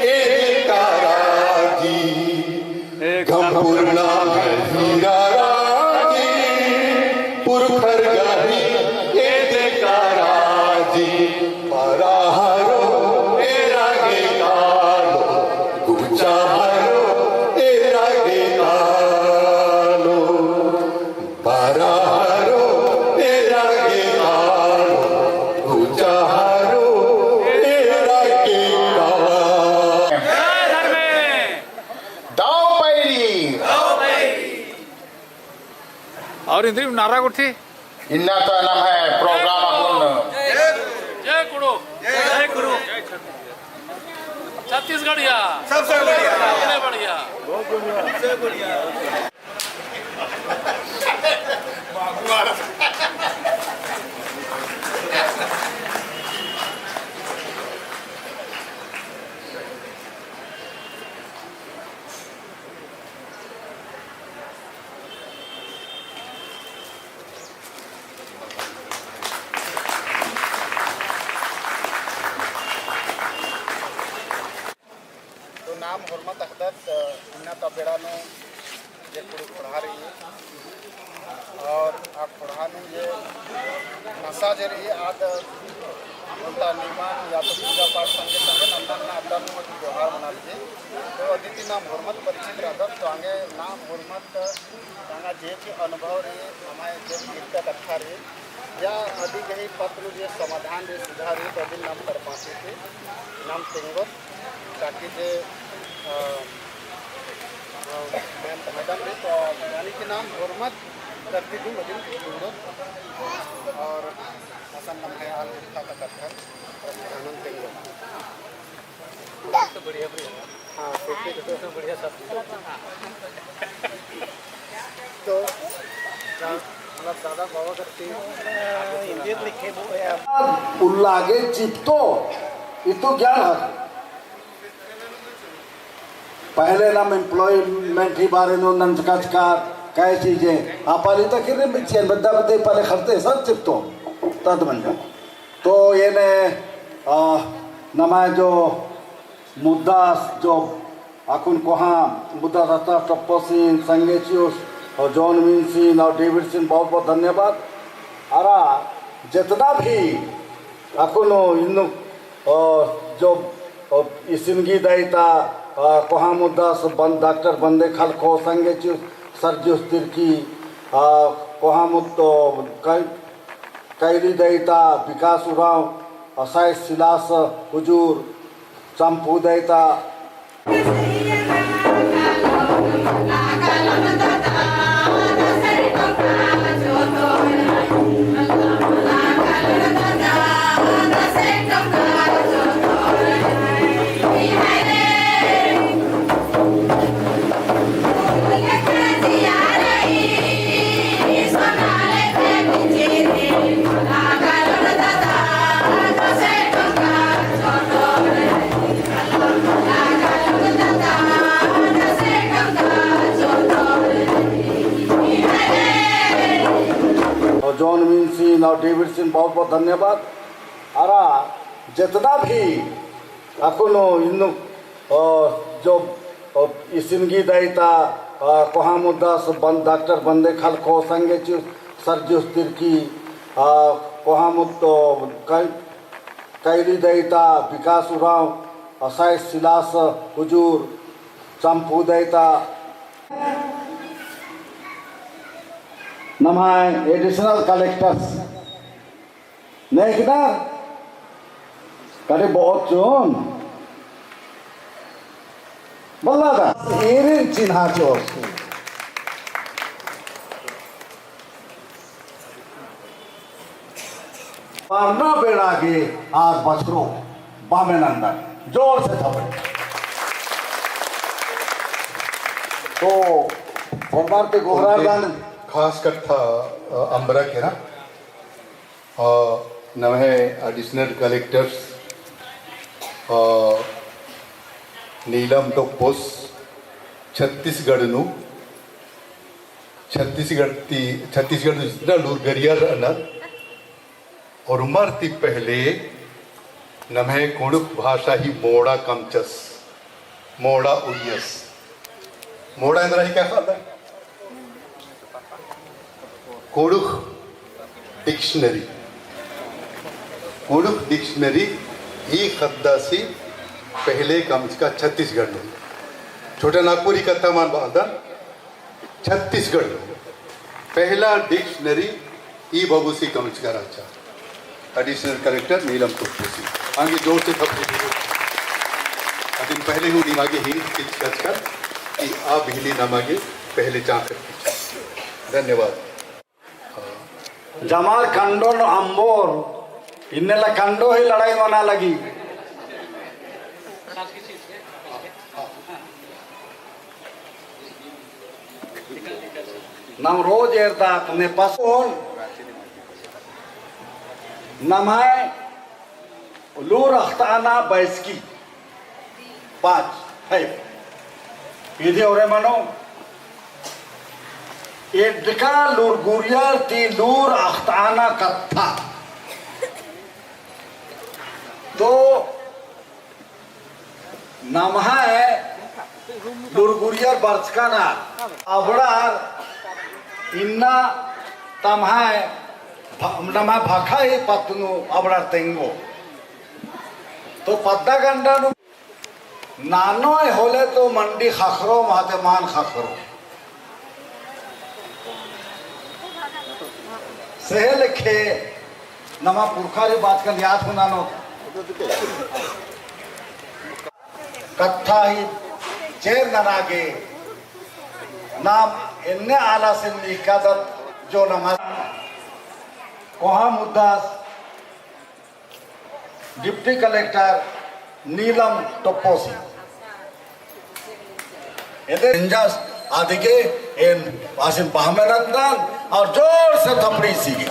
एदे का राजी, गम पुरना है हीरा राजी, पुरखर गही एदे का राजी। बरहरो एरा गे कालो, गुचाहरो एरा गे कालो। बरहरो एरा गे कालो, गुचाहरो एरा गे कालो। दव पैरी। और इन्द्रिम नारा गुट्ठी। इन्ना तो नम्है program अक्कुन। जय कुँड़ुख़। जय कुँड़ुख़। छत्तीसगढ़िया। सबसे बढ़िया। सबसे बढ़िया। तो नाम होरमत अख़दत, अ, इन्ना ता बेड़ा नू जे कुँड़ुख़ ख़ोंड़हा रई, और आ ख़ोंड़हा नू जे नसा जे रई, आद ओन्टा निमन या तो पूजा पाठ संगे संगे नंदन ना अड्डा नू मत त्योहार मनालगी। तो अदिती नाम होरमत परिचित रअदत, तो आंगे नाम होरमत तांगा जे भी अनुभव रई, हमारे जे भी दिक्कत अख़ा रई, या अदी गही पत्र जे समाधान रई, सुधार रई, तो अदिन नाम तरपासी की नाम तेंगोत, ताकि जे, अ, अ, मैम, मैडम रई, तो यानी कि नाम होरमत करती दिन अदिन तेंगोत, और असन नम्है आल उठा का कत्थन, आनंद तेंगोत। हाँ, सेफ्टी तो, तो बढ़िया सब। तो, मतलब, दादा बाबा करती। उल्ला गे चिपतो, इतो ज्ञान हर। पहले नाम employment ही बारे नू नंजका चका, कै चीजें, आ पाली तक ही रे बिचियन, बद्दा बद्दे पाले खरते, सब चिपतो, तद मंजा। तो एन्ने, आ, नम्है जो मुद्दा जो अक्कुन कोहाँ मुद्दा रहता टप्पो सिन, संगे चिउस और जॉन मिन्सिन और डेविड सिन बहुत बहुत धन्यवाद। अरा जितना भी अक्कुन इन्नु, अ, जो, अ, इसिन गही दायिता, अ, कोहाँ मुद्दा से बन-, डॉक्टर बंदे खलखो संगे चिउस सर्जिउस तिर्की, अ, कोहाँ मुद्दा, अ, कै-, कैली दायिता विकास उराँव, असाइस सिलास हुजूर, चम्पू दायिता। और जॉन मिन्सिन और डेविड सिन बहुत बहुत धन्यवाद। अरा जितना भी अक्कुन इन्नु, अ, जो, अ, इसिन गही दायिता, अ, कोहाँ मुद्दा से बन-, डॉक्टर बंदे खलखो संगे चिउस सर्जिउस तिर्की, अ, कोहाँ मुद्दा, अ, कै-, कैली दायिता विकास उराँव, असाइस सिलास हुजूर, चम्पू दायिता। नम्है additional collectors नेकदा करे बहुत चुन बल्ला दा एरे चिन्हा चोर। परना बेड़ा गे आद बछरो बामे नंदन। जोर से थपड़ी। तो सोमवार ते गोहरार दान। खास कत्था, अ, अम्बरा केरा। अ, नम्है additional collectors, अ, नीलम टोप्पोस छत्तीसगढ़ नू, छत्तीसगढ़ ती, छत्तीसगढ़ नू जितना लूरगरियर रअनर, ओर्मर ती पहले नम्है कुँड़ुख़ भाषा ही मोड़ा कमचस, मोड़ा उइयस। मोड़ा एन्दरा ही का ख़द्द? कुँड़ुख़ dictionary। कुँड़ुख़ dictionary ही ख़द्दासी पहले कमचका छत्तीसगढ़ नू। छोटा नागपुरी कत्था मल बअदन, छत्तीसगढ़ नू पहला dictionary ई बबुसी कमचका रहचा। Additional collector नीलम टोप्पोसी। आंगे जोर से थपड़ी दीजिए। अदिन पहले हूँ निमागे hint चिच्चकर कि आ बिहनी नमागे पहले चाँख़ करके। धन्यवाद। जमार कंडो नू अम्बोर, इन्नेला कंडो ही लड़ाई मना लगी। नाम रोज एरदत ने पसोन। नम्है लूर अख़ताना बैसकी पाँच है। इदी ओरे मनो एड्डका लूरगुरियर ती लूर अख़ताना कत्था। तो नम्है लूरगुरियर बरचका ना अबड़ार इन्ना तम्है भ-, नम्है भखा ही पत्त नू अबड़ार तेंगो। तो पद्दा गंडा नू नानोय होले तो मंडी ख़क्खरो, महते मान ख़क्खरो। सेहे लेखे नमा पुरखारी बाचकन याद हूँ ननोत। कत्था ही चेर नना गे नाम एन्ने आलासिन निकादत जो नमा कोहा मुद्दास Deputy Collector नीलम टोप्पोसी। एदे इंजस आदिगे एन आसिन पहमे नंदन और जोर से थपड़ी सीगे।